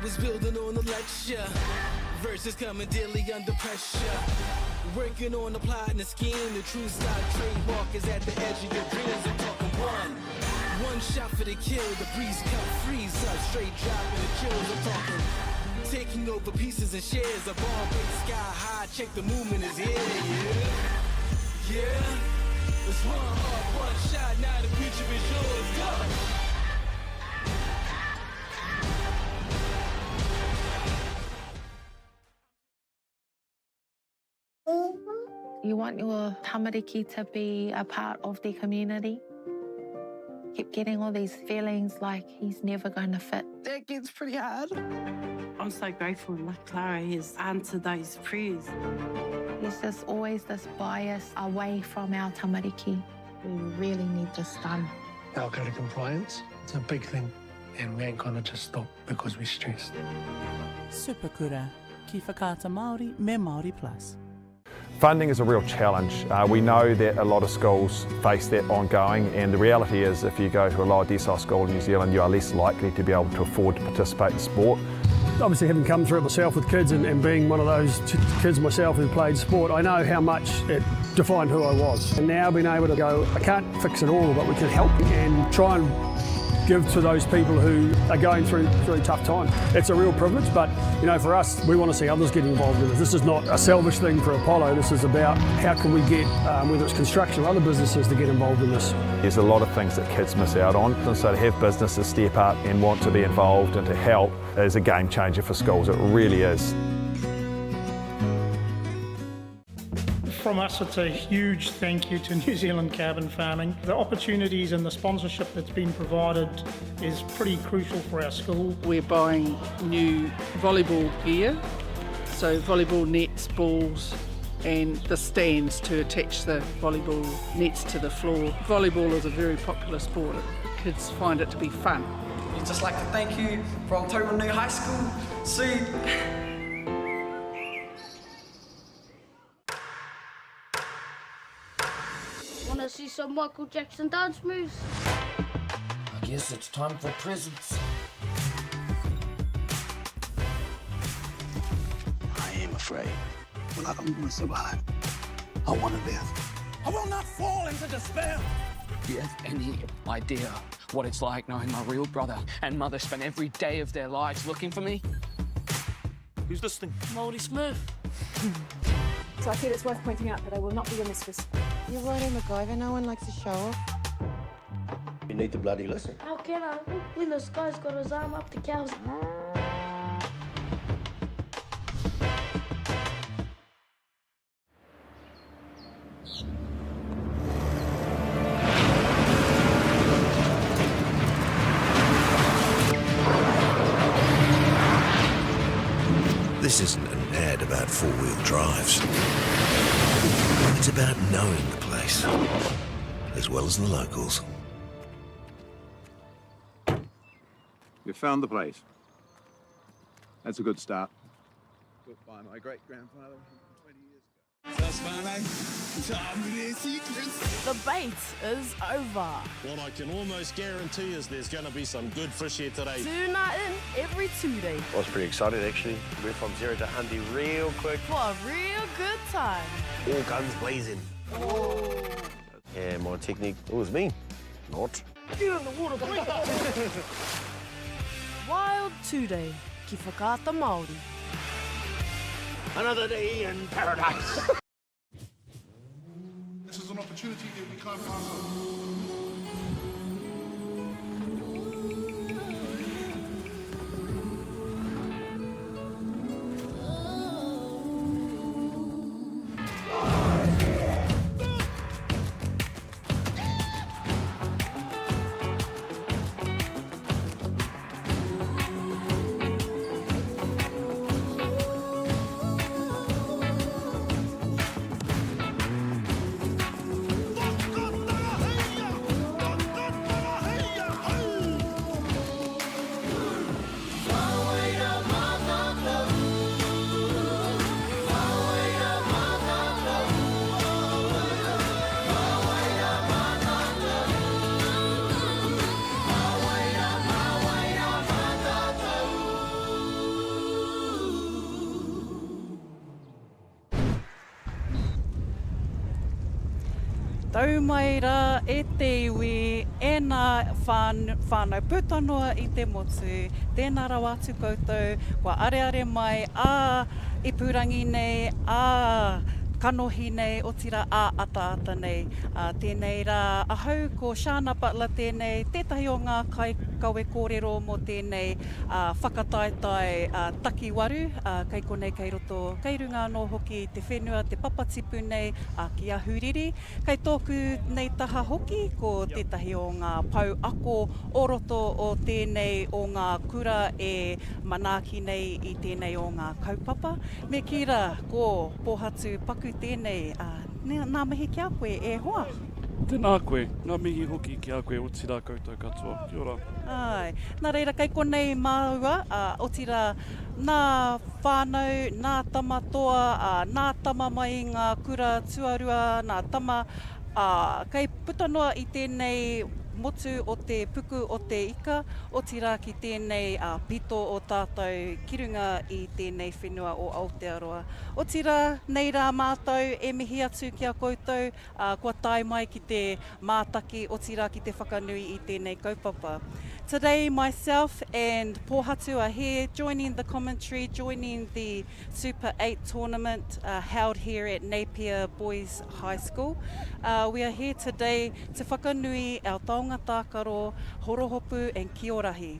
was building on the lecture. Verses coming daily under pressure. Working on the plot and the scheme. The true stock trademark is at the edge of your dreams. I'm talking one. One shot for the kill. The breeze cut freeze up. Straight dropping the chills. I'm talking. Taking over pieces and shares. A bomb break sky high. Check the movement is here. Yeah. Yeah. It's one heart, one shot. Now the future is yours. Go. You want your tamariki to be a part of the community. Keep getting all these feelings like he's never going to fit. That gets pretty hard. I'm so grateful that Clara has answered those prayers. There's just always this bias away from our tamariki. We really need this done. Our code of compliance, it's a big thing, and we ain't gonna just stop because we're stressed. Superkura, ki Whakaata Māori me Māori Plus. Funding is a real challenge. Uh, we know that a lot of schools face that ongoing and the reality is if you go to a lower decile school in New Zealand you are less likely to be able to afford to participate in sport. Obviously having come through it myself with kids and, and being one of those kids myself who played sport, I know how much it defined who I was. And now being able to go, I can't fix it all, but we can help and try and give to those people who are going through through tough times. It's a real privilege, but you know, for us, we want to see others get involved in this. This is not a selfish thing for Apollo. This is about how can we get, um, whether it's construction or other businesses, to get involved in this. There's a lot of things that kids miss out on, and so to have businesses step up and want to be involved and to help is a game changer for schools. It really is. From us, it's a huge thank you to New Zealand Carbon Farming. The opportunities and the sponsorship that's been provided is pretty crucial for our school. We're buying new volleyball gear, so volleyball nets, balls, and the stands to attach the volleyball nets to the floor. Volleyball is a very popular sport. Kids find it to be fun. We'd just like to thank you from Taumarunui High School. See Wanna see some Michael Jackson dance moves? I guess it's time for presents. I am afraid. But I don't want to survive. I want to live. I will not fall into despair. Do you have any idea what it's like knowing my real brother and mother spent every day of their lives looking for me? Who's this thing? Moldy Smurf. So I feel it's worth pointing out that I will not be your mistress. You're right, MacGyver. No one likes to show off. You need to bloody listen. How can I when this guy's got his arm up the cow's... This isn't an ad about four-wheel drives. It's about knowing the place, as well as the locals. You found the place. That's a good start. Built by my great-grandfather 20 years ago. The bait is over. What I can almost guarantee is there's going to be some good fish here today. Tuna in every Tuesday. I was pretty excited actually. Went from zero to 100 real quick. For a real good time. All guns blazing. Oh. Yeah, my technique, it was me. Not. Get in the water, quick! Wild Today, ki Whakaata Māori. Another day in paradise. This is an opportunity that we can't pass up. Tau mai rā e te iwi, e nā whānau puta noa i te motu, tēnā rawa atu koutou, kua areare mai ā ipurangi nei, ā kanohi nei, otirā ā ataata nei. Ā tēnei rā ahau ko Shana Butler tēnei, tētahi o ngā kaikawe kōrero mō tēnei whakataetae takiwaru, kei konei kei roto, kei runga anō hoki i te whenua, te papatipu nei, a Ki Ahuriri. Kei tōku nei taha hoki ko tētahi o ngā pou ako o roto o tēnei o ngā kura e manaaki nei i tēnei o ngā kaupapa. Me kī rā, ko Pōhatu Paku tēnei, ā, nā mihi ki a koe e hoa. Tēnā koe, ngā mihi hoki ki a koe otirā koutou katoa. Kia ora. Āe. Nā reira kei konei māua, ā, otirā, nā whānau, nā tama toa, ā, nā tama mai i ngā kura tuarua, nā tama, ā, kei puta noa i tēnei motu o te puku o te ika, otirā ki tēnei, ā, pito o tātou ki runga i tēnei whenua o Aotearoa. Otirā, nei rā mātou e mihi atu ki a koutou, ā, kua tae mai ki te mātaki, otirā ki te whakanui i tēnei kaupapa. Today myself and Pōhatu are here joining the commentary, joining the Super 8 tournament uh, held here at Napier Boys High School. Uh, we are here today to whakanui our taonga tākaro, horohopu and kiorahi.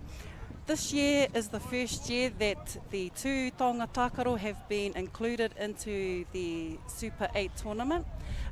This year is the first year that the two taonga tākaro have been included into the Super 8 tournament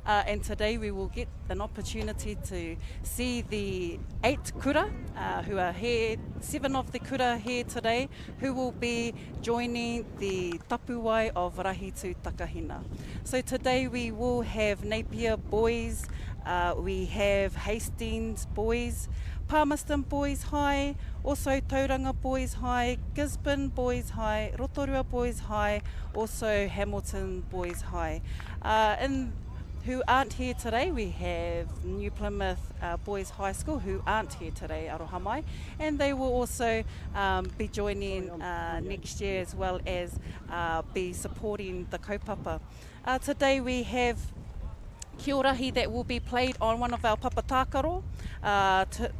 uh, and today we will get an opportunity to see the eight kura uh, who are here, seven of the kura here today, who will be joining the tapuwai of Rahitu Takahina. So today we will have Napier boys, uh, we have Hastings boys, Palmerston Boys High, also Tauranga Boys High, Gisborne Boys High, Rotorua Boys High, also Hamilton Boys High. Uh, in who aren't here today, we have New Plymouth uh, Boys High School who aren't here today, aroha mai, and they will also um, be joining uh, next year as well as uh, be supporting the kaupapa. Uh, today we have Kiorahi that will be played on one of our papatākaro. Uh, to,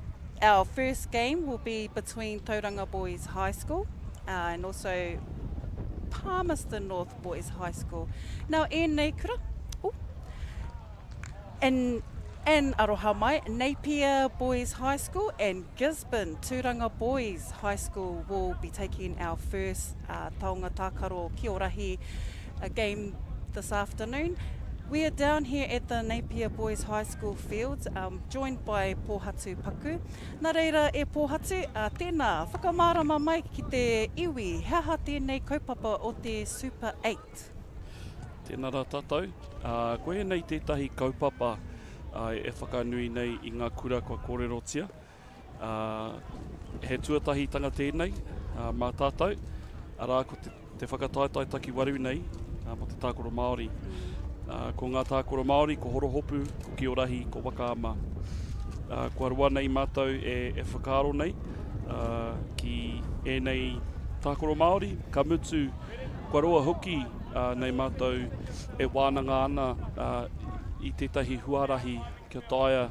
our first game will be between Tauranga Boys High School uh, and also Palmerston North Boys High School. Now, ēnei kura, oh, and, and aroha mai, Napier Boys High School and Gisborne Tūranga Boys High School will be taking our first uh, taonga tākaro kiorahi uh, game this afternoon. We are down here at the Napier Boys High School fields, um, joined by Pōhatu Paku. Nā reira, e Pōhatu, uh, tēnā, whakamārama mai ki te iwi, he aha tēnei kaupapa o te Super 8? Tēnā rā tātou. Uh, ko ēnei tētahi kaupapa uh, e whakanui nei i ngā kura kua kōrerotia. Ā, he tuatahitanga tēnei ā, mā tātou, arā ko te, te whakataetae takiwaru nei ā, mō te tākaro Māori. Ā, ko ngā tākaro Māori, ko Horohopu, ko Kiorahi, ko Wakaama. Ā, kua roa nei mātou e, e whakaaro nei ā, ki ēnei tākaro Māori, ka mutu kua roa hoki ā, nei mātou e wānanga ana ā, i tētahi huarahi Kia taea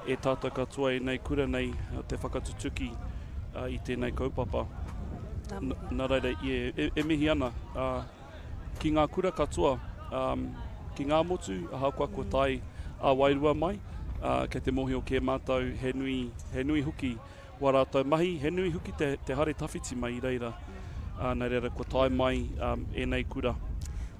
e tātou katoa ēnei kura nei te whakatutuki i tēnei kaupapa. Nā reira, e mihi ana ki ngā kura katoa, ki ngā motu, ahakoa kua tae ā-wairua mai, kei te mōhio kē mātou he nui, he nui hoki wā rātou mahi, he nui hoki te, te haere tawhiti mai i reira. Ā, nā reira kua tae mai ēnei kura.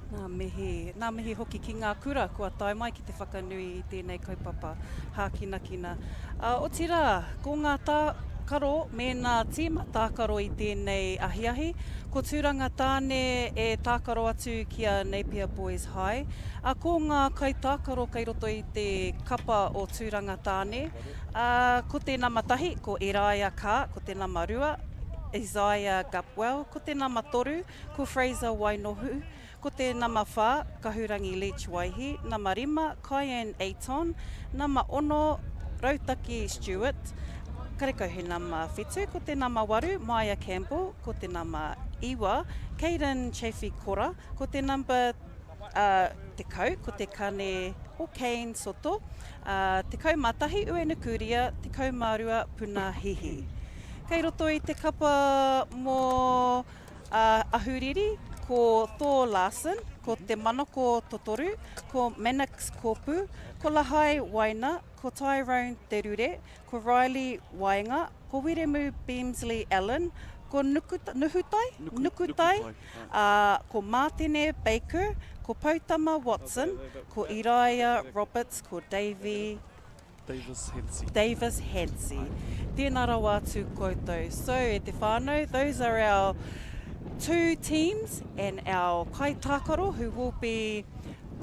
Ngā mihi, ngā mihi hoki ki ngā kura kua tae mai ki te whakanui i tēnei kaupapa hākinakina. Ā, otirā, ko ngā tākaro me ngā tīma tākaro i tēnei ahiahi, ko Tūranga Tāne e tākaro atu ki a Napier Boys High, ā, ko ngā kaitākaro kei roto i te kapa o Tūranga Tāne, Ā, ko te nama tahi, ko Eraia Carr, ko te nama rua, Isaiah Gupwell, ko te nama toru, ko Fraser Wainohu, ko te nama whā, Kahurangi Leach Waihi, nama rima, Kyan Ayton, nama ono, Rautaki Stewart, karekau he nama whitu, ko te nama waru, Maia Campbell, ko te nama iwa, Kayden Chaffey Kora, ko te number, ā, 10, ko te kane o Kane Soto, ā, 11 Uenukuria, 12 Puna Hihi. Kei roto i te kapa mō Ahuriri, ko Thor Larsen, ko Te Manako Totoru, ko Mannix Kōpū, ko Lahai Waina, ko Tyrone Te Rure, ko Riley Waenga, ko Wiremu Beamsley Allen, ko Nukuta, Nuhutai? Nukutai, ā, ko Mātene Baker, ko Poutama Watson, ko Iraia Roberts, ko Davey Davis Hansi. Davis Hansi. Tēnā rawa atu koutou. So, e te whānau, those are our two teams and our kaitākaro who will be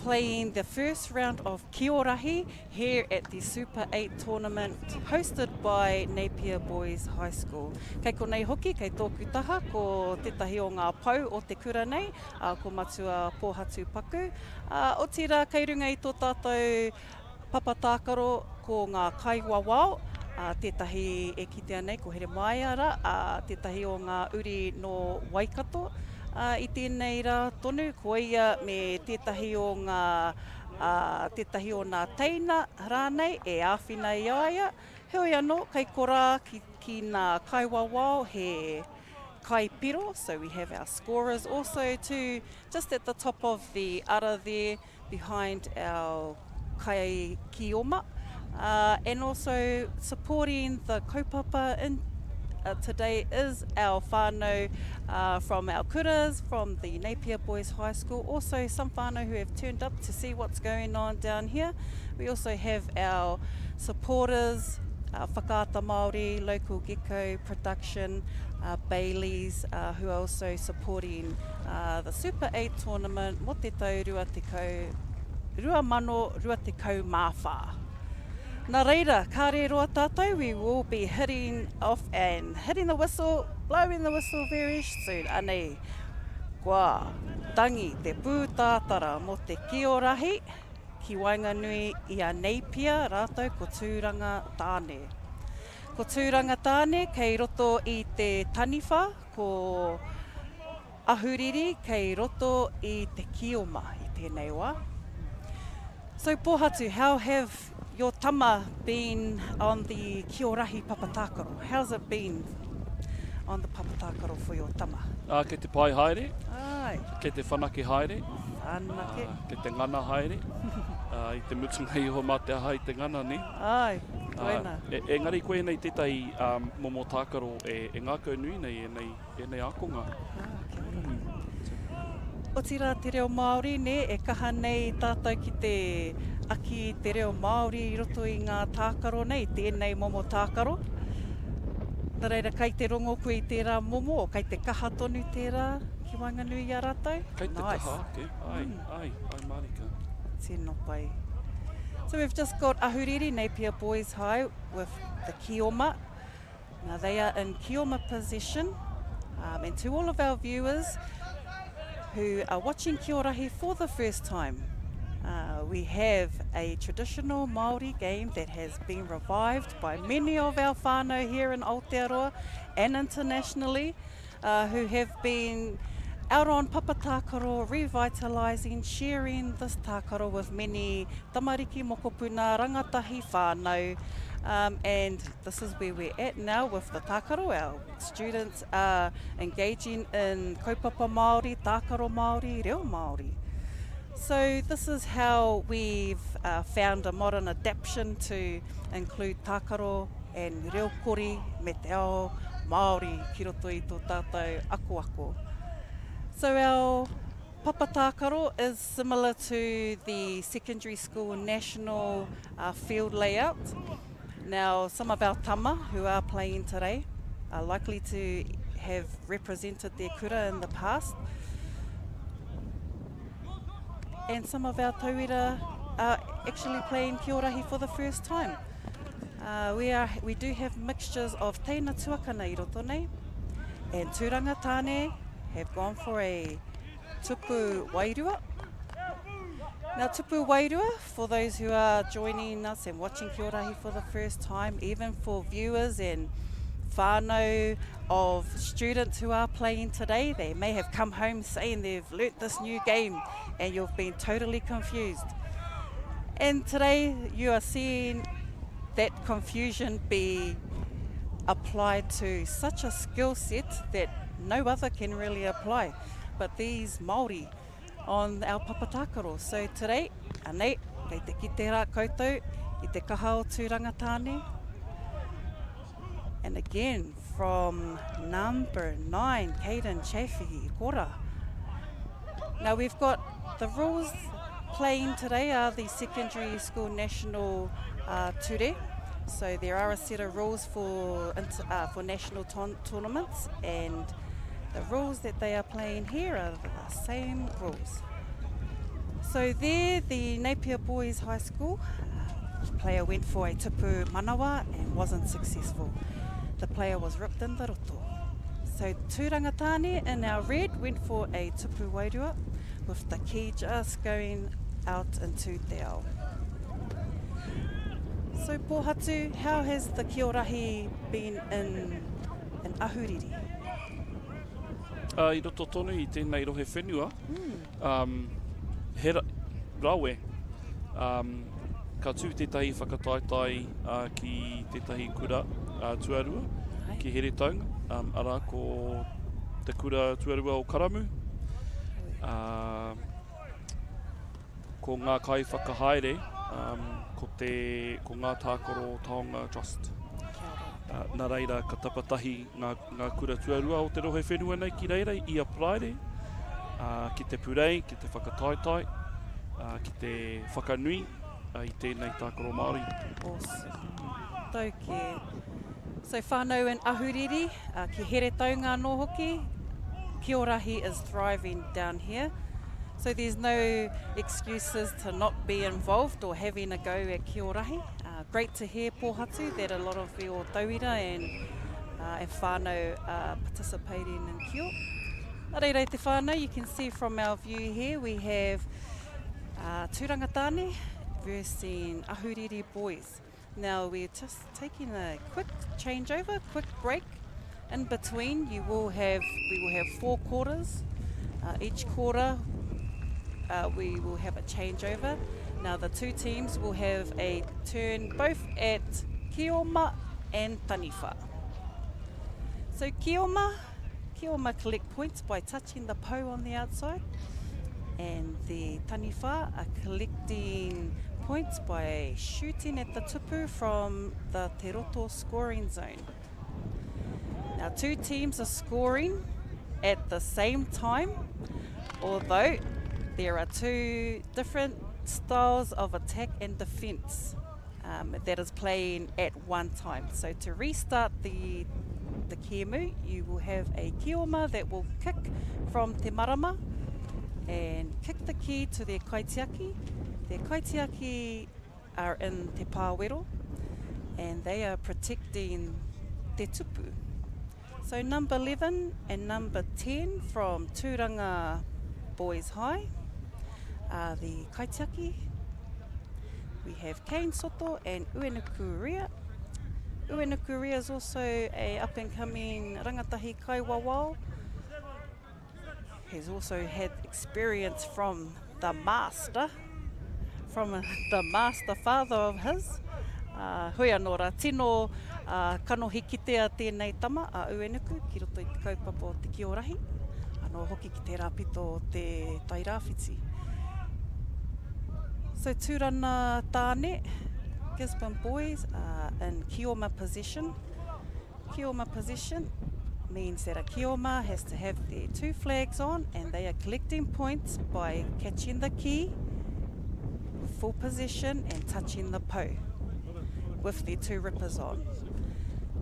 playing the first round of Kiorahi here at the Super 8 tournament hosted by Napier Boys High School. Kei konei hoki, kei tōku taha, ko tētahi o ngā pou o te kura nei, ā, ko Matua Pōhatu Paku. Ā, otirā, kei runga i tō tātou papa tākaro ko ngā kaiwawao, ā, tētahi e kitea nei ko Heremaia rā, ā, tētahi o ngā uri nō Waikato, ā, i tēnei rā tonu, ko ia me tētahi o ngā ā, tētahi o nā teina rānei e āwhina i a ia, heoi anō, kei korā ki, ki nā kaiwawao he kaipiro, so we have our scorers also to just at the top of the ara there behind our kaikioma, uh, and also supporting the kaupapa in uh, today is our whānau uh, from our kuras, from the Napier Boys High School, also some whānau who have turned up to see what's going on down here. We also have our supporters, uh, Whakaata Māori, Local Gecko Production, uh, Bailey's, uh, who are also supporting uh, the Super 8 tournament mō te tau 20, 2024. Nā reira, kāre roa tātou, we will be hitting off and hitting the whistle, blowing the whistle very soon. Anei, kua tangi te pūtātara mō te kiorahi ki waenganui i a Napier rātou ko Tūranga Tāne. Ko Tūranga Tāne kei roto i te taniwha, ko Ahuriri kei roto i te kioma i tēnei wā. So Pohatu, how have your tama been on the Kiorahi papatākaro? How's it been on the papatākaro for your tama? Ā, kei te pai haere. Āe. Kei te whanake haere. Whanake. Ā, kei te ngana haere. Ā, i te mutunga iho mā te aha i te ngana, nē? Āe, koina. Ā, engari koinei tētahi momo tākaro e ngākau nui nei ēnei ēnei ākonga. Ah, kia ora. Mm. Otirā te reo Māori, nē, e kaha nei tātou ki te aki i te reo Māori i roto i ngā tākaro nei, tēnei momo tākaro. Nā reira, kai te rongo koe i tērā momo, kai te kaha tonu tērā ki waenganui i a rātou? Kai te nice. kaha ake, ai, mm. ai, ai mārika. Tino pai. So we've just got Ahuriri Napier Boys High with the Kioma. Now they are in Kioma position. Um, and to all of our viewers who are watching Kiorahi for the first time, uh, we have a traditional Māori game that has been revived by many of our whānau here in Aotearoa and internationally uh, who have been out on Papatākaro, revitalising, sharing this tākaro with many tamariki mokopuna, rangatahi whānau. Um, and this is where we're at now with the tākaro. Our students are engaging in kaupapa Māori, tākaro Māori, reo Māori. So this is how we've uh, found a modern adaptation to include tākaro and reo kori me te ao Māori ki roto i tō tātou akoako. So our papa tākaro is similar to the secondary school national uh, field layout. Now, some of our tama who are playing today are likely to have represented their kura in the past. And some of our tauira are actually playing Kiorahi for the first time. Uh, we, are, we do have mixtures of teina tuakana i roto nei, and tūranga tāne have gone for a tupu wairua. Now tupu wairua, for those who are joining us and watching Kiorahi for the first time, even for viewers and Whānau of students who are playing today, they may have come home saying they've learnt this new game and you've been totally confused. And today you are seeing that confusion be applied to such a skill set that no other can really apply. But these Māori on our papatākaro. So today, anei, kei te kite rā koutou i te kaha o Tūranga Tāne. And again, from number 9, Caden Chaffee, kora. Now we've got the rules playing today are the secondary school national uh, ture. So there are a set of rules for, uh, for national tournaments and the rules that they are playing here are the same rules. So there, the Napier Boys High School uh, player went for a tupu manawa and wasn't successful. The player was ripped in the roto. So Tūranga Tāne in our red went for a tupu wairua with the key just going out into te ao. So Pōhatu, how has the Kiorahi been in, in Ahuriri? Uh, I roto tonu i tēnei rohe whenua, mm. um, he ra rawe. Um, ka tū tētahi whakataetae uh, ki tētahi kura uh, tuarua, Ai. ki Heretaunga, um, arā ko te kura tuarua o Karamu. Uh, Ko ngā kaiwhakahaere, um, ko, te, ko ngā tākaro taonga trust. Uh, nā reira, ka tapatahi ngā, ngā kura tuarua o te rohe whenua nei ki reira i a Paraire, uh, ki te purei, ki te whakataetae, uh, ki te whakanui uh, i tēnei tākaro Māori. Awesome. Tau kē. So whānau in Ahuriri, uh, ki Heretaunga anō hoki, Kiorahi is thriving down here. So there's no excuses to not be involved or having a go at Kiorahi. Uh, great to hear, Pōhatu, that a lot of your tauira and, uh, and whānau are participating in Kio. Nā reira e te whānau, you can see from our view here we have uh, Tūranga Tāne versus Ahuriri Boys. Now we're just taking a quick changeover, quick break. In between you will have, we will have four quarters. Uh, each quarter uh, we will have a changeover. Now the two teams will have a turn both at Kioma and Taniwha. So Kioma, Kioma collect points by touching the po on the outside and the Taniwha are collecting points by shooting at the tupu from the Te Roto scoring zone. Now two teams are scoring at the same time, although there are two different styles of attack and defense um, that is playing at one time. So to restart the the kēmu, you will have a kioma that will kick from te marama and kick the key to their kaitiaki. Their kaitiaki are in te pāwero and they are protecting te tupu. So number 11 and number 10 from Tūranga Boys High are the kaitiaki. We have Kane Soto and Uenuku Ria. Uenuku Ria is also a up-and-coming rangatahi kaiwawao. He's also had experience from the master, from the master father of his. Uh, hui anō rā, tino uh, kanohi kitea tēnei tama a Uenuku ki roto i te kaupapa o te Kiorahi, anō hoki ki tērā pito o te Tairāwhiti. So Tūrana Tāne, Gisborne Boys are in Kioma possession. Kioma possession means that a Kioma has to have their two flags on and they are collecting points by catching the key, full possession and touching the po with their two rippers on.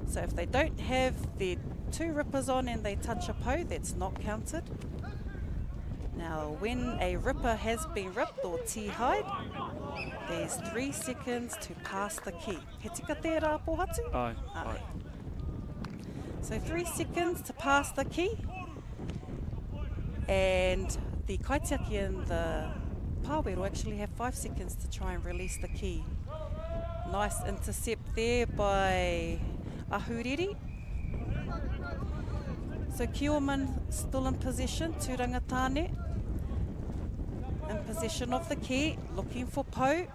So if they don't have their two rippers on and they touch a po, that's not counted. Now, when a ripper has been ripped or tihide, there's three seconds to pass the key. He tika tērā, Pōhatu? Ai, ai. So three seconds to pass the key. And the kaitiaki and the pāwero actually have five seconds to try and release the key. Nice intercept there by Ahuriri. So Kiorman still in possession, Tūranga Tāne in possession of the key, looking for Pou.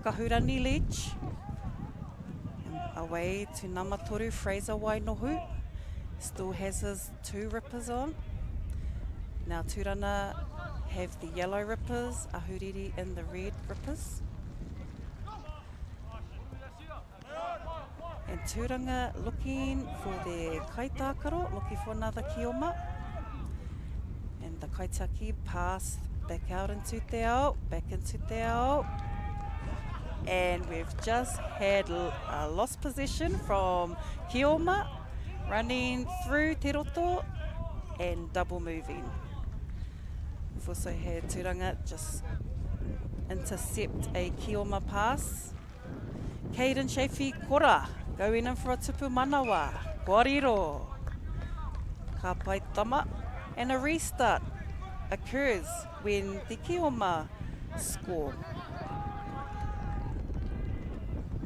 Kahurani Leach. And away to Namatoru Fraser Wainohu. Still has his two rippers on. Now Tūranga have the yellow rippers, Ahuriri in the red rippers. And Tūranga looking for their kaitākaro, looking for another kioma. And the kaitiaki pass back out into te ao, back into te ao. And we've just had a lost possession from Kioma, running through Te Roto and double moving. We've also had Tūranga just intercept a Kioma pass. Caden Chaffee Kora going in for a tupu manawa. Kua riro. Ka pai tama. And a restart occurs when the Kioma score.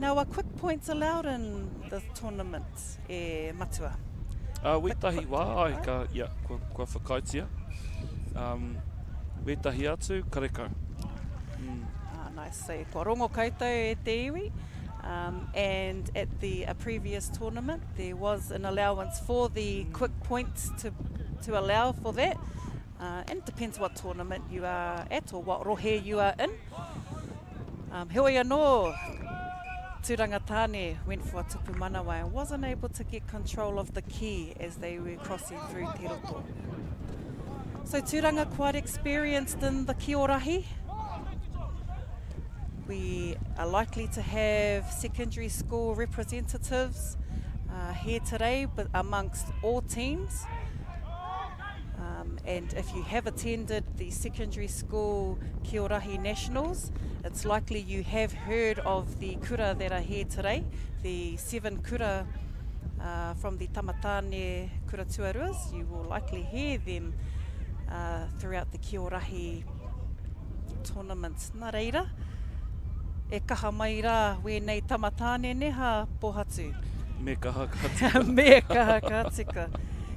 Now, are quick points allowed in the tournament, e Matua? Uh, wētahi wā, ai, ka, ia, kua, kua whakaaetia. Um, wētahi atu, karekau. Mm. Ah, nice. So, kua rongo koutou e te iwi. Um, and at the a previous tournament, there was an allowance for the quick points to, to allow for that. Uh, and it depends what tournament you are at or what rohe you are in. Um, heoi anō, Tūranga Tāne went for a tupu manawa and wasn't able to get control of the key as they were crossing through Te Roto. So Tūranga quite experienced in the Kiorahi. We are likely to have secondary school representatives uh, here today, but amongst all teams. Um, and if you have attended the secondary school Kiorahi Nationals, it's likely you have heard of the kura that are here today, the seven kura uh, from the Tamatāne Kura Tuaruas. You will likely hear them uh, throughout the Kiorahi tournament. Nā reira, e kaha mai rā wēnei tamatāne neha Pohatu. Me kaha ka tika. Me kaha ka tika.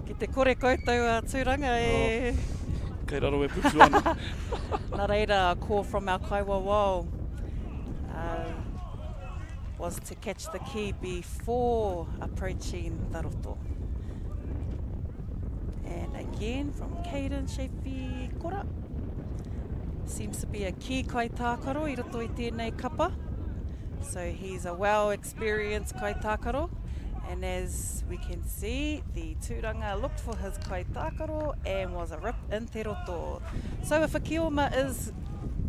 Ki te kore koutou a Tūranga e... Oh, kei raro e putu ana. Nā reira, a call from our kaiwawao uh, was to catch the key before approaching the roto. And again from Caden Shapey Kora. Seems to be a key kaitākaro i roto i tēnei kapa. So he's a well experienced kaitākaro. And as we can see, the Tūranga looked for his kaitākaro and was a rip in te roto. So if a kioma is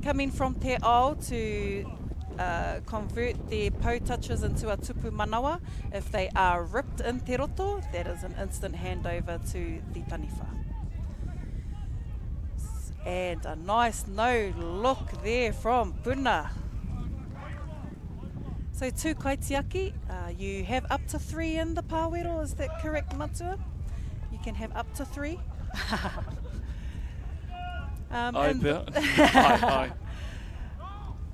coming from Te Ao to uh, convert their pou touches into a tupu manawa, if they are ripped in te roto, that is an instant handover to the taniwha. And a nice no look there from Puna. So two kaitiaki, uh, you have up to three in the pāwero, is that correct, Matua? You can have up to three. um, ai, pea. ai, ai.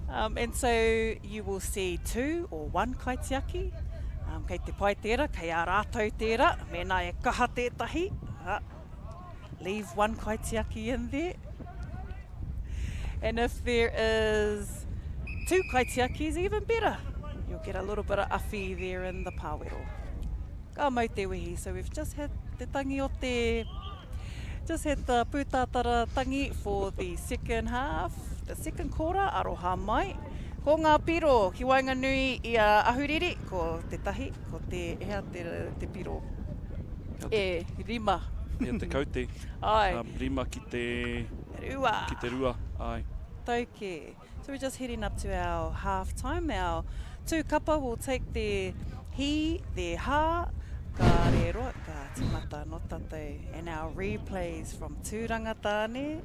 Um, and so you will see two or one kaitiaki. Um, kei te pai tērā, kei a rātou tērā, mēnā e kaha tētahi, uh, leave one kaitiaki in there. And if there is two kaitiakis, even better. You'll get a little bit of awhi there in the pāwero. Ka mau te wehi. So we've just had te tangi o te... Just had the pūtātara tangi for the second half, the second quarter, aroha mai. Ko ngā piro ki waenganui i a Ahuriri, ko te tahi, ko te, ea te, te piro. E, rima. Ea te kaute. Ai. Um, rima ki te... Rua. Ki te rua, ai. Tauke. So we're just heading up to our half time. Our two kapa will take their hī, their hā, ka rero, ka timata no tatou. And our replays from Tūranga Tāne.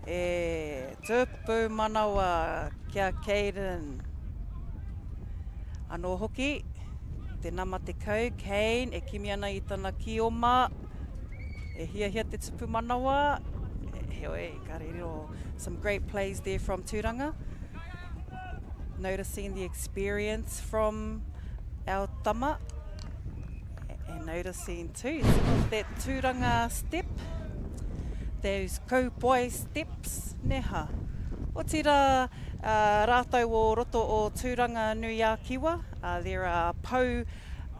E, tupu manawa kia Caden. Anō hoki, te nama 10, Kane, e kimi ana i tana kioma, e hiahia te tupu manawa, heoi, ka riro. Some great plays there from Tūranga. Noticing the experience from our tama. And noticing too some of that tūranga step, those cowboy steps, neha. Otirā, uh, rātou o roto o Tūranga nui a Kiwa, uh, there are pou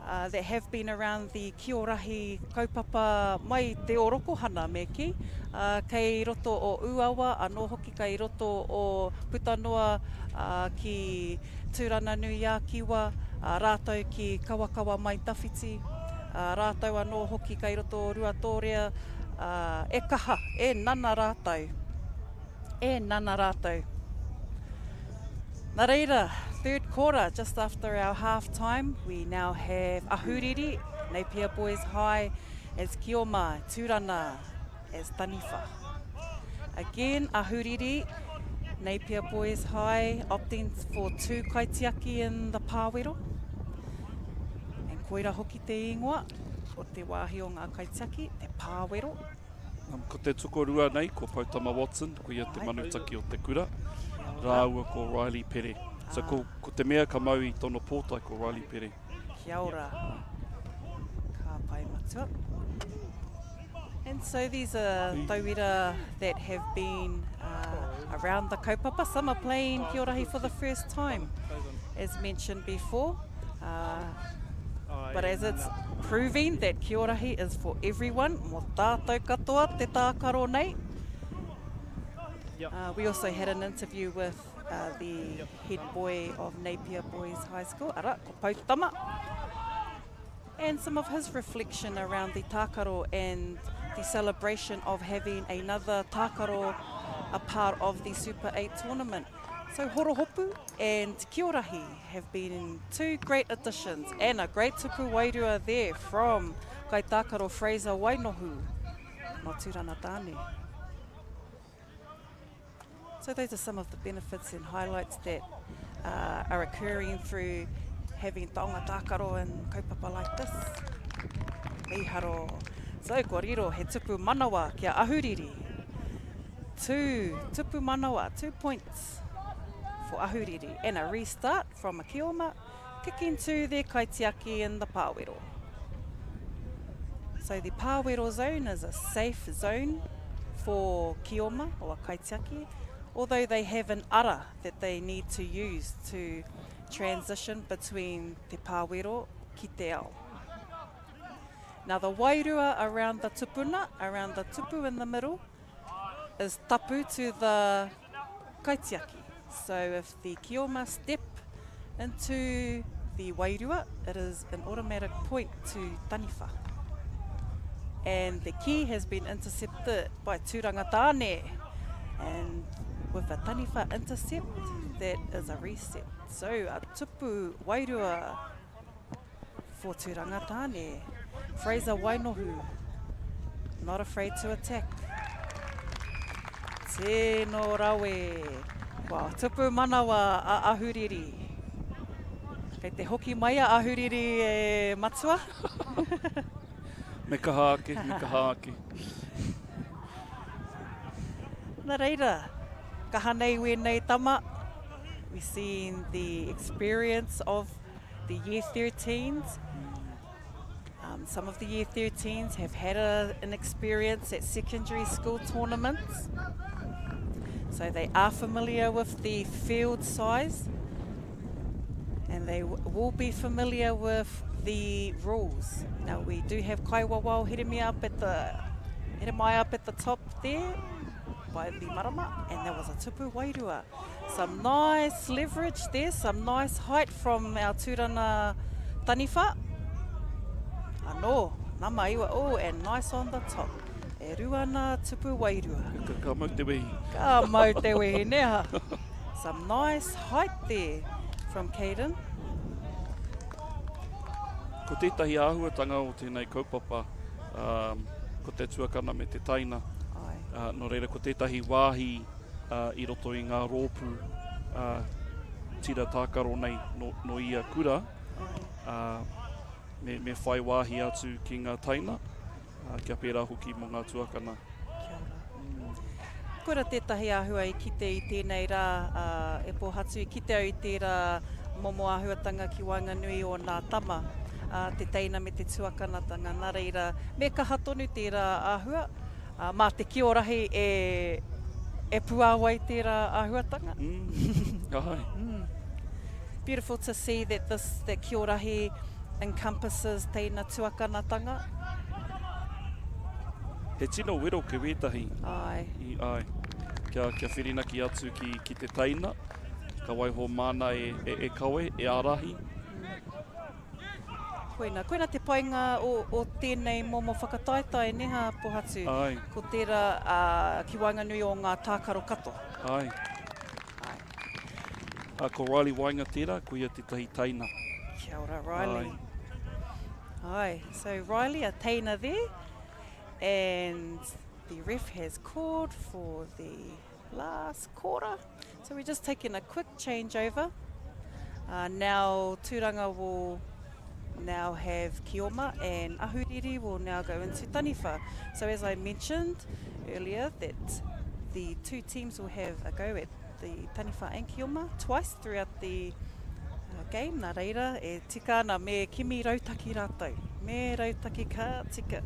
uh, that have been around the Kiorahi kaupapa mai te orokohana me kī, uh, kei roto o Uawa, anō hoki kei roto o puta noa uh, ki Tūrana-nui-ā-Kiwa, ā, rātou ki Kawakawa mai Tawhiti, ā, rātou anō hoki kei roto o Ruatōrea, ā, e kaha, e nana rātou, e nana rātou. Nā reira, third quarter, just after our half time, we now have Ahuriri, Napier Boys High as Kioma, Tūrana as Taniwha. Again, Ahuriri, Napier Boys High opting for two kaitiaki in the pāwero. And koira hoki te ingoa o te wāhi o ngā kaitiaki, te pāwero. Um, ko te tokorua nei, ko Poutama Watson, ko ia te manutaki o te kura, rāua ko Riley Pere. So ah. ko, ko te mea ka mau i tono pōtae ko Riley Pere. Kia ora. Ka pai matua. And so these are tauira that have been uh, around the kaupapa. Some are playing Kiorahi for the first time, as mentioned before. Uh, but as it's proving that Kiorahi is for everyone, mō tātou katoa te tākaro nei. Uh, we also had an interview with uh, the head boy of Napier Boys High School, ara, ko Poutama, and some of his reflection around the tākaro and the celebration of having another tākaro a part of the Super 8 tournament. So Horohopu and Kiorahi have been two great additions and a great tupu wairua there from Kaitākaro Fraser Wainohu no Tūrana Tāne. So those are some of the benefits and highlights that uh, are occurring through having taonga tākaro and kaupapa like this. Miharo. So, kua riro he tupu manawa kia ahuriri. Two tupu manawa, two points for ahuriri. And a restart from Akioma, kicking to their kaitiaki in the pāwero. So the pāwero zone is a safe zone for Kioma or a kaitiaki, although they have an ara that they need to use to transition between te pāwero ki te ao. Now the wairua around the tupuna, around the tupu in the middle, is tapu to the kaitiaki. So if the kioma step into the wairua, it is an automatic point to taniwha. And the key has been intercepted by Tūranga Tāne. And with a taniwha intercept, that is a reset. So a tupu wairua for Tūranga Tāne. Fraser Wainohu, not afraid to attack. Tēnō rawe. Kua tupu manawa a Ahuriri. Kei te hoki mai a Ahuriri e matua. Me kaha ake, me kaha ake. Nā reira, kaha nei wēnei tama. We've seen the experience of the year 13s. Um, some of the year 13s have had a, an experience at secondary school tournaments. So they are familiar with the field size and they will be familiar with the rules. Now we do have Kaiwawao Heremia up at the Heremia up at the top there by the marama and there was a tupu wairua. Some nice leverage there, some nice height from our tūrana taniwha. Anō, nama iwa, oh, and nice on the top. E rua nā tupu wairua. Ka, ka mau te wehi. Ka mau te wehi, neha. Some nice height there from Caden. Ko tētahi āhuatanga o tēnei kaupapa, um, ko te tuakana me te taina. Ai. Uh, nō reira, ko tētahi wāhi i roto i ngā rōpū tira tākaro nei nō ia kura, me, me whai wāhi atu ki ngā taina, kia pērā hoki mō ngā tuakana. Kia ora. Mm. Koira tētahi āhua i kite i tēnei rā, e Pōhatu, i kite au i tērā momo āhuatanga ki waenganui o nā tama. te teina me te tuakanatanga. Nā reira, me kaha tonu tērā āhua, ā, mā te kiorahi e, e puāwai tērā āhuatanga. Mm, āe. Mm. Beautiful to see that this, that kiorahi encompasses teina tuakanatanga. He tino wero ki wētahi. Āe. I, āe. Kia, kia whirinaki atu ki, ki te teina, ka waiho māna e, e, e kawe, e ārahi. Koina, koina te painga o, o tēnei momo whakataetae, nē hā, Pohatu? Āe. Ko tērā, ā, ki waenganui o ngā tākaro katoa. Āe. Āe. Ā, ko Riley Wainga tērā, ko ia tētahi teina. Kia ora, Riley. Āe. Āe, so Riley, a teina there, and the ref has called for the last quarter. So we're just taking a quick changeover. Uh, now Tūranga will now have Kioma and Ahuriri will now go into Taniwha. So as I mentioned earlier that the two teams will have a go at the Taniwha and Kioma twice throughout the uh, game. Nā reira, e tika ana me kimi rautaki rātou. Me rautaki ka tika.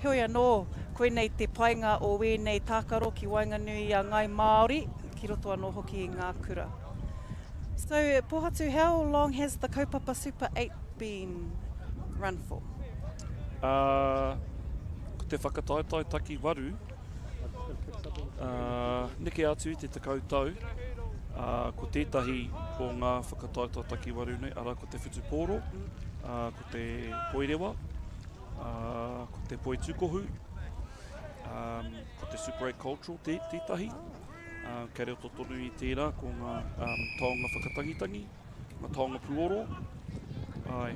Heoi anō, koinei te painga o wēnei tākaro ki waenganui i a Ngāi Māori, ki roto anō hoki i ngā kura. So, Pohatu, how long has the kaupapa Super 8 been run for? Ā, ko te whakataetae takiwaru, ā, neke atu i te 10 tau, ā, ko tētahi o ngā whakataetae takiwaru nei, arā, ko te whutupōro, ā, ko te poirewa, Ā, ko te poitūkohu, ā, ko te Super 8 Cultural tē, tētahi. Ā, kei roto tonu i tērā ko ngā um, taonga whakatangitangi, ngā taonga puoro. Āe.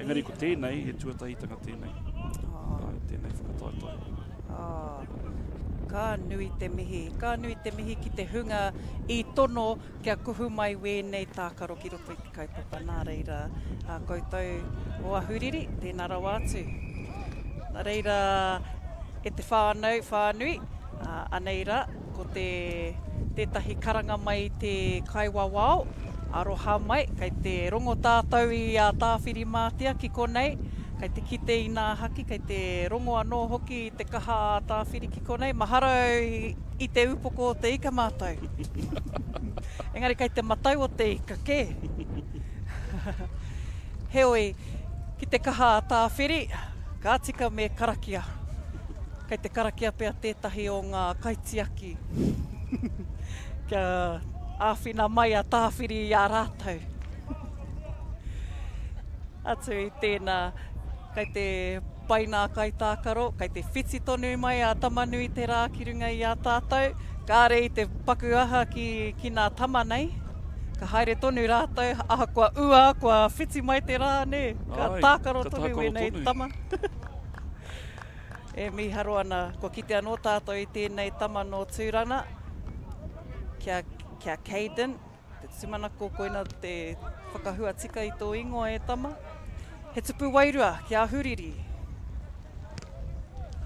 Engari ko tēnei, he tuatahitanga tēnei. Oh. Āe, tēnei whakataetae. Oh. Ka nui te mihi, ka nui te mihi ki te hunga i tono Kia kuhu mai wēnei tākaro ki roto i te kaupapa, nā reira, a koutou o Ahuriri, tēnā rawa atu. Nā reira, e te whānau whānui, anei rā, ko te, tētahi karanga mai i te kaiwawao, aroha mai, kei te rongo tātou i a Tāwhirimātea ki konei, kei te kite i nā haki, kei te rongo anō hoki i te kaha a Tāwhiri ki konei, mahara au i, I te upoko o te ika mātou. Engari kei te matau o te ika kē. Heoi, ki te kaha a Tāwhiri, ka tika me karakia. Kei te karakia pea tētahi o ngā kaitiaki kia āwhina mai a Tāwhiri i a rātou. Atu i tēnā, kei te pai nā kaitākaro, kei te whiti tonu mai a Tama-nui-te-rā ki runga i a tātou, kāre i te paku aha ki, ki nā tama nei. Ka haere tonu rātou, ahakoa ua, kua whiti mai te rā, nē, ka Āe, tākaro ka tonu tākaro wēnei tonu. tama. E mīharo ana, kua kite anō tātou i tēnei tama nō Tūranga, kia, kia Kayden, Te tumanako koina te whakahua tika i tō ingoa e tama. He tupu wairua ki Ahuriri.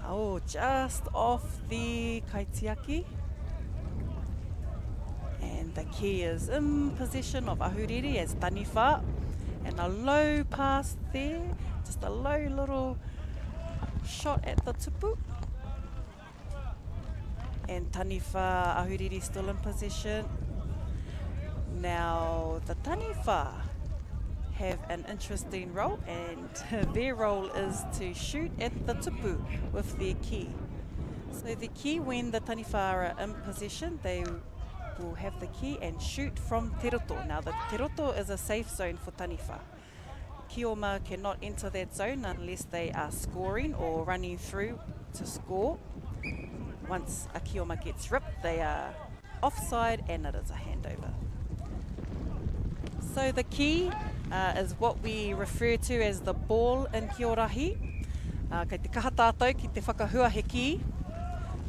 Oh, just off the kaitiaki. And the key is in possession of Ahuriri as Taniwha. And a low pass there, just a low little shot at the tupu. And Taniwha Ahuriri still in possession. Now the Taniwha have an interesting role and their role is to shoot at the tupu with their key. So the key, when the Taniwha are in possession, they will have the key and shoot from Te Roto. Now the Te Roto is a safe zone for Taniwha. Kioma cannot enter that zone unless they are scoring or running through to score. Once a Kioma gets ripped, they are offside and it is a handover. So the key uh, is what we refer to as the ball in Kiorahi. Uh, kei te kaha tātou ki te whakahua he kī.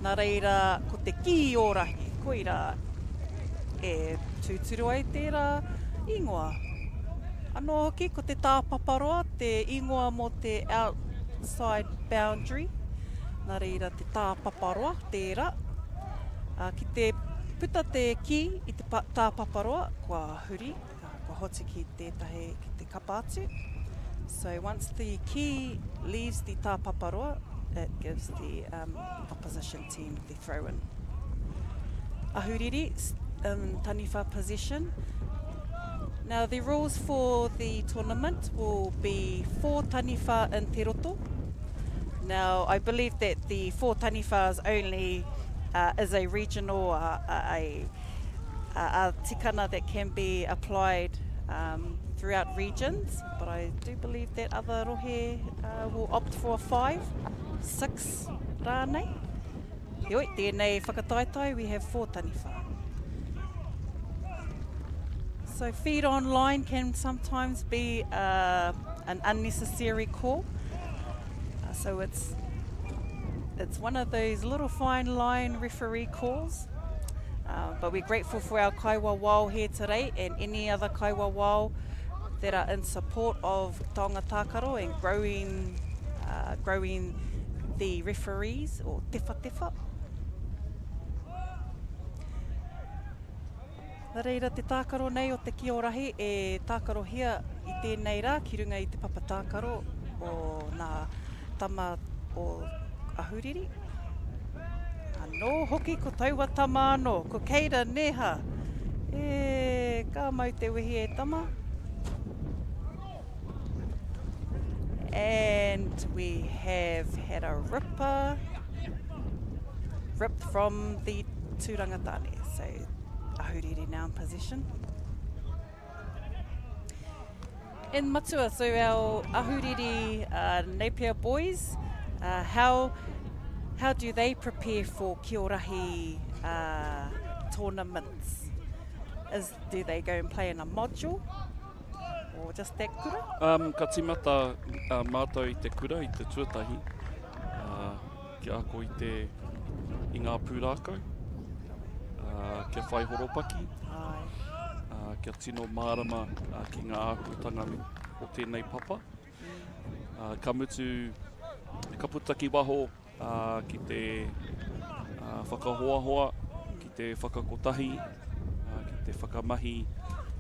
Nā reira, ko te kī o rahi, koira e tūturu ai tērā ingoa. Anō hoki, ko te tāpaparoa te ingoa mō te outside boundary, nā reira te tāpaparoa tērā. Ā, ki te puta te kī i te tāpaparoa, kua huri, ka kua hotu ki tētahi, ki te kapa atu. So once the key leaves the tāpaparoa, it gives the um, opposition team the throw in. Ahuriri, in taniwha possession. Now the rules for the tournament will be four taniwha in te roto. Now I believe that the four taniwhas only uh, is a regional, uh, a, a, a tikana that can be applied um, throughout regions, but I do believe that other rohe uh, will opt for a five, six rānei. Heoi, tēnei whakataetae, we have four taniwha. So feed online can sometimes be uh, an unnecessary call. Uh, so it's it's one of those little fine line referee calls. Uh, but we're grateful for our kaiwawao here today and any other kaiwawao that are in support of Taonga Tākaro and growing, uh, growing the referees or tewhatewha. Nā reira te tākaro nei o te Kiorahi e tākarohia i tēnei rā ki runga i te papa tākaro o nā tama o Ahuriri. Anō hoki ko taua tama anō, ko Keira Neha. E, ka mau te wehi e tama. And we have had a ripper ripped from the Tūranga Tāne. So Ahuriri now in possession. In Matua, so our Ahuriri uh, Napier boys, uh, how, how do they prepare for Kiorahi uh, tournaments? Is, do they go and play in a module? Or just that kura? Um, ka timata uh, mātou i te kura, i te tuatahi, uh, kia ako i, te, i ngā pūrākau, uh, kia whai horopaki, uh, kia tino mārama uh, ki ngā āhuatanga o tēnei papa. Uh, ka mutu, ka puta ki waho uh, ki te uh, whakahoahoa, ki te whakakotahi, uh, ki te whakamahi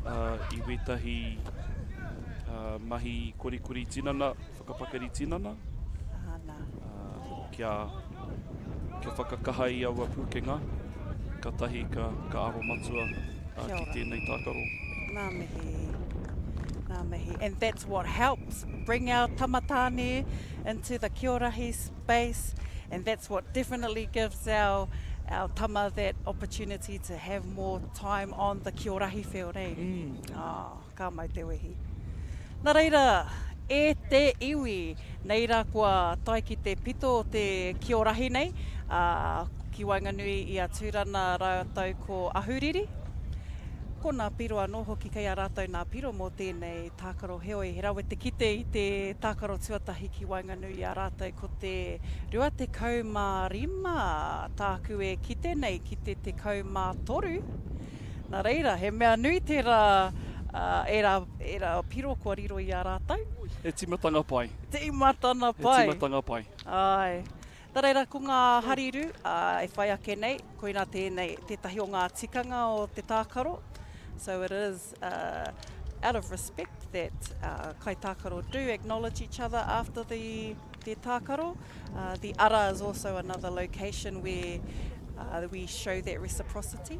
uh, i wētahi uh, mahi korikori tinana, whakapakari tinana, kia, kia whakakaha i aua pūkenga, katahi ka, ka aro matua ki tēnei tākaro. Ngā mihi. Ngā mihi. And that's what helps bring our tamatāne into the Kiorahi space, and that's what definitely gives our our tama that opportunity to have more time on the Kiorahi field, eh? Mm. Oh. Ka mau te wehi. Na reira, e te iwi, nei ra kua tae ki te pito o te kiorahi nei, a, ki waenganui i a Turana ratou ko Ahuriri. Ko na piro anō hoki kei a ratou nā piro mō tēnei tākaro heoi he rawe te kite i te tākaro tuatahi ki waenganui i a ratou ko te 25 tāku e kite nei ki te 13. Nā reira, he mea nui tērā, ērā, ērā piro kua riro i a rātou. He tīmatanga pai. Tīmatanga pai. He tīmatanga pai. Āe. Nā reira, ko ngā harirū e whai ake nei, koinā tēnei, tētahi o ngā tikanga o te tākaro. So it is uh, out of respect that uh, kaitākaro do acknowledge each other after the, the tākaro. Uh, the ara is also another location where uh, we show that reciprocity.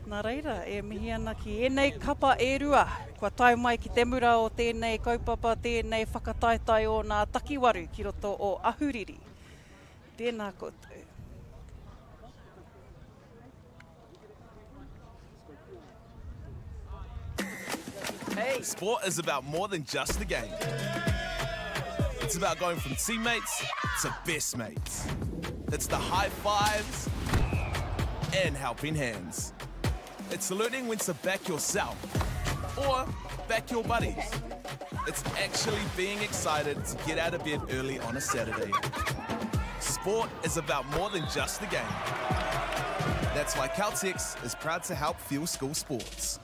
Nā reira, e mihi ana ki ēnei kapa e rua, kua tae mai ki te mura o tēnei kaupapa, tēnei whakataetae o nā takiwaru ki roto o Ahuriri. Tēnā koutou. Hey. Sport is about more than just the game. It's about going from teammates to best mates. It's the high fives and helping hands. It's learning when to back yourself or back your buddies. It's actually being excited to get out of bed early on a Saturday. Sport is about more than just the game. That's why Caltex is proud to help fuel school sports.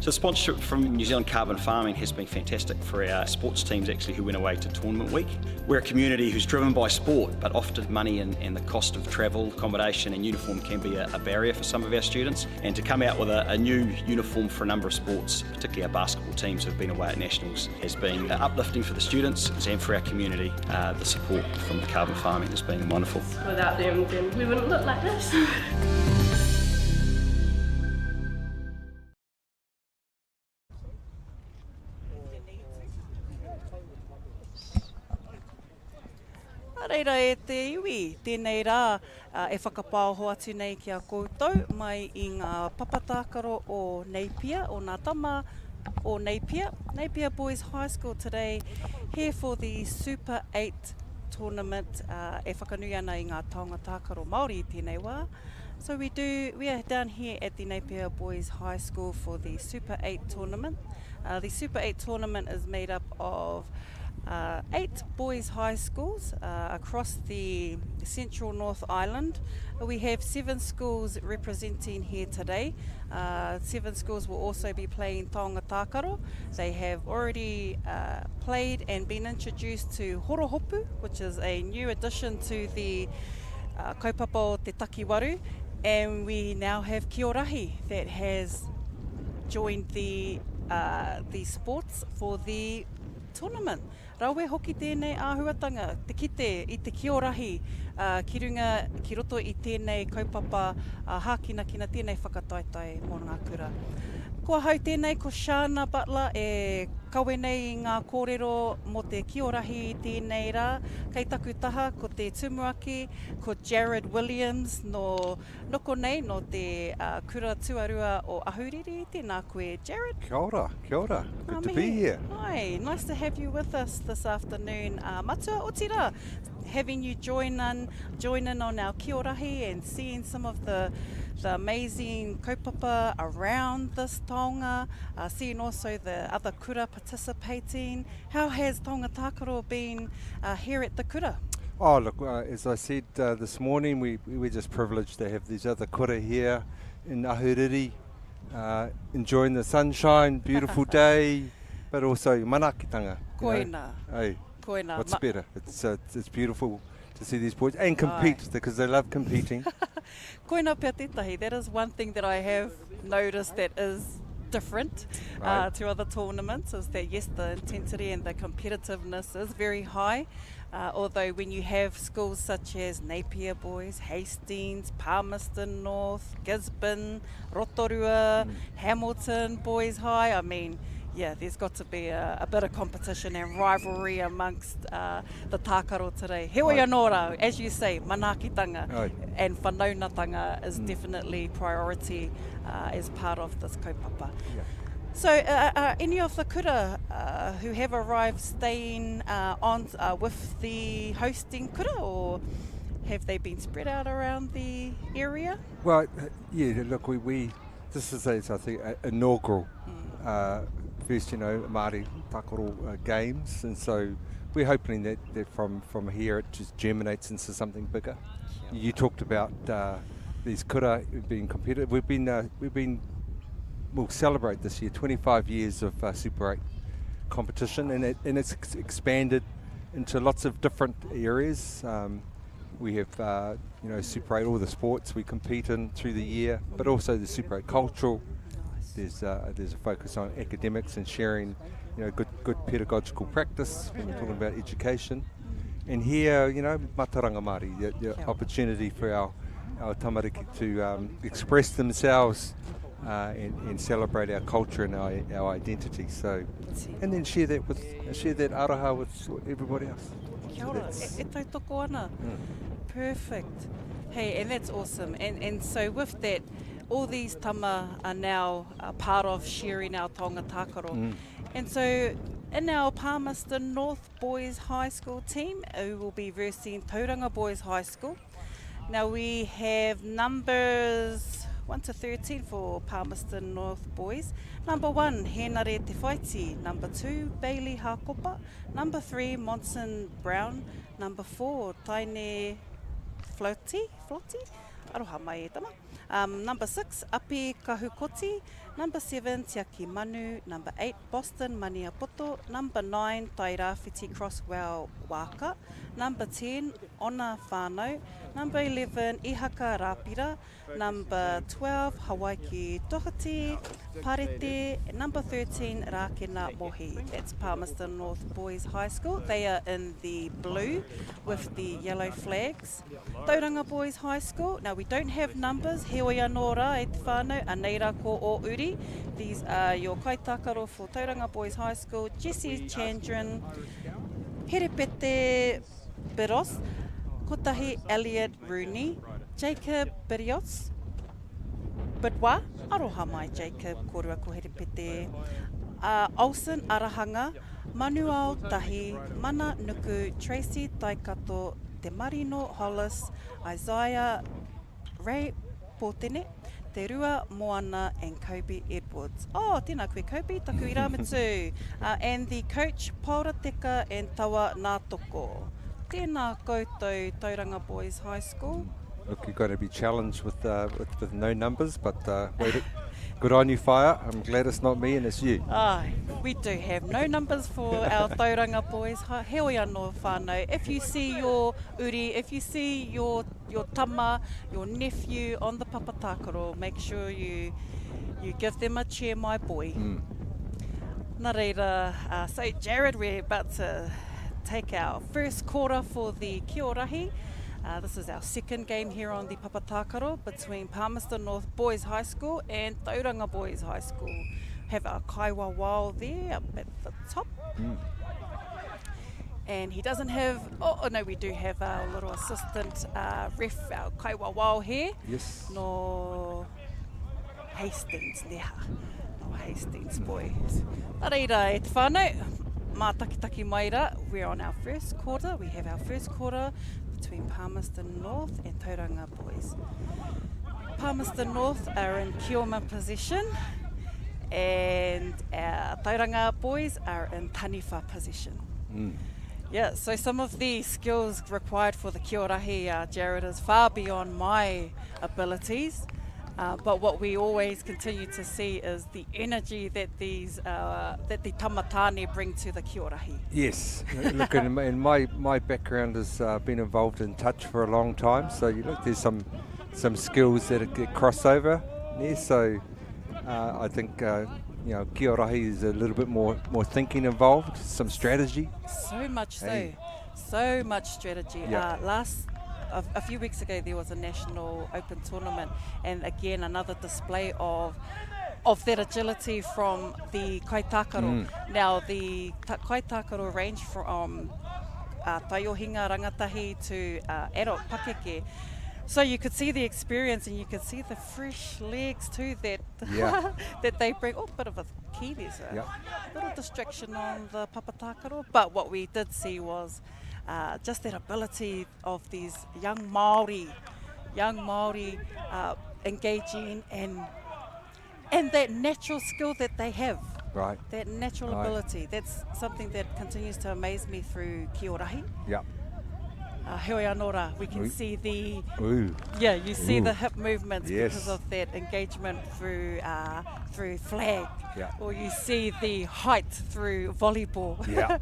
So sponsorship from New Zealand Carbon Farming has been fantastic for our sports teams actually who went away to tournament week. We're a community who's driven by sport, but often money and, and the cost of travel, accommodation and uniform can be a, a barrier for some of our students. And to come out with a, a new uniform for a number of sports, particularly our basketball teams who've been away at nationals, has been uplifting for the students and for our community. Uh, the support from Carbon Farming has been wonderful. Without them, then we wouldn't look like this. Nā reira e te iwi, tēnei rā e whakapaoho atu nei ki a koutou mai i ngā papa tākaro o Napier, o nā tama o Napier, Napier Boys High School today here for the Super 8 tournament e whakanui ana i ngā taonga tākaro Māori i tēnei wā. So we do, we are down here at the Napier Boys High School for the Super 8 tournament. Uh, the Super 8 tournament is made up of uh, eight boys high schools uh, across the central North Island. We have seven schools representing here today. Uh, seven schools will also be playing Taonga Tākaro. They have already uh, played and been introduced to Horohopu, which is a new addition to the uh, kaupapa o te takiwaru, and we now have Kiorahi that has joined the, uh, the sports for the tournament. Rawe hoki tēnei āhuatanga, te kite i te kiorahi uh, ki runga, ki roto i tēnei kaupapa uh, hākinakina, tēnei whakataetae mō ngā kura. Ko ahau tēnei, ko Shana Butler e kawe nei i ngā kōrero mō te kiorahi i tēnei rā. Kei taku taha ko te tumuaki, ko Jared Williams nō noko nei, nō te kura tuarua o Ahuriri. Tēnā koe, Jared. Kia ora, kia ora. Good to be here. Hi, nice to have you with us this afternoon. Uh, matua, otirā, having you join in, join in on our kiorahi and seeing some of the, the amazing kaupapa around this taonga, uh, seeing also the other kura participating. How has Taonga Tākaro been uh, here at the kura? Oh, look, uh, as I said uh, this morning, we, we're just privileged to have these other kura here in Ahuriri, uh, enjoying the sunshine, beautiful day, but also manaakitanga. Koina. Hey, Koina. What's better? It's, uh, it's beautiful to see these boys and compete Aye. because they love competing. Koina pea tētahi, that is one thing that I have noticed that is different uh, right. uh, to other tournaments is that yes, the intensity and the competitiveness is very high. Uh, although when you have schools such as Napier Boys, Hastings, Palmerston North, Gisborne, Rotorua, mm. Hamilton Boys High, I mean, yeah, there's got to be a, a bit of competition and rivalry amongst uh, the tākaro today. Heoi anō rā, as you say, manaakitanga right. and whanaunatanga is mm. definitely priority uh, as part of this kaupapa. Yeah. So, uh, uh, any of the kura uh, who have arrived staying uh, on uh, with the hosting kura, or have they been spread out around the area? Well, uh, yeah, look, we, we this is, a, I think, a inaugural mm. uh, first, you know, Māori Takoro uh, games, and so we're hoping that, that from, from here it just germinates into something bigger. Yeah. You talked about uh, these kura being competitive. We've been, uh, we've been, we'll celebrate this year 25 years of uh, Super 8 competition, and, it, and it's ex expanded into lots of different areas. Um, we have, uh, you know, Super 8, all the sports we compete in through the year, but also the Super 8 cultural. There's, uh, there's a focus on academics and sharing, you know, good, good pedagogical practice when we're talking about education. And here, you know, mataranga Māori, the, the opportunity for our, our tamariki to um, express themselves uh, and, and celebrate our culture and our, our identity. So, and then share that with share that aroha with everybody else. Kia ora, e, e tautoko ana. Mm. Perfect. Hey, and that's awesome. And, and so with that, all these tama are now a part of sharing our taonga tākaro. Mm. And so in our Palmerston North Boys High School team, who will be versing Tauranga Boys High School. Now we have numbers 1 to 13 for Palmerston North Boys. Number 1, Henare Te Whaiti. Number 2, Bailey Hakopa. Number 3, Monson Brown. Number 4, Taine Flotti. Flotti? Aroha mai e tama. Um, number 6, Api Kahukoti. Number 7, Tiaki Manu, Number 8, Boston Maniapoto, Number 9, Tairāwhiti Crosswell Waaka, Number 10, Ona Whānau, Number 11, Ihaka Rapira, Number 12, Hawaiki Doherty, Parete, Number 13, Rakena Mohi. That's Palmerston North Boys High School. They are in the blue with the yellow flags. Tauranga Boys High School. Now, we don't have numbers. Heoi anō rā e te whānau, anei rā ko ō uri. These are your kaitākaro for Tauranga Boys High School, Jesse Chandran, Herepete Biros, Kotahi Elliot Rooney, Jacob Birios, Bidwa, aroha mai Jacob, kōrua ko Herepete, uh, Olsen Arahanga, Manuao Tahi, Mana Nuku, Tracy Taikato, Te Marino Hollis, Isaiah Ray Pōtene, Te Rua Moana and Kobe Edwards. Oh, tēnā koe Kobe, taku irāmutu. Uh, and the coach, Paora Teka and Tawa Nātoko. Tēnā koutou Tauranga Boys High School. Look, you're going to be challenged with, uh, with, with no numbers, but uh, wait, good on you, Fire. I'm glad it's not me and it's you. Ah, we do have no numbers for our Tauranga Boys. Heoi anō whānau. If you see your uri, if you see your, your tama, your nephew on the papatākaro, make sure you, you give them a cheer, my boy. Mm. Nā reira, uh, so Jared, we're about to take our first quarter for the Kiorahi. Uh, this is our second game here on the Papatākaro between Palmerston North Boys High School and Tauranga Boys High School. Have our Kaiwawao there up at the top. Mm. And he doesn't have, oh, oh, no, we do have our little assistant uh, ref, our Kaiwawao here. Yes. No Hastings, neha. No Hastings boys. Nā reira, e te whānau, mātakitaki mai rā, we're on our first quarter. We have our first quarter between Palmerston North and Tauranga Boys. Palmerston North are in Kioma position and our Tauranga Boys are in Taniwha position. Mm. Yeah, so some of the skills required for the Kiorahi, uh, Jared, is far beyond my abilities. Uh, but what we always continue to see is the energy that these uh, that the tamatane bring to the kiorahi. Yes, look, and, and my, my background has uh, been involved in touch for a long time, so you look, there's some some skills that get crossover there. So uh, I think uh, you know kiorahi is a little bit more more thinking involved, some strategy. So much so, hey. so much strategy. Yeah. Uh, last a, a few weeks ago there was a national open tournament, and again another display of of that agility from the kaitākaro. Mm. Now the ta- kaitākaro range from uh, taiohinga rangatahi to uh, adult pakeke. So you could see the experience and you could see the fresh legs too that yeah. that they bring. Oh, bit of a key there's a yep. little distraction on the papatākaro. But what we did see was uh, just that ability of these young Māori, young Māori uh, engaging and and that natural skill that they have. Right. That natural right. ability. That's something that continues to amaze me through Kiorahi. Yeah. Uh, heoi anō rā, we can see the Ooh. yeah, you see Ooh. the hip movements yes. because of that engagement through uh, through flag, yeah. or you see the height through volleyball. Yeah.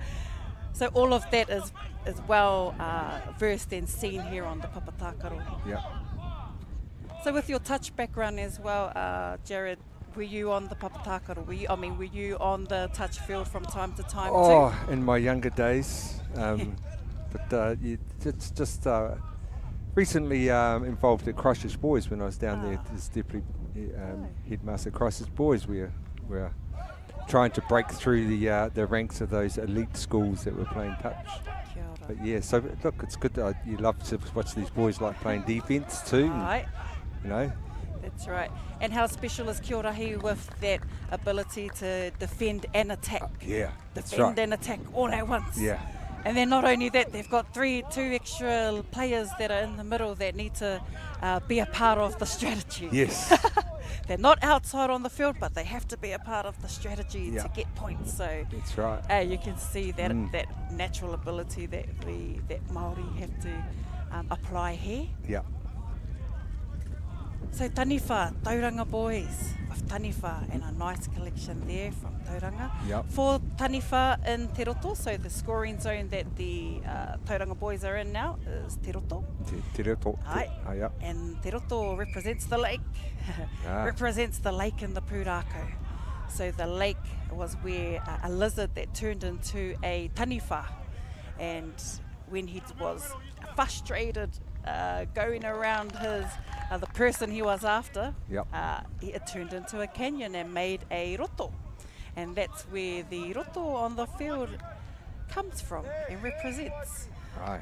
so all of that is is well uh, versed and seen here on the Papatākaro. Yeah. So with your touch background as well, uh, Jared, were you on the papatākaro? Were you, I mean, were you on the touch field from time to time oh, too? in my younger days. Um, but uh, it's just uh, recently um, involved at Christchurch Boys when I was down ah. there as deputy um, headmaster at Christchurch Boys. We were trying to break through the uh, the ranks of those elite schools that were playing touch. But yeah, so look, it's good. To, uh, you love to watch these boys like playing defence too. Right. And, you know. That's right. And how special is Kiorahi with that ability to defend and attack? Uh, yeah, that's defend right. and attack all at once. Yeah. And then not only that, they've got three, two extra players that are in the middle that need to uh, be a part of the strategy. Yes. They're not outside on the field, but they have to be a part of the strategy yeah. to get points. So that's right. Uh, you can see that mm. that natural ability that we that Maori have to um, apply here. Yeah. So Taniwha, Tauranga boys with Taniwha and a nice collection there from Tauranga. Yep. For Taniwha in Te Roto, so the scoring zone that the uh, Tauranga boys are in now is Te Roto. Te, te Roto. Aye. Ah, yep. And Te Roto represents the lake. Ah. Represents the lake in the Pūrākau. So the lake was where a, a lizard that turned into a taniwha and when he was frustrated uh, going around his uh, the person he was after, yep. uh, it turned into a canyon and made a roto. And that's where the roto on the field comes from and represents. Right.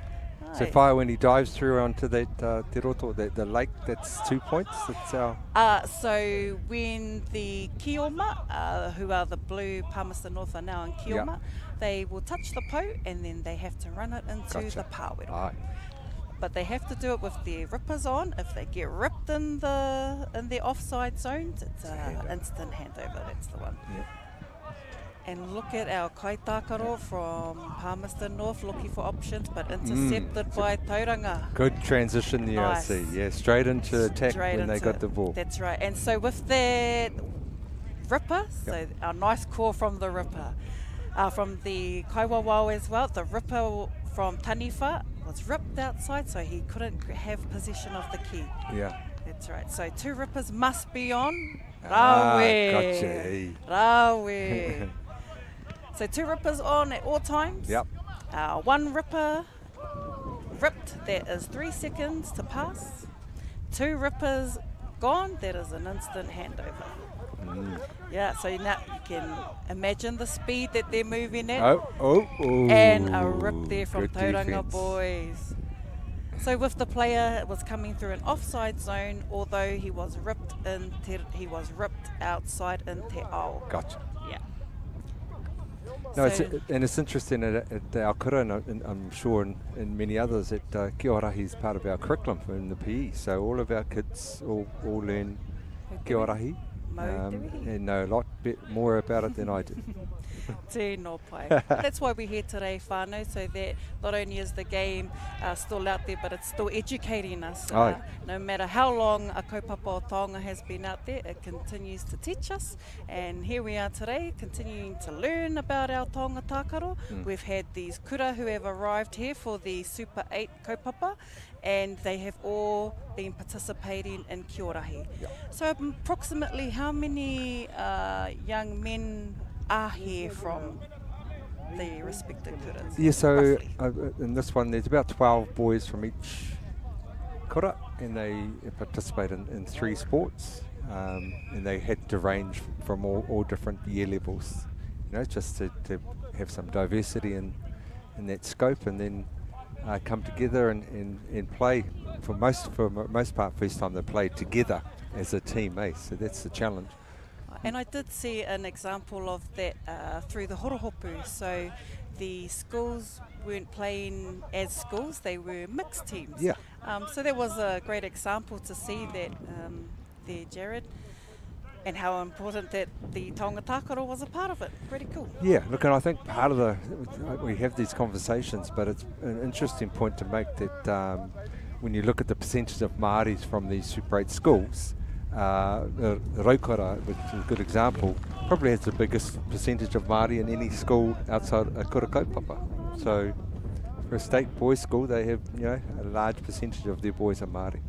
So Fire, when he dives through onto that uh, te roto, the, the lake, that's two points. That's our. Uh, so when the Kioma, uh, who are the blue Palmerston North are now in Kioma, Yep. they will touch the po and then they have to run it into Gotcha. the pāwero. Aye. But they have to do it with their rippers on. If they get ripped in the in the offside zones, it's an instant handover. That's the one. Yep. And look at our kaitākaro from Palmerston North looking for options, but intercepted by Tauranga. Good transition there, Nice. I see. Yeah, straight into attack Straight when they into got it. the ball. That's right. And so with that ripper, so our nice call from the ripper, uh, from the Kaiwawao as well, the ripper from Taniwha was ripped outside, so he couldn't have possession of the key. Yeah. That's right. So two rippers must be on. Ah, Rawe. gotcha, eh. Rawe. so two rippers on at all times. Yep. Uh, one ripper ripped, that is three seconds to pass. Two rippers gone, that is an instant handover. Yeah, so now you can imagine the speed that they're moving at. Oh, oh, oh. And a rip there from Good Tauranga defense. boys. So with the player it was coming through an offside zone, although he was ripped in te, he was ripped outside in Te Ao. Gotcha. Yeah. No, it's, So- and it's interesting at, at our kura, and, and I'm sure in, in many others, that uh, Kia Orahi is part of our curriculum in the PE. So all of our kids all, all learn Kia Orahi Mau te wehi. and know a lot bit more about it than I do. Tino pai. That's why we're here today, whānau, so that not only is the game uh, still out there, but it's still educating us. Aye. Uh, no matter how long a kaupapa o taonga has been out there, it continues to teach us. And here we are today, continuing to learn about our taonga tākaro. Mm. We've had these kura who have arrived here for the Super 8 kaupapa, and they have all been participating in Kiorahi. So approximately how many uh, young men are here from the respective kuras? Yeah, so uh, in this one, there's about 12 boys from each kura, and they participate in, in three sports. Um, and they had to range from all, all different year levels, you know, just to, to have some diversity in, in that scope, and then uh, come together and, and, and play for most for mo- most part first time they played together as a team, eh? So that's the challenge. And I did see an example of that uh, through the Horohopu. So the schools weren't playing as schools, they were mixed teams. Yeah. Um, so that was a great example to see that um, there, Jared, and how important that the Taonga Tākaro was a part of it. Pretty cool. Yeah, look, and I think part of the we have these conversations, but it's an interesting point to make that um, when you look at the percentage of Māoris from these Super 8 schools, uh, the Raukura, which is a good example, probably has the biggest percentage of Māori in any school outside a kura kaupapa. So for a state boys school, they have you know a large percentage of their boys are Māori.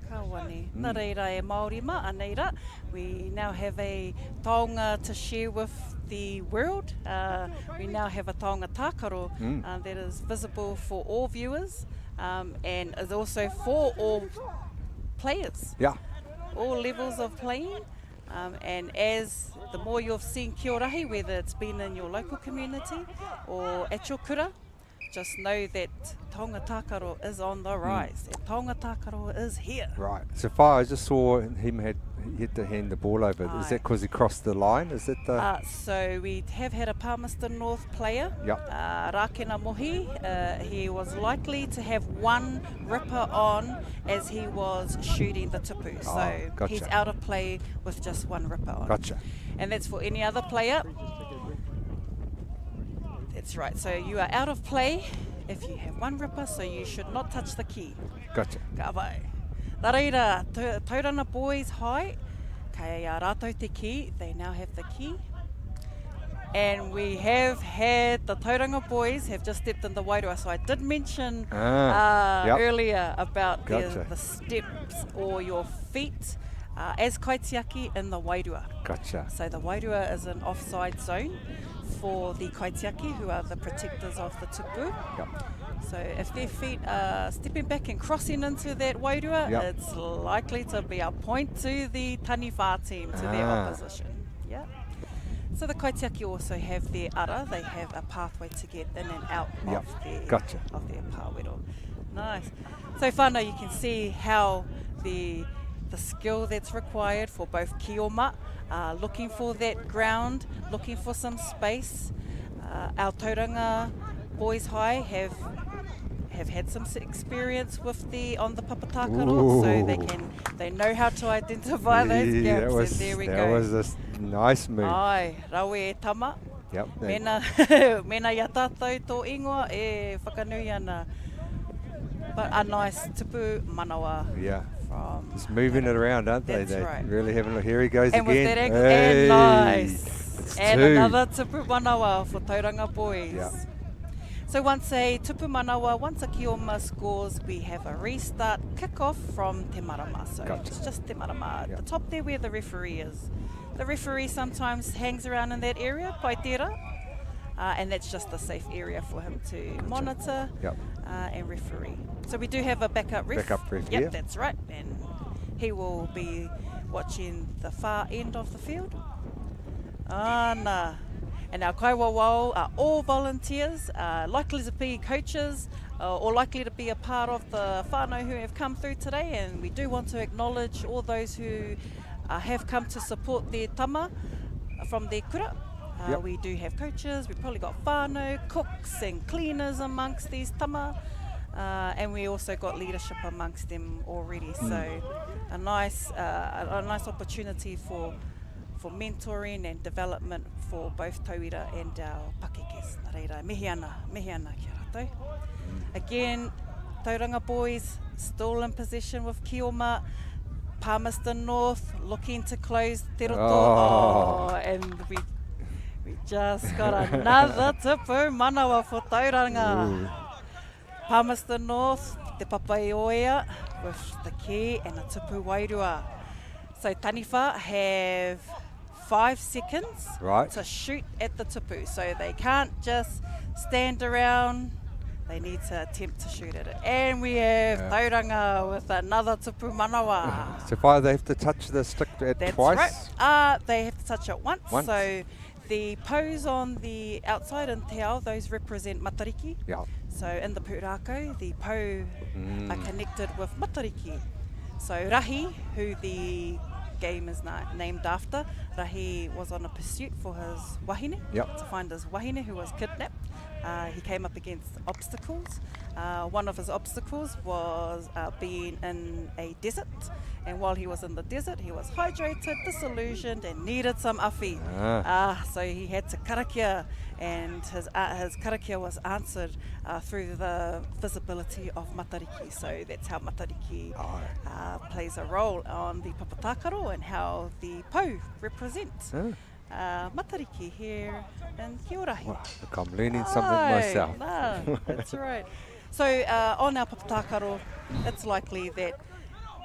Ka wane. Mm. Nā reira e Māori mā, anei rā. We now have a taonga to share with the world. Uh, we now have a taonga tākaro Mm. uh, that is visible for all viewers um, and is also for all players. Yeah. All levels of playing. Um, and as the more you've seen Kiorahi, whether it's been in your local community or at your kura, just know that taonga tākaro is on the rise. And taonga tākaro is here. Right. So far, I just saw him had he had to hand the ball over. Is Aye. that because he crossed the line? Is that the Uh, so we have had a Palmerston North player, Yep. uh, Rakena Mohi. Uh, he was likely to have one ripper on as he was shooting the tupu. So Ah, gotcha. he's out of play with just one ripper on. Gotcha. And that's for any other player. That's right. So you are out of play if you have one ripper, so you should not touch the key. Gotcha. Ka pai. Nā reira, Tauranga Boys High, kei a rātou te key, they now have the key. And we have had the Tauranga boys have just stepped in the wairua. So I did mention ah, uh, yep. earlier about gotcha. the, the steps or your feet uh, as kaitiaki in the wairua. Gotcha. So the wairua is an offside zone for the kaitiaki who are the protectors of the tupu. Yep. So if their feet are stepping back and crossing into that wairua, yep. it's likely to be a point to the taniwha team, to ah. their opposition. Yeah. So the kaitiaki also have their ara, they have a pathway to get in and out yep. of their gotcha. of their pāwero. Nice. So whānau, you can see how the the skill that's required for both kioma, uh, looking for that ground, looking for some space. Uh, our Tauranga Boys High have have had some experience with the on the papatākaro, so they can they know how to identify those gaps. That was, and there we that go. was a nice move. Ai, rawe e tama. Yep. Mena, mena ia tātou tō ingoa e whakanui ana. But a nice tupu manawa. Yeah. From Just moving it around, aren't they? That's they right. Really having a Here he goes and again. With that angle, hey. and nice. It's and two. another tupu manawa for Tauranga boys. Yeah. So once a tupu manawa, once a kioma scores, we have a restart kickoff from Te Marama. So gotcha. it's just Te Marama at yep. the top there where the referee is. The referee sometimes hangs around in that area, Paitera, uh, and that's just a safe area for him to gotcha. monitor yep. uh, and referee. So we do have a backup ref. Backup ref, Yep, yeah. that's right. And he will be watching the far end of the field. Ana. And our kaiwawao are all volunteers, uh, likely to be coaches uh, or likely to be a part of the whānau who have come through today. And we do want to acknowledge all those who uh, have come to support their tama from their kura. Uh, yep. We do have coaches, we've probably got whānau, cooks and cleaners amongst these tama. Uh, and we also got leadership amongst them already. Mm. So a nice, uh, a, a nice opportunity for for mentoring and development for both tauira and our pakekes. Nā reira, mihi ana, mihi ana ki a rātou. Again, Tauranga boys still in possession with Kioma. Palmerston North looking to close Te Roto. Oh. Oh, and we, we just got another tupu manawa for Tauranga. Ooh. Palmerston North, Te Papaioea with the key and a tupu wairua. So Taniwha have 5 seconds right. to shoot at the tupu. So they can't just stand around. They need to attempt to shoot at it. And we have yeah. Tauranga with another tupu manawa. So far they have to touch the stick at That's twice? right. Uh, they have to touch it once. once. So the pose on the outside in Te Ao, those represent matariki. Yeah. So in the pūrākau, the pou mm. are connected with matariki. So Rahi, who the game is na- named after, Rahi was on a pursuit for his wahine, yep. to find his wahine who was kidnapped. Uh, he came up against obstacles. Uh, one of his obstacles was uh, being in a desert, and while he was in the desert, he was hydrated, disillusioned, and needed some awhi. Ah. so he had to karakia, and his, his karakia was answered through the visibility of matariki. So that's how matariki oh. plays a role on the papatākaro and how the pou represent. Ah. Matariki here in Kiorahi. Wow, look, I'm learning something myself. Nah, that's right. So uh, on our papatākaro, it's likely that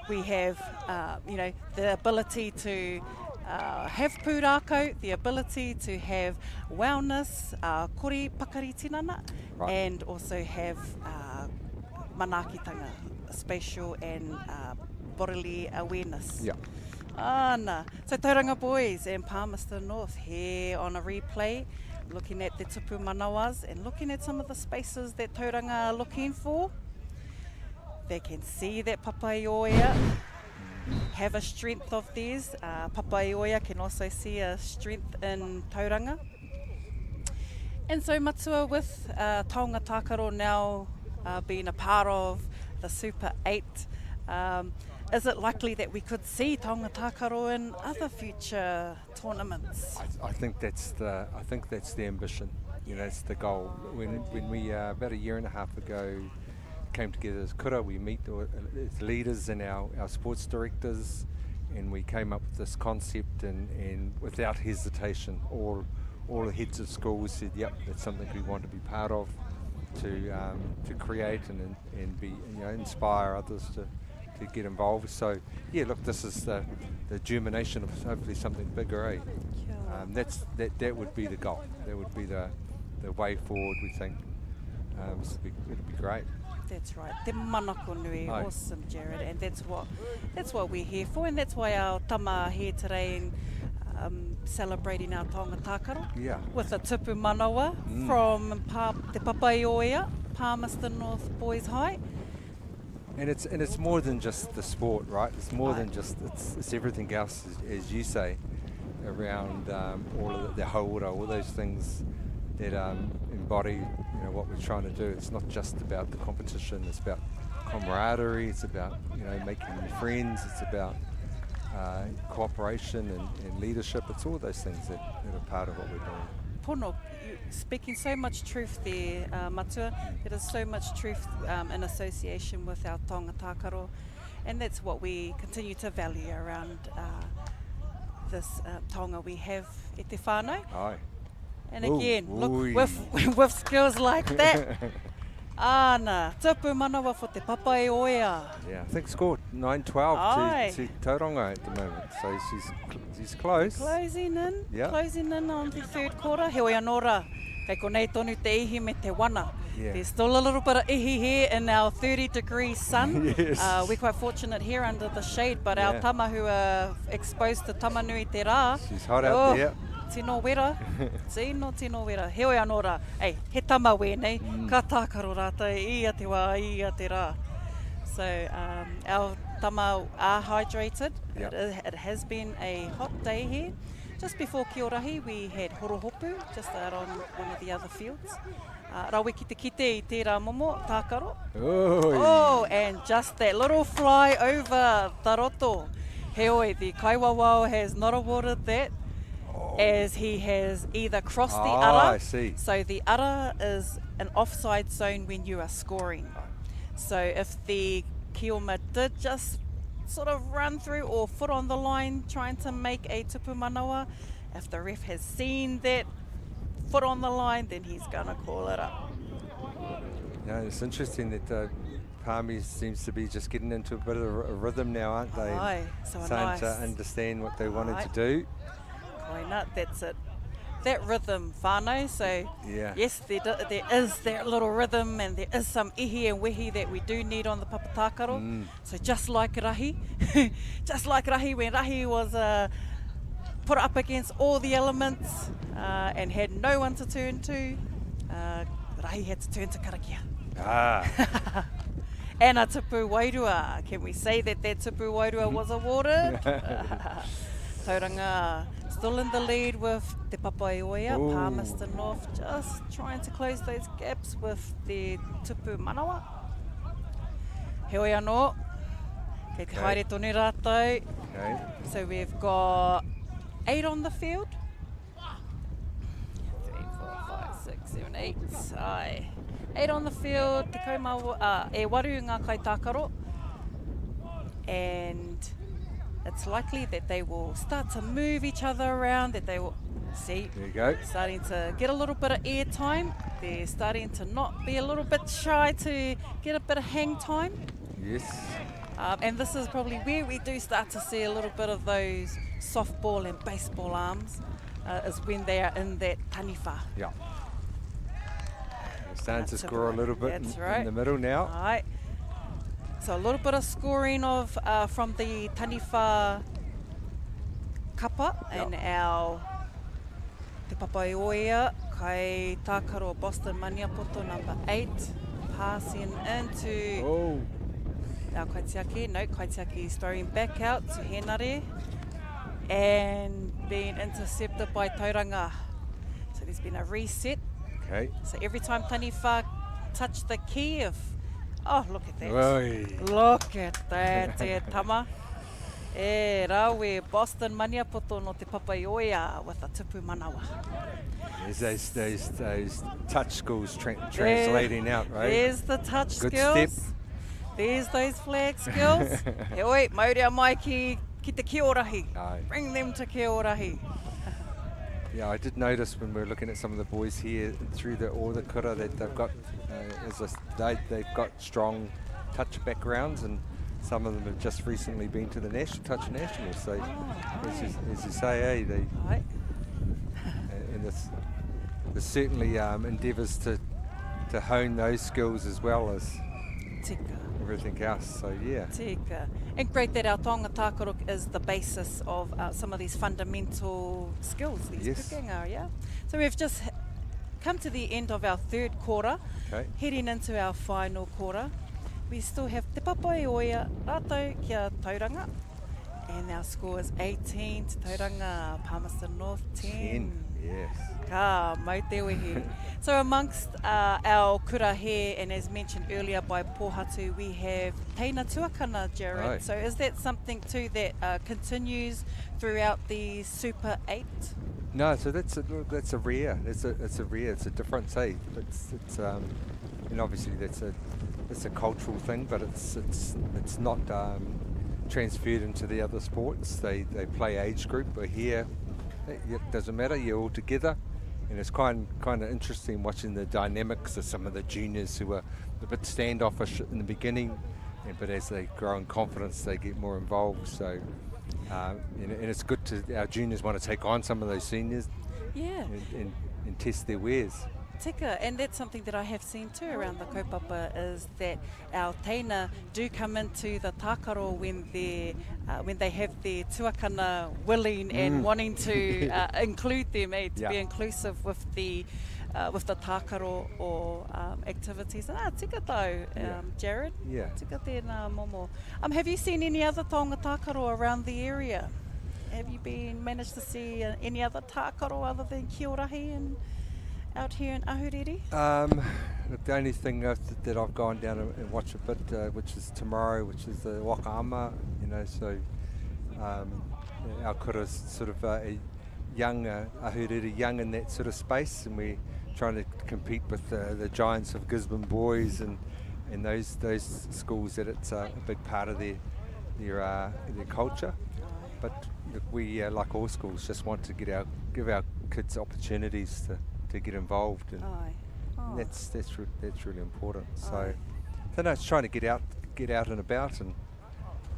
we have, uh, you know, the ability to uh, have pūrākau, the ability to have wellness, uh, kori pakari tinana, right. and also have uh, manaakitanga, spatial and uh, bodily awareness. Yeah. Ana. So Tauranga Boys and Palmerston North here on a replay, looking at the tupu manawas and looking at some of the spaces that Tauranga are looking for. They can see that Papaioea have a strength of theirs. Uh, Papaioea can also see a strength in Tauranga. And so Matua, with uh, Taonga Tākaro now uh, being a part of the Super 8, um, is it likely that we could see Taonga Tākaro in other future tournaments? I, I think that's the I think that's the ambition. You know, it's the goal. When when we uh, about a year and a half ago came together as kura, we meet as leaders and our, our sports directors, and we came up with this concept and, and without hesitation, all, all the heads of schools said, yep, that's something we want to be part of to, um, to create and, and be, you know, inspire others to, to get involved. So, yeah, look, this is the, the germination of hopefully something bigger, eh? Um, that's, that, that would be the goal. That would be the, the way forward, we think. Um, it'll, be, it'll be great. That's right. Te manako nui. Aye. Awesome, Jared. And that's what that's what we're here for, and that's why our tama are here today and um, celebrating our taonga tākaro. Yeah. With a tupu manawa mm. from pa, Te Papaioea, Palmerston North Boys High. And it's and it's more than just the sport, right? It's more than just it's, it's everything else, as, as you say, around um, all of the, the hauora, all those things that um, embody you know what we're trying to do. It's not just about the competition. It's about camaraderie. It's about you know making new friends. It's about uh, cooperation and, and leadership. It's all those things that, that are part of what we're doing. Pono, you speaking so much truth there, uh, Matua. There is so much truth um, in association with our taonga tākaro, and that's what we continue to value around uh, this uh, taonga we have e te whānau. Aye. And again, Ooh, look, with, with skills like that, Ana, tupu manawa for Te Papaioea. Yeah, I think scored 9-12 to, to Tauranga at the moment. So she's, she's close. Closing in, yeah. closing in on the third quarter. Heoi anō rā, kei konei tonu te ihi me te wana. Yeah. There's still a little bit of ihi here in our 30 degree sun. yes. Uh, we're quite fortunate here under the shade, but yeah. our tama who are exposed to tamanui te rā. She's hot out oh, there. Tino wera, tino, tino wera. Heoi anō rā, ei, he tama wēnei, mm. ka tākaro rātou i ia te wā, i ia te rā. So um, our tama are hydrated. Yep. It, it has been a hot day here. Just before Kiorahi, we had horohopu just out on one of the other fields. Uh, rawe ki te kite i tērā momo, tākaro. Oi. Oh, and just that little fly over the roto. Heoi, the kaiwawao has not awarded that oh. as he has either crossed the ah, ara. I see. So the ara is an offside zone when you are scoring. So if the Kioma did just sort of run through or foot on the line trying to make a tupu manawa, if the ref has seen that foot on the line, then he's going to call it up. Yeah, it's interesting that uh, Palmy seems to be just getting into a bit of a rhythm now, aren't they? Aye, so Starting nice. to understand what they wanted Aye. to do. Koina, that's it. That rhythm, whānau, so yeah. yes, there, do, there is that little rhythm and there is some ihi and wehi that we do need on the papatākaro. Mm. So just like Rahi, just like Rahi, when Rahi was uh, put up against all the elements uh, and had no one to turn to, uh, Rahi had to turn to karakia. Ah. and a tupu wairua. Can we say that that tupu wairua was awarded? Tauranga still in the lead with Te Papaioea, Palmerston North, just trying to close those gaps with the tupu manawa. Heoi anō, kei te haere tonu rātou. Okay. So we've got eight on the field. 3, 4, 5, 6, 7, 8. Ai. Eight on the field, te kaumā, uh, e waru ngā kaitākaro. And it's likely that they will start to move each other around, that they will see. There you go. Starting to get a little bit of air time. They're starting to not be a little bit shy to get a bit of hang time. Yes. Um, and this is probably where we do start to see a little bit of those softball and baseball arms, uh, is when they are in that taniwha. Yeah. They're starting to score a little bit That's in, right. in the middle now. All right. So a little bit of scoring of uh, from the taniwha kapa Yep. and our Te Papaioea kai tākaro Boston Maniapoto number 8 passing into oh. our kaitiaki. No, kaitiaki is throwing back out to Henare and being intercepted by Tauranga. So there's been a reset. Okay. So every time Taniwha touch the key, if oh look at that. Oi. Look at that, te tama. E rawe, Boston Maniapoto no Te Papaioea with a tupu manawa. There's those, those, those touch skills tra translating there, out, right? There's the touch Good skills. Step. There's those flag skills. Heoi, maurea mai ki, ki te Kiorahi. Bring them to Kiorahi. Yeah, I did notice when we were looking at some of the boys here through the all the kura that they've got, uh, as a, they, they've got strong touch backgrounds and some of them have just recently been to the national touch nationals. So, oh, as, you, as you say, hey, they and there's, there's certainly um, endeavours to to hone those skills as well as Tika. everything else. So yeah. Tika. And great that our taonga tākaro is the basis of uh, some of these fundamental skills, these yes. pukenga, yeah. So we've just come to the end of our third quarter, okay. heading into our final quarter. We still have Te Papaioea rātou kia Tauranga. And our score is 18 to Tauranga, Palmerston North 10. 10, yes. Ka mau te wehi. so amongst uh, our kura here, and as mentioned earlier by Pohatu, we have Teina Tuakana, Jared. Right. So is that something too that uh, continues throughout the Super 8? No, so that's a, that's a rare. It's a it's a rare. It's a different say. It's it's um, and obviously that's a it's a cultural thing, but it's it's it's not um, transferred into the other sports. They they play age group, but here it doesn't matter. You're all together, and it's kind kind of interesting watching the dynamics of some of the juniors who were a bit standoffish in the beginning, and but as they grow in confidence, they get more involved. So. Uh, and, and it's good to our juniors want to take on some of those seniors yeah. and, and, and test their wares. Tika, and that's something that I have seen too around the kaupapa is that our teina do come into the tākaro when they uh, when they have their tuakana willing and mm. wanting to uh, include them, eh, to yeah. be inclusive with the uh, with the tākaro or um, activities. Ah, tika tau, um, yeah. Jared. Yeah. Tika tēnā momo. Um, have you seen any other taonga tākaro around the area? Have you been managed to see uh, any other tākaro other than Kiorahi and out here in Ahuriri? Um, look, the only thing that I've gone down and watched a bit, uh, which is tomorrow, which is the Wakaama, you know, so um, our kura's sort of uh, a young, uh, Ahuriri young in that sort of space, and we're trying to compete with the, the giants of Gisborne Boys and, and those those schools that it's a big part of their their, uh, their culture. But look, we, uh, like all schools, just want to get our give our kids opportunities to, to get involved, and, Aye. and that's that's re- that's really important. So, Aye. so no, it's trying to get out get out and about and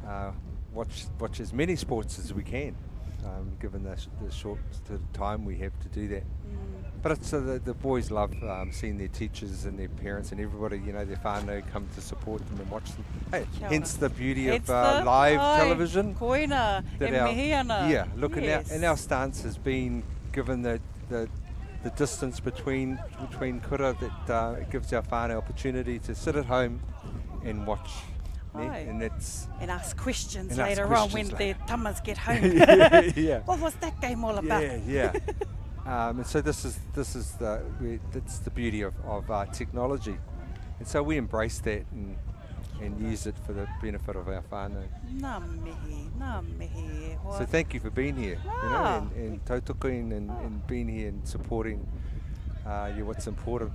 uh, watch watch as many sports as we can, um, given the, sh- the short sort of time we have to do that. Mm. But it's uh, the, the boys love um, seeing their teachers and their parents and everybody, you know, their whānau come to support them and watch them. Hey, Kia hence ora. the beauty Hence of uh, the- live aye, television. Koina, that e our- mihi ana. Yeah, look, and, our, Yes. and our stance has been given the, the, the distance between between kura that uh, it gives our whānau opportunity to sit at home and watch. ne? Aye. And it's And ask questions And ask later on when questions their later. tamas get home. Yeah. What was that game all about? Yeah, yeah. um, and so this is this is the we, that's the beauty of, of uh, technology, and so we embrace that and and use it for the benefit of our whānau. Nā mihi, nā mihi e hoa. So thank you for being here, you know, Ah. and, and tautokoing and, and being here and supporting uh, you what's important.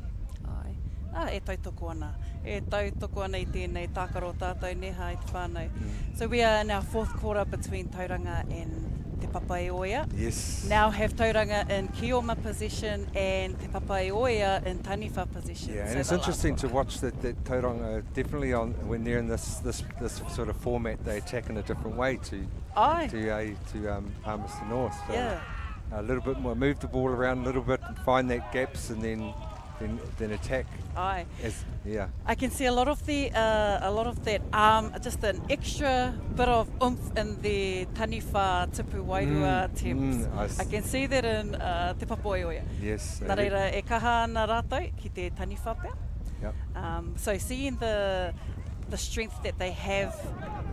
Ai. Ah, e tautoko ana. E tautoko ana i tēnei tākaro tātou neha i te whānau. Mm. So we are in our fourth quarter between Tauranga and Te Papaioea. Yes. Now have Tauranga in Kioma position and Te Papaioea in Taniwha position. Yeah, and So it's the last interesting to watch that, that Tauranga definitely on when they're in this, this this sort of format, they attack in a different way to Aye. to uh, to um, Palmerston North. So Yeah. a little bit more, move the ball around a little bit and find that gaps, and then then then attack. Aye. As, yeah. I can see a lot of the uh, a lot of that arm, just an extra bit of oomph in the taniwha tipu wairua attempts. mm, I s- I can see that in uh, Te Papaioea. Yes. Nā reira, e kaha ana rātou ki te taniwha pea. Yep. Um, so seeing the the strength that they have,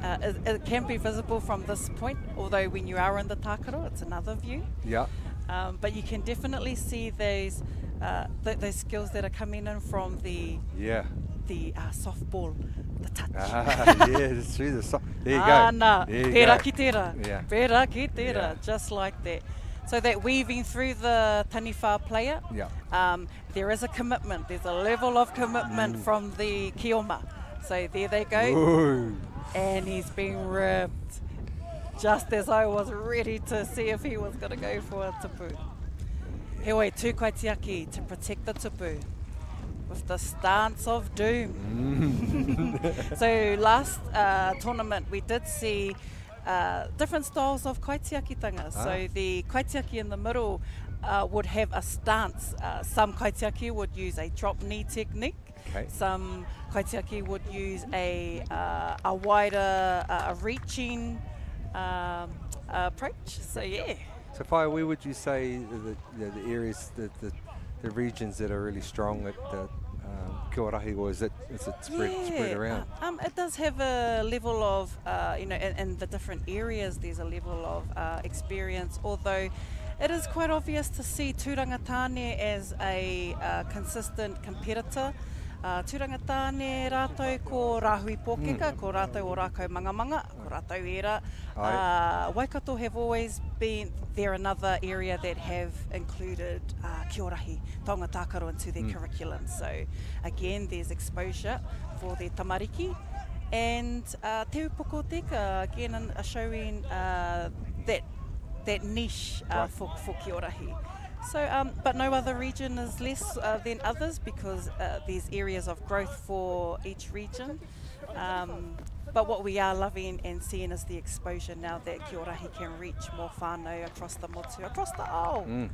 uh, it, it can be visible from this point, although when you are in the tākaro, it's another view. Yeah. Um, but you can definitely see those, uh, th- those skills that are coming in from the Yeah. the uh, softball, the touch. Ah, yeah, it's true. The so- There you go. Āna, There you pērā go. ki tērā. Yeah. Pērā ki tērā, Yeah. just like that. So that weaving through the taniwha player, Yeah. um, there is a commitment. There's a level of commitment Mm. from the Kioma. So there they go. Ooh. And he's been ripped. Just as I was ready to see if he was going to go for a tupu. Heoi, tū kaitiaki to protect the tupu with the stance of doom. Mm. so last uh, tournament we did see uh, different styles of kaitiakitanga. Ah. So the kaitiaki in the middle uh, would have a stance. Uh, some kaitiaki would use a drop knee technique. Okay. Some kaitiaki would use a, uh, a wider, uh, a reaching um, approach. So yeah. So, Whaea, where would you say the, the, the areas, the, the, the regions that are really strong at the um, Kiorahi, or is it, is it spread, spread Yeah, around? Um, it does have a level of, uh, you know, in, in the different areas, there's a level of uh, experience, although it is quite obvious to see Tūranga Tāne as a uh, consistent competitor. Uh, Tūranga Tāne rātou ko Rāhui Pōkeka, Mm. ko rātou o Rākau Mangamanga, ko rātou ērā. Ai. Uh, Waikato have always been, they're another area that have included uh, Kiorahi, taonga tākaro into their Mm. curriculum. So again, there's exposure for their tamariki. And uh, Te Upoko Teka, again, an- are showing uh, that, that niche uh, Right. for, for Kiorahi. So, um, but no other region is less uh, than others because uh, there's areas of growth for each region. Um, but what we are loving and seeing is the exposure now that Kiorahi can reach more whānau across the motu, across the ao. Mm.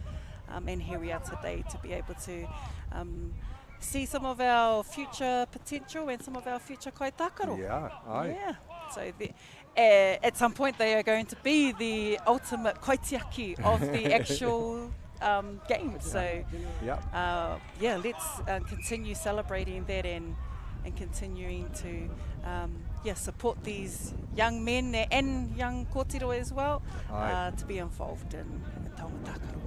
Um, and here we are today to be able to um, see some of our future potential and some of our future kaitākaro. Yeah, aye. Yeah. So the, uh, at some point they are going to be the ultimate kaitiaki of the actual um, game. So Yeah. uh, yeah, let's uh, continue celebrating that and and continuing to um, yeah support these young men and young kōtiro as well Aye. uh, to be involved in, in taonga tākaro.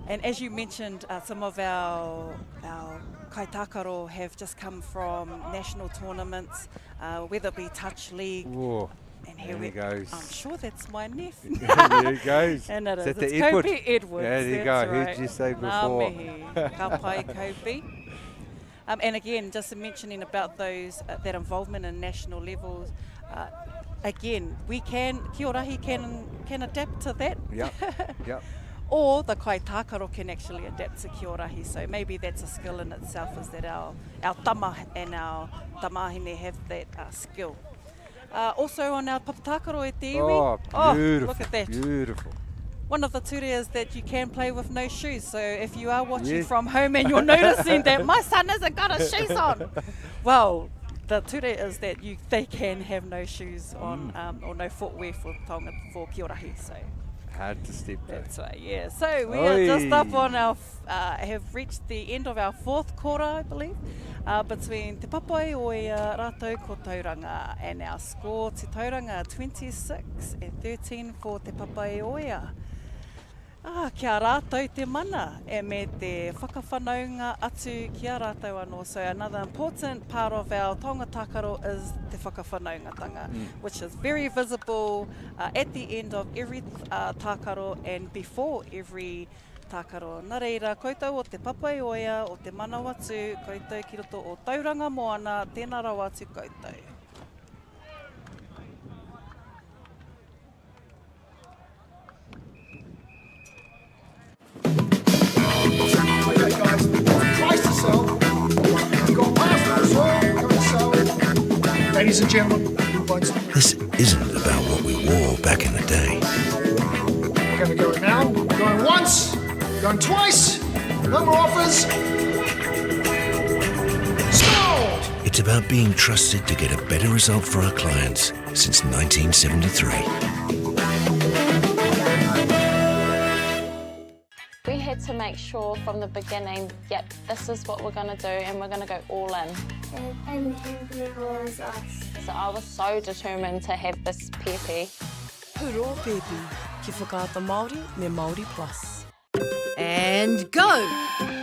And as you mentioned, uh, some of our our kaitākaro have just come from national tournaments, uh, whether it be Touch League. Whoa. And here There we he goes. I'm sure that's my nephew. there he goes. And it Is is. that the It's Edward? Kobe Edwards. Yeah, there you that's go. Right. Heard you say Ngā before. mihi. Ka pai, Kobe. Um, and again, just mentioning about those uh, that involvement in national levels. Uh, again, we can Kiorahi can can adapt to that. Yep. Yep. Or the kaitākaro can actually adapt to Kiorahi. So maybe that's a skill in itself, is that our, our tama and our tamahine have that uh, skill. Uh, also on our papatākaro e te iwi. Oh, beautiful. look at that. Beautiful. One of the ture is that you can play with no shoes. So if you are watching Yes. from home and you're noticing that my son hasn't got his shoes on, well, the ture is that you they can have no shoes on Mm. um, or no footwear for taonga for Kiorahi. So Hard to step though. that's right, yeah. So we are just up Oi. on our, f- uh, have reached the end of our fourth quarter, I believe, uh, between Te Papaioea rātou ko Tauranga. And our score to Tauranga, 26 and 13 for Te Papaioea. Ah, kia rātou te mana e me te whakawhanaunga atu ki a rātou anō. So another important part of our taonga tākaro is te whakawhanaungatanga, Mm. which is very visible uh, at the end of every uh, tākaro and before every tākaro. Nā reira, koutou o Te Papaioea, o Te Manawatū, koutou ki roto o Tauranga Moana, tēnā rawa atu koutou. Okay, guys, price to sell. We've got past as well. Going to sell. Ladies and gentlemen, who wants to This isn't about what we wore back in the day. We're going to go now. Going once, going twice. No more offers. Sold! It's about being trusted to get a better result for our clients since 1973. We had to make sure from the beginning, yep, this is what we're going to do and we're going to go all in. And, and who was us. So I was so determined to have this pēpi. Huro pēpi, ki Whakaata Māori me Māori Plus. And go!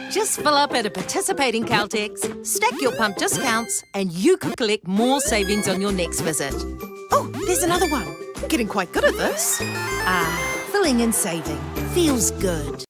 Just fill up at a participating Caltex, stack your pump discounts, and you could collect more savings on your next visit. Oh, there's another one. I'm getting quite good at this. Ah, filling and saving. Feels good.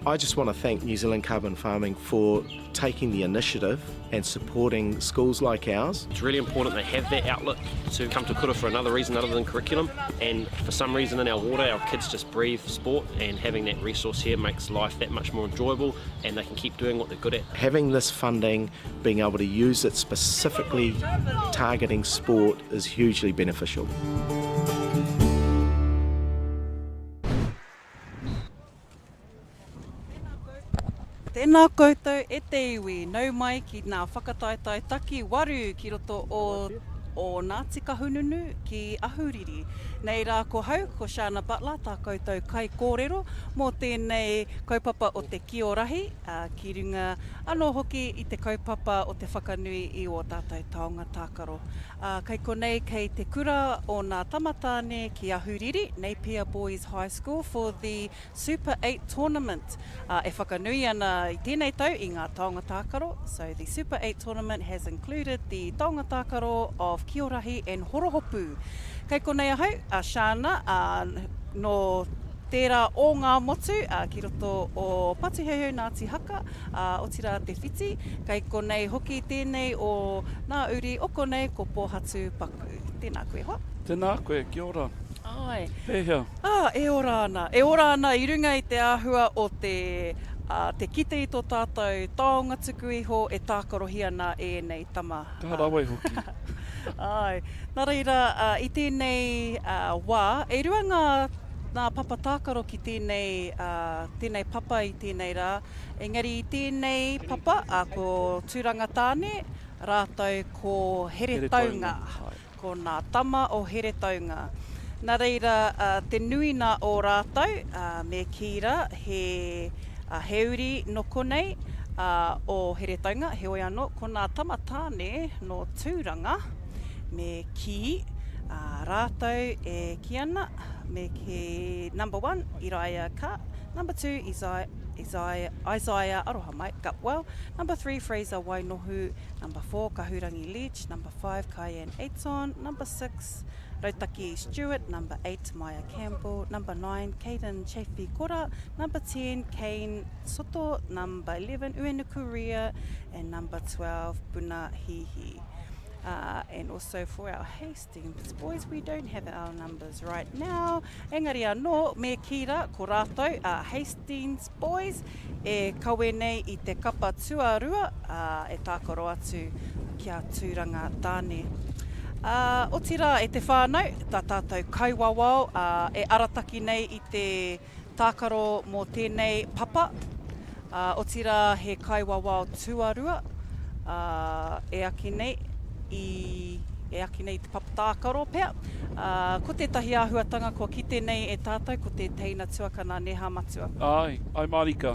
I just want to thank New Zealand Carbon Farming for taking the initiative and supporting schools like ours. It's really important they have that outlet to come to kura for another reason other than curriculum. And for some reason in our water, our kids just breathe sport, and having that resource here makes life that much more enjoyable and they can keep doing what they're good at. Having this funding, being able to use it specifically targeting sport is hugely beneficial. Tēnā koutou e te iwi, nau mai ki nā whakataetae taki waru ki roto o o Ngāti Kahununu ki Ahuriri. Nei rā ko hau, ko Shana Butler tā koutou kaikōrero mō tēnei kaupapa o te Kio Rahi, ā, ki runga anō hoki i te kaupapa o te whakanui i ō tātou taonga tākaro. Ā, kei konei kei te kura o nā tamatāne ki Ahuriri, Napier Boys High School for the Super 8 Tournament, ā, e whakanui ana i tēnei tau i ngā taonga tākaro, so the Super 8 Tournament has included the taonga tākaro of Kiorahi and Horohopu. Kei konei ahau, a Shana, ā, nō tērā o ngā motu, ā, ki roto o Patuheuheu Ngāti Haka, ā, otirā Te Whiti. Kei konei hoki tēnei o ngā uri o konei ko Pōhatu Paku. Tēnā koe hoa. Tēnā koe, kia ora. Āe. Pēhea? Ā, e ora ana. E ora ana i runga i te āhua o te, ā, te kite i tō tātou taonga tuku iho e tākarohia ana e ēnei tama. Ka rawe hoki. Āe. Nā reira, ā, i tēnei, ā, wā, e rua ngā, ngā papa tākaro ki tēnei, ā, tēnei papa i tēnei rā. Engari i tēnei papa, ā, ko Tūranga Tāne rātou ko Heretaunga. Heretaunga. Ko nā tama o Heretaunga. Na reira, te nui na o rātou, me kī ra, he, he uri no konei, o Heretaunga, heoi ano, ko nā tama tāne no Tūranga, me kī, rātou e kī ana, me kī, number one, Iraia Ka, number two, Isaiah, Isaiah, Isaiah Arohamai, Gupwell, number three, Fraser Wainohu, Number 4, Kahurangi Leach, Number 5, Kyan Aiton, Number 6, Rautaki Stewart, Number 8, Maya Campbell, Number 9, Caden Chafee Kora, Number 10, Kane Soto, Number 11, Uenuku Ria, and Number 12, Puna Hihi. Uh, and also for our Hastings boys, we don't have our numbers right now. Engari anō, me kī rā, ko rātou, uh, Hastings boys, E kawe nei i te kapa tuarua, ā, e tākaro atu ki a Tūranga Tāne. Ā, otirā e te whānau, tā tātou kaiwawao, ā, e arataki nei i te tākaro mō tēnei papa, ā, otirā he kaiwawao tuarua, ā, e aki nei i, e aki nei i te papa tākaro pea. Ā, ko tētahi āhuatanga kua kite nei e tātou ko te teina tuakana Neha Matua. Āe, āe mārika.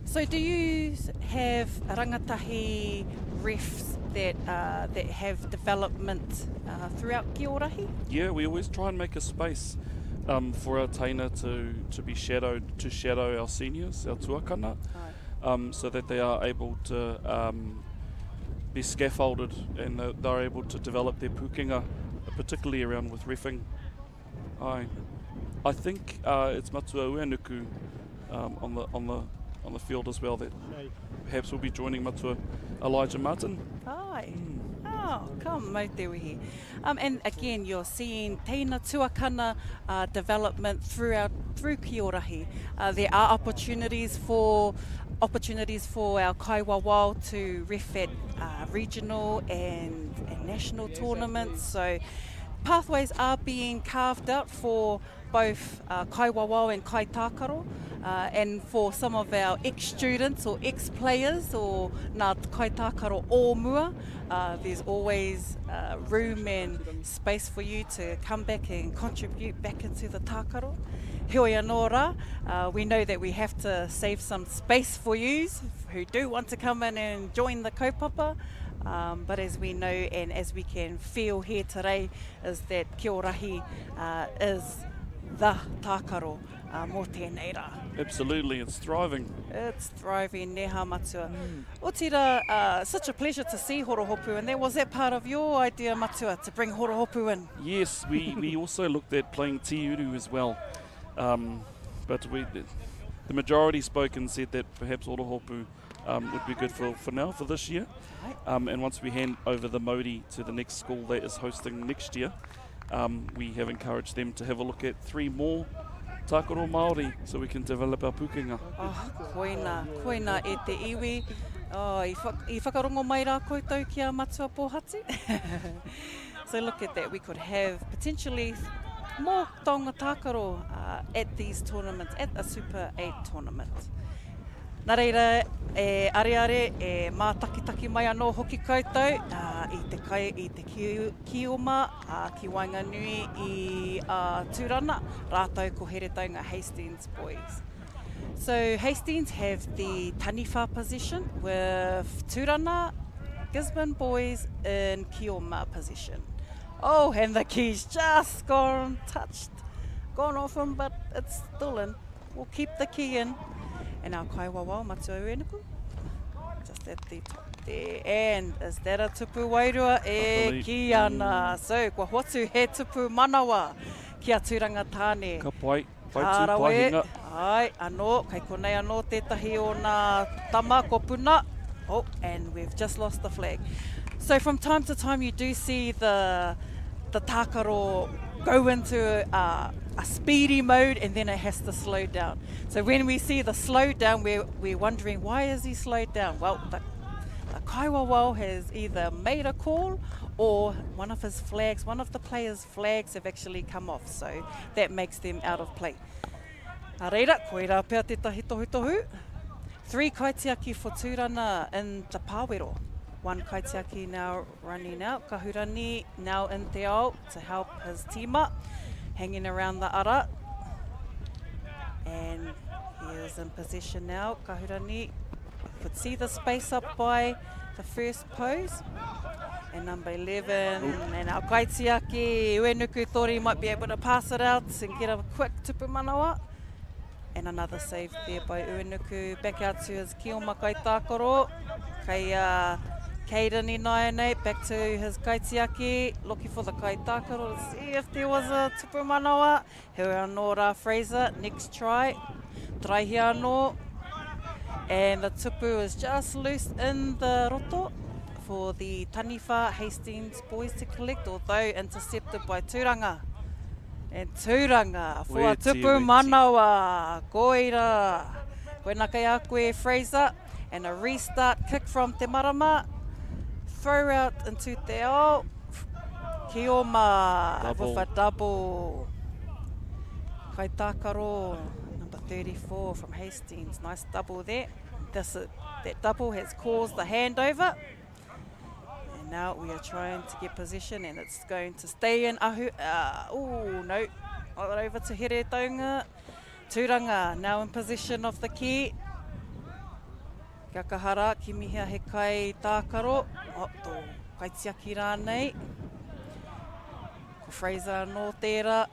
So do you have rangatahi refs that, uh, that have development uh, throughout Kiorahi? Yeah, we always try and make a space um, for our teina to, to be shadowed, to shadow our seniors, our tuakana, um, so that they are able to um, be scaffolded and they're able to develop their pūkenga, particularly around with refing. I, I think uh, it's Matua Uenuku um, on the on the on the field as well that perhaps will be joining Matua Elijah Martin. Ai. Mm. Oh, ka mau te wehi. Um, and again, you're seeing teina tuakana uh, development throughout through Kiorahi. Uh, there are opportunities for opportunities for our kaiwawao to ref at uh, regional and, and national tournaments. So pathways are being carved out for both uh, kaiwawao and kaitākaro, uh, and for some of our ex-students or ex-players or nā kaitākaro o mua, uh, there's always uh, room and space for you to come back and contribute back into the tākaro. Heoi anō rā, uh, we know that we have to save some space for yous who do want to come in and join the kaupapa. Um, but as we know and as we can feel here today is that Kiorahi uh, is the tākaro uh, mō tēnei rā. Absolutely, it's thriving. It's thriving, neha matua. Mm. Otira, uh, such a pleasure to see Horohopu, and that was that part of your idea, matua, to bring Horohopu in? Yes, we, we also looked at playing Tiuru as well. Um, but we, the majority spoke and said that perhaps Horohopu um, would be good for, for now, for this year. Um, and once we hand over the Modi to the next school that is hosting next year, um, we have encouraged them to have a look at three more tākaro Māori so we can develop our pūkenga. Oh, koina, koina e te iwi. Oh, i, wha i whakarongo mai rā koutou ki a Matua Pōhatu. so look at that, we could have potentially more taonga tākaro uh, at these tournaments, at a Super 8 tournament. Nā reira, e areare, e mātakitaki mai anō hoki koutou uh, i te kai, i te ki, kioma uh, ki waenganui i uh, Tūrana, rātou ko Heretaunga Hastings Boys. So Hastings have the taniwha position with Tūrana, Gisborne Boys in Kioma position. Oh, and the key's just gone touched, gone off him, but it's still in. We'll keep the key in. And our kaiwawao, Matua Uenuku, just at the top there. And is that a tupu wairua? E ki ana. So, kua hoatu he tupu manawa ki a Tūranga Tāne. Ka pai. Pai tū, pai hinga. Ai, anō, kei konei anō tētahi o nā tama ko Puna. Oh, and we've just lost the flag. So from time to time you do see the, the tākaro go into a, a speedy mode and then it has to slow down. So when we see the slow down, we're, we're wondering why is he slowed down? Well, the, the Kaiwawao has either made a call or one of his flags, one of the players' flags have actually come off. So that makes them out of play. Nā reira, koirā pea tētahi tohutohu. Three kaitiaki for Tūrana in the pāwero. One kaitiaki now running out. Kahurani now in te ao to help his tīma. Hanging around the ara. And he is in possession now. Kahurani could see the space up by the first pose. And number 11, Ooh. and our kaitiaki, Uenuku thought he might be able to pass it out and get a quick tupu manawa. And another save there by Uenuku. Back out to his Kioma kaitākaro. Kei uh, Caden ināianei, back to his kaitiaki, looking for the kaitākaro to see if there was a tupu manawa. Heoi anō rā Fraser, next try. Taraihia anō. And the tupu is just loose in the roto for the Taniwha Hastings boys to collect, although intercepted by Tūranga. And Tūranga for a tupu manawa. Koira. Koina kei a koe, Fraser. And a restart kick from Te Marama. Throw out into Te Ao. Kioma double. with a double. Kaitākaro, number 34 from Hastings. Nice double there. This, uh, that double has caused the handover. And now we are trying to get position and it's going to stay in Ahu. Uh, oh, no. Over to Heretaunga. Tūranga now in possession of the key. Kia kaha rā, kimihia he kai tākaro, oh, tō kaitiaki rānei. Ko Fraser anō tērā.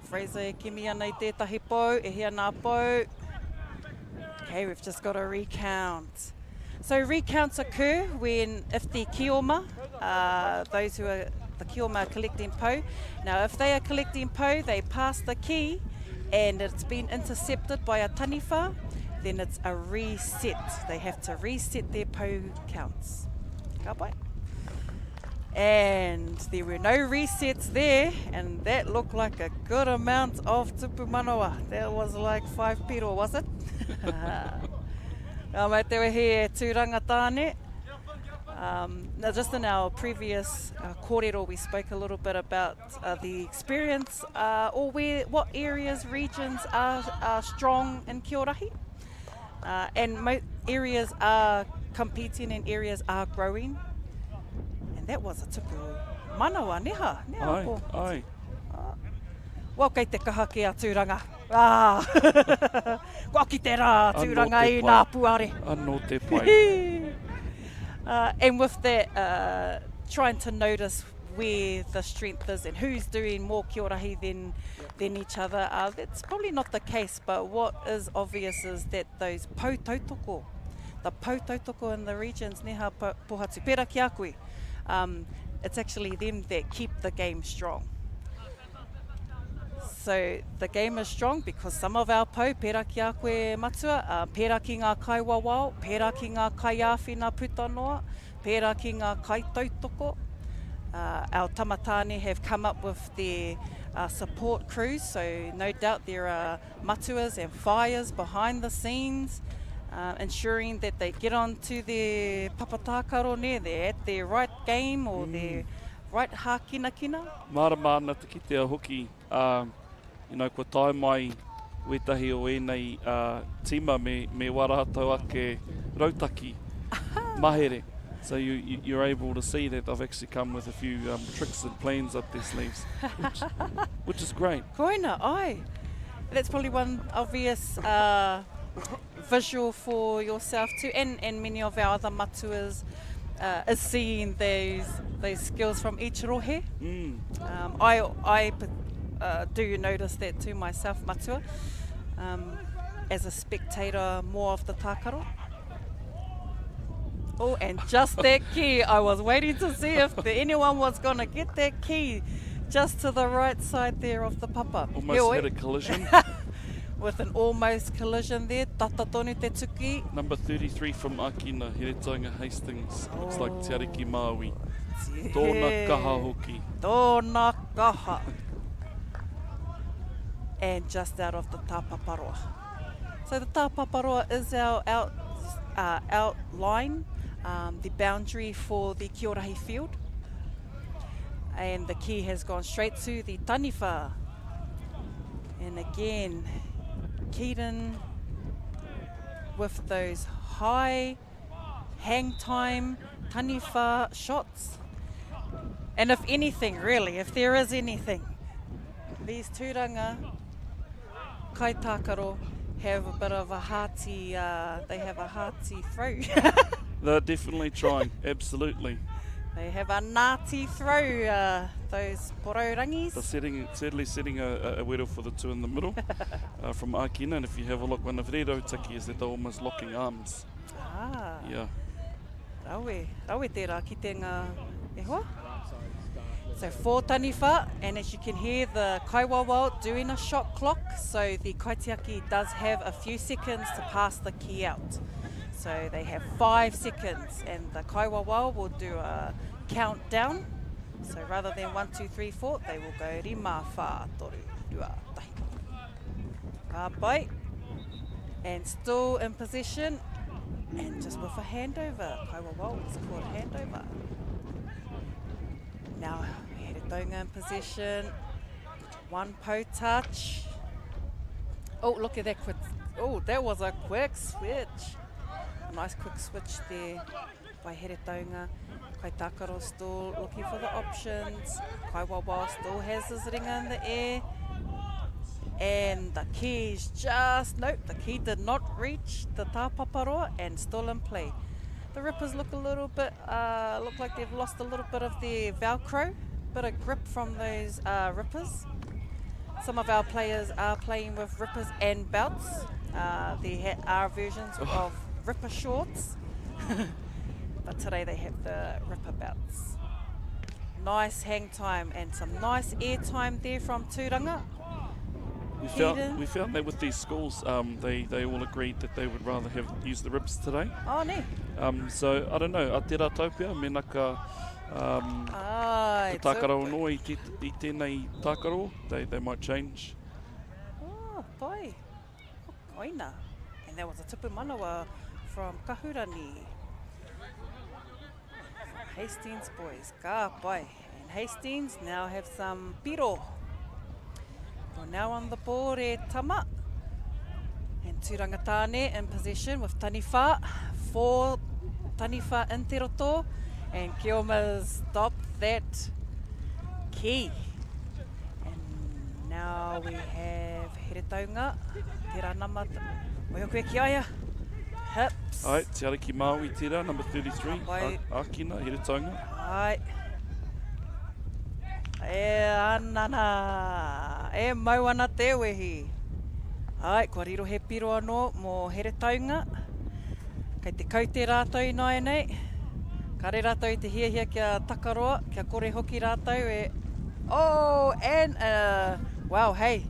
Fraser e kimi ana i tētahi pou, e hia nā pou. Okay, we've just got a recount. So recounts occur when if the kioma, uh, those who are the kioma are collecting pou. Now if they are collecting pou, they pass the key and it's been intercepted by a taniwha, then it's a reset. They have to reset their pou counts. Ka pai. And there were no resets there, and that looked like a good amount of tupu manawa. That was like five piro, was it? Ngā mai te wehi e Tūranga Tāne. Um, now just in our previous uh, kōrero, we spoke a little bit about uh, the experience uh, or where, what areas, regions are, are strong in Kiorahi. Uh, and mo areas are competing and areas are growing. And that was a tupu manawa, neha? Neha ai, ko. ai. Uh, well, kei te kaha ki a Tūranga. Ah! Kua kite rā Tūranga i nā puare. Anō te pai. uh, and with that, uh, trying to notice where the strength is and who's doing more kiorahi than, than each other. Uh, that's probably not the case, but what is obvious is that those pou tautoko, the pou tautoko in the regions, neha pohatu, pera ki a koe, um, it's actually them that keep the game strong. So the game is strong because some of our pou, pērā ki a koe matua, uh, pērā ki ngā kaiwawao, pērā ki ngā kaiāwhina puta noa, pērā ki ngā kaitautoko. Uh, our tamatāne have come up with their uh, support crews, so no doubt there are matuas and whaias behind the scenes, uh, ensuring that they get onto their papatākaro, ne, they're at their right game or mm. their right hākinakina. Mārama ana te kitea hoki, uh, you know, kua tae mai wētahi o ēnei uh, tīma me, me wā rātou ake rautaki mahere. So you, you, you're able to see that they've actually come with a few um, tricks and plans up their sleeves, which, which is great. Koina, ai. That's probably one obvious uh, visual for yourself too, and, and many of our other matuas uh, is seeing those those skills from each rohe. Mm. Um, I, I uh, do notice that too myself, matua, um, as a spectator more of the tākaro. Oh, and just that key. I was waiting to see if the, anyone was going to get that key just to the right side there of the papa. Almost Heoi. had a collision. With an almost collision there, tata tonu te tuki. Number 33 from Akina, Heretaunga Hastings. Oh. Looks like Te Ariki Māui. Tōna kaha hoki. Tōna kaha. And just out of the tāpaparoa. So the tāpaparoa is our out, uh, outline, um, the boundary for the Kiorahi field. And the key has gone straight to the taniwha. And again, Keaton with those high hang time taniwha shots. And if anything, really, if there is anything, these tūranga kaitākaro have a bit of a hearty, uh, they have a hearty throw. They're definitely trying, absolutely. They have a nati throw, uh, those pororangis. They're setting, certainly setting a, a wero for the two in the middle uh, from Akina. And if you have a look, one of their rautaki is that they're almost locking arms. Ah. Yeah. Rawe, rawe tērā kitenga e hoa. So four taniwha, and as you can hear the kaiwawao doing a shot clock, so the kaitiaki does have a few seconds to pass the key out. So they have five seconds, and the kaiwawao will do a countdown. So rather than one, two, three, four, they will go rima, whā, toru, rua, tahi. Ka pai. And still in possession, and just with a handover. Kaiwawao is called handover. Now Heretaunga in possession. One po touch. Oh, look at that quick. Oh, that was a quick switch. A nice quick switch there by Heretaunga. Kaitakaro still looking for the options. Kaiwawa still has his ringa in the air. And the key's just, nope, the key did not reach the tāpaparoa and still in play. The Rippers look a little bit, uh, look like they've lost a little bit of their Velcro, bit of grip from those uh, Rippers. Some of our players are playing with Rippers and belts. Uh, there are versions oh. of Ripper shorts, but today they have the Ripper belts. Nice hang time and some nice air time there from Tūranga. We found, we found that with these schools, um, they, they all agreed that they would rather have used the rips today. Oh, ne. Um, so, I don't know, a tērā taupea, mena ka um, Ai, te tākaro anō i, te, i tēnei tākaro, they, they might change. Oh, pai. Oh, koina. And that was a tupu manawa from Kahurani. From Hastings Boys. Ka pai. And Hastings now have some piro. You're now on the board e Tama. And Tūranga Tāne in possession with Taniwha. For Taniwha in te roto. And Keoma's stopped that key. And now we have Heretaunga. Tērā nama. Moe koe ki a ia. Hips. Ai, Te Ariki Māui tērā, number 33. Ai. Akina, Heretaunga. Ai. E anana! E mau ana te wehi. Āe, kua riro he piro anō mō Heretaunga. Kei te kaute rātou ināianei. Kāre rātou i te hiahia kia takaroa, kia kore hoki rātou e Oh, and uh, wow, hey.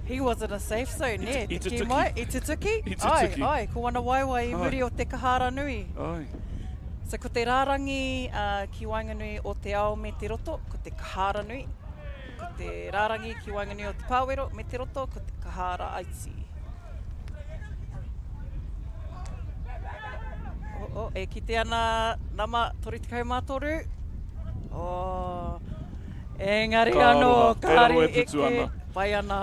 He was in a safe zone, nē? I Te kī tutuki. mai, i tutuki? I tutuki. Ai, ai, ko wana waewae i muri o te kahara nui. Ai. So ko te rārangi uh, ki waenganui o te ao me te roto, ko te kahara nui. Ko te rārangi ki waenganui o te pāwero me te roto, ko te kahara aiti. Oh, oh, e kite ana nama 33. Oh, engari Ka anō, aroha, kei raro kāri e putu eke, ana. pai ana.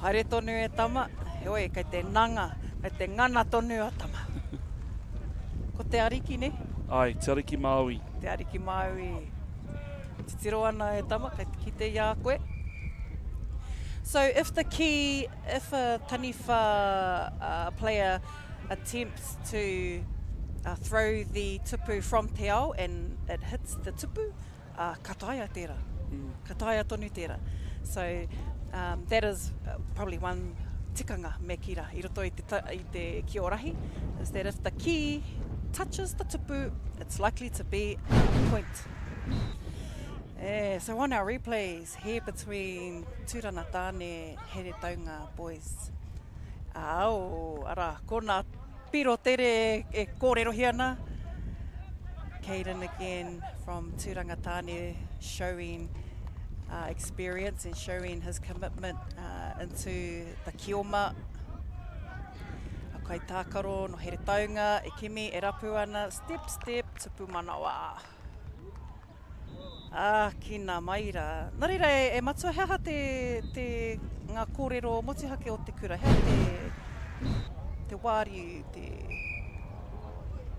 Haere tonu e tama, heoi, kei te nanga, kei te ngana tonu a tama. Ko te ariki, ne? Ai, Te Ariki Māui. Te Ariki Māui. Titiro ana e tama, kei te kite i a koe. So if the key, if a taniwha uh, player attempts to uh, throw the tupu from te ao and it hits the tupu, uh, ka taea tērā. Mm. Ka taea tonu tērā. So um, that is uh, probably one tikanga me kira i roto i te, ta, i te kiorahi, is that if the key touches the tupu, it's likely to be a point. Eh, so on our replays here between Tūrana Tāne, Heretaunga boys. Ao, arā, ko nā piro tere e kōrerohia ana. Caden again from Tūranga Tāne showing uh, experience and showing his commitment uh, into the kioma. A kaitākaro no Heretaunga e kimi, e rapu ana, step, step, tupu manawa. Ākina mai rā. Nā reira, e, e Matua, he aha te, te, ngā kōrero motuhake o te kura? He aha te, te wāriu, te,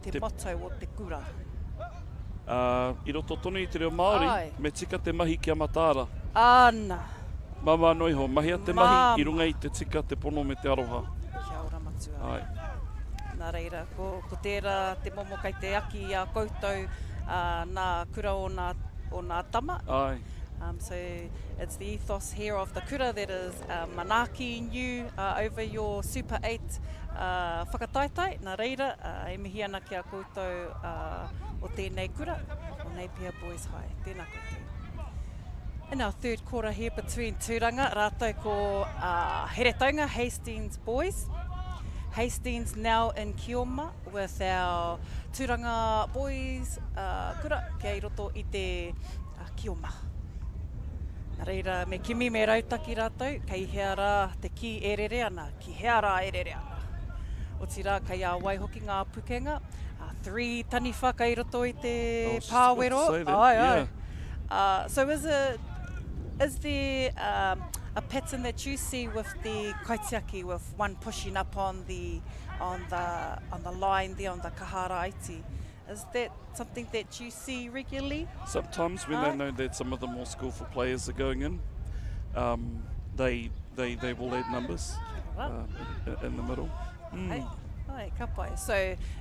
te, te motto o te kura? Uh, I roto tonu i te reo Māori, Ai. me tika te mahi kia mataara. Ana. Māmā noa iho, mahia te mahi i runga i te tika, te pono me te aroha. Kia ora Matua. Ai. Nā reira, ko, ko tērā te momo kei te aki i a koutou uh, nā kura o nā, o nā tama. Ai. Um, so it's the ethos here of the kura that is uh, manaakiing you uh, over your Super 8 uh, whakataetae. Nā reira, uh, e mihi ana ki a koutou uh, o tēnei kura, o Napier Boys High. Tēnā koutou. In our third quarter here between Tūranga rātou ko uh, Heretaunga, Hastings Boys. Hastings now in Kioma with our Tūranga Boys uh, kura kei roto i te uh, Kioma. Nā reira, me kimi me rautaki rātou, kei hea rā te kī e rere ana, ki hea rā e rere ana. Otirā, kei a wai hoki ngā pukenga, uh, three taniwha kei roto i te pāwero. Ai, ai. Yeah. Uh, so is it, is there um, a pattern that you see with the kaitiaki, with one pushing up on the, on the, on the line there on the kahara iti? Is that something that you see regularly? Sometimes when they know that some of the more skillful players are going in, um, they, they, they will add numbers um, in, in the middle. Mm. Ai, ka pai. So,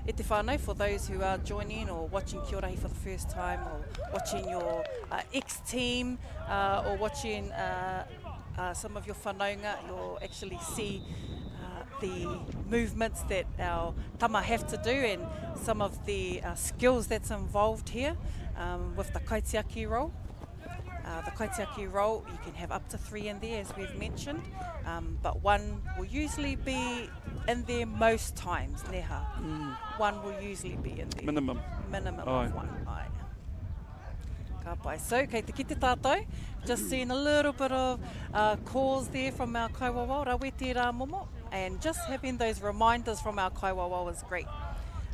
e te whānau, for those who are joining or watching Kiorahi for the first time or watching your uh, ex-team uh, or watching uh, uh, some of your whanaunga, you'll actually see uh, the movements that our tama have to do and some of the uh, skills that's involved here um, with the kaitiaki role. Uh, the kaitiaki role, you can have up to three in there, as we've mentioned, um, but one will usually be in there most times, neha. Mm. One will usually be in there. Minimum. Minimum Aye. of one, aye. Ka pai. So, kei te kite tātou, just seeing a little bit of uh, calls there from our kaiwawao, rawe tērā momo, and just having those reminders from our kaiwawao is great.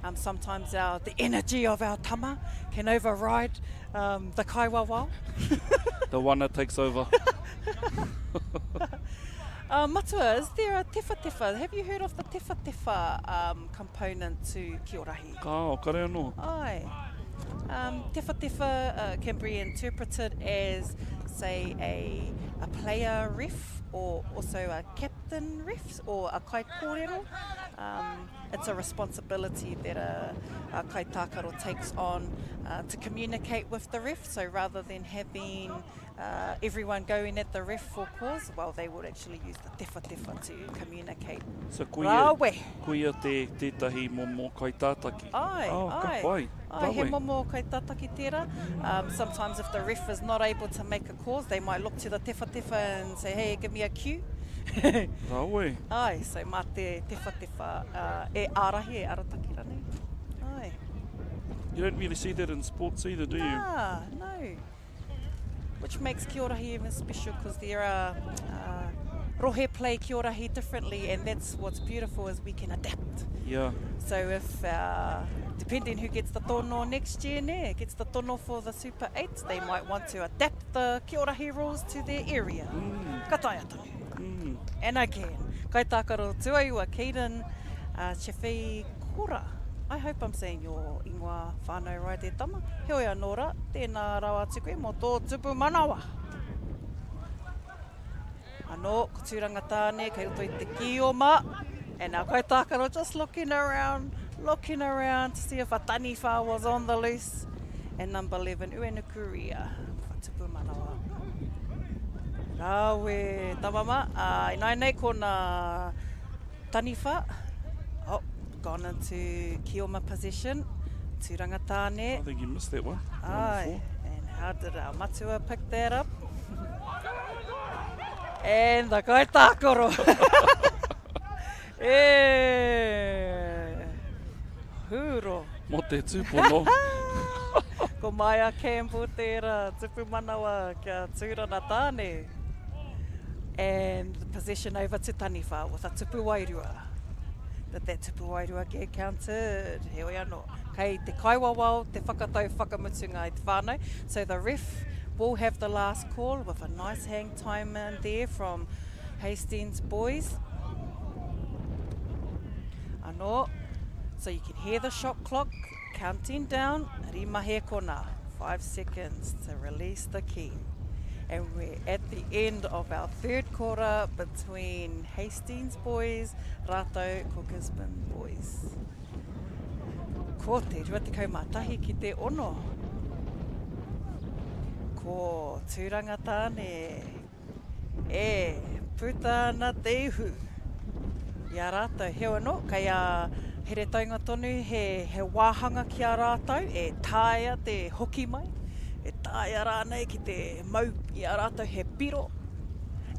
Um, sometimes our, the energy of our tama can override um, the kaiwawao. the one that takes over. uh, Matua, is there a tewhatewha? Have you heard of the tewhatewha um, component to Kiorahi? Kao, kare anō. Ai. Um, tewhatewha uh, can be interpreted as, say, a, a player ref or also a captain ref or a kaikōrero. Um, it's a responsibility that a, a kaitākaro takes on uh, to communicate with the ref. So rather than having uh, everyone going at the ref for cause, well, they would actually use the tewhatewha to communicate. So koia, Rawe. koia te, tētahi momo kaitātaki. Ai, oh, ai. Ka pai. Ai, he momo kaitātaki tērā. Um, sometimes if the ref is not able to make a cause, they might look to the tewhatewha and say, hey, give me a cue. Rawe. Ai, so mā te tewhatewha uh, e ārahi, e arataki ranei. Ai. You don't really see that in sports either, do you? Nah, no. Which makes Kiorahi even special because there are uh, rohe play Kiorahi differently and that's what's beautiful is we can adapt. Yeah. So if, uh, depending who gets the tono next year, ne, gets the tono for the Super 8, they might want to adapt the Kiorahi rules to their area. Mm. Ka taea tonu. Mm. And again, kai tākaro tuaiwa, Caden uh, Chefei Kora. I hope I'm saying your ingoa whānau right e tama. Heoi anō rā, tēnā rawa atu koe mō tō tupu manawa. Anō, ko Tūranga Tāne kei roto i te kīoma. And our kaitākaro just looking around, looking around to see if a taniwha was on the loose. And number 11, Uenukuria, whakatupu manawa. Rawe, tama ma. Uh, ināianei ko nā taniwha. Oh, gone into Kioma possession. Tūranga Tāne. I think you missed that one. Aye. And how did our matua pick that up? and the kaitākaro. e, hūro. Mō te tūpono. Ko Maia Campbell tērā, tupu manawa kia Tūrana Tāne. And the possession over to Taniwha with a tupu wairua. Did that tupu wairua get counted? Heoi anō. Kei te kaiwawao te whakatau whakamutunga i te whānau. So the ref will have the last call with a nice hang time in there from Hastings boys. Anō. So you can hear the shot clock counting down. Rima hekona. 5 seconds to release the key. And we're at the end of our third quarter between Hastings boys rātou ko Gisborne boys. Ko te 21 ki te 6. Ko Tūranga Tāne e puta ana te ihu i a rātou. Heoi anō, kei a Heretaunga tonu he, he wāhanga ki a rātou e taea te hoki mai, e taea rānei ki te mau i a rātou he piro.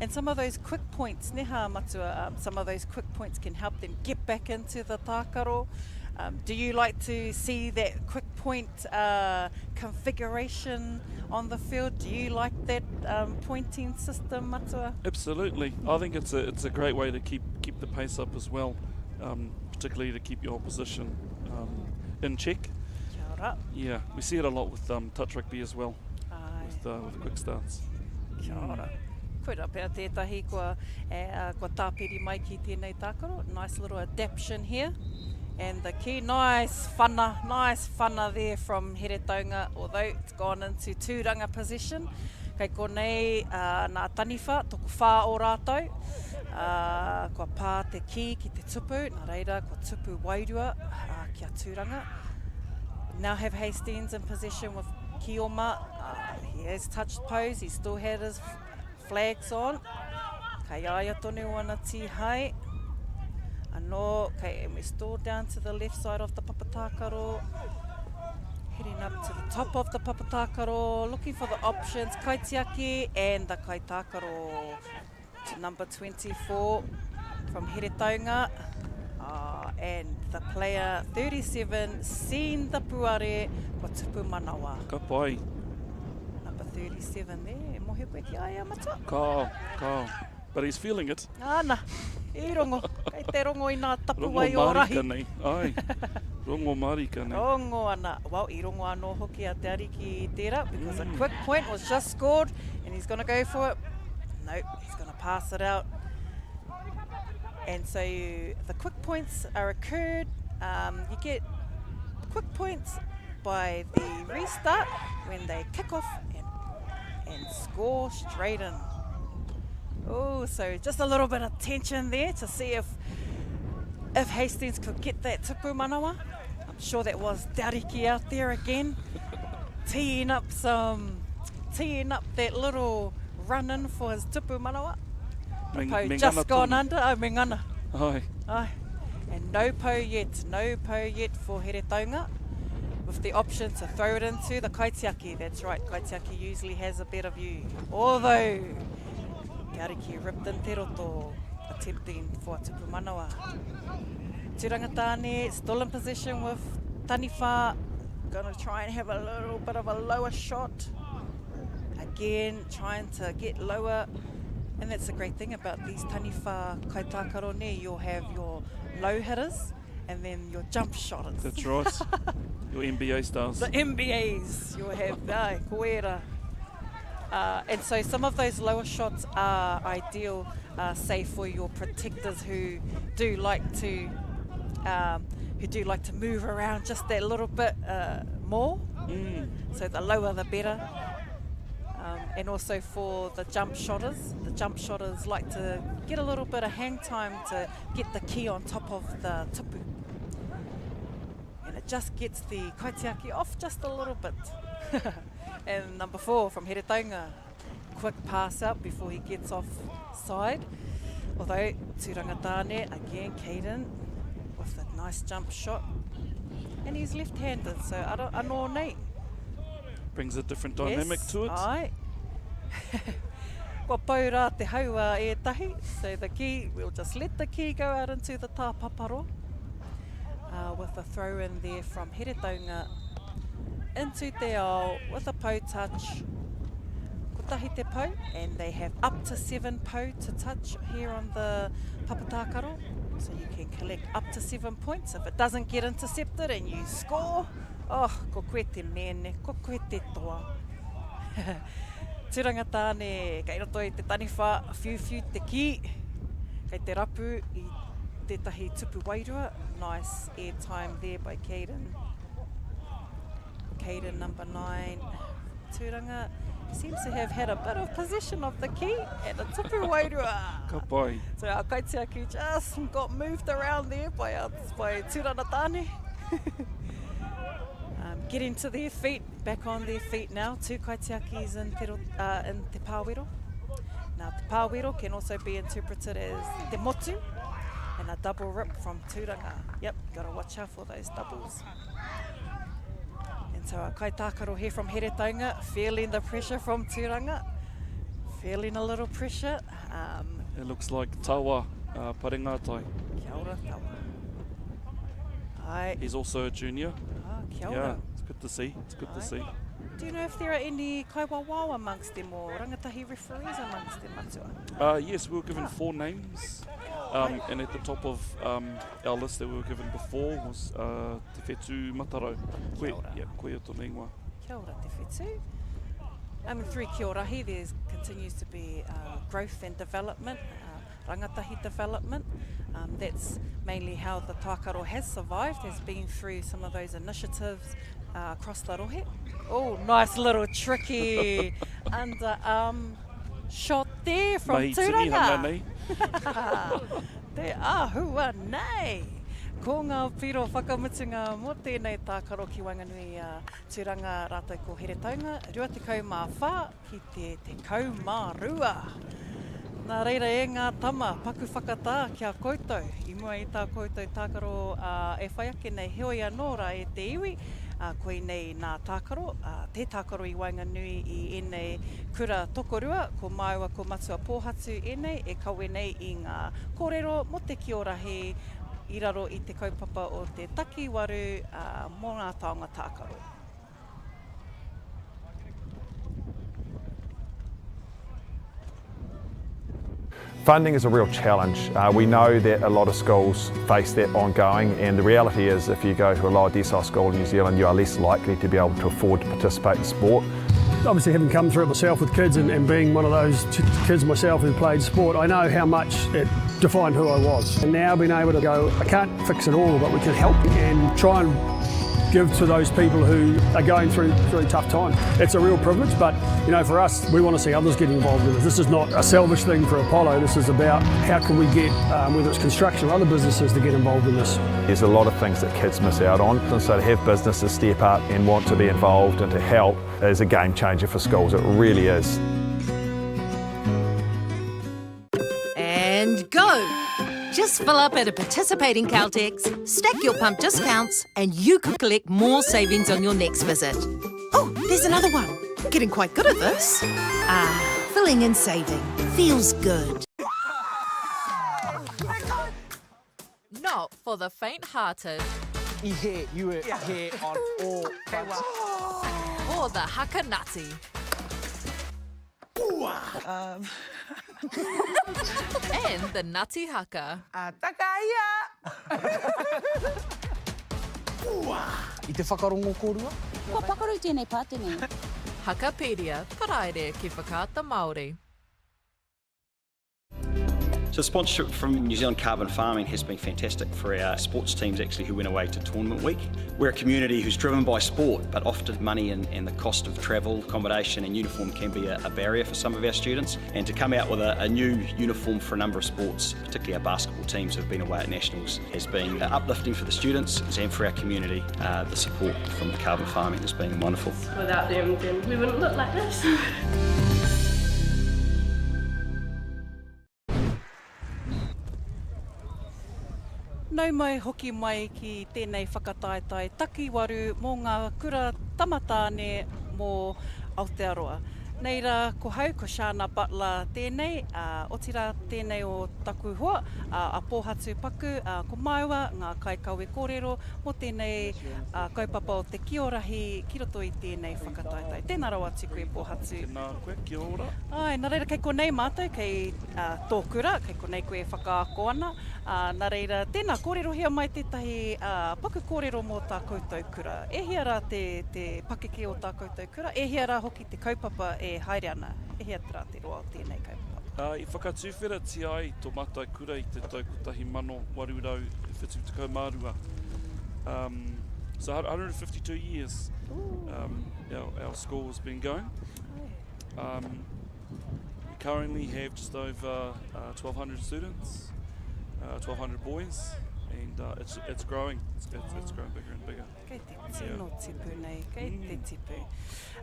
And some of those quick points, ne hā matua, um, some of those quick points can help them get back into the tākaro. Um, do you like to see that quick point uh, configuration on the field? Do you like that um, pointing system, Matua? Absolutely. I think it's a, it's a great way to keep, keep the pace up as well, um, particularly to keep your opposition um, in check. Kia ora. Yeah, we see it a lot with um, touch rugby as well, Ai. with, uh, with the quick starts. Kia ora. Koira pea tētahi kua, e, uh, kua tāpiri mai ki tēnei tākaro. Nice little adaption here. And the key, nice whana, nice whana there from Heretaunga, although it's gone into tūranga position. Kei konei uh, nā taniwha, tokowhā o rātou. Uh, kua pā te kī ki te tupu, nā reira kua tupu wairua uh, kia tūranga. Now have Hastings in possession with Kioma. Uh, he has touched pose, he still had his flags on. Kei a ia tonu wana tīhae. Anō, kei, and we're still down to the left side of the papatākaro. Heading up to the top of the papatākaro, looking for the options, kaitiaki and the kaitākaro. To number 24 from Heretaunga. Uh, and the player 37, seen the puare, kua tupu manawa. Ka pai. Number 37 there, e mohio koe ki a ia, Matua? Kao, kao. But he's feeling it. Ana, i rongo. Kei te rongo i nā tapuwae o rahi. Rongo marika nei, ai. Rongo marika nei. Rongo ana. Well, i rongo anō hoki a Te Ariki i tērā, because mm. a quick point was just scored, and he's going to go for it. Nope, he's going to pass it out. And so the quick points are occurred. Um, you get quick points by the restart when they kick off and, and score straight in. Oh, so just a little bit of tension there to see if if Hastings could get that tupu manawa. I'm sure that was Dariki out there again, teeing up some, teeing up that little run in for his tupu manawa. The pou just gone under. Oh, me ngana. Ai. Ai. And no pou yet, no pou yet for Heretaunga. With the option to throw it into the kaitiaki. That's right, kaitiaki usually has a better view. Although, Te Ariki ripped in te roto, attempting for a tupu manawa. Tūranga Tāne still in possession with Taniwha. Gonna try and have a little bit of a lower shot. Again, trying to get lower. And that's the great thing about these taniwha kaitākaro ne. You'll have your low hitters and then your jump shotters. That's right. your NBA stars. The NBAs. You'll have, ai, ko ērā. Uh, and so some of those lower shots are ideal, uh, say for your protectors who do like to um, who do like to move around just that little bit uh, more. Mm. So the lower the better. Um, and also for the jump shotters, the jump shotters like to get a little bit of hang time to get the key on top of the tupu. And it just gets the kaitiaki off just a little bit. and number four from Heretaunga, quick pass out before he gets off side. Although Tūranga Tāne, again, Caden with a nice jump shot. And he's left-handed, so anō nei. Brings a different dynamic yes, to it. Aye. Kua pau rā te hau a ētahi, so the key, we'll just let the key go out into the tāpaparo uh, with a throw in there from Heretaunga into te ao with a pou touch. Kotahi te pou, and they have up to seven pou to touch here on the papatākaro. So you can collect up to seven points. If it doesn't get intercepted and you score, oh, ko koe te mene, ko koe te toa. Tūranga tāne, kei roto i te taniwha, whiuwhiu te kī, kei te rapu i tētahi tupu wairua. Nice airtime there by Caden. Caden number 9. Tūranga seems to have had a bit of possession of the key and a tupu wairua. Ka pai. So our kaitiaki just got moved around there by, our, by Tūranga Tāne. um, getting to their feet, back on their feet now. Two kaitiakis in te, uh, in te pāwero. Now, te pāwero can also be interpreted as te motu and a double rip from Tūranga. Yep, gotta watch out for those doubles. And so our kaitākaro here from Heretaunga, feeling the pressure from Tūranga, feeling a little pressure. Um, it looks like Tawa uh, Parengatai. Kia ora, Tawa. Ai. He's also a junior. Ah, kia ora. Yeah, it's good to see. It's good Ai. to see. Do you know if there are any kaiwawao amongst them or rangatahi referees amongst them, Matua? Uh, yes, we were given ah. four names. Um, and at the top of um, our list that we were given before was uh, Te Whetu Matarau. Koe, yeah, koe o tōna ingoa. Kia ora, Te Whetu. Um, through Kia Orahi, there continues to be uh, growth and development, uh, rangatahi development. Um, that's mainly how the tākaro has survived, has been through some of those initiatives uh, across the rohe. Oh, nice little tricky underarm shot there from Mahi Tūranga. tinihanga nei. Te āhua nei! Ko ngā piro whakamutunga mō tēnei tākaro ki waenganui i a Tūranga rātou ko Heretaunga, 24 ki te 12. Nā reira e ngā tama, paku whakatā ki a koutou i mua i tā koutou tākaro e whai ake nei, heoi anō rā e te iwi, koinei nā tākaro, te tākaro i waenganui i ēnei kura tokorua, ko māua ko Matua Pōhatu ēnei e kawe nei i ngā kōrero mō te kiorahi i raro i te kaupapa o te takiwaru mō ngā taonga tākaro. Funding is a real challenge. Uh, we know that a lot of schools face that ongoing and the reality is if you go to a lower decile school in New Zealand you are less likely to be able to afford to participate in sport. Obviously having come through it myself with kids and, and being one of those kids myself who played sport, I know how much it defined who I was. And now being able to go, I can't fix it all, but we can help and try and give to those people who are going through through tough times. It's a real privilege, but you know, for us, we want to see others get involved in this. This is not a selfish thing for Apollo. This is about how can we get, um, whether it's construction or other businesses, to get involved in this. There's a lot of things that kids miss out on, and so to have businesses step up and want to be involved and to help is a game changer for schools. It really is. And go! Just fill up at a participating Caltex, stack your pump discounts, and you could collect more savings on your next visit. Oh, there's another one. Getting quite good at this. Ah, filling and saving. Feels good. Not for the faint-hearted. I he, you were here on all fronts. Or the hakanati. Um. and the nutty haka. Takaia! I te whakarongo kōrua? Kua pakaru tēnei pātene. Hakapedia, Paraire ki Whakaata Māori. So sponsorship from New Zealand Carbon Farming has been fantastic for our sports teams actually who went away to tournament week. We're a community who's driven by sport, but often money and, and the cost of travel, accommodation and uniform can be a, a barrier for some of our students. And to come out with a, a new uniform for a number of sports, particularly our basketball teams who have been away at nationals, has been uplifting for the students and for our community. Uh, the support from Carbon Farming has been wonderful. Without them, then we wouldn't look like this. Nau mai hoki mai ki tēnei whakataetae takiwaru mō ngā kura tamatāne mō Aotearoa. Nei rā ko hau, ko Shana Butler tēnei, ā, otirā tēnei o taku hoa, ā, a Pōhatu Paku, ā, ko māua ngā kaikawe kōrero mō tēnei kaupapa o te kiorahi ki roto i tēnei whakataetae. Tēnā rawa atu koe Pōhatu. Tēnā koe, kia ora. Āe, nā reira kei konei mātou, kei tō kura, kei konei koe e whakaako ana, ā, nā reira, tēnā, kōrerohia mai tētahi paku kōrero mō tā koutou kura. E hia rā te, te pakeke o tā koutou kura, e hia rā hoki te kaupapa e haere ana, e hia rā te roa o tēnei kaupapa? I whakatuwheratia ai tō mātou kura i te tau 1872. Um, so 152 years um, our, our school has been going. Um, we currently have just over uh, 1,200 students, uh, 1,200 boys, and uh, it's, it's growing. It's, it's, it's growing bigger and bigger. Kei te tino tipu nei, kei te tipu.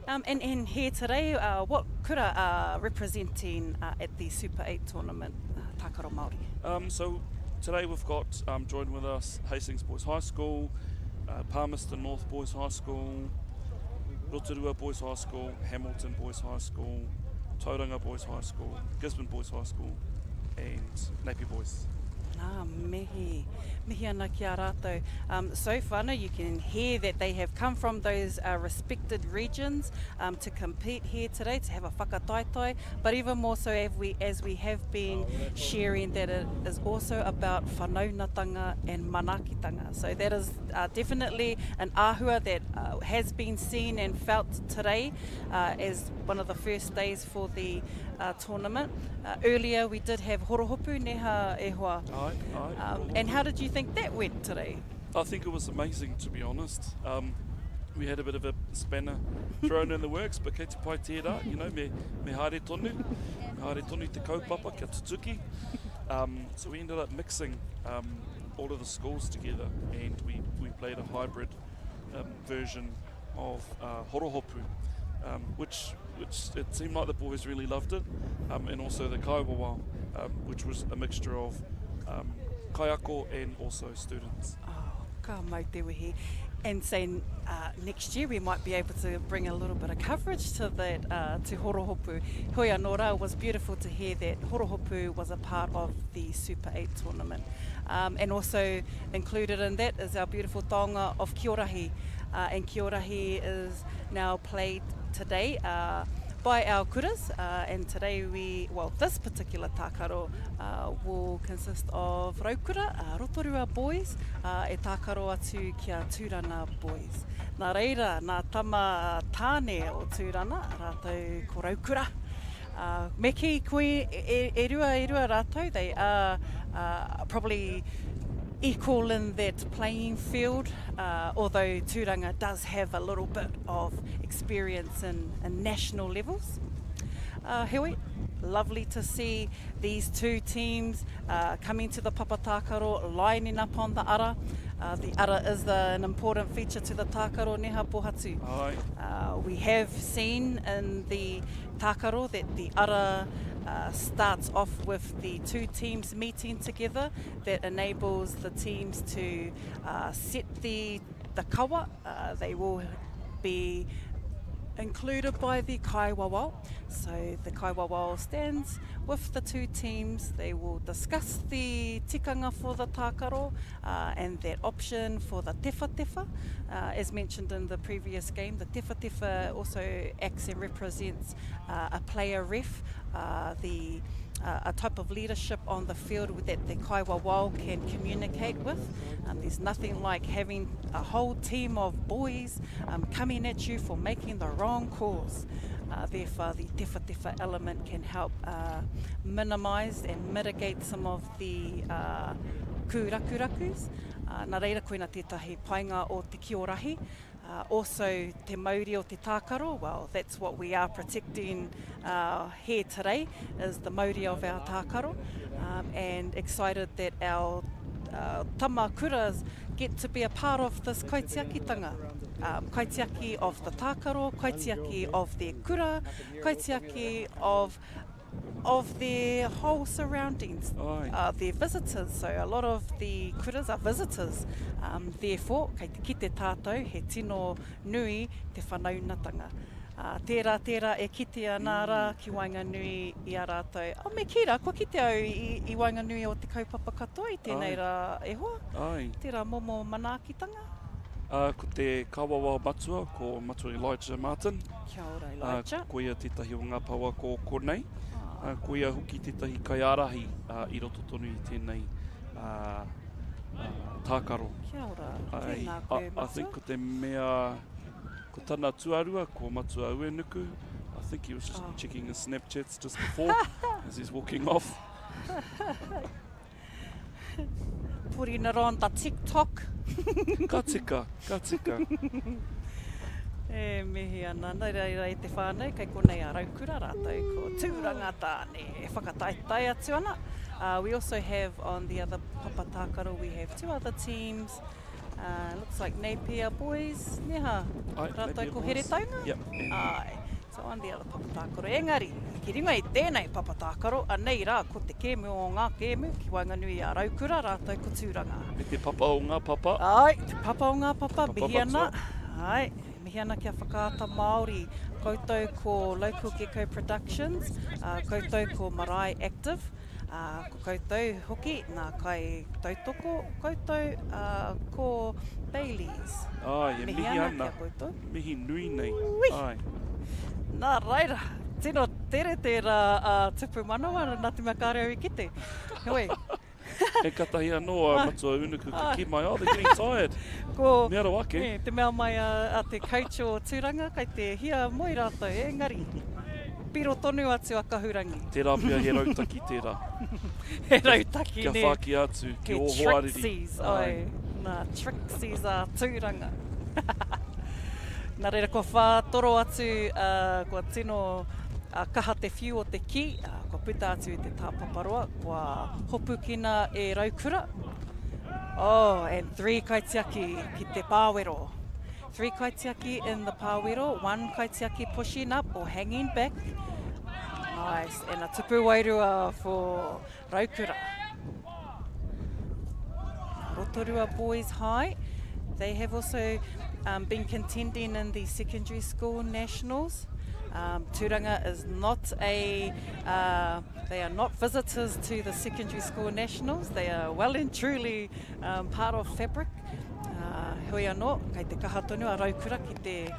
Um, and, and here today, uh, what kura are representing uh, at the Super 8 tournament, uh, Tākaro Māori? Um, so today we've got um, joined with us Hastings Boys High School, uh, Palmerston North Boys High School, Rotorua Boys High School, Hamilton Boys High School, Tauranga Boys High School, Gisborne Boys High School, and Napier Boys. Ngā mihi. Mihi ana ki a rātou. Um, so whānau, you can hear that they have come from those uh, respected regions um, to compete here today, to have a whakataetae, but even more so as we, as we have been sharing that it is also about whanaungatanga and manaakitanga. So that is uh, definitely an āhua that uh, has been seen and felt today uh, as one of the first days for the uh, tournament. Uh, earlier we did have Horohopu, Neha e hoa. Aye, aye. Um, and how did you think that went today? I think it was amazing, to be honest. Um, we had a bit of a spanner thrown in the works, but kei te pai tērā, you know, me, me haere tonu, me haere tonu te kaupapa kia tutuki. Um, so we ended up mixing um, all of the schools together and we, we played a hybrid um, version of uh, Horohopu, um, which which it seemed like the boys really loved it, um, and also the kaiwawa, um, which was a mixture of um, kaiako and also students. Oh, ka mau te wehi. And saying uh, next year we might be able to bring a little bit of coverage to that, uh, to Horohopu. Hoi anō rā, it was beautiful to hear that Horohopu was a part of the Super 8 tournament. Um, and also included in that is our beautiful taonga of Kiorahi. Uh, and Kiorahi is now played today uh, by our kuras. Uh, and today we, well, this particular tākaro uh, will consist of Raukura, uh, Rotorua boys, uh, e tākaro atu ki a Tūrana boys. Nā reira, nā tama tāne o Tūrana, rātou ko Raukura. Uh, me ki koe e, e, e rua e rua rātou, they are uh, probably equal in that playing field, uh, although Tūranga does have a little bit of experience in, in national levels. Uh, heoi, lovely to see these two teams uh, coming to the Papatākaro, lining up on the ara. Uh, the ara is the, an important feature to the tākaro neha pohatu. Uh, we have seen in the tākaro that the ara uh, starts off with the two teams meeting together that enables the teams to uh, set the, the kawa. Uh, they will be included by the kaiwawao. So the kaiwawao stands with the two teams. They will discuss the tikanga for the tākaro uh, and that option for the tewhatewha. Uh, as mentioned in the previous game, the tewhatewha also acts and represents uh, a player ref, uh, the uh, a type of leadership on the field that the kaiwawao can communicate with. Um, there's nothing like having a whole team of boys um, coming at you for making the wrong calls. Uh, therefore, the tewhatewha element can help uh, minimise and mitigate some of the uh, kūrakurakus. Uh, nā reira koina tētahi painga o te kiorahi. Uh, also, te mauri o te tākaro, well, that's what we are protecting uh, here today, is the mauri of our tākaro. Um, and excited that our uh, tama kuras get to be a part of this kaitiakitanga. Um, kaitiaki of the tākaro, kaitiaki of their kura, kaitiaki of of their whole surroundings, uh, their visitors. So a lot of the kuras are visitors. Um, therefore, kei te kite tātou he tino nui te whanaunatanga. Uh, tērā, tērā e kitea nā rā ki waenganui i a rātou. Oh, me kī rā, kua kite au i, i waenganui o te kaupapa katoa i tēnei rā e hoa. Ai. Tērā momo manaakitanga. Uh, ko te kawawao matua, ko Matua Elijah Martin. Kia ora, Elijah. Uh, ko ia tētahi o ngā pouako o konei. Uh, ko ia hoki tētahi kaiārahi uh, i roto tonu i tēnei uh, uh, tākaro. Kia ora, tēnā koe, Matua. I think ko te mea, ko tana tuarua, ko Matua Uenuku. I think he was just oh. checking his Snapchats just before as he's walking off. Putting it on the TikTok. Ka tika, ka tika. E mihi ana, nā reira e te whānau, kei konei a Raukura rātou ko Tūranga Tāne e whakataetae atu ana. Uh, we also have on the other papa tākaro, we have two other teams. Uh, looks like Napier boys, neha? Ai, Rātou Napier ko boys. Heretaunga? Yep. Ai. So on the other papa tākaro. Engari, ki runga i tēnei papa tākaro, anei rā ko te kēmu o ngā kēmu ki waenganui i a Raukura rātou ko Tūranga. Me te papa o ngā papa. Ai, te papa o ngā papa, Papa mihi ana. matua. Ai, mihi ana ki a Whakaata Māori. Koutou ko Local Gecko Productions, ā, koutou ko Marae Active. Ā, ko koutou hoki ngā kai tautoko, koutou, ā, ko Bayleys. Āe, e Mihi mihi ana ana. ki a koutou. Mihi nui nei. Ui! Āe. Nā reira, tino tere tērā ā, tupu manawa, nā te mea kāre au i kite. Heoi. He katahi anō a Matua Unuku ka kī mai, oh, they're getting tired. Ko, Mea rawa ake. E, te mea mai a, a te coach o Tūranga, kei te hia moe rātou, engari, piro tonu atu a Kahurangi. Tērā pea he rautaki tērā. He rautaki, Kia nē. whāki atu, ki He ō hoariri. Trixies, ai. Nā, Trixies a Tūranga. Nā reira, kua whātoro atu, uh, kua tino uh, kaha te whiu o te kī, uh, kua puta atu i te tāpaparoa, kua hopukina e Raukura. Oh, and three kaitiaki ki te pāwero. Three kaitiaki in the pāwero, one kaitiaki pushing up or hanging back. Nice, and a tupu wairua for Raukura. Rotorua Boys High, they have also um, been contending in the secondary school nationals. Um, Turanga is not a, uh, they are not visitors to the secondary school nationals. They are well and truly um, part of Fabric. Uh, heoi anō, kei te kaha tonu a Raukura ki te,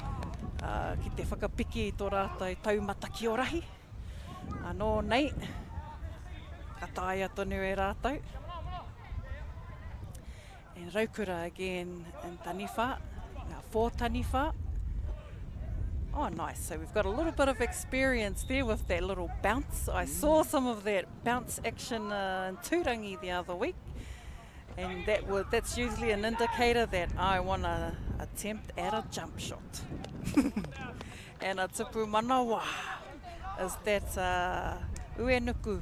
uh, ki te whakapiki i tō rātou taumata ki o rahi. Anō nei, ka taea tonu e rātou. And Raukura again in Taniwha, now for Taniwha. Oh, nice. So we've got a little bit of experience there with that little bounce. I saw some of that bounce action uh, in Tūrangi the other week. And that will, that's usually an indicator that I want to attempt at a jump shot. and a tupu manawa is that uh, Uenuku.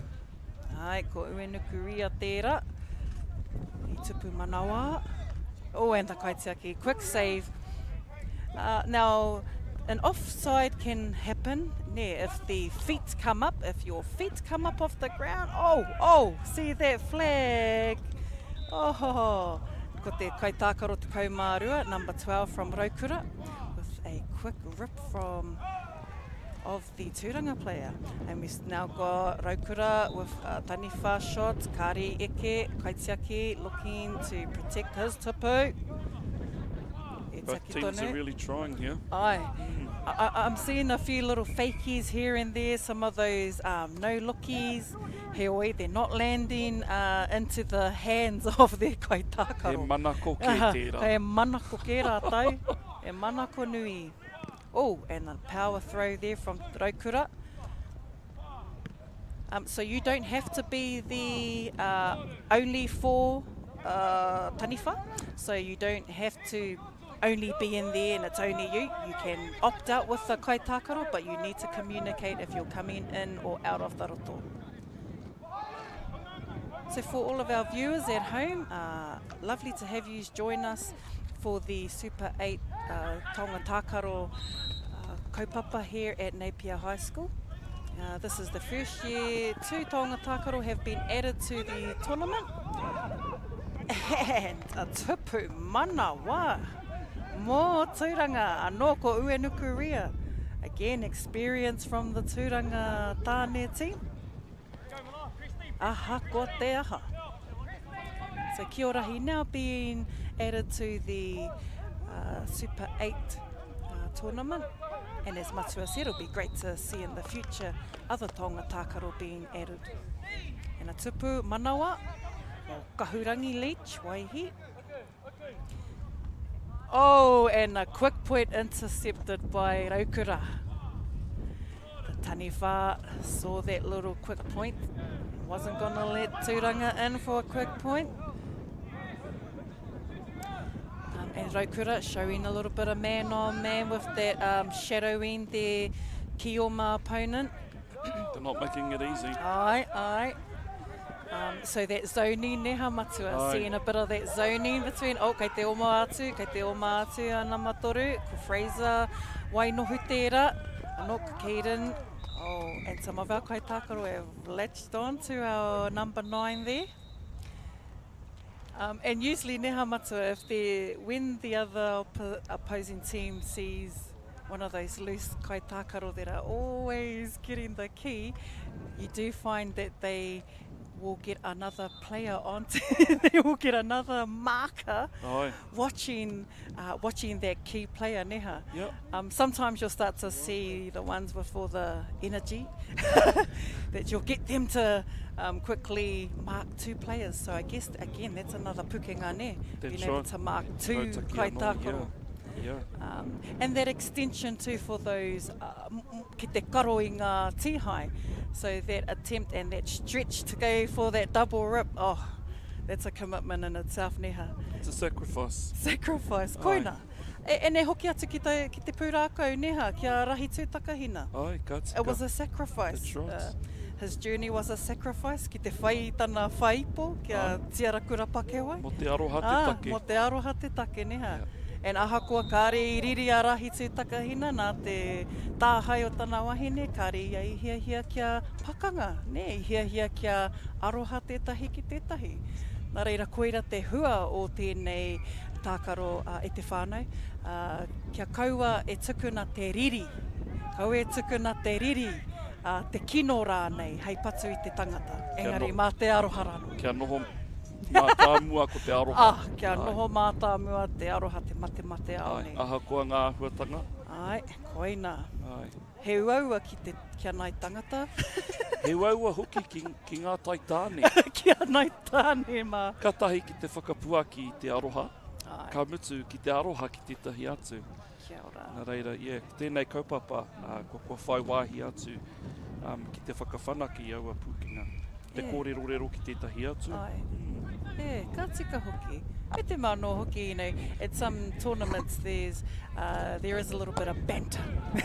Ai, ko Uenuku ria tērā. I tupu manawa. Oh, and the kaitiaki. Quick save. Uh, now, an offside can happen ne, if the feet come up. If your feet come up off the ground, oh, oh, see that flag. Oh, ko te kaitākaro 12, number 12 from Raukura, with a quick rip from of the Tūranga player. And we've now got Raukura with uh, Taniwha shot, Kari Eke, Kaitiaki looking to protect his tupu. Both teams are really trying here. Aye. Mm. I, I'm seeing a few little fakies here and there, some of those um, no-lookies. Heoi, they're not landing uh, into the hands of their kaitākaro. He manako kē tērā. He manako kē rātou. He manako nui. Oh, and the power throw there from Raukura. Um, so you don't have to be the uh, only four uh, taniwha. So you don't have to only be in there and it's only you. You can opt out with the kaitākaro, but you need to communicate if you're coming in or out of the roto. So for all of our viewers at home, uh, lovely to have you join us for the Super 8 uh, Taonga Tākaro uh, kaupapa here at Napier High School. Uh, this is the first year two Taonga Tākaro have been added to the tournament. And a tupu manawa mō Tūranga, anō ko Uenuku Ria. Again, experience from the Tūranga tāne team. Aha, ko te aha. So Kiorahi now being added to the uh, Super 8 uh, tournament. And as Matua said, it'll be great to see in the future other taonga tākaro being added. And a tupu manawa, o Kahurangi Leach, Waihi. Oh, and a quick point intercepted by Raukura. The Taniwha saw that little quick point. Wasn't going to let Tūranga in for a quick point. Um, and Raukura showing a little bit of man on man with that um, shadowing their Kioma opponent. They're not making it easy. Aye, aye. Um, so that zoning neha matua, Aye. seeing a bit of that zoning between, oh, kei te oma atu, kei te oma atu a nama toru, ko Fraser Wainohu tērā, anō ko Caden, oh, and some of our kaitākaro have latched on to our number nine there. Um, and usually neha matua, if they, when the other opposing team sees one of those loose kaitākaro that are always getting the key, you do find that they will get another player on, they will get another marker Aye. watching uh, watching that key player, neha. Yep. Um, sometimes you'll start to see the ones with all the energy that you'll get them to um, quickly mark two players. So I guess, again, that's another pukenga, ne? That's Being able right. to mark two Rautaki anō, kaitākaro. Yeah. Yeah. Um, and that extension too for those uh, ki te karo i ngā tīhai. So that attempt and that stretch to go for that double rip, oh, that's a commitment in itself, neha. It's a sacrifice. Sacrifice, koina. E, and e hoki atu ki te, ki te pūrākau, neha, ki a Rahi Tūtakahina. Ai, ka tika. It was a sacrifice. That's right. Uh, his journey was a sacrifice ki te whai i tana whaipo, ki a Tiarakura Pakewai. Mo te aroha te ah, take. Mo te aroha te take, neha. Yeah. And ahakoa kāre i riri a Rahi Tūtakahina nā te tāhae o tana wahine, kāre ia i hiahia kia pakanga, nē, i hiahia kia aroha tētahi ki tētahi. Nā reira, koira te hua o tēnei tākaro e te whānau, kia kaua e tukuna te riri, kaua e tukuna te riri, te kino rānei hei patu i te tangata, engari mā te aroha rānō. Kia noho mātāmua ko te aroha. Ah, kia noho mātāmua te aroha, te matemate ao nei. Āe, ahakoa ngā āhuatanga. Āe, koina. Āe. He uaua ki te, ki a nai tangata. He uaua hoki ki, ki ngā taitāne. Ki a nai tāne mā. Ka tahi ki te whakapuaki i te aroha, Āe. ka mutu ki te aroha ki tētahi atu. Kia ora. Nā reira, yeah, ko tēnei kaupapa, ā, kua, kua whai wāhi atu um, ki te whakawhanake i aua pūkenga. Te kōrerorero ki tētahi atu. Āe. E, ka tika hoki. Me te mea anō hoki, you know, at some tournaments there's, uh, there is a little bit of banter.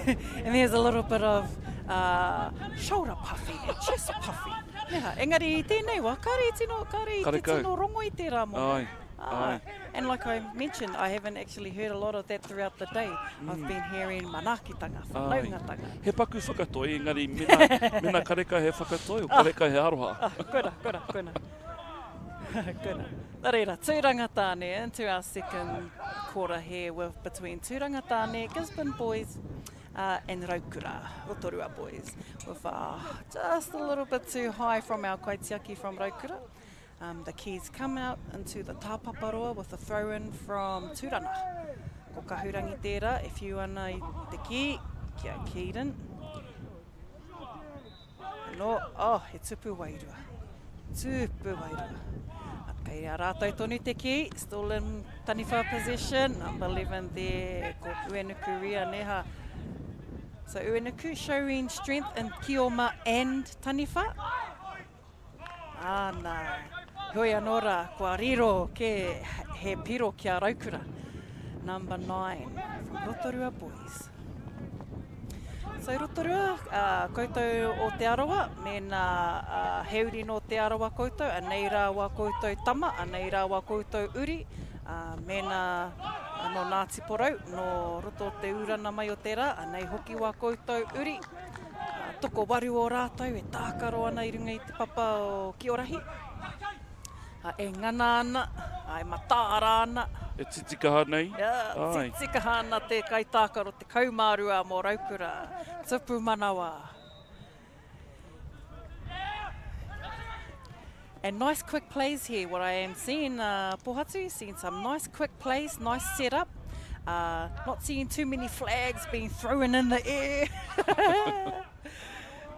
and there's a little bit of uh, shoulder puffing and chest puffing. Yeah, engari i tēnei wā, kāre i tino, kāre i te tino rongo i tērā momo. Āe. Ah, and like I mentioned, I haven't actually heard a lot of that throughout the day. Mm. I've been hearing manaakitanga, whanaungatanga. He paku whakatoi, engari mena, mena kareka he whakatoi, o ah. kareka he aroha. Ah, koina, koina, koina. koina. Nā reira, Tūranga Tāne into our second quarter here with between Tūranga Tāne, Gisborne Boys uh, and Raukura, Rotorua Boys, with uh, just a little bit too high from our kaitiaki from Raukura. Um, the keys come out into the tāpaparoa with a throw in from Tūranga. Ko Kahurangi tērā e whiu ana i te kī ki a Keaton. Anō, oh, he tupu wairua. Tupu wairua. Kei a rātou tonu te kī, still in taniwha possession, number 11 there, ko Uenuku Ria Neha. So Uenuku showing strength in Kioma and taniwha. Āna, heoi anō rā, kua riro kē he piro ki a Raukura. Number 9 from Rotorua Boys. So Rotorua, uh, koutou o Te Arawa, mēnā uh, he uri nō Te Arawa koutou, anei rā wā koutou tama, anei rā wā koutou uri, uh, mēnā uh, nō Ngāti Porou, nō roto o te ūrana mai o te rā, anei hoki wā koutou uri. Tokowaru o rātou e tākaro ana i runga i te papa o Kiorahi, e ngana ana, e mataara ana. E titikaha nei. Āe. Titikaha ana te kaitākaro 12 mō Raukura, Tupu Manawa. And nice quick plays here, what I am seeing, uh, Pohatu, seeing some nice quick plays, nice setup. Uh, not seeing too many flags being thrown in the air.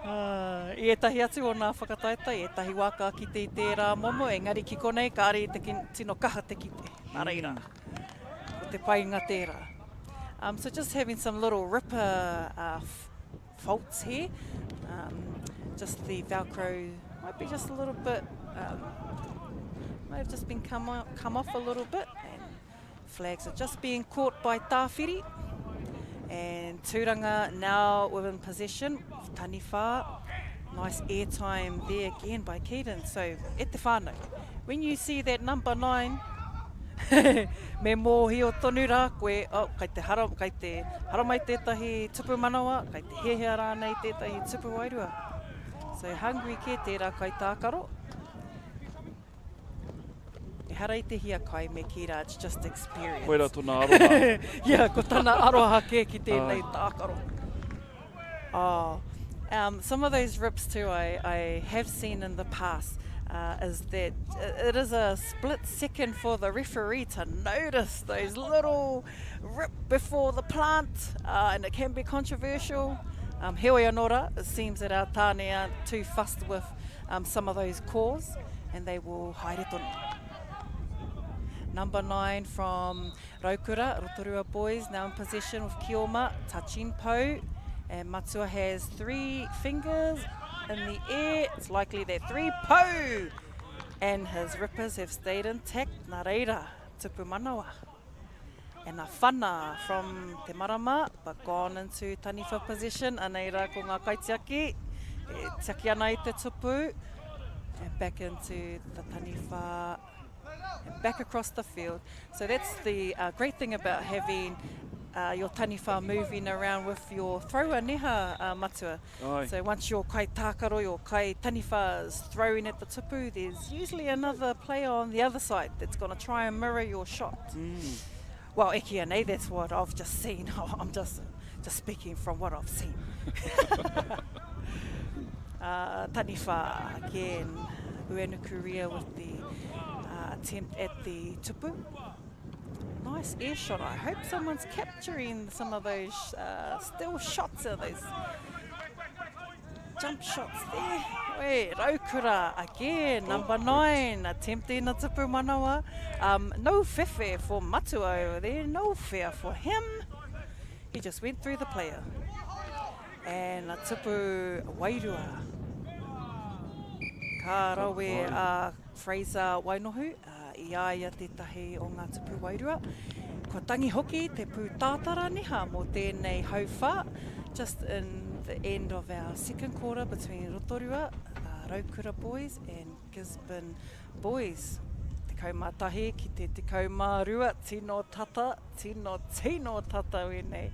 uh, I ētahi atu o nā whakataetae, ētahi wā ka kite i tērā momo, engari ki konei, kāre i te tino kaha te kite. Nā reira, ko te painga tērā. Um, so just having some little ripper uh, faults here. Um, just the Velcro might be just a little bit, um, might have just been come, o come off a little bit. And flags are just being caught by Tāwhiri. And Tūranga now within possession of Taniwha. Nice airtime there again by Keaton. So, e te whānau, when you see that number 9, Me mōhio tonu rā koe, oh, kei te hara, kei te haramai tētahi tupu manawa, kei te hiahia rānei tētahi tupu wairua. So hungry kē tērā kaitākaro. Ehara i te hiakai me kī rā, it's just experience. Koirā tōna aroha. yeah, ko tana aroha kē ki tēnei tākaro. Oh, um, some of those rips too I, I have seen in the past uh, is that it is a split second for the referee to notice those little rip before the plant uh, and it can be controversial. Um, heoi anō rā, it seems that our tāne aren't too fussed with um, some of those calls and they will haere tonu. Number 9 from Raukura, Rotorua boys now in possession with Kioma, touching Pou, and Matua has three fingers in the air. It's likely that three Pou and his rippers have stayed intact. Nā reira, tupu manawa. And a whana from Te Marama, but gone into taniwha possession. Anei rā ko ngā kaitiaki, e tiaki ana i te tupu. And back into the taniwha and back across the field. So that's the uh, great thing about having uh, your taniwha moving around with your thrower, neha, uh, matua. Aye. So once your kai tākaro, your kai taniwha is throwing at the tupu, there's usually another player on the other side that's going to try and mirror your shot. Mm. Well, e kīia nei, that's what I've just seen. I'm just, just speaking from what I've seen. uh, taniwha again, Uenukuria with the uh, attempt at the tupu. Nice air shot. I hope someone's capturing some of those uh, still shots of those jump shots there. Wait, Raukura again, number 9, attempting a tupu manawa. Um, no whewhe for Matua over there, no fear for him. He just went through the player. And a tupu wairua. Ka rawe a Fraser Wainohu i a ia tētahi o ngā tupu wairua. Kua tangi hoki te pūtātara neha mō tēnei hauwhā, just in the end of our second quarter between Rotorua, Raukura Boys and Gisborne Boys. 11 ki te 12, tino tata, tino, tino tata wēnei.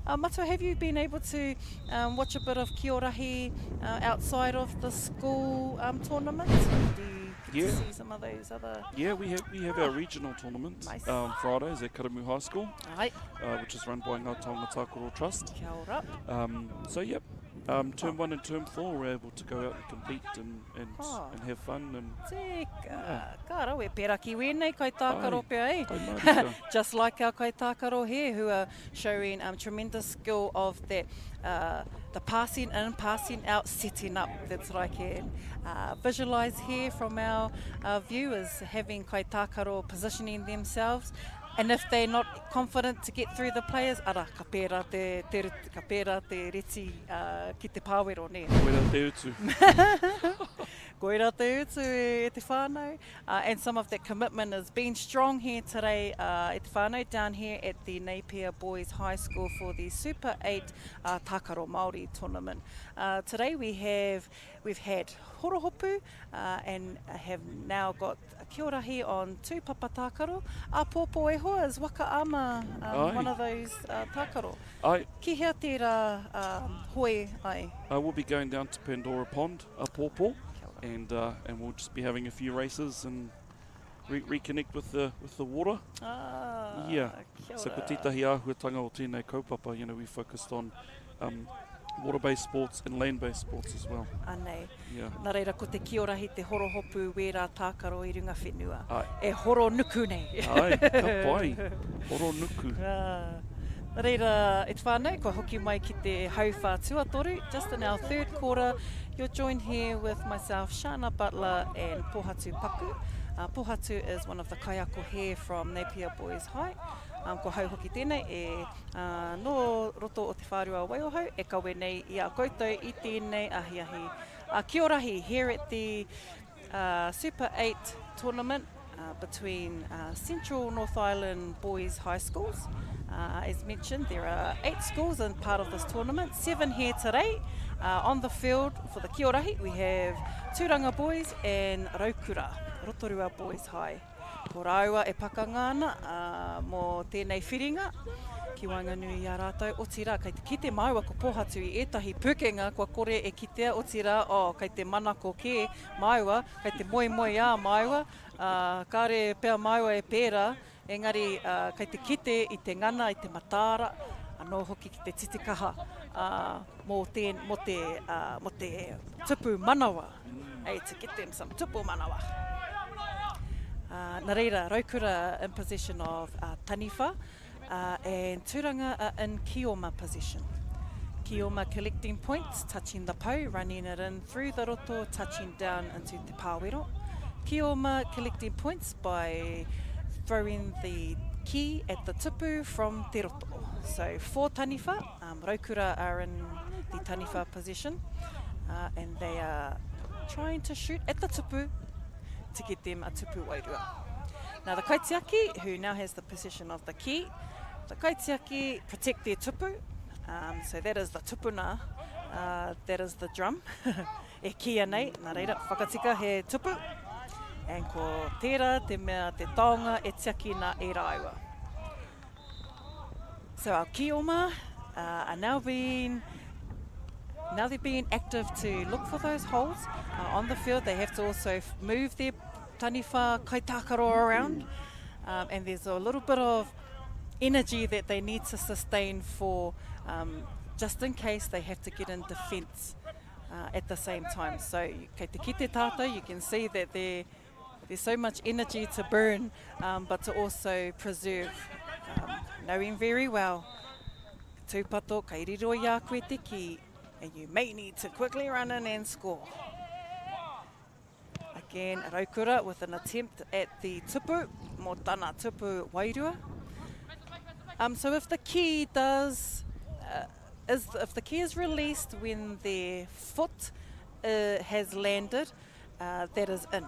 Uh, Matua, have you been able to um, watch a bit of Kiorahi uh, outside of the school um, tournament? Do you get yeah. to see some of those other... Yeah, we have, we have oh. our regional tournament nice. um, Fridays at Karamu High School, Ai. Uh, which is run by Ngā Taonga Tākaro Trust. Kia ora. Um, so, yep, Um, term oh. one and term four, we're able to go out and compete and, and, oh. and have fun. And, Tika, yeah. ka rawe, pērā ki wēnei kai tākaro pea, eh? Just like our kai tākaro here, who are showing um, tremendous skill of that, uh, the passing in, passing out, setting up. That's what I can uh, visualize here from our uh, viewers, having kai tākaro positioning themselves And if they're not confident to get through the players, ara, ka pērā te, te, ka pērā te reti uh, ki te pāwero, nē? Koira te utu. Koira te utu e, e te whānau. Uh, and some of that commitment is being strong here today uh, e te whānau down here at the Napier Boys High School for the Super 8 uh, Tākaro Māori tournament. Uh, today we have, we've had Horohopu, uh, and have now got Kiorahi on tūpapa tākaro. Āpōpō e hoa is Waka Ama um, one of those uh, tākaro. Ai. Ki hea tērā um, hoe ai? Uh, we'll be going down to Pandora Pond, āpōpō, and, uh, and we'll just be having a few races and re reconnect with the, with the water. Ah, yeah. So ko tētahi āhuatanga o tēnei kaupapa, you know, we focused on um, water-based sports and land-based sports as well. Anei. Yeah. Nā reira, ko te kiorahi te horohopu wērā tākaro i runga whenua. Ai. E horo nuku nei. Ai, ka pai. Horo nuku. Ah. Nā reira, e te whānau, kua hoki mai ki te hauwhā tuatoru, just in our third quarter. You're joined here with myself, Shana Butler and Pohatu Paku. Uh, Pohatu is one of the kaiako here from Napier Boys High. Um, ko hau hoki tēnei e uh, nō roto o te whārua o Waiohau e kawe nei i a koutou i tēnei ahiahi. Uh, Kiorahi here at the uh, Super 8 tournament uh, between uh, Central North Island Boys High Schools. Uh, as mentioned, there are eight schools in part of this tournament, seven here today. Uh, on the field for the Kiorahi, we have Tūranga Boys and Raukura, Rotorua Boys High. Ko rāua e pakanga ana uh, mō tēnei whiringa ki waenganui i a rātou. Otirā, kei te kite māua ko Pōhatu i ētahi pukenga kua kore e kitea, otirā, oh, kei te manako kē māua, kei te moemoeā māua, ā, kāre pea māua e pērā, engari ā, kei te kite i te ngana, i te mataara, anō hoki ki te titikaha, ā, mō tē, mō te, ā, mō te tupu manawa. Hey, to get them some tupu manawa. Ā, nā reira, Raukura in possession of uh, Taniwha, uh, and Turanga are in Kioma possession. Kioma collecting points, touching the pou, running it in through the roto, touching down into te pāwero. Kioma collecting points by throwing the key at the tupu from te roto. So for Taniwha, um, Raukura are in the Taniwha possession, uh, and they are trying to shoot at the tupu to get them a tupu wairua. Now the kaitiaki, who now has the possession of the key, the kaitiaki protect their tupu, um, so that is the tupuna, uh, that is the drum, e kīia nei, nā reira, whakatika he tupu, and ko tērā te mea te taonga e tiakina e rāua. So our kioma uh, are now being now they're being active to look for those holes uh, on the field. They have to also move their taniwha kaitākaro around. Um, and there's a little bit of energy that they need to sustain for um, just in case they have to get in defence uh, at the same time. So kei te kite tātou, you can see that they're, there's so much energy to burn, um, but to also preserve, um, knowing very well, tūpato, kei riro i a koe te ki, and you may need to quickly run in and score. Again, Raukura with an attempt at the tupu, mō tana tupu wairua. Um, so if the key does, uh, is, if the key is released when their foot uh, has landed, uh, that is in.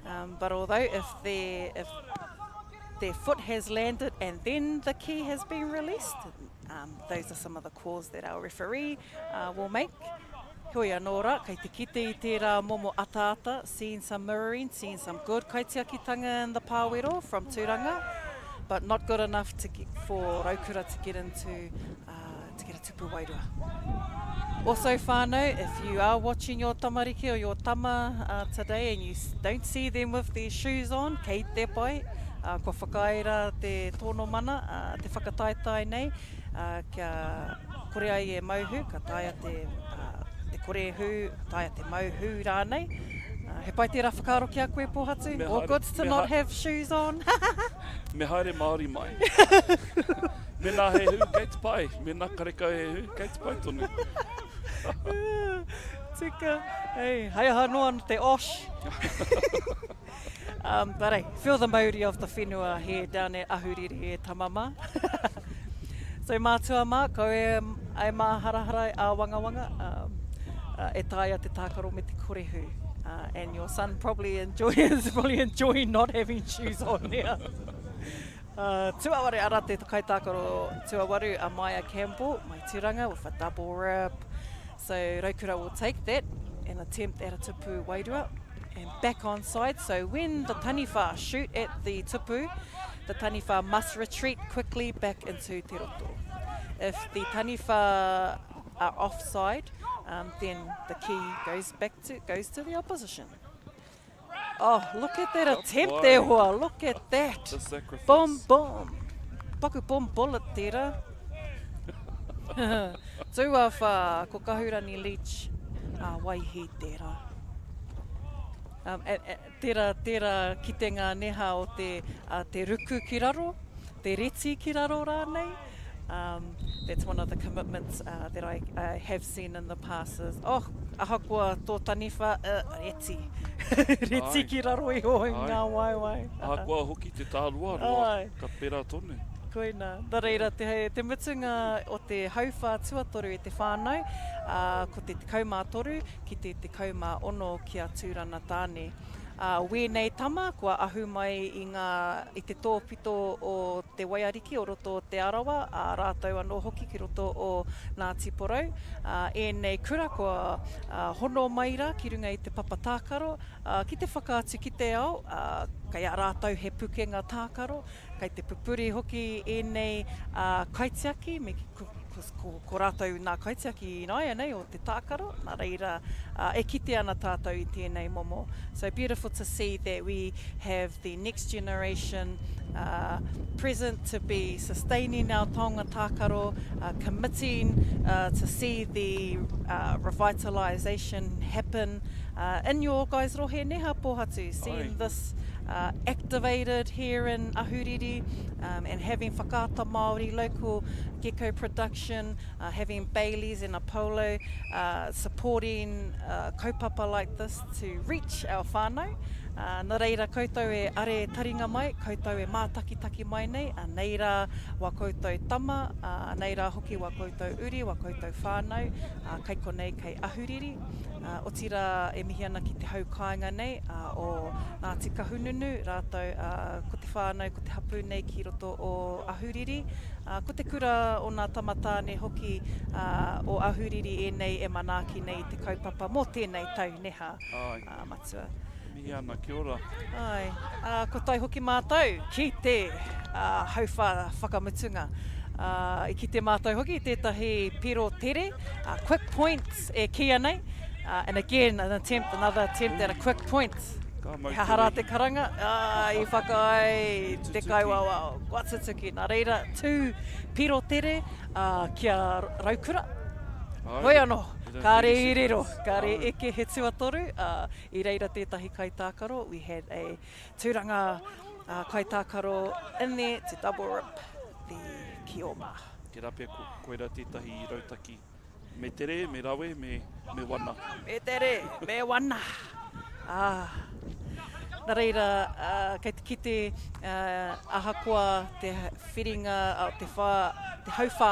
Um, but although if their, if their foot has landed and then the key has been released, um, those are some of the calls that our referee uh, will make. Heoi anō rā, kei te kite i tērā momo ataata, seeing some mirroring, seeing some good kaitiakitanga in the pāwero from Tūranga, but not good enough to get, for Raukura to get into, uh, to get a tupu wairua. Also whānau, if you are watching your tamariki or your tama uh, today and you don't see them with their shoes on, kei te pai, uh, kua whakaae rā te tōno mana, uh, te whakataetae nei, uh, kia kore ai e mau hū, ka taea te, uh, te kore hū, taea te mau hū rānei. Uh, he pai tērā whakaaro ki a koe, Pōhatu? Me All good to not have shoes on. me haere Māori mai. Mēnā he hū, kei te pai. Mēnā karekau he hū, kei te pai tonu. Tika. Hey, hei aha noa te osh. um, but hey, feel the mauri of the whenua here down at Ahuriri e tamama. so mātua mā, kau e, e māharahara, e āwangawanga, um, uh, e taea te tākaro me te kore hū. Uh, and your son probably enjoy, is probably enjoying not having shoes on now. Uh, tuawaru, ara te kaitākaro tuawaru, a Maya Campbell, mai Tūranga, with a double rip. So Raukura will take that and attempt at a tupu wairua and back on side. So when the taniwha shoot at the tupu, the taniwha must retreat quickly back into te roto. If the taniwha are offside, um, then the key goes back to goes to the opposition. Oh, look at that attempt there, hoa. Look at that. The sacrifice. Boom, boom. Paku boom bullet tērā. Tūawha, ko Kahurani Leach, a Waihi tērā. Um, e, e, tērā, tērā kitenga neha o te, a, te ruku ki raro, te reti ki raro rānei. Um, that's one of the commitments uh, that I, I have seen in the past is, oh, ahakoa tō taniwha, uh, reti. reti ki raro iho i ngā waewae. Ahakoa hoki te tāroaroa, ka pērā tonu. Koina. Nā reira, te, te mutunga o te hauwhā tuatoru e te whānau, ā, ko te 13 ki te 16 ki a Tūrana Tāne. Ā, wēnei tama kua ahu mai i ngā, i te tōpito o Te Waiariki o roto o Te Arawa, ā, rātou anō hoki ki roto o Ngāti Porou. Ā, ēnei kura kua, ā, hono mai rā ki runga i te papa tākaro, ā, ki te whakaatu ki te ao, ā, kei a rātou he pukenga tākaro, kei te pupuri hoki ēnei, ā, kaitiaki me, ko, ko, ko rātou nā kaitiaki ināianei o te tākaro, nā reira, ā, e kite ana tātou i tēnei momo. So beautiful to see that we have the next generation uh, present to be sustaining our taonga tākaro, uh, committing uh, to see the uh, revitalisation happen uh, in your guys rohe neha pōhatu, seeing Aye. this uh, activated here in Ahuriri um, and having Whakaata Māori local gecko production, uh, having Bayleys and Apollo uh, supporting uh, kaupapa like this to reach our whānau. Uh, nā reira koutou e are taringa mai, koutou e mātakitaki mai nei, uh, nei rā wā koutou tama, uh, nei rā hoki wā koutou uri, wā koutou whānau, uh, kei konei, kei Ahuriri. Uh, otirā e mihi ana ki te hau kāinga nei uh, o Ngāti Kahununu, rātou uh, ko te whānau, ko te hapū nei ki roto o Ahuriri. Uh, ko te kura o nā tama tāne hoki uh, o Ahuriri ēnei e manaaki nei i te kaupapa mō tēnei tau neha uh, matua. Mihi ana, kia ora. Āe, ā, kua tae hoki mātou ki te ā, hauwhā whakamutunga. Ā, i kite mātou hoki i tētahi piro tere, ā, quick points e kīia nei. Uh, and again, an attempt, another attempt at a quick point. Ka mau He aha rā te karanga? Ā, i whakaae te kaiwawao. Kua tutuki. Nā reira, tū piro tere ā, kia raukura. Hoi anō, kāre i riro, kāre i eke he tuatoru, ā, i reira tētahi kaitākaro, we had a tūranga uh, kaitākaro in there to double rip the kioma. Tērā pea ko, koirā tētahi rautaki me tere, me rawe, me, me wana. Me tere, me wana. Ah. Nā reira, uh, kei te kite uh, ahakoa te whiringa, uh, te, whā, te hauwhā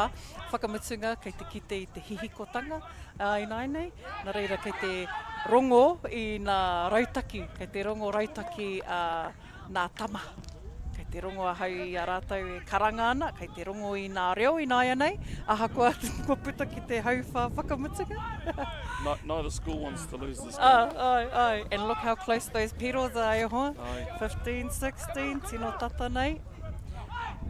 whakamutunga, kei te kite i te hihikotanga uh, ināianei. Nā reira, kei te rongo i nā rautaki, kei te rongo rautaki a nā tama. Kei te rongo ahau i a rātou e karanga ana, kei te rongo i nā reo ināianei, ahakoa kua puta ki te hauwhā whakamutunga. Neither school wants to lose this game. Ai, ai, and look how close those petals are, e hoa. 15, 16, tino tata nei.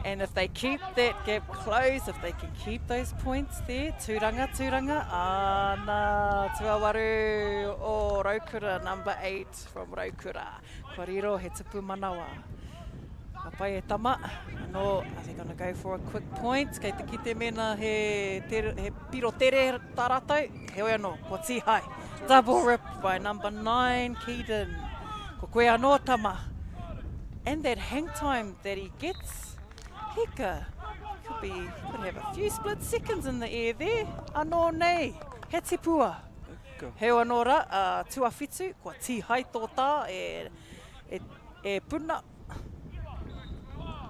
And if they keep that gap close, if they can keep those points there, tūranga, tūranga, ana, tuawaru o Raukura, number 8 from Raukura. Kua riro he tupu manawa. Ka pai e tama. Anō, are they gonna go for a quick point? Kei te kite mēnā he, tere, he piro tere tā rātou. Heoi anō, kua tīhae. Double rip by number 9, Keaton. Ko koe anō, tama. And that hang time that he gets, heka, could be, could have a few split seconds in the air there. Anō nei, he tipua. Heoi anō rā, a tuawhitu, kua tīhae tō tā e, e, e Puna.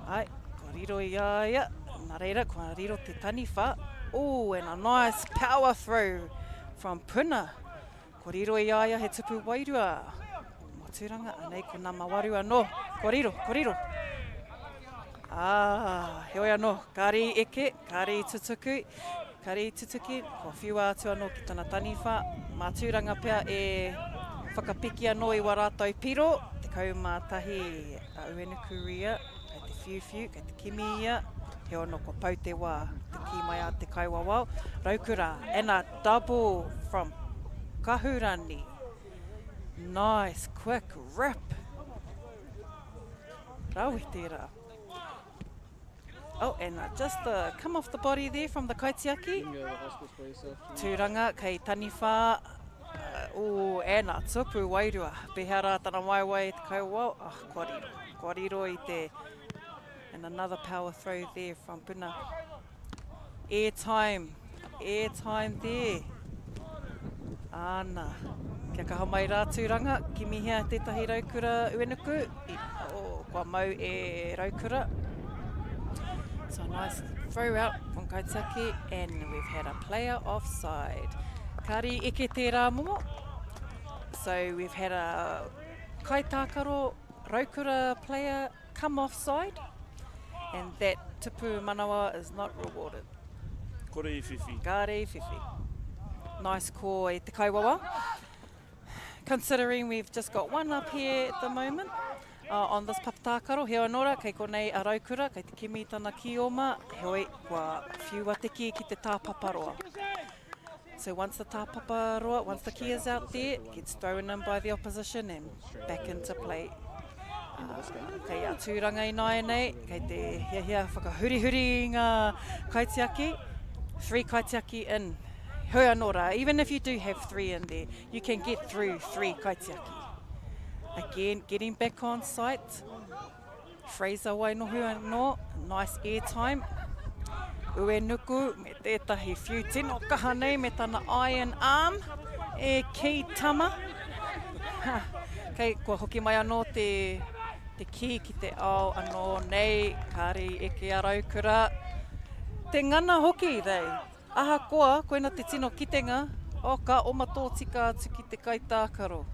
Ai, kua riro i a ia, nā reira, kua riro te taniwha. Oh, and a nice power throw from Puna. Kua riro i a ia he tupu wairua. Mō Tūranga, anei ko Namawaru anō. Kua riro, kua riro. Ā, heoi anō, kāre i eke, kāre i tutuku, kāre i tutuki, kua whiua atu anō ki tana taniwha, mā Tūranga pea e whakapiki anō i wā rātou piro, 11 a Uenuku Ria, kei te whiuwhiu, kei te kimi ia, heoi anō kua pau te wā, te kī mai a te kaiwawao, Raukura, and a double from Kahurani, nice quick rip. Rawe tērā. Oh, and just the come off the body there from the kaitiaki. Tūranga kei taniwha. Uh, oh, and a tupu wairua. Pehea rā tana waewae te kaiwao. Oh, kua riro. Kua riro i te... And another power throw there from Puna. Air time. Air time there. Āna. Kia kaha mai rā Tūranga, kimihia tētahi raukura uenuku. I, oh, kua mau e raukura. So nice throw out from Kaitiaki and we've had a player offside. Kāri eke tērā momo. So we've had a kaitākaro raukura player come offside and that tupu manawa is not rewarded. Kore i whiwhi. Kāre i whiwhi. Nice call e te kaiwawa. Considering we've just got one up here at the moment uh, on this papatākaro, heoi anō rā, kei konei a Raukura, kei te kimi tana kioma, heoi, kua whiua te ki ki te tāpaparoa. So once the tāpaparoa, once the key is out there, gets thrown in by the opposition and back into play. Uh, kei a Tūranga ināianei, kei te hiahia whakahurihuri i ngā kaitiaki. Three kaitiaki in. Hoi anō rā, even if you do have three in there, you can get through three kaitiaki. Again, getting back on site. Fraser Wainohu anō, nice air time. Uenuku me tētahi whiu tino kaha nei me tana iron arm e kī tama. Ha, kei, kua hoki mai anō te, te kī ki te ao anō nei, kāre i eke a Raukura. Te ngana hoki, they. Ahakoa, koina te tino kitenga, oh, ka oma tōtika atu ki te kaitākaro.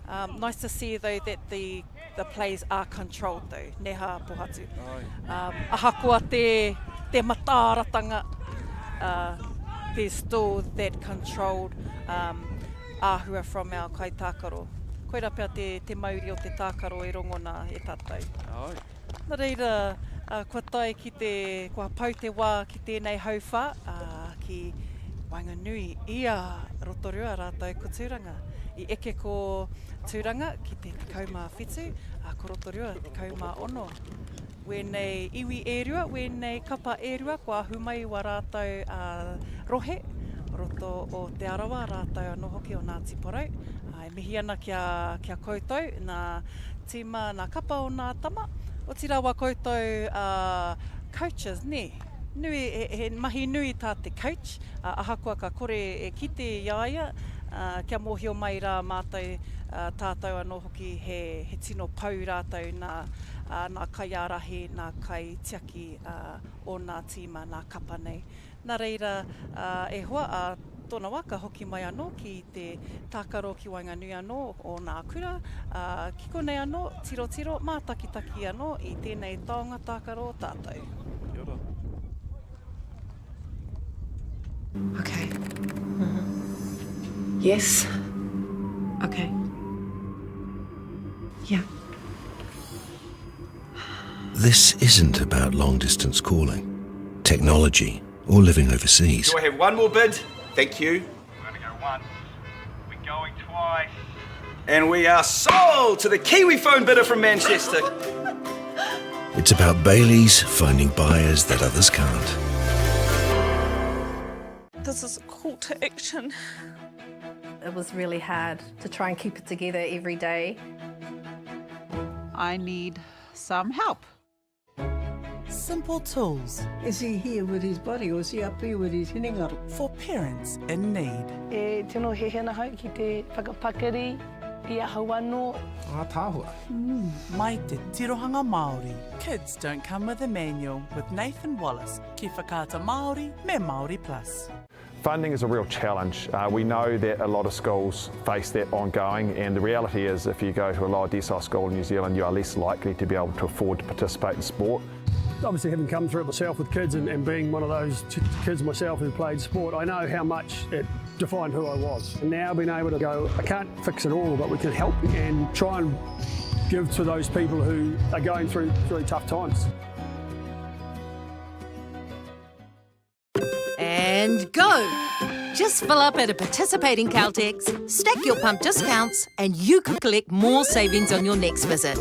Um, nice to see though that the, the plays are controlled though, neha Pohatu. Um, ahakoa te, te matāratanga, uh, there's still that controlled um, āhua from our kaitākaro. Koira pea te, te mauri o te tākaro e rongona e tātou. Ai. Nā reira, kua tae ki te, kua pau te wā ki tēnei hauwhā, ā, ki waenganui i a Rotorua rātou ko Tūranga. I eke ko Tūranga ki te 17, ā, ko Rotorua 16. Wēnei iwi e rua, wēnei kapa e rua kua ahu mai i wā rātou rohe, roto o Te Arawa rātou anō hoki o Ngāti Porou. Ā, e mihi ana ki a, ki a koutou, nā tīma, nā kapa o nā tama, otirā wā koutou coaches, nē? Nui, he, he mahi nui tā te coach, ā, ahakoa ka kore e kite i a ia, ā, kia mōhio mai rā mātou, ā, tātou anō hoki he, he tino pou rātou nā, ā, nā kaiārahi, nā kaitiaki, ā, o nā tīma, nā kapa nei. Nā reira, ā, e hoa, ā. tōna wā ka hoki mai anō ki te tākaro ki waenganui anō o nā kura, ā, ki konei anō, tirotiro, mātakitaki anō i tēnei taonga tākaro o tātou. Kia ora. Okay. Yes. Okay. Yeah. This isn't about long distance calling, technology, or living overseas. Do I have one more bid? Thank you. We're going to go once. We're going twice. And we are sold to the Kiwi phone bidder from Manchester. It's about Bailey's finding buyers that others can't. This is a call to action. It was really hard to try and keep it together every day. I need some help. Simple tools. Is he here with his body or is he up here with his hinengaro? For parents in need. E tino hiahia ahau ki te whakapakari i ahau anō. Ātaahua. Mai te tirohanga Māori. Kids don't come with a manual with Nathan Wallace ki Whakaata Māori me Māori Plus. Funding is a real challenge. Uh, we know that a lot of schools face that ongoing, and the reality is if you go to a lower decile school in New Zealand, you are less likely to be able to afford to participate in sport. Obviously, having come through it myself with kids and, and being one of those kids myself who played sport, I know how much it defined who I was. And now being able to go, I can't fix it all, but we can help and try and give to those people who are going through, through tough times. And go! Just fill up at a participating Caltex, stack your pump discounts, and you could collect more savings on your next visit.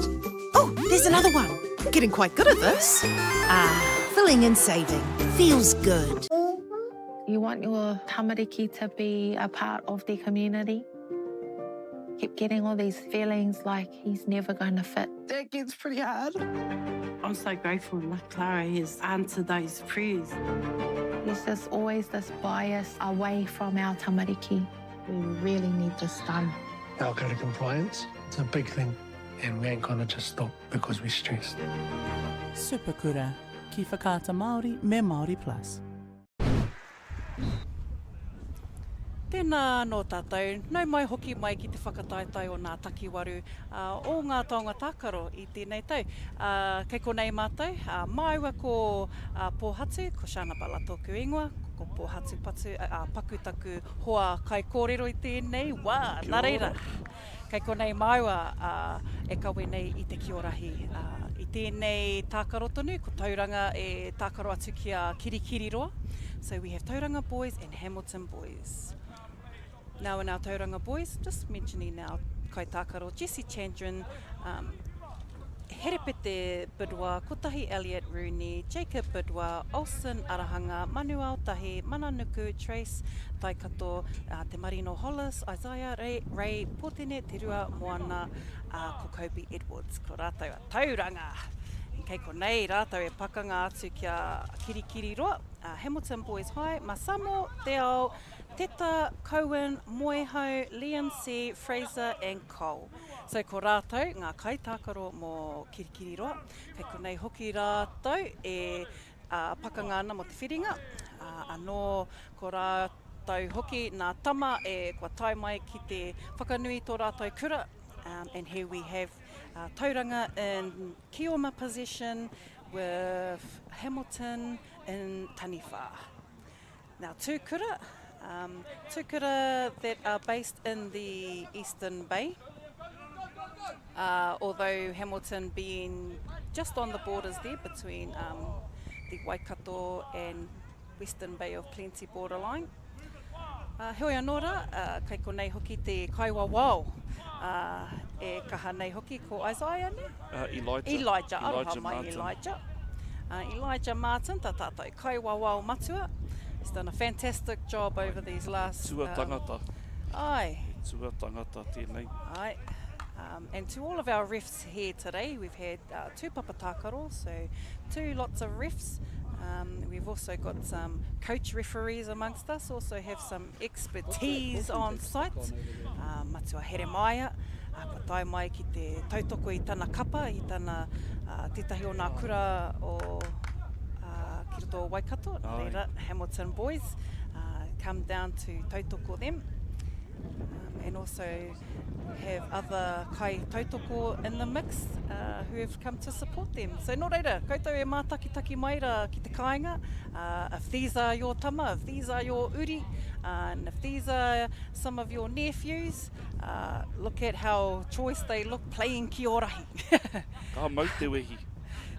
Oh, there's another one. Getting quite good at this. Ah, filling and saving. Feels good. You want your tamariki to be a part of the community. Keep getting all these feelings like he's never going to fit. That gets pretty hard. I'm so grateful like Clara has answered those prayers. There's just always this bias away from our tamariki. We really need this done. Our code of compliance, it's a big thing, and we ain't gonna just stop because we're stressed. Superkura, ki Whakaata Māori me Māori Plus. Tēnā anō tātou, nau mai hoki mai ki te whakataetae o nā takiwaru o ngā taonga tākaro i tēnei tau. Kei konei mātou, māua ko Pōhatu, ko Shana Bala tōku ingoa, ko Pōhatu Patu, Paku taku hoa kaikōrero i tēnei wā. Nā reira, Kei konei māua e kawe nei i te kiorahi. I tēnei tākaro tonu, ko Tauranga e tākaro atu ki a Kirikiriroa. So we have Tauranga boys and Hamilton boys. Now in our Tauranga boys, just mentioning our kaitākaro Jesse Chandran, um, Herepete Bidwa, Kotahi Elliot Rooney, Jacob Bidwa, Olsen Arahanga, Manuel Tahi, Mananuku, Trace Taikato, Te Marino Hollis, Isaiah Ray, Ray Potene, Te Rua Moana, ā, ko Kobe Edwards. Ko rātou a Tauranga. And kei konei rātou e pakanga atu ki a Kirikiriroa, a Hamilton Boys High, Masamo, Te Ao, Teta, Cohen, Moehau, Liam C, Fraser and Cole. So ko rātou ngā kaitākaro mō Kirikiriroa. Kei konei hoki rātou e pakanga ana mō te whiringa. Anō ko rātou hoki nā tama e kua tae mai ki te whakanui i tō rātou kura. And here we have Tauranga in Kioma possession with Hamilton in Taniwha. Now Tūkura, um, Tūkura that are based in the Eastern Bay, uh, although Hamilton being just on the borders there between um, the Waikato and Western Bay of Plenty borderline. Uh, heoi anō rā, uh, kei konei hoki te kaiwawao uh, e kaha nei hoki ko Isaiah, ne? Uh, Elijah. Elijah, aroha Elijah mai Martin. Elijah. Uh, Elijah Martin, tā tātou kaiwawao matua. He's done a fantastic job over these last... Tua tangata. Ai. He tua tangata tēnei. Ai. Um, and to all of our refs here today, we've had uh, two papatākaro, so two lots of refs. Um, we've also got some coach referees amongst us, also have some expertise on site. Uh, Matua Heremaia, uh, kua tae mai ki te tautoko i tana kapa, i tana, uh, tētahi o nā kura o, uh, ki roto o Waikato, nā reira, Hamilton Boys. Uh, come down to tautoko them um, and also have other kai tautoko in the mix uh, who have come to support them. So nō reira, koutou e mātakitaki mai rā ki te kāinga, uh, if these are your tama, if these are your uri, uh, and if these are some of your nephews, uh, look at how choice they look playing ki orahi. Ka mau te wehi.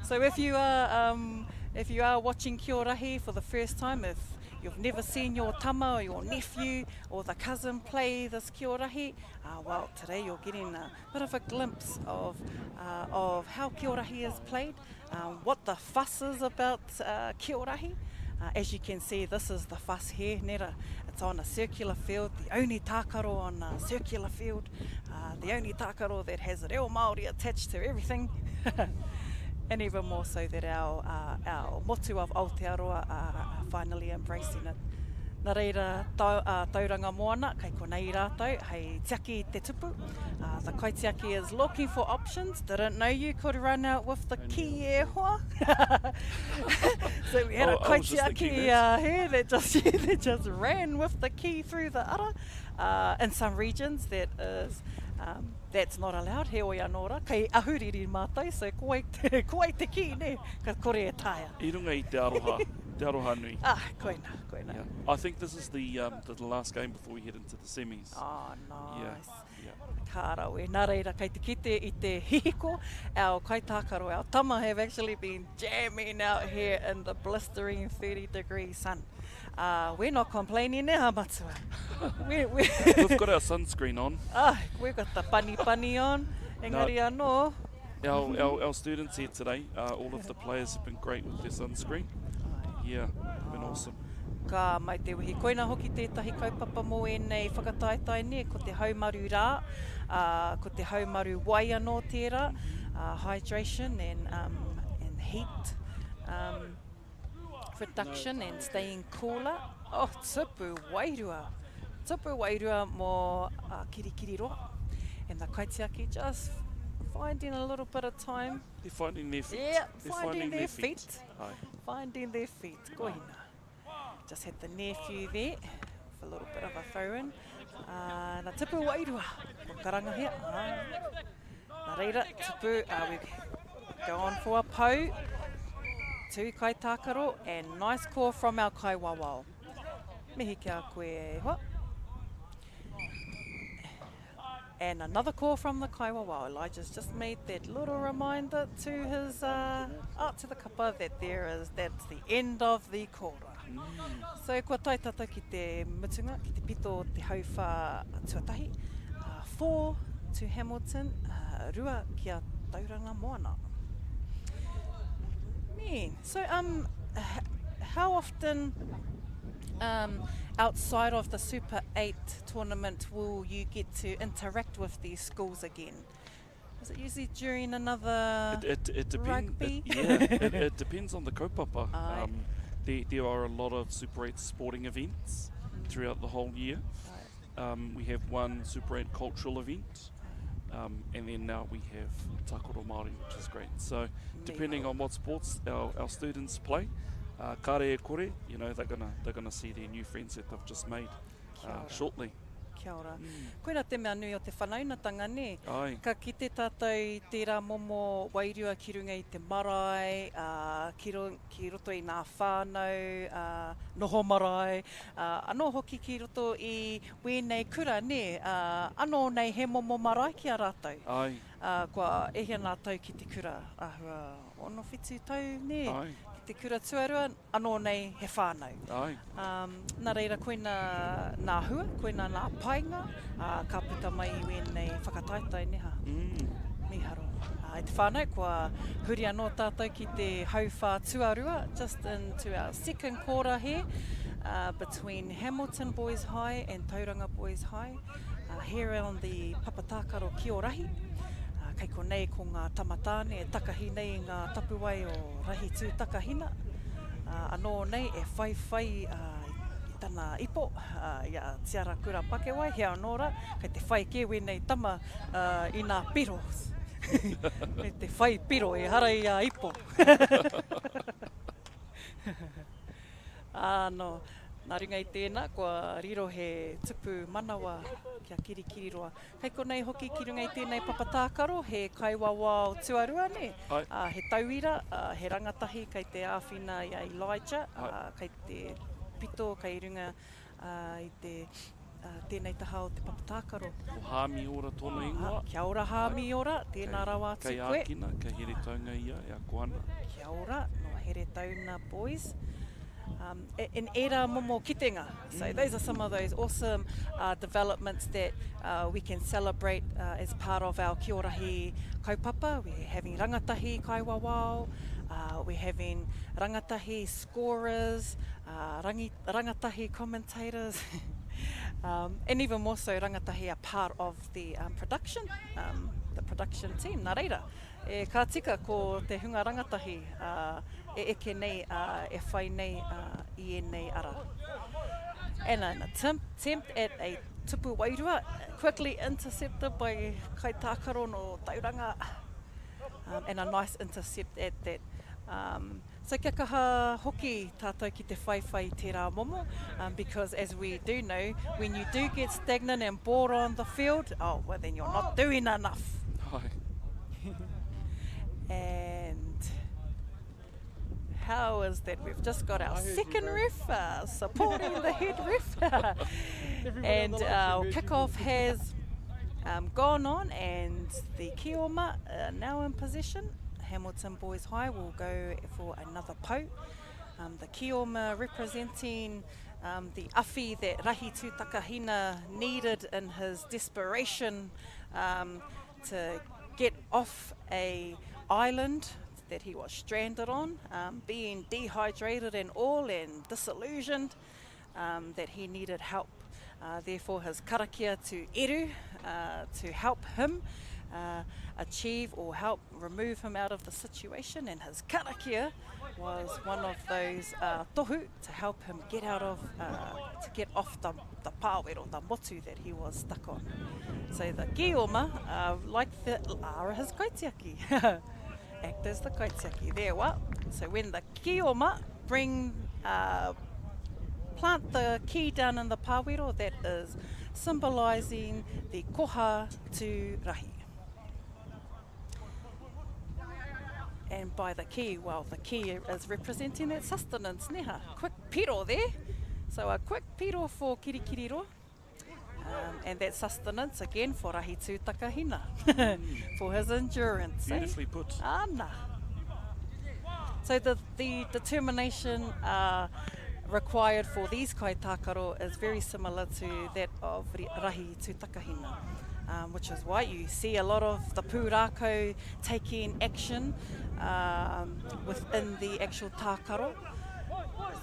So if you are, um, if you are watching Kiorahi for the first time, if you've never seen your tama or your nephew or the cousin play this Kiorahi, uh, well, today you're getting a bit of a glimpse of, uh, of how Kiorahi is played, um, what the fuss is about uh, Kiorahi. Uh, as you can see, this is the fuss here, Nera. It's on a circular field, the only tākaro on a circular field, uh, the only tākaro that has reo Māori attached to everything. and even more so that our, uh, our motu of Aotearoa are finally embracing it. Nā reira, tau, uh, tauranga moana, kei konei rātou, hei tiaki i te tupu. Uh, the kaitiaki is looking for options. Didn't know you could run out with the key e hoa. so we had oh, a kaitiaki uh, here that just, that just ran with the key through the ara. Uh, in some regions that is um, that's not allowed, heoi anō rā, kei ahuriri mātou, so koe, koe te kī, nē, ka kore e taea. I runga i te aroha, te aroha nui. Ah, koina, koina. Yeah. I think this is the, um, the last game before we head into the semis. Oh, nice. Yeah. Yeah. Ka rawe. Nā reira, kei te kite i te hihiko, our kaitākaro, our tama have actually been jamming out here in the blistering 30 degree sun. Uh, we're not complaining now, Matua. we, we We've got our sunscreen on. Ah, we've got the pani pani on. Engari anō. Our, our, our students here today, uh, all of the players have been great with their sunscreen. Yeah, been awesome. Ka mai te wehi. Koina hoki tētahi kaupapa mō ēnei whakataetae nē, ko te haumaru rā, uh, ko te haumaru wai anō tērā, uh, hydration and, um, and heat. Um, reduction and staying cooler. Oh, tupu wairua. Tupu wairua mō uh, Kirikiriroa. And the kaitiaki just finding a little bit of time. They're finding their feet. Yeah, They're finding, finding their, their feet. feet. Finding their feet. Koina. Just had the nephew there with a little bit of a throw in. Uh, na tupu wairua. Ko karangahia. Ah. Nā reira, tupu, uh, we go on for a pau. Tū kai tākaro and nice call from our kai wawao. Mihi ki a koe e hoa. And another call from the Kaiwawao. Elijah's just made that little reminder to his uh, oh, to the kapa that there is that's the end of the kōra. Mm. So kua tae tātou ki te mutunga, ki te pito o te hauwhā tuatahi. Uh, 4 to Hamilton, uh, rua ki a Tauranga Moana. Man, so um, how often um, outside of the Super 8 tournament will you get to interact with these schools again? Is it usually during another it, it, it depend, rugby? It, yeah, it, it depends on the kaupapa. Um, there, there are a lot of Super 8 sporting events throughout the whole year. Um, we have one Super 8 cultural event, um, and then now we have Tākaro Māori, which is great. So depending on what sports our, our students play, uh, kare e kore, you know, they're gonna, they're gonna see their new friends that they've just made uh, shortly. Kia ora. Mm. Koira te mea nui o te whanaunatanga, nē? Ai. Ka kite tātou i tērā momo wairua ki runga i te marae, ā, ki, ro, ki roto i ngā whānau, ā, noho marae, ā, anō hoki ki roto i wēnei kura, nē? Ā, anō nei he momo marae ki a rātou. Ai. Ā, kua e hia ngā tau ki te kura, āhua ono whitu tau, nē? Ai. Ki te kura tuarua, anō nei he whānau. Ai. Um, nā reira, koina nā hua, koina nā painga, ā, ka puta mai i wēnei whakataetae, nē hā? Mm. Mīharo. Ā, e te whānau, kua huri anō tātou ki te hauwhā tuarua, just into our second quarter here, uh, between Hamilton Boys High and Tauranga Boys High, uh, here on the Papatākaro Kiorahi. Uh, kei konei ko ngā tamatāne e takahi nei i ngā tapuwae o Rahi Tū Takahina, ā, anō nei e whaiwhai i tana ipo, i a Tiara Kura Pakewai, hea anō rā, kei te whai kē wēnei tama i nā piro. Kei te whai piro, ehara i a ipo. Ā, nō. Nā runga i tēnā, kua riro he tupu manawa kia Kirikiriroa. Kei konei hoki ki runga i tēnei papa tākaro, he kaiwawao tuarua, nē? Āe. Ā, he tauira, ā, he rangatahi kei te āwhina i a Elijah, ā, kei te pito, kei runga, ā, i te, ā, tēnei taha o te papa tākaro. Ko Hāmiora tōna ingoa. Ā, kia ora Hāmiora, tēnā rawa atu kei koe. Ākina, kei Heretaunga ia e ako ana. Kia ora, nō Heretauna Boys. Um, and ērā momo kitenga. So those are some of those awesome uh, developments that uh, we can celebrate uh, as part of our Kiorahi kaupapa. We're having rangatahi kaiwawao, uh, we're having rangatahi scorers, uh, rangi, rangatahi commentators, um, and even more so rangatahi are part of the um, production, um, the production team. Nā reira, E, ka tika ko te hunga rangatahi e eke nei, e whai nei i ēnei ara. And an attempt at a tupu wairua, quickly intercepted by kaitākaro no Tauranga, um, and a nice intercept at that. Um, so kia kaha hoki tātou ki te whaiwhai i tērā momo, um, because as we do know, when you do get stagnant and bored on the field, oh, well then you're not doing enough. Hai. And how is that we've just got our second ref uh, supporting the head ref. and our kickoff has um, gone on and the Kioma are now in position. Hamilton Boys High will go for another pau. Um, the Kioma representing um, the awhi that Rahi Tūtakahina needed in his desperation um, to get off a island that he was stranded on, um, being dehydrated and all and disillusioned, um, that he needed help. Uh, therefore, his karakia to Eru uh, to help him uh, achieve or help remove him out of the situation, and his karakia was one of those uh, tohu to help him get out of, uh, to get off the, the pāwero, the motu that he was stuck on. So the kioma, uh, like the are his kaitiaki, act as the kaitiaki there. Well, so when the kioma bring, uh, plant the key down in the pāwero, that is symbolising the koha to rahi. And by the key, well, the key is representing that sustenance, neha. Quick piro there. So a quick piro for Kirikiriroa. Um, and that sustenance again for Rahitu Takahina, for his endurance. Eh? Beautifully eh? put. Ana. So the, the determination uh, required for these kaitākaro is very similar to that of Rahi Tūtakahina. Um, which is why you see a lot of the pūrākau taking action um, within the actual tākaro.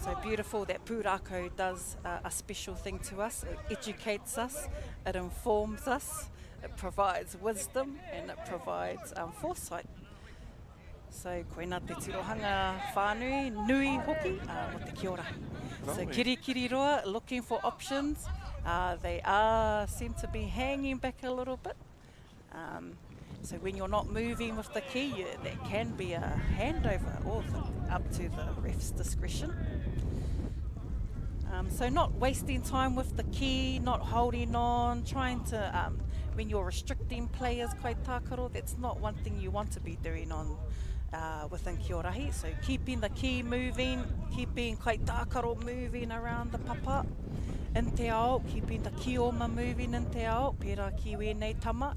So beautiful that pūrākau does uh, a special thing to us. It educates us, it informs us, it provides wisdom, and it provides um, foresight. So koina te tirohanga whānui, nui hoki, uh, mo te kiorahi. So Kirikiriroa looking for options. Uh, they are seem to be hanging back a little bit. Um, so when you're not moving with the key, you, that can be a handover or the, up to the ref's discretion. Um, so not wasting time with the key, not holding on, trying to, um, when you're restricting players kai tākaro, that's not one thing you want to be doing on uh, within Kiorahi. So keeping the key moving, keeping kai tākaro moving around the papa in te ao, keeping the kioma moving in te ao, pērā ki wēnei tama.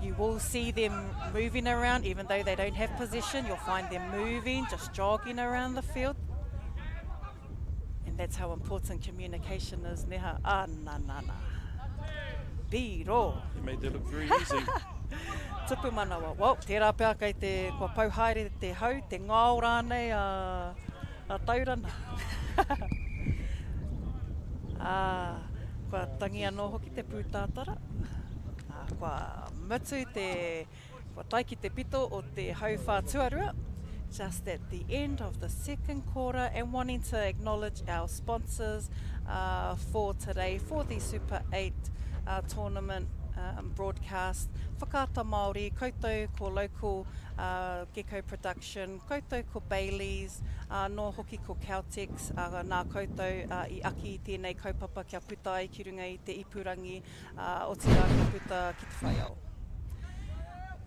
You will see them moving around, even though they don't have possession, you'll find them moving, just jogging around the field. And that's how important communication is, neha. Ah, na, na, na. Piro. You made that look very easy. Tupu manawa. Well, tērā pea kei te, kua pau haere te hau, te ngao rānei a, a Taurana. ah, kua tangi anō hoki te pūtātara. Ah, kua mutu te, kua tae ki te pito o te hauwhā tuarua. Just at the end of the second quarter and wanting to acknowledge our sponsors uh, for today, for the Super 8 uh, tournament. um, broadcast, Whakaata Māori, koutou ko Local uh, Gecko Production, koutou ko Bayleys, anō hoki ko Caltex, uh, nā koutou uh, i aki i tēnei kaupapa kia puta ai ki runga i te ipurangi, uh, otirā kia puta ki te whaiao.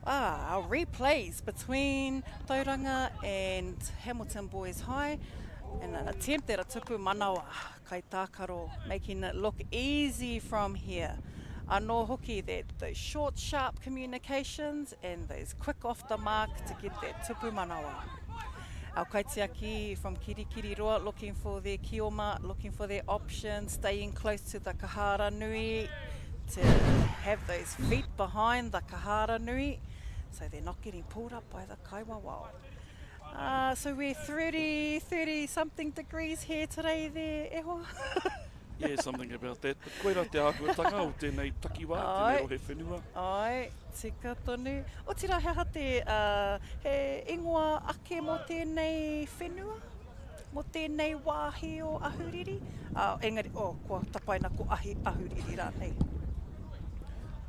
Ah, our replays between Tauranga and Hamilton Boys High and an attempt at a tupu manawa. Kaitākaro, making it look easy from here. Anō hoki that those short, sharp communications and those quick off the mark to get that tupu manawa. Our kaitiaki from Kirikiriroa looking for their kioma, looking for their options, staying close to the kahara nui to have those feet behind the kahara nui so they're not getting pulled up by the kaiwawao. Uh, so we're 30, 30 something degrees here today there, e hoa. yeah, something about that. But koira te āhuatanga o tēnei takiwā, tēnei rohe whenua. Ai, tika tonu. Otirā, he aha te, uh, he ingoa ake mō tēnei whenua? Mō tēnei wāhi o Ahuriri? Uh, engari, oh, kua tapaina ko Ahi Ahuriri rānei.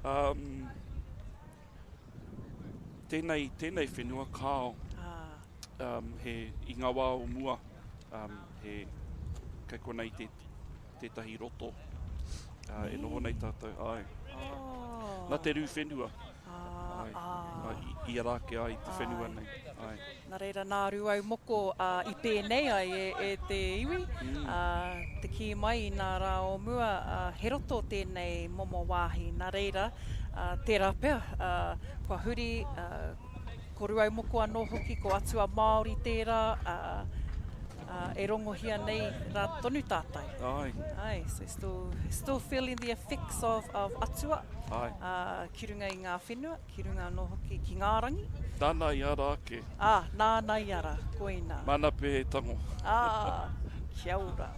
Um, Tēnei, tēnei whenua, kāo. Ah. Um, he, i ngā wā o mua, um, he, kei konei te, tētahi roto uh, e noho nei tātou, ai. Oh. Nā te rū whenua. Ah, ai, ah. Ai, i, i ara ake ai te whenua nei. Ai. Nā reira, nā Rūaumoko i pēnei ai e, e te iwi, Mm. ā, te kī mai i nā rā o mua, ā, he roto tēnei momo wāhi. Nā reira, ā, tērā pea, ā, kua huri, ā, ko Rūaumoko anō hoki, ko Atua Māori tērā, ā, ā, e rongohia nei rā tonu tātou. Āe. Āe, so still, still feeling the effects of, of Atua, Āe. ā, ki runga i ngā whenua. Ki runga anō hoki ki ngā rangi. Nāna i ara ake. Ā, nāna i ara, koina. Māna pea e tango. Ā, kia ora.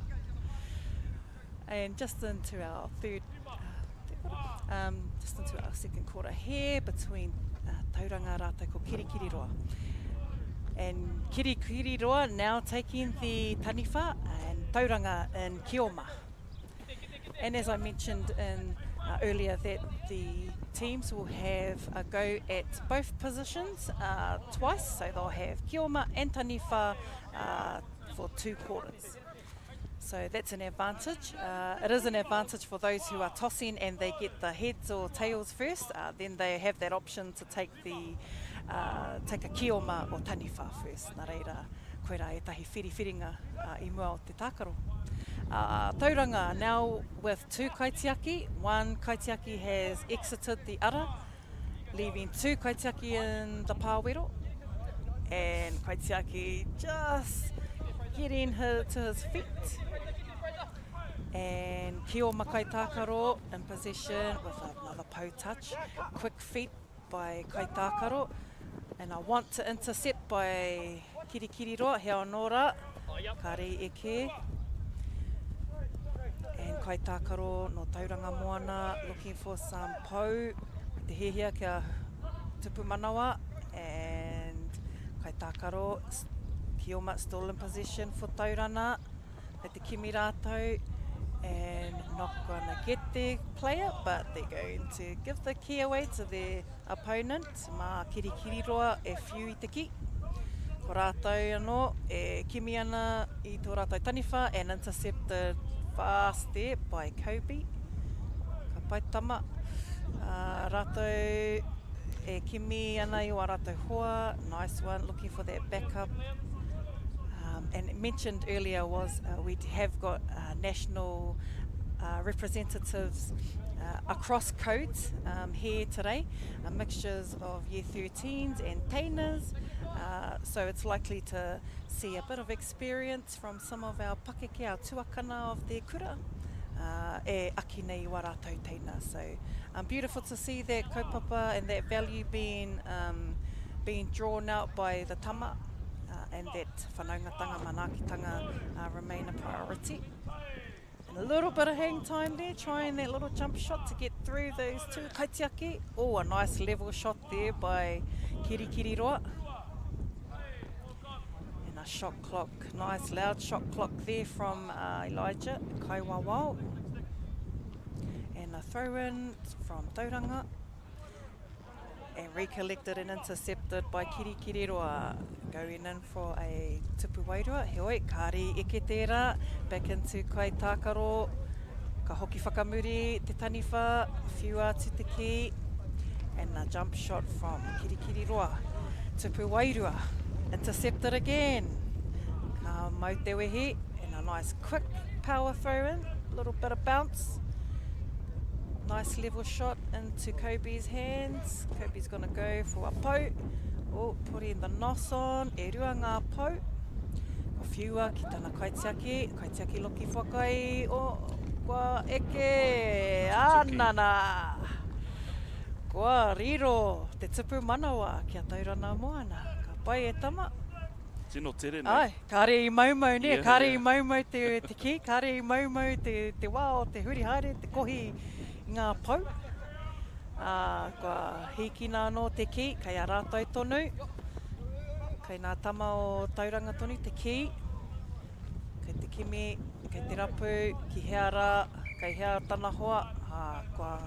And just into our third, uh, um, just into our second quarter here between uh, Tauranga rātou ko Kirikiriroa. And Kirikiriroa now taking the taniwha and Tauranga in Kioma. And as I mentioned in uh, earlier that the teams will have a go at both positions uh, twice, so they'll have Kioma and Taniwha uh, for two quarters. So that's an advantage. Uh, it is an advantage for those who are tossing and they get the heads or tails first. Uh, then they have that option to take the uh, take a kioma or taniwha first. Nā reira, koirā ētahi whiriwhiringa uh, i mua o te tākaro. Uh, Tauranga, now with two kaitiaki, one kaitiaki has exited the ara, leaving two kaitiaki in the pāwero, and kaitiaki just getting her to his feet. And Kioma Kaitākaro in possession with another pou touch. Quick feet by Kaitākaro. And I want to intercept by Kirikiriroa, he anō rā, kāre i eke. And Kaitākaro no Tauranga Moana looking for some pou, te hiahia kia tupu manawa. And Kaitākaro, Kioma still in possession for Tauranga. Kei te kimi rātou and not gonna get their player but they're going to give the key away to their opponent mā Kirikiriroa e whiu i te ki. Ko rātou anō e kimi ana i tō rātou taniwha and intercepted fast there by Kobe. Ka pai tama. Uh, rātou e kimi ana i wā rātou hoa. Nice one, looking for that backup. Um, and mentioned earlier was uh, we have got uh, national uh, representatives uh, across codes um, here today, uh, mixtures of year 13s and teinas. Uh, so it's likely to see a bit of experience from some of our pakeke, our tuakana of their kura. Uh, e aki nei wā rātou teina. So um, beautiful to see that kaupapa and that value being, um, being drawn out by the tama uh, and that whanaungatanga, manaakitanga uh, remain a priority. And a little bit of hang time there, trying that little jump shot to get through those two kaitiaki. Oh, a nice level shot there by Kirikiriroa. And a shot clock, nice loud shot clock there from uh, Elijah Kaiwawao. And And a throw in from Tauranga. And recollected and intercepted by Kirikiriroa. Going in for a tupu wairua. Heoi, kāre i eke tērā. Back into kai tākaro. Ka hoki whakamuri te taniwha. Whiua atu te kī. And a jump shot from Kirikiriroa. Tupu wairua. Intercepted again. Ka mau te wehi. And a nice quick power throw in. Little bit of bounce. Nice level shot into Kobe's hands. Kobe's gonna go for a pou. Oh, putting the nos on. E rua ngā pou. Ka whiua ki tana kaitiaki. Kaitiaki loki whakai. Oh, kua eke. Anana! Kua riro te tupu manawa ki a Tauranga Moana. Ka pai e tama. Tino tere nei. Ai, kāre i maumau, nē, kāre i maumau te, te kī, kāre i maumau te, te wā o te huri haere, te kohi i ngā pou. Ā, kua hīkina anō te kī, kei a rātou tonu, kei nā tama o Tauranga tonu te kī, kei te kimi, kei te rapu, ki hea rā, kei hea tana hoa, ā, kua,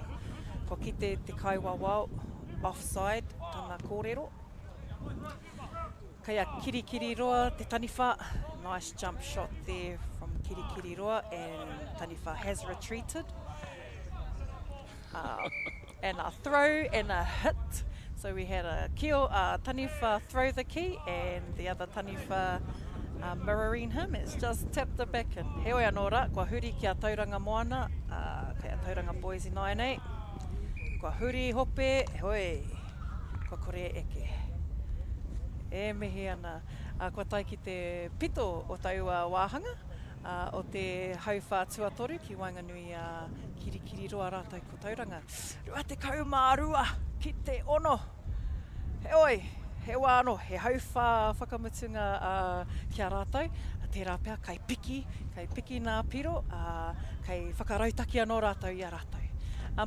kua kite te kaiwawao, offside, tana kōrero. Kei a Kirikiriroa te taniwha. Nice jump shot there from Kirikiriroa and taniwha has retreated. Uh, and a throw and a hit. So we had a kio, uh, taniwha throw the key and the other taniwha uh, mirroring him. It's just tapped it back in. Heoi anō rā, kua huri ki a Tauranga Moana, uh, kei a Tauranga Boys ināianei. Kua huri hope, hoi, kua kore e eke. E mihi ana, ā, kua tae ki te pito o taua wāhanga, ā, o te hauwhā tuatoru ki waenganui i a Kirikiriroa rātou ko Tauranga. 22 ki te ono! Heoi, he wā anō, he hauwhā whakamutunga, ā, ki a rātou, tērā pea kai piki, kai piki nā piro, ā, kai whakarautaki anō rātou i a rātou.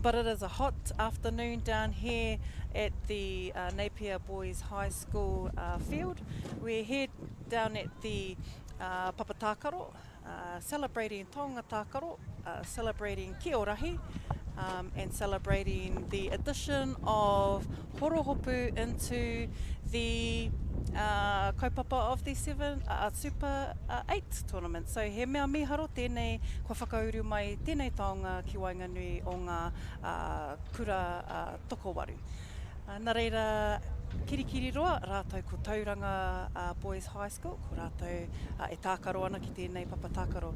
But it is a hot afternoon down here at the Napier Boys High School field. We're here down at the Papa Tākaro, celebrating Taonga Tākaro, celebrating Kiorahi, and celebrating the addition of Horohopu into the kaupapa of the seven, Super 8 tournament. So he mea mīharo tēnei kua whakauru mai tēnei taonga ki waenganui o ngā kura tokowaru. Nā reira, Kirikiriroa rātou ko Tauranga Boys High School, ko rātou e tākaro ana ki tēnei papa tākaro.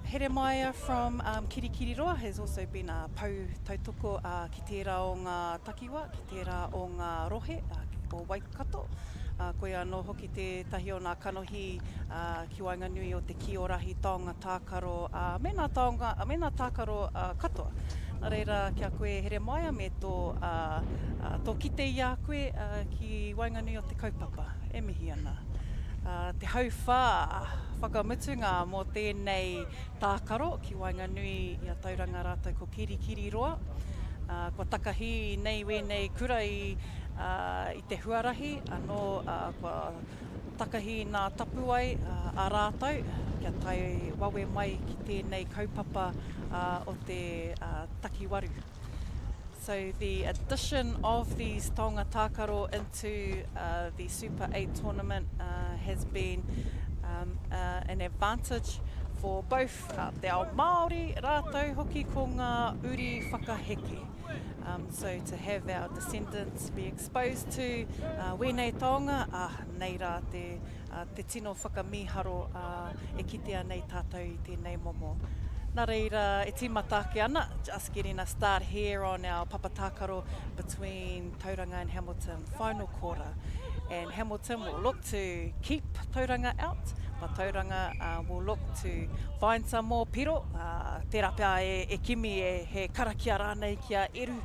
Heremaia from Kirikiriroa has also been a pou tautoko ki tērā o ngā takiwa, ki tērā o ngā rohe o Waikato. Koia anō hoki tētahi o ngā kanohi ki waenganui o te kī-o-rahi taonga tākaro me ngā taonga, me ngā tākaro katoa. Nā reira, ki a koe Heremaia me tō, tō kite i a koe ki waenganui o te kaupapa, e mihi ana. Te hauwhā whakamutunga mō tēnei tākaro ki waenganui i a Tauranga rātou ko Kirikiriroa. Kua takahi nei wēnei kura i i te huarahi, anō kua takahi nā tapuwae a rātou kia tae wawe mai ki tēnei kaupapa o te takiwaru. So the addition of these taonga tākaro into the Super 8 tournament has been an advantage for both te ao Māori rātou hoki ko ngā uri whakaheke. So to have our descendants be exposed to wēnei taonga, ah, nei rā te, te tino whakamīharo e kitea nei tātou i tēnei momo. Nā reira, e tīmata ake ana, just getting a start here on our papa tākaro between Tauranga and Hamilton, final quarter. And Hamilton will look to keep Tauranga out, but Tauranga uh, will look to find some more piro. Uh, tērā pea e, e kimi e, he karakia rānei ki a Eru,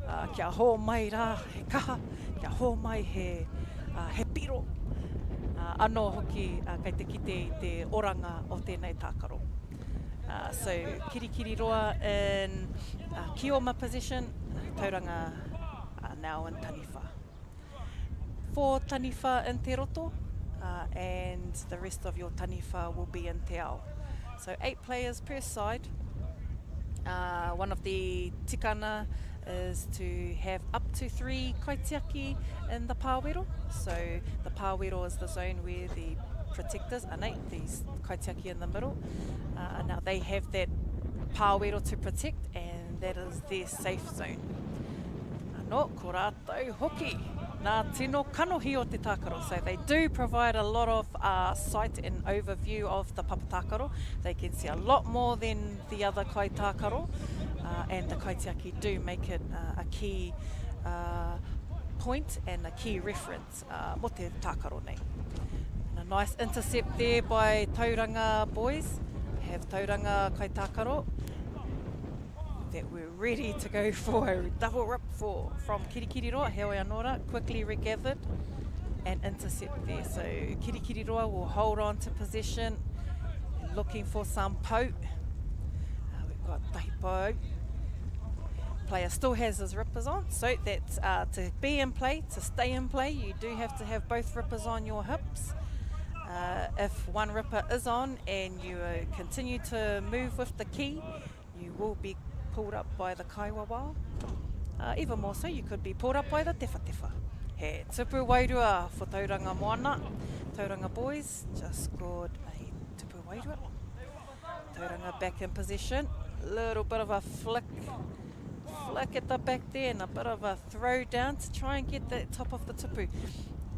uh, kia hō mai rā he kaha, kia hō mai he, uh, he piro. Uh, anō hoki uh, kei te kite i te oranga o tēnei tākaro. Uh, so, Kirikiriroa in uh, Kioma position, Tauranga uh, now in Taniwha. Four taniwha in te roto, uh, and the rest of your taniwha will be in te ao. So eight players per side. Uh, one of the tikana is to have up to three kaitiaki in the pāwero. So the pāwero is the zone where the protectors, anei, these kaitiaki in the middle, uh, now they have that pāwero to protect and that is their safe zone. Anō, ko rātou hoki nā tino kanohi o te tākaro. So they do provide a lot of uh, sight and overview of the papa tākaro. They can see a lot more than the other kai tākaro uh, and the kaitiaki do make it uh, a key uh, point and a key reference uh, mō te tākaro nei. And a nice intercept there by Tauranga boys. Have Tauranga kai tākaro that were ready to go for a double rip for, from Kirikiriroa, heoi anō rā, quickly regathered and intercept there. So Kirikiriroa will hold on to possession, looking for some pou. Uh, we've got tahi pou. Player still has his rippers on, so that's uh, to be in play, to stay in play, you do have to have both rippers on your hips. Uh, if one ripper is on and you uh, continue to move with the key, You will be pulled up by the kaiwawao. Uh, even more so, you could be pulled up by the tewhatewha. He tupu wairua for Tauranga Moana. Tauranga boys just scored a tupu wairua. Tauranga back in possession. Little bit of a flick. Flick at the back there and a bit of a throw down to try and get the top of the tupu.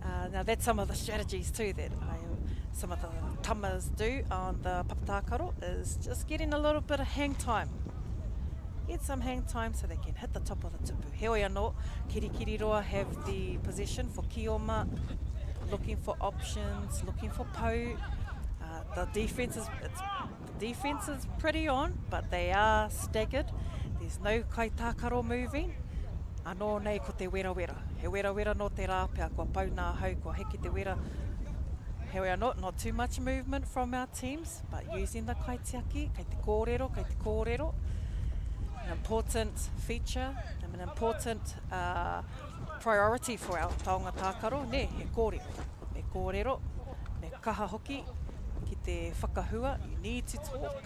Uh, now that's some of the strategies too that I some of the tamas do on the papatākaro is just getting a little bit of hang time. Get some hang time so they can hit the top of the tupu. Heoi anō, Kirikiriroa have the possession for Kioma, looking for options, looking for pau. Uh, the defense is it's, the defense is pretty on, but they are staggered. There's no kaitākaro moving. Anō nei ko te werawera. He werawera nō te rā pea, kua pau nā hau, kua heke te wera. Heoi anō, not too much movement from our teams, but using the kaitiaki, kei te kōrero, kei te kōrero. An important feature, an important uh, priority for our taonga tākaro, nē, he kōrero. Me kōrero, me kaha hoki ki te whakahua, you need to talk.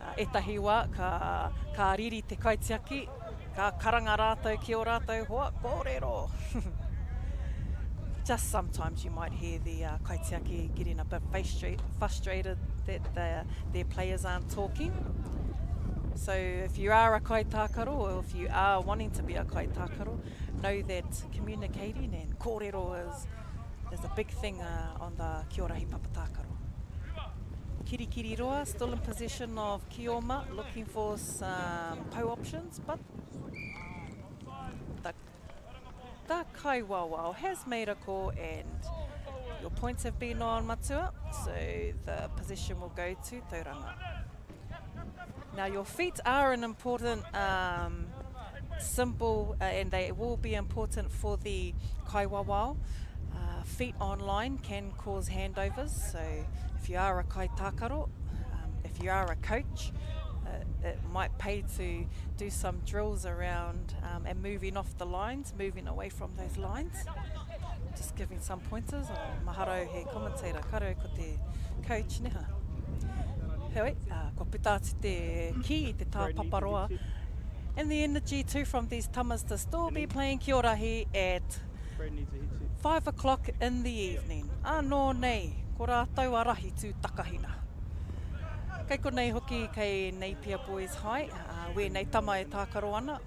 Uh, ētahi wā, ka, ka riri te kaitiaki, Ka karanga rātou ki ō rātou hoa, kōrero! Just sometimes you might hear the uh, kaitiaki getting a bit frustrated that their, their players aren't talking. So if you are a kaitākaro or if you are wanting to be a kaitākaro, know that communicating and kōrero is, is a big thing uh, on the Kiorahi Papatākaro. Kirikiriroa still in possession of Kioma, looking for some pou options, but the, the Kaiwawao has made a call and your points have been on Matua, so the possession will go to Tauranga. Now your feet are an important um, symbol uh, and they will be important for the Kaiwawao. Uh, feet online can cause handovers, so if you are a kaitākaro, um, if you are a coach, uh, it might pay to do some drills around um, and moving off the lines, moving away from those lines. Just giving some pointers. Oh, maharo he commentator, karo ko te coach neha. Heoi, uh, kua puta atu te ki i te tā paparoa. And the energy too from these tamas to still be playing Kiorahi at 5 o'clock in the evening. Anō nei, ko rātou a Rahi tū takahina. Kei konei hoki kei Napier Boys High, uh, wēnei tama e tākaro ana.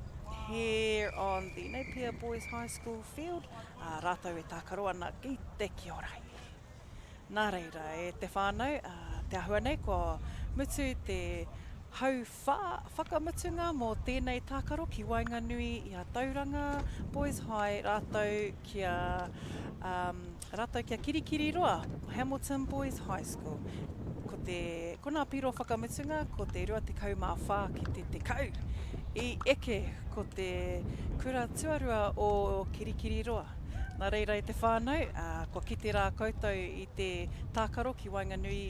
Here on the Napier Boys High School field, uh, rātou e tākaro ana ki te Kiorahi. Nā reira, e te whānau, te āhua nei kua mutu te hauwhā whakamutunga mō tēnei tākaro ki waenganui i a Tauranga Boys High rātou ki a, um, rātou ki a Kirikiriroa, Hamilton Boys High School. Ko te, ko nā piro whakamutunga ko te 24 ki te 10 i eke ko te kura tuarua o Kirikiriroa. Nā reira e te whānau, kua kite rā koutou i te tākaro ki waenganui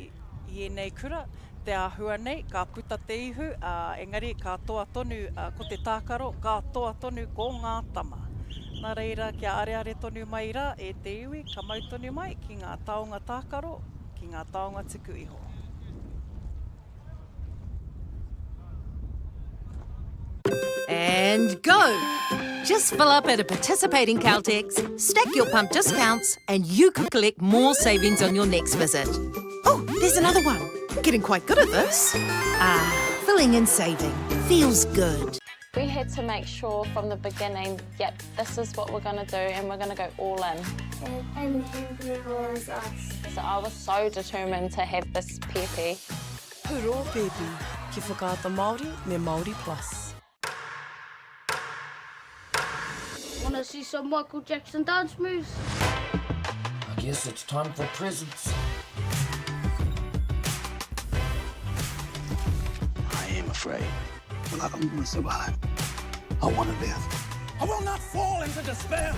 i ēnei kura, te āhua nei, ka puta te ihu, ā, engari ka toa tonu ko te tākaro, ka toa tonu ko ngā tama. Nā reira, kia areare tonu mai rā e te iwi, ka mau tonu mai ki ngā taonga tākaro, ki ngā taonga tuku iho. And go! Just fill up at a participating Caltex, stack your pump discounts, and you could collect more savings on your next visit. Oh, there's another one. I'm getting quite good at this. Ah, filling and saving. Feels good. We had to make sure from the beginning, yep, this is what we're going to do and we're going to go all in. And was us. So I was so determined to have this pēpi. Puro pēpi, ki Whakaata Māori me Māori Plus. Wanna see some Michael Jackson dance moves? I guess it's time for presents. I am afraid, but I don't want to survive. I want to live. I will not fall into despair.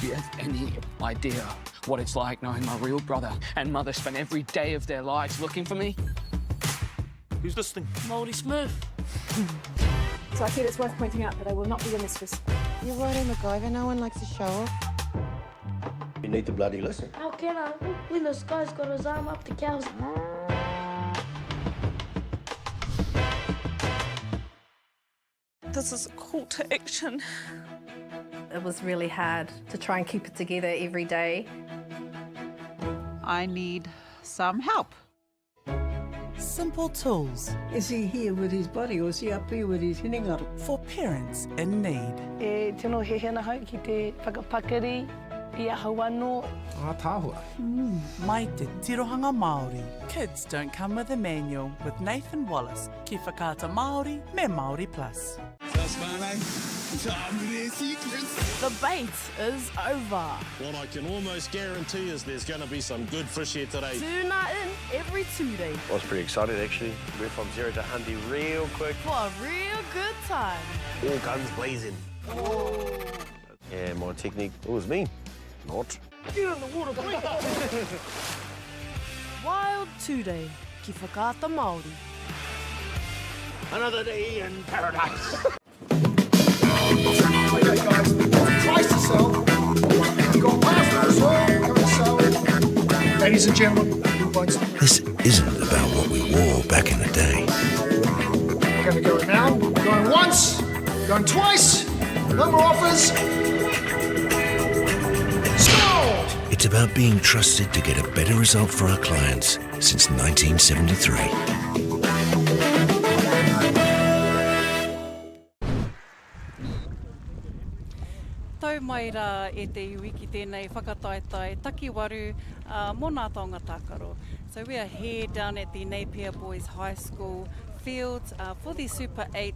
Do you have any idea what it's like knowing my real brother and mother spent every day of their lives looking for me? Who's listening? Māori Smurf. So I feel it's worth pointing out that I will not be your mistress. You're right, MacGyver. No one likes a show off. You need to bloody listen. How can I when this guy's got his arm up the cow's? This is a call to action. It was really hard to try and keep it together every day. I need some help. Simple tools. Is he here with his body or is he up here with his hinengaro? For parents in need. E tino hiahia ana ahau ki te whakapakari i ahau anō. Ātaahua. Mai te tirohanga Māori. Kids don't come with a manual with Nathan Wallace ki Whakaata Māori me Māori Plus. The bait is over. What I can almost guarantee is there's going to be some good fish here today. Tuna in every Tuesday. I was pretty excited actually. Went from zero to 100 real quick. For a real good time. All guns blazing. Oh. Yeah, my technique, it was me. Not. Get in the water, quick! Wild Today, ki Whakaata Māori. Another day in paradise. Okay, guys, price to sell. We've got pasta as well. Come and sell. Ladies and gentlemen, who wants This isn't about what we wore back in the day. We're going to go now. Going once, going twice. No more offers. Sold! It's about being trusted to get a better result for our clients since 1973. Tau mai rā e te iwi ki tēnei whakataetae takiwaru mō nā taonga tākaro. So we are here down at the Napier Boys High School field for the Super 8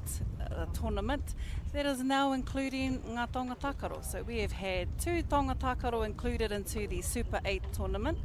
tournament that is now including ngā taonga tākaro. So we have had two taonga tākaro included into the Super 8 tournament,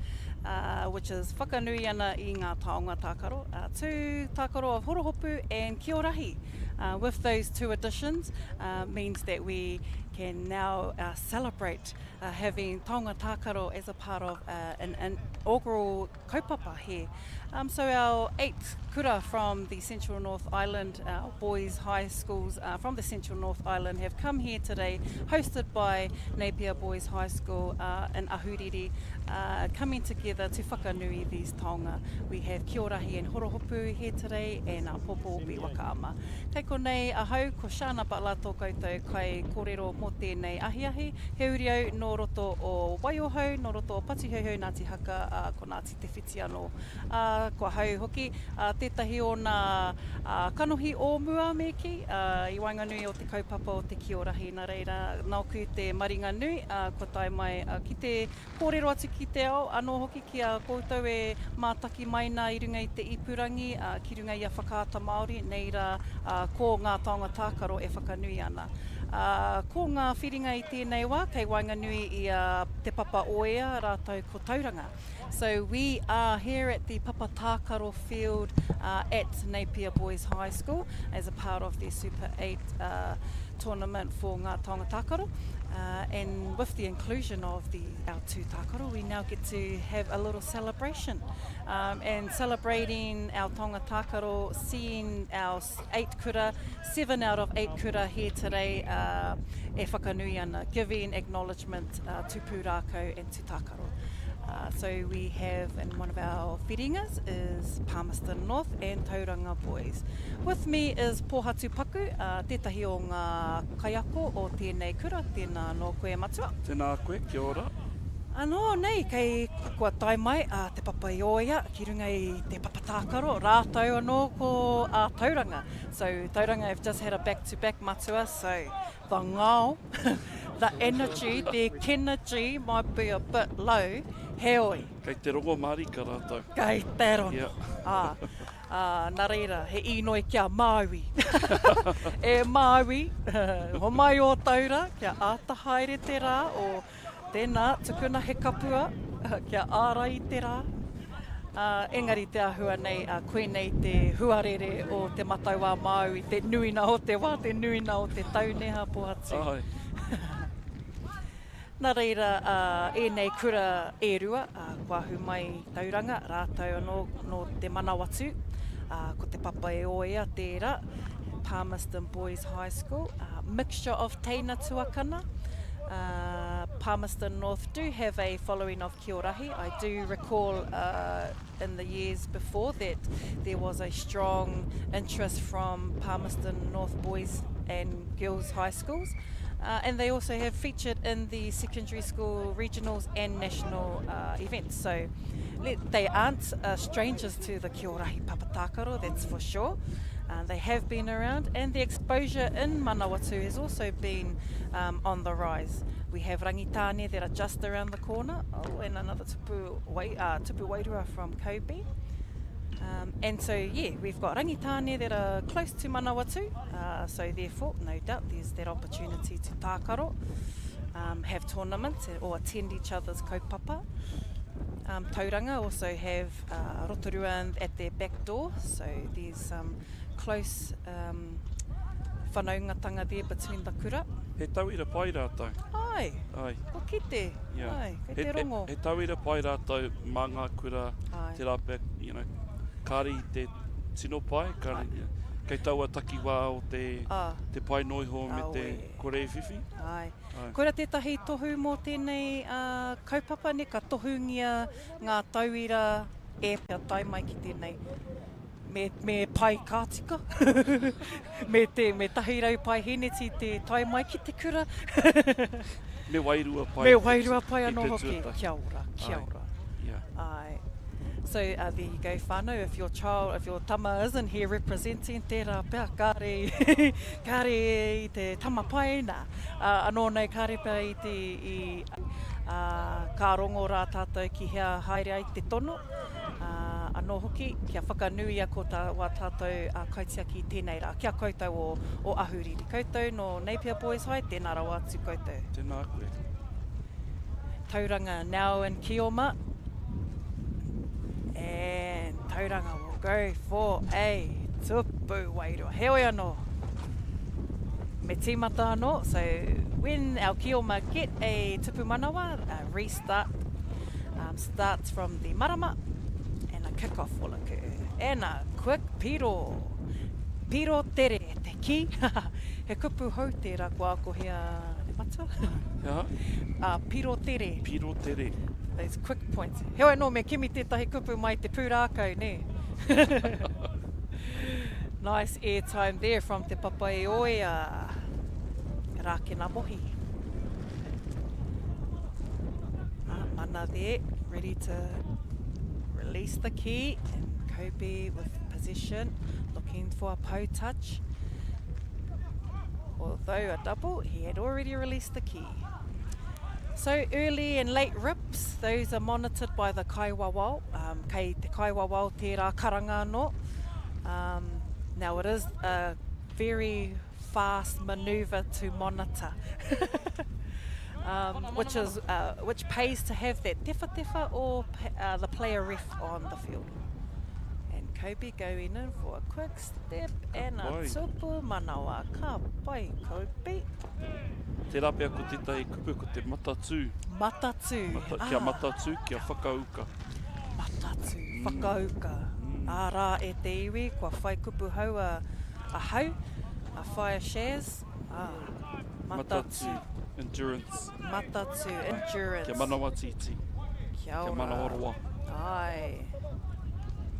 uh, which is whakanui ana i ngā taonga tākaro. Uh, two tākaro of Horohopu and Kiorahi. Uh, with those two additions uh, means that we can now uh, celebrate uh, having taonga tākaro as a part of uh, an inaugural kaupapa here. Um, so our eight kura from the Central North Island, our boys high schools uh, from the Central North Island have come here today, hosted by Napier Boys High School uh, in Ahuriri, uh, coming together to whakanui these taonga. We have Kiorahi and Horohopu here today and our Popo Opi Wakaama. Kei konei ahau, ko Shana Butler tō koutou kai kōrero mō tēnei ahiahi. He uri au nō roto o Waiohau, nō roto o Patihauhau, Ngāti Haka, ā, ko Ngāti Te Whiti anō. Ā, ko ahau hoki, ā, tētahi o nā, ā, kanohi o mua me kī, ā, i waenganui o te kaupapa o te Kiorahi. Nā reira, nōku te maringa nui, ā, kua tae mai, ā, ki te Kōrero atu ki te ao, anō hoki ki a koutou e mātaki mai nā i runga i te ipurangi, ā, ki runga i a Whakaata Māori, nei rā, ā, ko ngā taonga tākaro e whakanui ana. Ā, ko ngā whiringa i tēnei wā, kei waenganui i a Te Papa Oea rātou ko Tauranga. So we are here at the Papa Tākaro field uh, at Napier Boys High School as a part of the Super 8 uh, tournament for Ngā Taonga Tākaro. Uh, and with the inclusion of the our two tākaro, we now get to have a little celebration. Um, and celebrating our taonga tākaro, seeing our eight kura, seven out of eight kura here today uh, e whakanui ana, giving acknowledgement uh, to pūrākau and to tākaro. Uh, so we have in one of our whiringas is Palmerston North and Tauranga Boys. With me is Pōhatu Paku, uh, tētahi o ngā kaiako o tēnei kura. Tēnā anō koe matua. Tēnā koe, kia ora. Anō nei, kei kua tae mai a Te Papaioea ki runga i te papa tākaro, rātou anō ko a Tauranga. So Tauranga have just had a back to back matua, so the ngao, the energy, the kenergy might be a bit low, heoi. Kei te rongo mārika rātou. Kei te rongo. Yeah. Ā, ā, nā reira, he īnoi ki a Māui. E Māui, homai ō taura kia āta haere te rā o Tēnā, tukuna he kapua kia ārai i te rā. Ā, engari te āhua nei, ā, koinei te huarere o Te Matau-a-Māui, te nuina o te wā, te nuina o te tau, nē hā, Pōhatu? Āe. Nā reira, ā, ēnei kura e rua, ā, kua ahu mai Tauranga, rātou anō nō Te Manawatū, ā, ko Te Papaioea tērā, Palmerston Boys High School, ā, mixture of teina tuakana, ā, Palmerston North do have a following of Kiorahi. I do recall uh, in the years before that there was a strong interest from Palmerston North Boys and Girls High Schools. Uh, and they also have featured in the secondary school regionals and national uh, events. So let, they aren't uh, strangers to the Kiorahi Papatākaro, that's for sure. Uh, they have been around, and the exposure in Manawatu has also been um, on the rise. We have Rangitāne that are just around the corner, oh, and another tupu, wai, uh, tupu wairua from Kobe. Um, and so, yeah, we've got Rangitāne that are close to Manawatu, uh, so therefore, no doubt, there's that opportunity to tākaro, um, have tournaments or attend each other's kaupapa. Um, Tauranga also have uh, Rotorua at their back door, so there's some close um, whanaungatanga there between the kura. He tauira pai rātou. Ai. Ai. Kua kite. Yeah. Ai, kei te rongo. He, he, he tauira pai rātou mā ngā kura, Ai. tērā pea, you know, kāre i te tino pai, kāre, Ai. kei taua takiwā o te, ah. te pai noiho me te Aue. kore i whiwhi. Ai. Ai. Koira tētahi tohu mō tēnei uh, kaupapa, ne, ka tohungia ngā tauira e pea tae mai ki tēnei. Me, me pai ka tika. me te, me tahirau pai heneti te tae mai ki te kura. me wairua pai. Me wairua pai anō hoki. Tuatahi. Kia ora, kia Ai. ora. Yeah. Ai. So uh, there you go whānau, if your child, if your tama isn't here representing, tērā pea kāre, kāre i te tama pai nā. Uh, anō nei kāre pea i te, i, uh, ka rongo rā tātou ki hea haere ai te tono. Ā, anō hoki, kia whakanuia ko tā wā tātou ā, kaitiaki i tēnei rā. Ki a koutou o, o Ahuriri. Koutou nō Napier Boys High, tēnā rawa atu koutou. Tēnā koe. Tauranga now in Kioma. And Tauranga will go for a tupu wairua. Heoi anō, me tīmata anō. So when our Kioma get a tupu manawa, a restart um, starts from the marama and a kick off will occur. And a quick piro. Piro tere te ki. He kupu hou tērā kua akohia e matua. He aha? Uh, piro tere. Piro tere. Those quick points. Heoi anō, me kimi tētahi kupu mai te pūrākau, nē? nice airtime there from Te Papaioea. Rākena Mohi. Ah, mana there, ready to release the key. And Kobe with possession, looking for a poe touch. Although a double, he had already released the key. So early and late rips, those are monitored by the kaiwawao. Um, kei te kaiwawao tērā karanga anō. Um, now it is a very fast manoeuvre to monitor. um, which is uh, which pays to have that tewhatewha or uh, the player ref on the field. And Kobe going in for a quick step and a tupu manawa. Ka pai, Kobe. Tērā pea ko tētahi kupu ko te matatū. Matatū. Mata, kia ah. matatū, kia whakauka. Matatū, mm. whakauka. Mm. Ārā e te iwi, kua whai kupu hau a, a hau, a whaia Shaz. Ah, matatū. Endurance. Matatū, endurance. Kia manawa tītī. Kia ora. Kia manawa roa. Ai.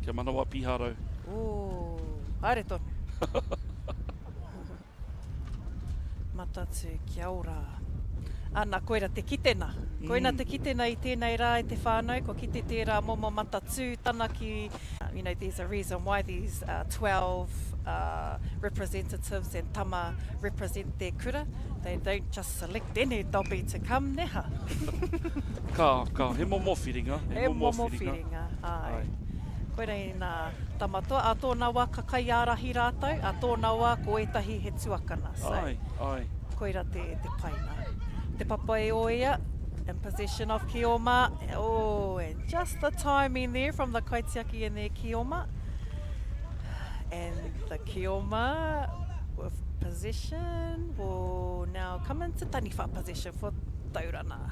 Kia manawa piharau. Ooh, haere tonu. Matatū, kia ora. Ana, koira te kitena. Koina te kitena i tēnei rā e te whānau, kua kite tērā momo matatū tana ki, you know, there's a reason why these 12 representatives and tama represent their kura. They don't just select any dobby to come, neha. Ka, ka, he momo whiringa. He momo whiringa, āe. Koira i nā tama toa, ā tōna wā ka kaiārahi rātou, ā tōna wā ko ētahi he tuakana. So, Āe, āe. Koira te, te paina. Te Papaioea, in possession of Kioma. Oh, and just the timing there from the kaitiaki in there, Kioma. And the Kioma with possession will now come into taniwha possession for Tauranga.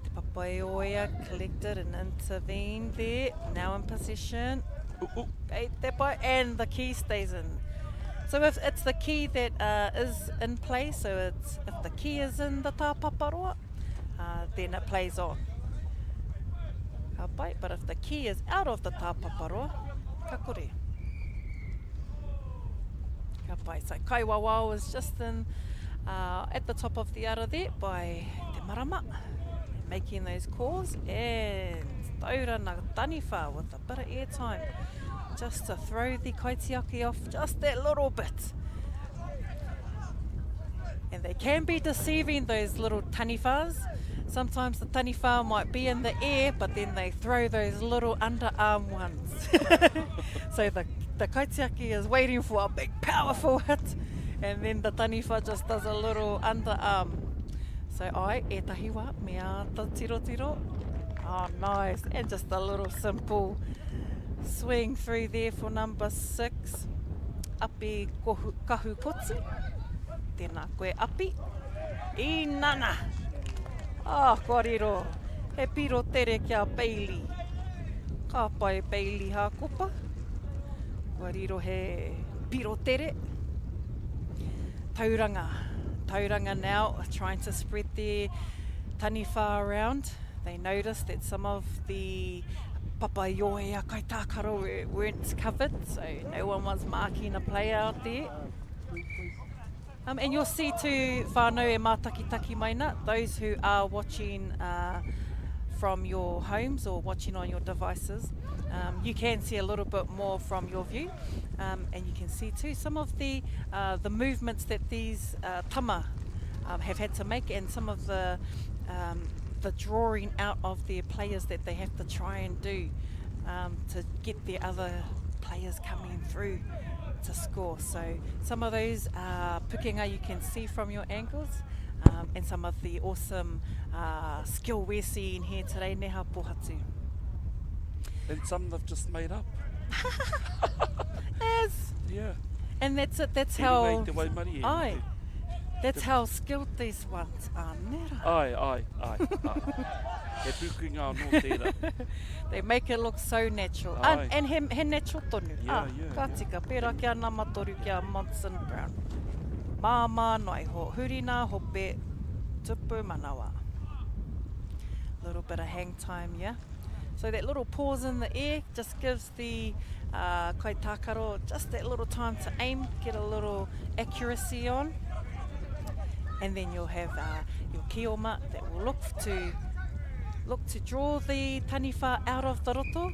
Te Papaioea collected and intervened there, now in possession. Ooh, ooh. Kei te pai, and the key stays in. So if it's the key that is in play, so it's if the key is in the tāpaparoa, uh, then it plays on. Ka pai, but if the key is out of the tāpaparoa, ka kore. Ka pai. So Kaiwawao is just in uh, at the top of the ara there by Te Marama, making those calls, and Tauranga Taniwha with a bit of airtime just to throw the kaitiaki off just that little bit. And they can be deceiving, those little taniwhas. Sometimes the taniwha might be in the air, but then they throw those little underarm ones. So the, the kaitiaki is waiting for a big powerful hit, and then the taniwha just does a little underarm. So ai, ētahi wā, me āta tirotiro. Oh, nice. And just a little simple swing through there for number 6, Api Kohu, Kahukoti. Tēnā koe, Api. Inana! Oh, kua riro. He piro tere ki a Bailey. Ka pai Bailey Hākopa. Kua riro he piro tere. Tauranga. Tauranga now trying to spread their taniwha around. They noticed that some of the Papaioea kaitākaro weren't covered, so no one was marking a player out there. And you'll see too, whānau e mātakitaki mai na, those who are watching from your homes or watching on your devices, you can see a little bit more from your view. And you can see too some of the, the movements that these tama have had to make, and some of the, the drawing out of their players that they have to try and do to get their other players coming through to score. So some of those pukenga you can see from your angles, and some of the awesome skill we're seeing here today, Neha Pohatu. And some they've just made up. Yes. Yeah. And that's it, that's He how... runga i te waimarie. Ai. That's how skilled these ones are, nera. Ai, ai, ai, ai. He pūkenga anō tērā. They make it look so natural. Ai. And he, he natural tonu. Yeah, ah, yeah, ka yeah. tika, pērā ki a Namatoru, ki a Monson Brown. Māmā noa iho, huri nā hope, tupu manawa. Little bit of hang time, yeah. So that little pause in the air just gives the uh, kaitākaro just that little time to aim, get a little accuracy on. And then you'll have uh, your kioma that will look to look to draw the taniwha out of the roto.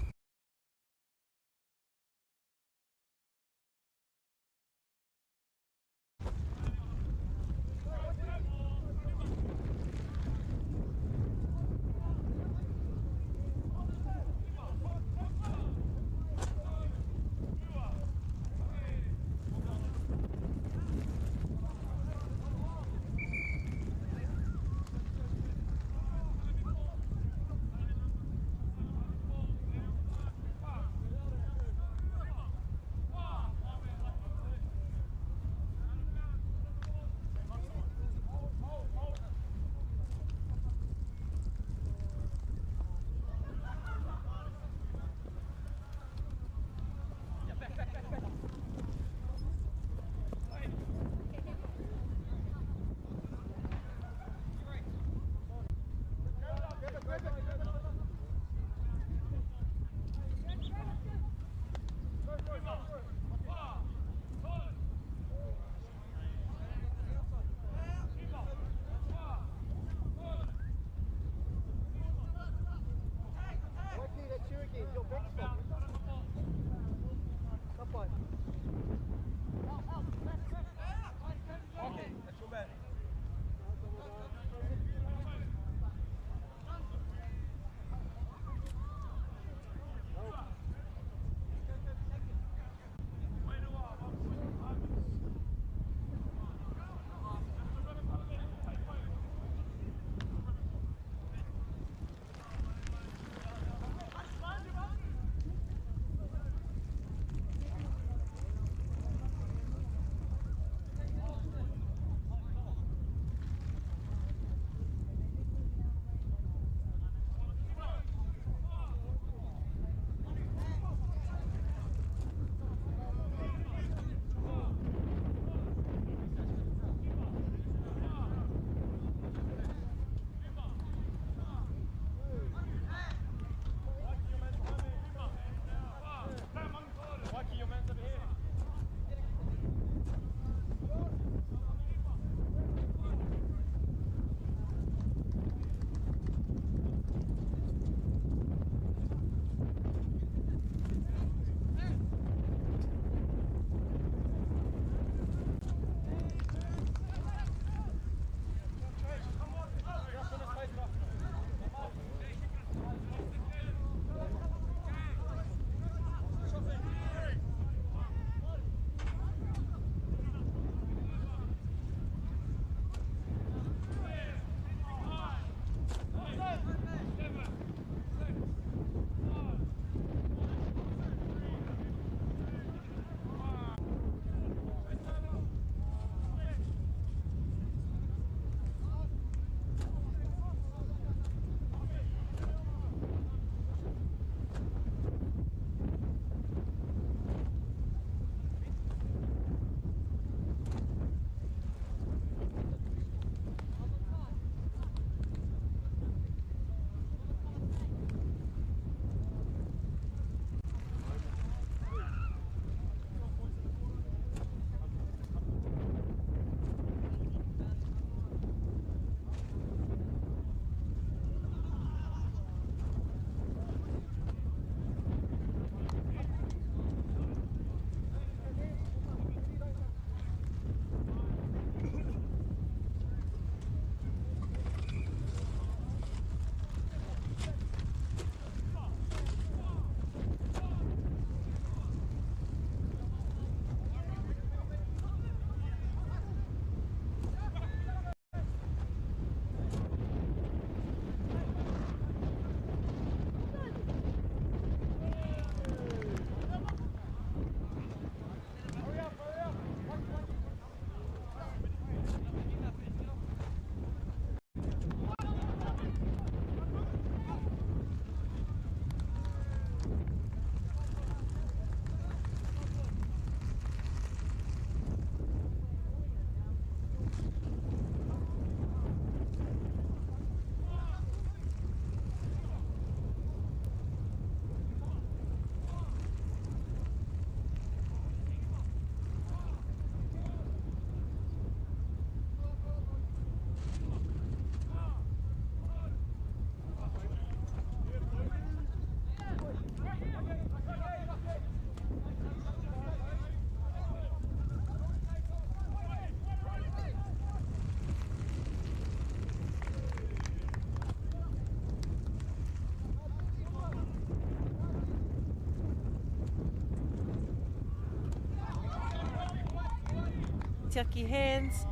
kaitiaki hands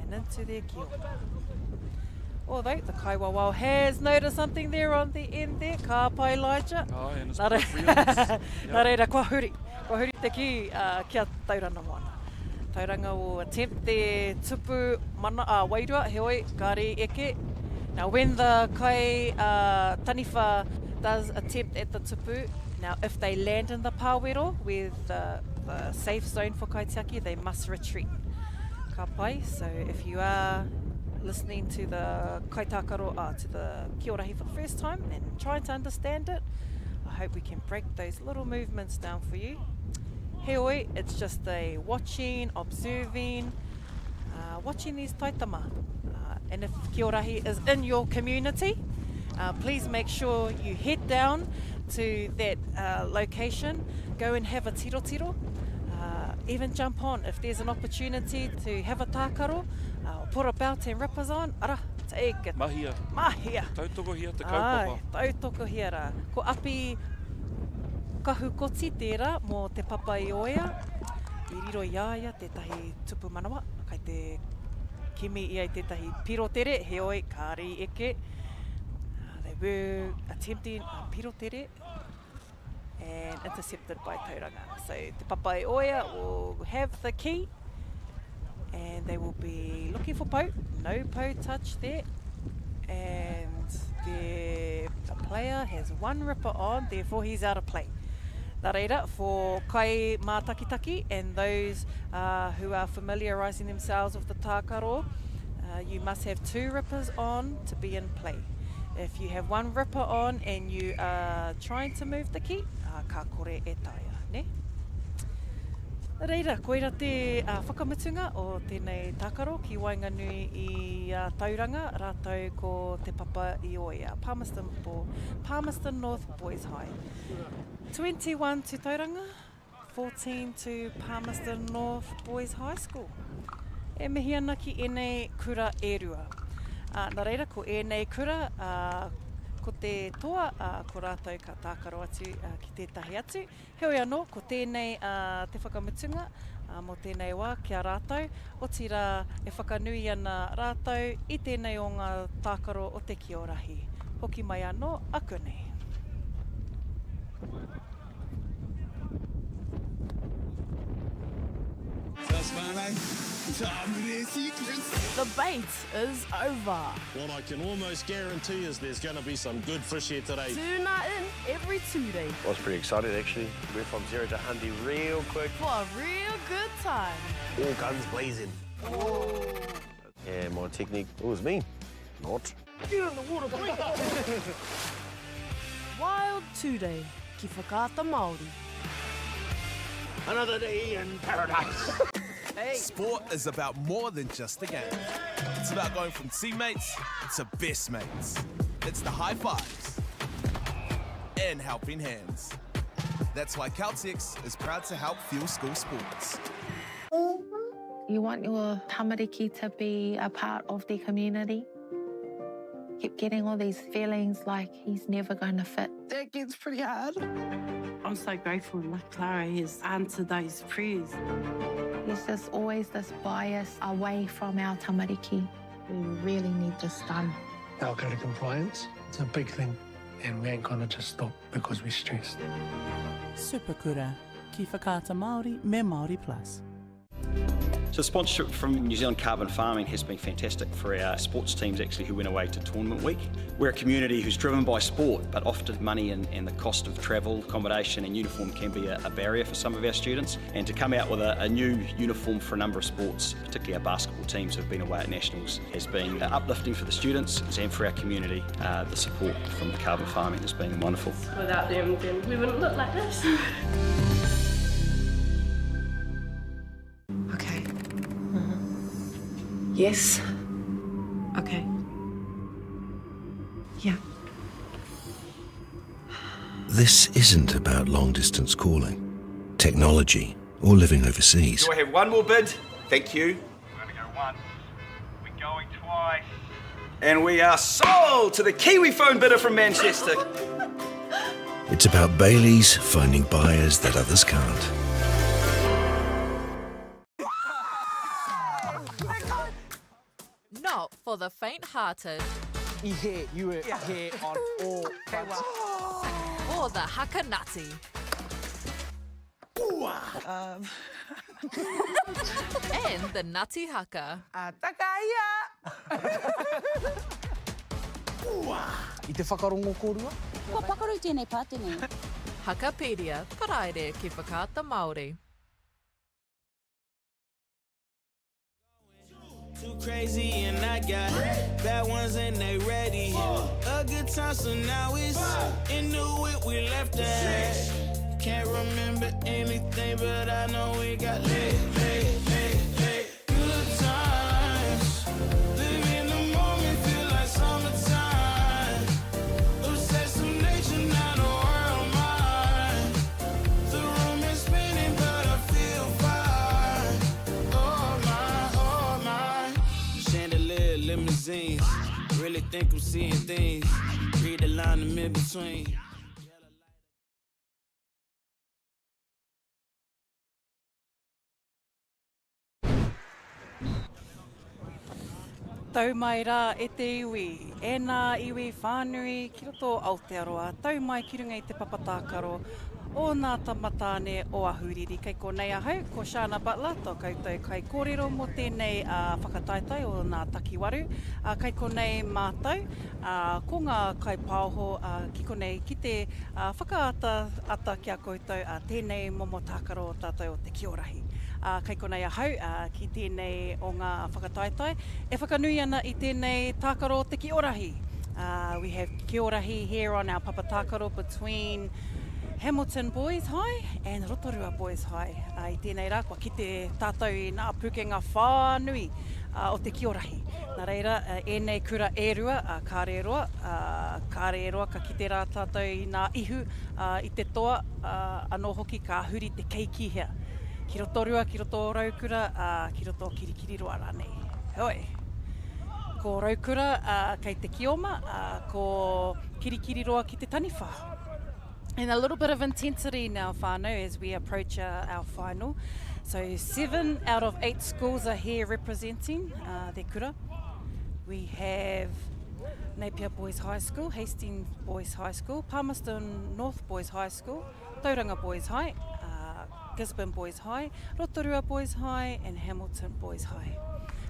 and into their kiopa. Although the kaiwawao has noticed something there on the end there, ka pai Elijah. Ai, and it's Nā reira, nā reira, kua huri, kua huri te kī uh, kia Tauranga Moana. Tauranga will attempt their tupu mana, uh, wairua, heoi, kāre i eke. Now when the kai uh, taniwha does attempt at the tupu, now if they land in the pāwero with the, the safe zone for kaitiaki, they must retreat. Ka pai, so if you are listening to the kaitākaro, uh, to the kiorahi for the first time and trying to understand it, I hope we can break those little movements down for you. Heoi, it's just a watching, observing, uh, watching these taitama. Uh, and if Kiorahi is in your community, uh, please make sure you head down to that uh, location, go and have a tirotiro, uh, even jump on if there's an opportunity to have a tākaro, uh, put a belt and rippers on, ara, take it. Mahia. Mahia. Tautokohia te kaupapa. Ai, tautokohia rā. Ko Api Kahukoti tērā mō Te Papa-i-oea, i riro i a ia tētahi tupu manawa, kai te kimi ia i tētahi piro tere, heoi, kāre i eke. They were attempting a piro tere and intercepted by Tauranga. So Te Papa-i-oea will have the key and they will be looking for pou. No pou touch there. And the, the player has one ripper on, therefore he's out of play. Nā reira, for kai mātakitaki and those uh, who are familiarising themselves with the tākaro, uh, you must have two rippers on to be in play. If you have one ripper on and you are trying to move the key, uh, ka kore e taea, ne? Nā reira, koira te uh, whakamutunga o tēnei tākaro ki waenganui i a Tauranga rātou ko Te Papa i Oea, Palmerston, Bo Palmerston North Boys High. 21 to Tauranga, 14 to Palmerston North Boys High School. E mihi ana ki ēnei kura e rua. Ā, nā reira, ko ēnei kura, ā, ko te toa, ā, ko rātou ka tākaro atu ki tētahi atu. Heoi anō, ko tēnei ā, te whakamutunga ā, mō tēnei wā ki a rātou, otirā e whakanui ana rātou i tēnei o ngā tākaro o te Kiorahi. Hoki mai anō akunei. The bait is over. What I can almost guarantee is there's going to be some good fish here today. Tuna in every Tuesday. I was pretty excited actually. Went from zero to hundy real quick. For a real good time. All guns blazing. Oh. Yeah, my technique, it was me. Not. Get in the water, quick! Wild Today, ki Whakaata Māori. Another day in paradise. Hey. Sport is about more than just the game. It's about going from teammates to best mates. It's the high fives and helping hands. That's why Caltex is proud to help fuel school sports. You want your tamariki to be a part of the community. Keep getting all these feelings like he's never going to fit. That gets pretty hard. I'm so grateful like Clara has answered those prayers. There's just always this bias away from our tamariki. We really need this done. Our code of compliance, it's a big thing, and we ain't gonna just stop because we're stressed. Superkura, ki Whakaata Māori me Māori Plus. So sponsorship from New Zealand Carbon Farming has been fantastic for our sports teams actually who went away to tournament week. We're a community who's driven by sport, but often money and, and the cost of travel, accommodation and uniform can be a, a barrier for some of our students. And to come out with a, a new uniform for a number of sports, particularly our basketball teams who've been away at nationals, has been uplifting for the students and for our community. Uh, the support from Carbon Farming has been wonderful. Without them, then we wouldn't look like this. Okay. Mm -hmm. Yes. Okay. Yeah. This isn't about long distance calling, technology, or living overseas. Do I have one more bid? Thank you. We're going to go once. We're going twice. And we are sold to the Kiwi phone bidder from Manchester. It's about Bailey's finding buyers that others can't. For the faint-hearted. I hē, you were hē on all fronts. For the hakanati. Um. And the nutty haka. A takaia! I te whakarongo kōrua? Kua pakaru tēnei pātene. Hakapedia, Paraire ki Whakaata Māori. Too crazy and I got bad ones and they ready. A good time, so now it's in the whip we left at. Can't remember anything, but I know we got lit, lit, lit, lit. Good times. Live in the moment, feel like summertime. Obsessed with nature, not a world mine. The room is spinning, but I feel fine. Oh my, oh my. Chandelier, limousines. Really think I'm seeing things. Read the line I'm in between. Tau mai rā e te iwi, e nā iwi whānui ki roto o Aotearoa, tau mai ki runga i te papa tākaro o nā tama tāne o Ahuriri. Kei konei ahau, ko Shana Butler, tō koutou kaikōrero mō tēnei whakataetae o nā takiwaru. Kei konei mātou, ko ngā kaipaoho ki konei ki te whakaata ata ki a koutou tēnei momo tākaro o tātou o te Kiorahi. Ā, kei konei ahau, ā, ki tēnei o ngā whakataetae e whakanui ana i tēnei tākaro o te Kiorahi. Ā, we have Kiorahi here on our papa tākaro between Hamilton Boys High and Rotorua Boys High. Ā, i tēnei rā kua kite tātou i ngā pūkenga whānui o te Kiorahi. Nā reira, ēnei kura e rua, ā, kāre e roa, ā, kāre e roa ka kite rā tātou i ngā ihu, ā, i te toa, ā, anō hoki ka huri te kei ki hea. Ki Rotorua, ki roto o Raukura, ā, ki roto o Kirikiriroa rānei. Heoi, ko Raukura, ā, kei te Kioma, ā, ko Kirikiriroa ki te Taniwha. And a little bit of intensity now, whānau, as we approach our, our final. So seven out of eight schools are here representing uh, their kura. We have Napier Boys High School, Hastings Boys High School, Palmerston North Boys High School, Tauranga Boys High, uh, Gisborne Boys High, Rotorua Boys High and Hamilton Boys High.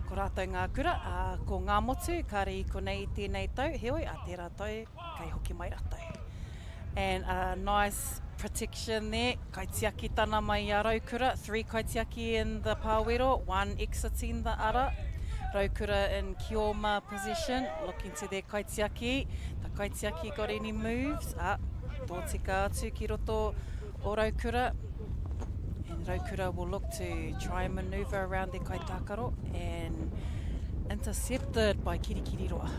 Ko rātou ngā kura, ā, ko ngā motu, kāre i konei i tēnei tau, heoi, ā tērā tau, kei hoki mai rātou. And a nice protection there, kaitiakitana mai i a Raukura, three kaitiaki in the pāwero, one exiting the ara. Raukura in Kioma position, looking to their kaitiaki. The kaitiaki got any moves? Ah, tōtika atu ki roto o Raukura. And Raukura will look to try and manoeuvre around their kaitākaro and intercepted by Kirikiriroa.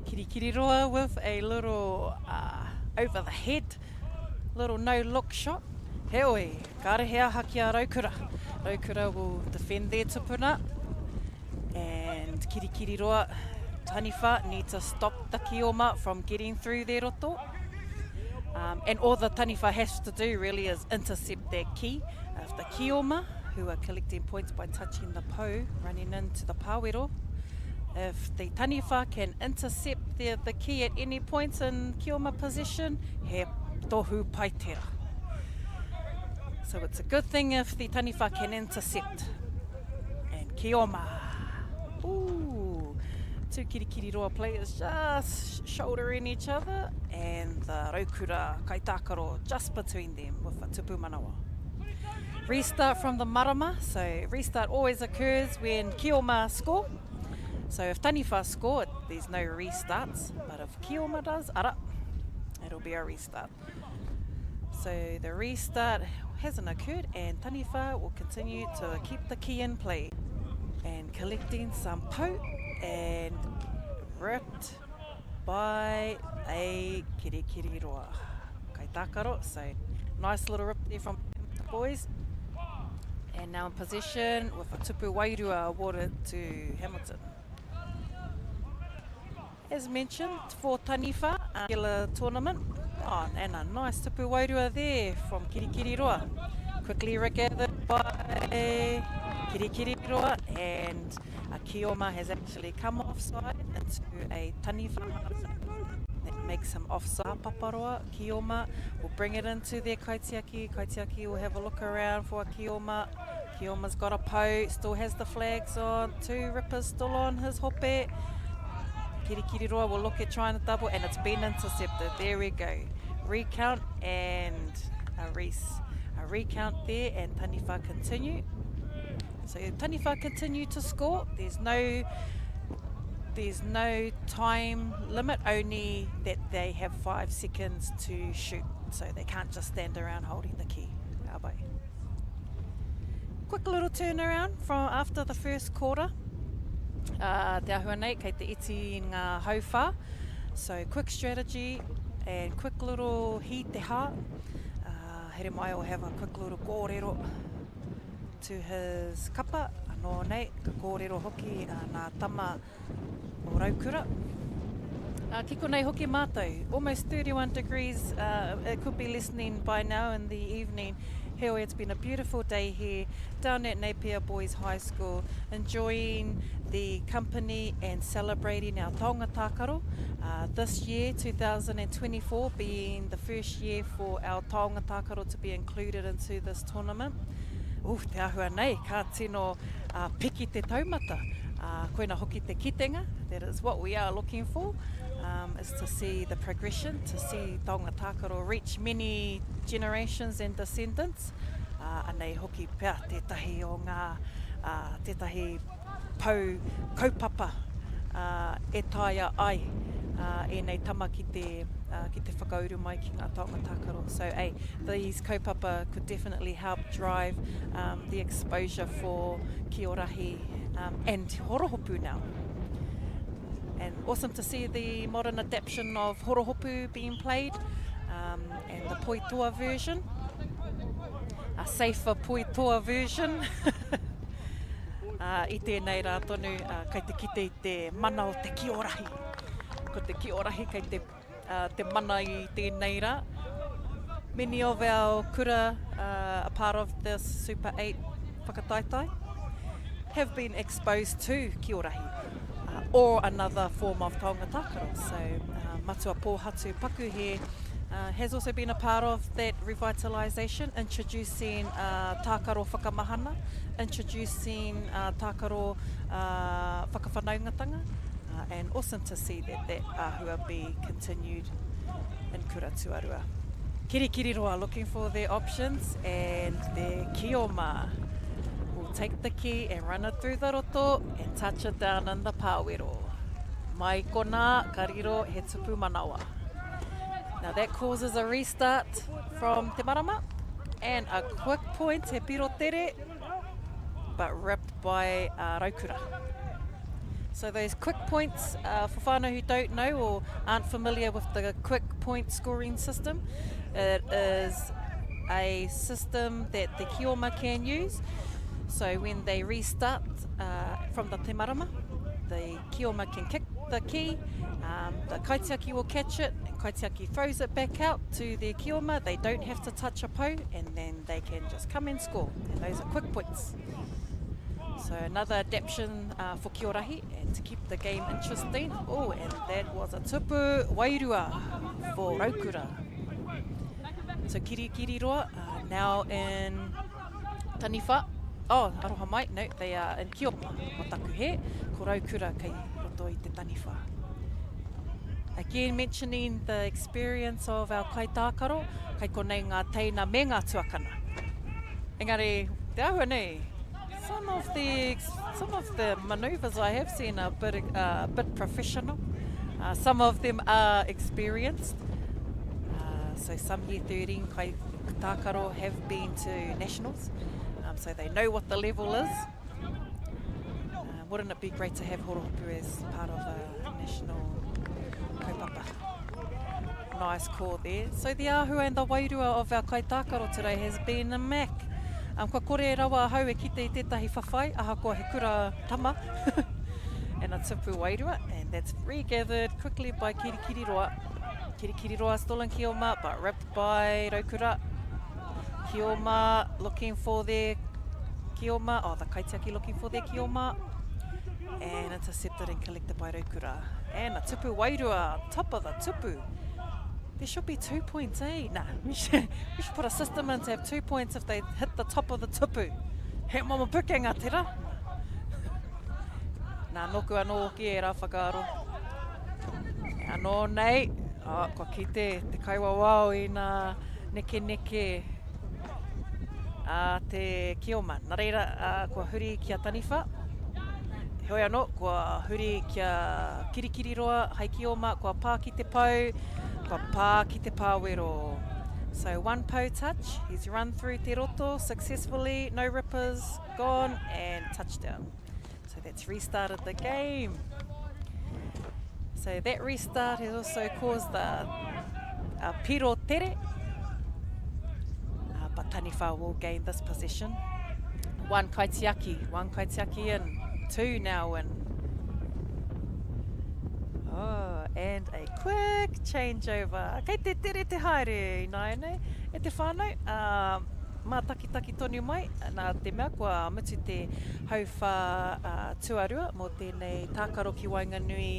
Kirikiriroa with a little uh, over the head, little no look shot. Heoi, kāre he aha ki a Raukura. Raukura will defend their tupuna and Kirikiriroa Taniwha need to stop the Kioma from getting through their roto. Um, and all the Taniwha has to do really is intercept that key. If the Kioma, who are collecting points by touching the pou, running into the pāwero, if the Taniwha can intercept the, the key at any point in Kioma possession, he tohu paitera. So it's a good thing if the Taniwha can intercept. And Kioma. Ooh, two Kirikiriroa players just shouldering each other and the Raukura Kaitākaro just between them with a tupu manawa. Restart from the marama, so restart always occurs when Kioma score. So if Taniwha score, there's no restarts, but if Kioma does, ara, it'll be a restart. So the restart hasn't occurred and Taniwha will continue to keep the key in play. And collecting some po and ripped by a Kirikiriroa. Kaitākaro, so nice little rip there from the boys. And now in possession with a tupu wairua awarded to Hamilton. As mentioned, for Taniwha, a regular tournament. Oh, and a nice tupu wairua there from Kirikiriroa. Quickly regathered by Kirikiriroa and a Kioma has actually come offside into a taniwha that makes him offside. Paparoa, Kioma will bring it into their kaitiaki. Kaitiaki will have a look around for a Kioma. Kioma's got a pou, still has the flags on. Two rippers still on his hope. Kirikiriroa will look at trying to double, and it's been intercepted. There we go. Recount and a, res a recount there, and Taniwha continue. So Taniwha continue to score. There's no there's no time limit, only that they have five seconds to shoot. So they can't just stand around holding the key. Quick little turnaround from after the first quarter. Uh, te ahua nei, kei te iti ngā hauwhā. So quick strategy and quick little hī te hā. Uh, Heremaia will have a quick little kōrero to his kapa. Anō nei, ka kōrero hoki uh, nā tama o Raukura. Uh, ki konei hoki mātou, almost 31 degrees, uh, it could be lessening by now in the evening. Heoi, it's been a beautiful day here down at Napier Boys High School, enjoying the company and celebrating our taonga tākaro. Uh, this year, 2024, being the first year for our taonga tākaro to be included into this tournament. Uh, te ahua nei, ka tino uh, piki te taumata. Uh, koina hoki te kitenga, that is what we are looking for, um, is to see the progression, to see taonga tākaro reach many generations and descendants. Uh, anei hoki pea tētahi o ngā, uh, tētahi pou kaupapa uh, e taea ai uh, ēnei tama ki te, uh, ki te whakauru mai ki ngā taonga tākaro. So, ei, these kaupapa could definitely help drive um, the exposure for Kiorahi um, and Horohopu now. And awesome to see the modern adaptation of Horohopu being played um, and the Poitoa version. A safer Poitoa version. uh, I tēnei rā tonu, uh, kei te kite i te mana o te kiorahi. Ko te kiorahi kei te, uh, te mana i tēnei rā. Many of our kura uh, a part of this Super 8 whakataetae have been exposed to kiorahi uh, or another form of taonga tākaro. So uh, Matua Pōhatu Pakuhe uh, has also been a part of that revitalisation, introducing uh, tākaro whakamahana, introducing uh, tākaro uh, whakawhanaungatanga, uh, and awesome to see that that āhua be continued in Kura Tuarua. Kirikiriroa looking for their options and their kioma will take the key and run it through the roto and touch it down in the pāwero. Mai konā, ka riro he tupu manawa. Now that causes a restart from Te Marama and a quick point, he piro tere, but ripped by uh, Raukura. So those quick points, uh, for whānau who don't know or aren't familiar with the quick point scoring system, it is a system that the Kioma can use. So when they restart uh, from the Te Marama, the Kioma can kick the key, um, the kaitiaki will catch it, and kaitiaki throws it back out to their Kioma. They don't have to touch a pou, and then they can just come and score. And those are quick points. So another adaptation uh, for Kiorahi and to keep the game interesting. Oh, and that was a tupu wairua for Raukura. So Kirikiriroa uh, now in Taniwha. Oh, aroha mai. No, they are in Kioma. Ko taku he, ko Raukura kei roto i te Taniwha. Again, mentioning the experience of our kaitākaro, kei konei ngā teina me ngā tuakana. Engari, te āhua nei, some of the, some of the manoeuvres I have seen are a bit, uh, a bit professional. Uh, some of them are experienced. Uh, so some year 13 kai tākaro have been to nationals, um, so they know what the level is. Uh, wouldn't it be great to have Horohopu as part of a national kaupapa? Nice call there. So the āhua and the wairua of our kaitākaro today has been a mac. Um, kua kore rawa ahau e kite i tētahi whawhai, ahakoa he kura tama, and a tupu wairua, and that's regathered quickly by Kirikiriroa. Kirikiriroa still in Kioma, but ripped by Raukura. Kioma looking for their Kioma, oh, the kaitiaki looking for their kioma. And intercepted and collected by Raukura. And a tupu wairua on top of the tupu. There should be two points, eh? Nah, we should, we should put a system in to have two points if they hit the top of the tupu. He momo pukenga tera. Nā, nōku anō hoki ērā whakaaro. Anō nei, oh, kua kite te kaiwawao i nā nekeneke a te Kioma. Nā reira, kua huri ki a Taniwha. Heoi anō, kua huri ki a Kirikiriroa hai Kioma, kua pā ki te pou, kua pā ki te pāwero. So one pou touch, he's run through te roto successfully, no rippers, gone and touchdown. So that's restarted the game. So that restart has also caused the a piro tere. Uh, but Taniwha will gain this possession. One kaitiaki, one kaitiaki in, two now in. Oh, and a quick changeover. Kei te tere te haere ināianei e te whānau. Uh, Mātakitaki tonu mai, nā te mea kua mutu te hauwhā tuarua mō tēnei tākaro ki waenganui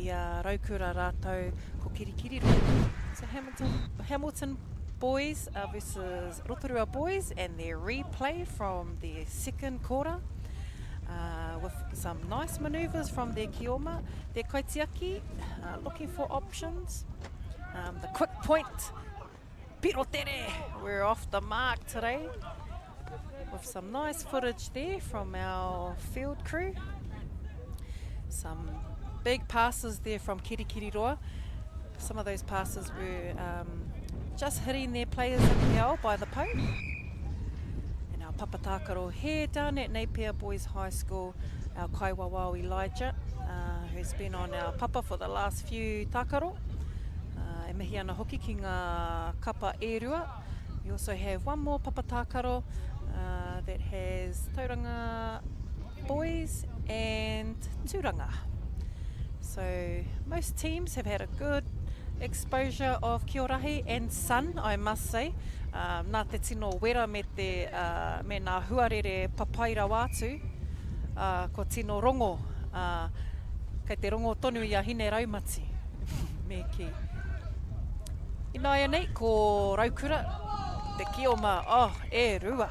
i a Raukura rātou ko Kirikiriroa. So Hamilton, Hamilton Boys versus Rotorua Boys and their replay from the second quarter uh, with some nice manoeuvres from their kioma, their kaitiaki, uh, looking for options. Um, the quick point Pirotere! We're off the mark today with some nice footage there from our field crew. Some big passes there from Kirikiriroa. Some of those passes were um, just hitting their players in the aisle by the post. And our papatākaro here down at Napier Boys High School, our kaiwawao Elijah, uh, who's been on our papa for the last few tākaro. Uh, e mihi ana hoki ki ngā kapa e rua. We also have one more papa tākaro uh, that has Tauranga Boys and Tūranga. So most teams have had a good exposure of Kiorahi and sun, I must say. Um, nā te tino wera me, te, uh, me nā huarere papai rawa atu, uh, kua tino rongo, uh, kei te rongo tonu i a Hine Raumati. Me kī. Ināianei, ko Raukura, te kioma, oh, e rua.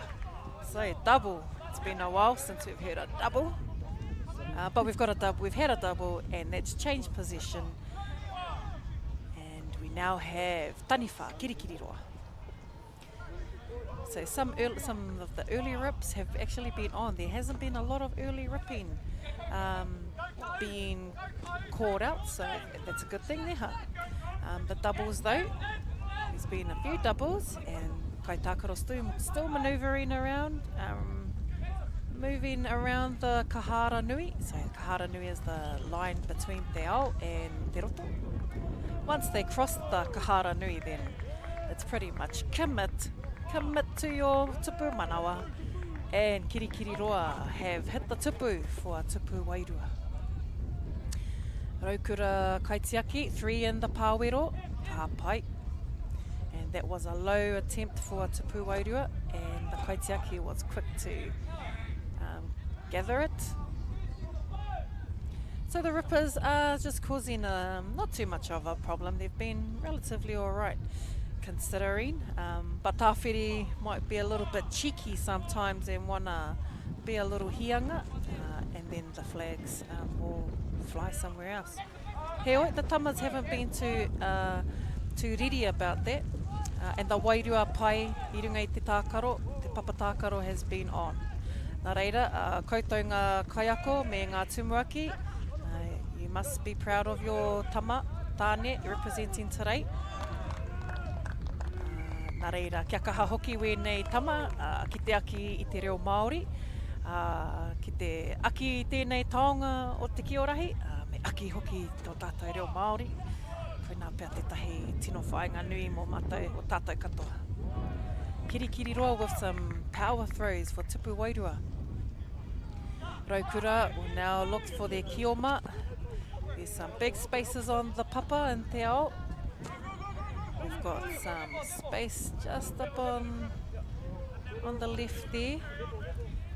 So, double. It's been a while since we've heard a double. Uh, but we've got a double, we've had a double, and that's changed position. And we now have Taniwha, Kirikiriroa. So some early, some of the early rips have actually been on. There hasn't been a lot of early ripping um, being caught out, so that's a good thing there, huh? Um, the doubles though, there's been a few doubles and Kaitākaro still, still manoeuvring around, um, moving around the Kahara Nui. So Kahara Nui is the line between Te Ao and Te Roto. Once they cross the Kahara Nui then it's pretty much commit, commit to your tupu manawa. And Kirikiriroa have hit the tupu for a tupu wairua. Raukura Kaitiaki, three in the pāwero, ka pai. And that was a low attempt for a tupu wairua, and the Kaitiaki was quick to um, gather it. So the Rippers are just causing um, not too much of a problem. They've been relatively all right considering. Um, but Tāwhiri might be a little bit cheeky sometimes and want to be a little hianga, uh, and then the flags um, will fly somewhere else. Heoi, the tamas haven't been too, uh, too riri about that. Uh, and the wairua pai i runga i te tākaro, te papa tākaro has been on. Nā reira, uh, koutou ngā kaiako me ngā tumuaki, uh, you must be proud of your tama, tāne, representing today. Uh, nā reira, kia kaha hoki wēnei tama uh, ki te aki i te reo Māori, uh, ki te aki i tēnei taonga o te kiorahi, uh, me aki hoki tō tātou reo Māori. Koinā pea tētahi tino whāinga nui mō mātou, o tātou katoa. Kirikiriroa with some power throws for Tupu Wairua. Raukura will now look for their kioma. There's some big spaces on the papa in Te Ao. We've got some space just up on, on the left there.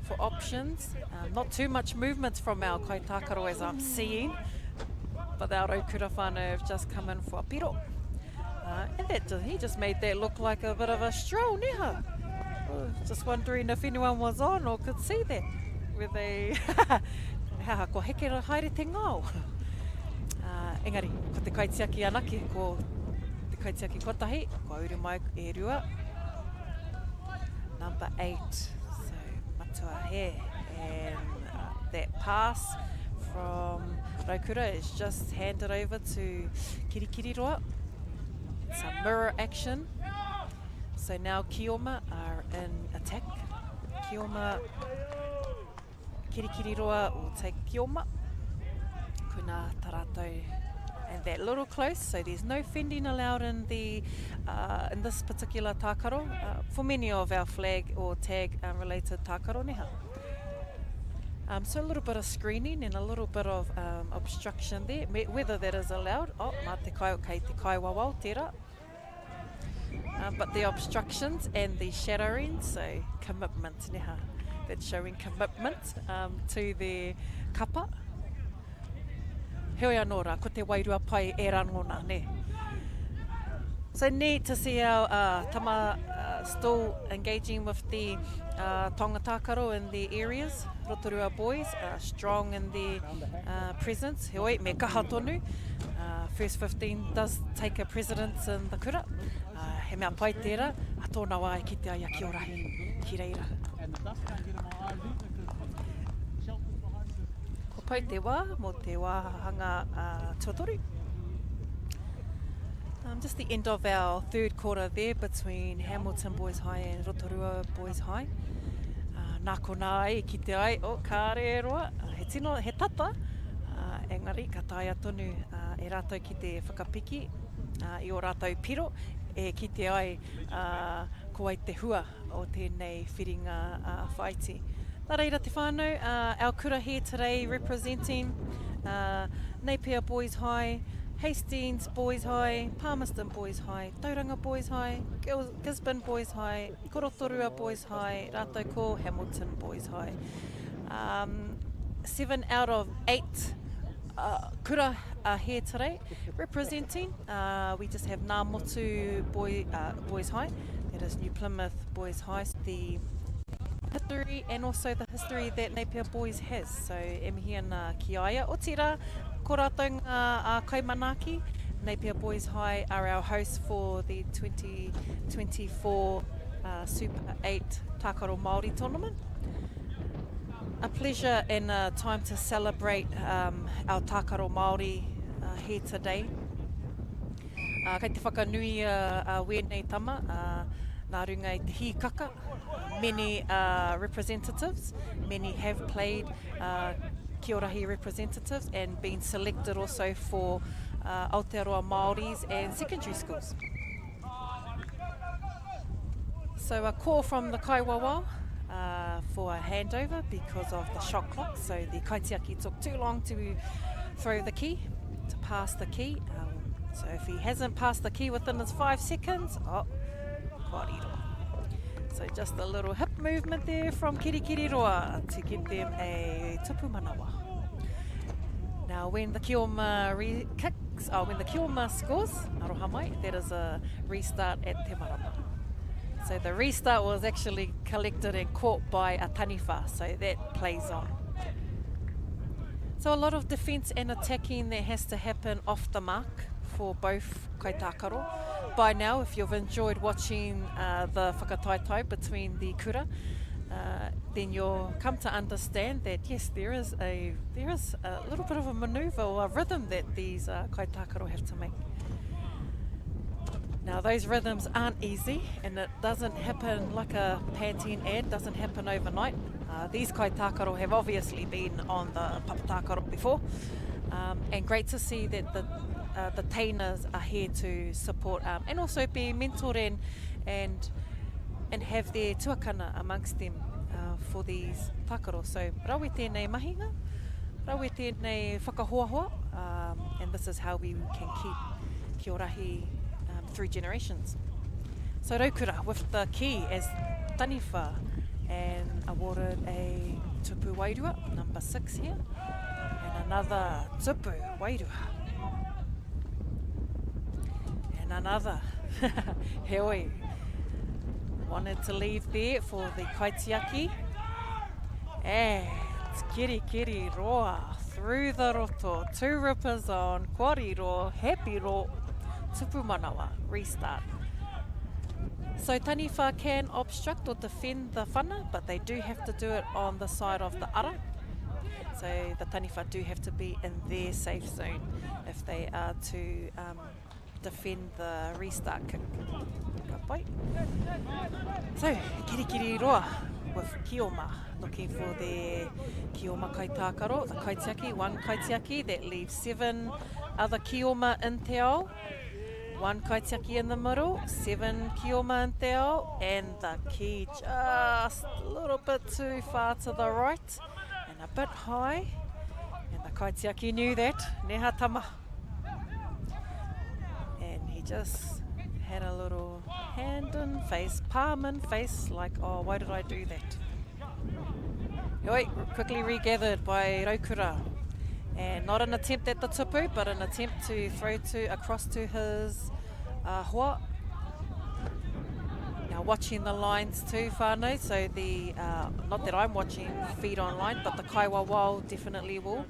for options. Um, not too much movement from our kaitākaro as I'm seeing. But our raukura whānau have just come in for a piro. Uh, and that he just made that look like a bit of a stroll, neha. Oh, just wondering if anyone was on or could see that. Where they... He aha, kua heke haere te ngao. Uh, engari, ko te kaitiaki anake, ko te kaitiaki kotahi, kua uru mai e rua. Number 8, so matua he. And uh, that pass from Raukura is just handed over to Kirikiriroa. Some mirror action. So now Kioma are in attack. Kioma Kirikiriroa will take Kioma. Kuna Tarato and that little close, so there's no fending allowed in the uh, in this particular tākaro. Uh, for many of our flag or tag um, related tākaro neha. Um, so a little bit of screening and a little bit of um, obstruction there, whether that is allowed. Oh, mā te kai, kei te kai wawao tērā. Um, but the obstructions and the shadowing, so commitment, neha. That's showing commitment um, to the kapa. Heoi anō rā, ko te wairua pai e rangona, ne? So neat to see our uh, tama uh, still engaging with the uh, Tonga tākaro in the areas. Rotorua boys are strong in the uh, presence. Heoi, me kaha tonu. Uh, first 15 does take a precedence in the kura. Uh, he mea pai tērā, a tōna wā e kite ai a Kiorahi ki reira. Ko pau te wā mō te wāhanga uh, tuatoru. Um, just the end of our third quarter there between Hamilton Boys High and Rotorua Boys High. Uh, nā konā ai, ki te ai, oh, kāre e roa, uh, he tino, he tata, uh, engari ka taea tonu uh, e rātou ki te whakapiki uh, i o rātou piro, e kite ai uh, ko wai te hua o tēnei whiringa uh, whaiti. Nā reira te whānau, uh, our kura here today representing uh, Napier Boys High, Hastings Boys High, Palmerston Boys High, Tauranga Boys High, Gisborne Boys High, Korotorua Boys High, rātou ko Hamilton Boys High. Um, seven out of eight uh, kura are here today representing. Uh, we just have Ngā Motu Boy, uh, Boys High, that is New Plymouth Boys High, the history and also the history that Napier Boys has. So e mihi ana ki a ia. Otirā, ko rātou ngā uh, kaimanaaki. Napier Boys High are our hosts for the 2024 uh, Super 8 Tākaro Māori Tournament. A pleasure and a time to celebrate um, our tākaro Māori uh, here today. Uh, kei te whakanui uh, uh, wēnei tama uh, nā runga i te hīkaka. Many uh, representatives, many have played uh, Kiorahi representatives and been selected also for uh, Aotearoa Māoris and secondary schools. So a call from the kaiwawao uh, for a handover because of the shot clock. So the kaitiaki took too long to throw the key, to pass the key. Um, so if he hasn't passed the key within his five seconds, oh, kua riro. So just a little hip movement there from Kirikiriroa to give them a tupu manawa. Now when the Kioma re kicks, oh, when the Kioma scores, aroha mai, that is a restart at Te Marama. So the restart was actually collected and caught by a taniwha, so that plays on. So a lot of defence and attacking that has to happen off the mark for both kaitākaro. By now, if you've enjoyed watching uh, the whakataetae between the kura, uh, then you'll come to understand that yes, there is a there is a little bit of a maneuver or a rhythm that these uh, kaitākaro have to make. Now those rhythms aren't easy and it doesn't happen like a Pantene ad, doesn't happen overnight. Uh, these kaitākaro have obviously been on the papatākaro before um, and great to see that the, uh, the teinas are here to support um, and also be mentored and, and, and have their tuakana amongst them uh, for these tākaro. So rawe tēnei mahinga, rawe tēnei whakahoahoa um, and this is how we can keep Kiorahi um, through generations. So Raukura with the key as Taniwha And awarded a tupu wairua, number 6 here. And another tupu wairua. And another. Heoi. Wanted to leave there for the kaitiaki. And Kirikiriroa through the roto. Two rippers on, kua riro, happy ro, tupu manawa, restart. So taniwha can obstruct or defend the whana, but they do have to do it on the side of the ara. So the taniwha do have to be in their safe zone if they are to um, defend the restart kick. Ka pai. So, Kirikiriroa with Kioma looking for their Kioma kaitākaro, the kaitiaki, one kaitiaki that leaves seven other Kioma in te ao. One kaitiaki in the middle, seven Kioma in te ao, and the key just a little bit too far to the right and a bit high. And the kaitiaki knew that. Neha tama. And he just had a little hand in face, palm in face, like, oh, why did I do that? Hoi, quickly regathered by Raukura. And not an attempt at the tupu, but an attempt to throw to across to his uh, hoa. Now watching the lines too, whānau, so the, uh, not that I'm watching feed online, but the kaiwawao definitely will.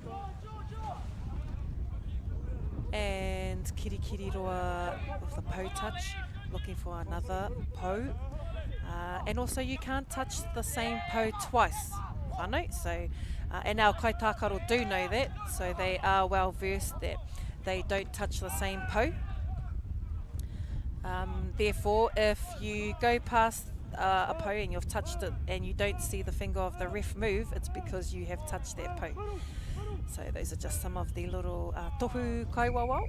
And Kirikiriroa with the pou touch, looking for another pou. Uh, and also you can't touch the same pou twice, whānau. So, uh, and our kaitākaro do know that, so they are well versed that they don't touch the same pou. Um, therefore, if you go past uh, a pou and you've touched it and you don't see the finger of the ref move, it's because you have touched that pou. So those are just some of the little uh, tohu kaiwawao.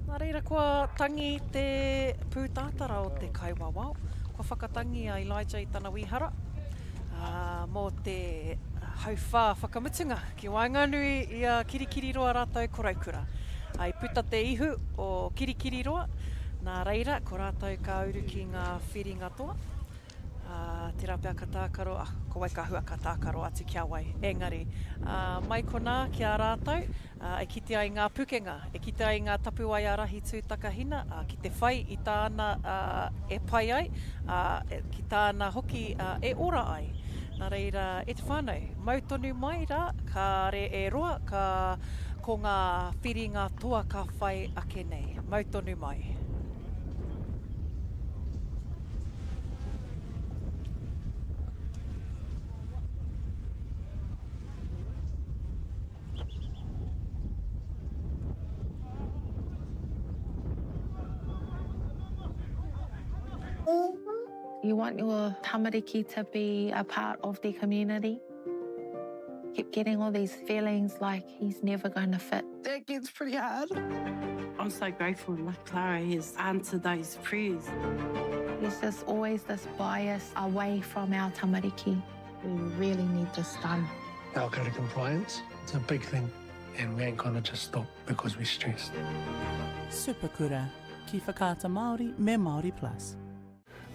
Nā reira kua tangi te pūtātara o te kaiwawao. Kua whakatangi a Elijah i tana wīhara uh, mō te hauwhā whakamutunga ki waenganui i a Kirikiriroa rātou ko Raukura. I puta te ihu o Kirikiriroa, nā reira ko rātou ka uru ki ngā whiringa toa. Ā, tērā pea ka tākaro, ah, ko wai ka hua ka tākaro atu ki a wai. Engari, ā, mai konā ki a rātou, ā, e kite ai ngā pukenga, e kite ai ngā tapuwae ārahi tū takahina, ā, ki te whai i tāna, ā, e pai ai, ā, ki tāna hoki, ā, e ora ai. Nā reira, e te whānau, mau tonu mai rā, kāre e roa, ka, ko ngā whiringa toa ka whai ake nei. Mau tonu mai. You want your tamariki to be a part of the community. Keep getting all these feelings like he's never going to fit. That gets pretty hard. I'm so grateful that Clara has answered those prayers. There's just always this bias away from our tamariki. We really need this done. Our code of compliance, it's a big thing, and we ain't gonna just stop because we're stressed. Superkura, ki Whakaata Māori me Māori Plus.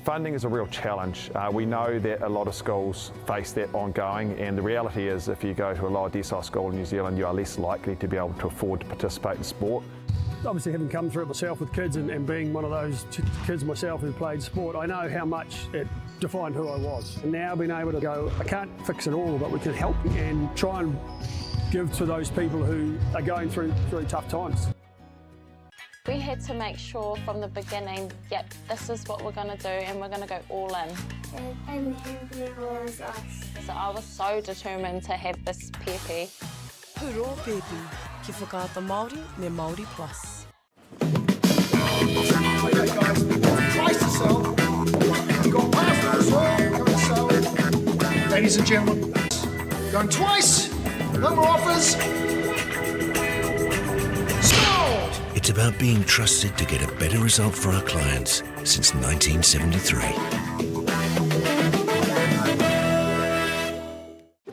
Funding is a real challenge. Uh, we know that a lot of schools face that ongoing, and the reality is if you go to a lower decile school in New Zealand, you are less likely to be able to afford to participate in sport. Obviously, having come through it myself with kids and, and being one of those kids myself who played sport, I know how much it defined who I was. And now being able to go, I can't fix it all, but we can help and try and give to those people who are going through, through tough times. We had to make sure from the beginning, yep, this is what we're going to do and we're going to go all in. And, and was us. So I was so determined to have this pēpi. Puro pēpi, ki Whakaata Māori me Māori Plus. Okay, guys, price to sell. Got past as well. Come and sell. Ladies and gentlemen, going twice. No more offers. Sold! It's about being trusted to get a better result for our clients since 1973.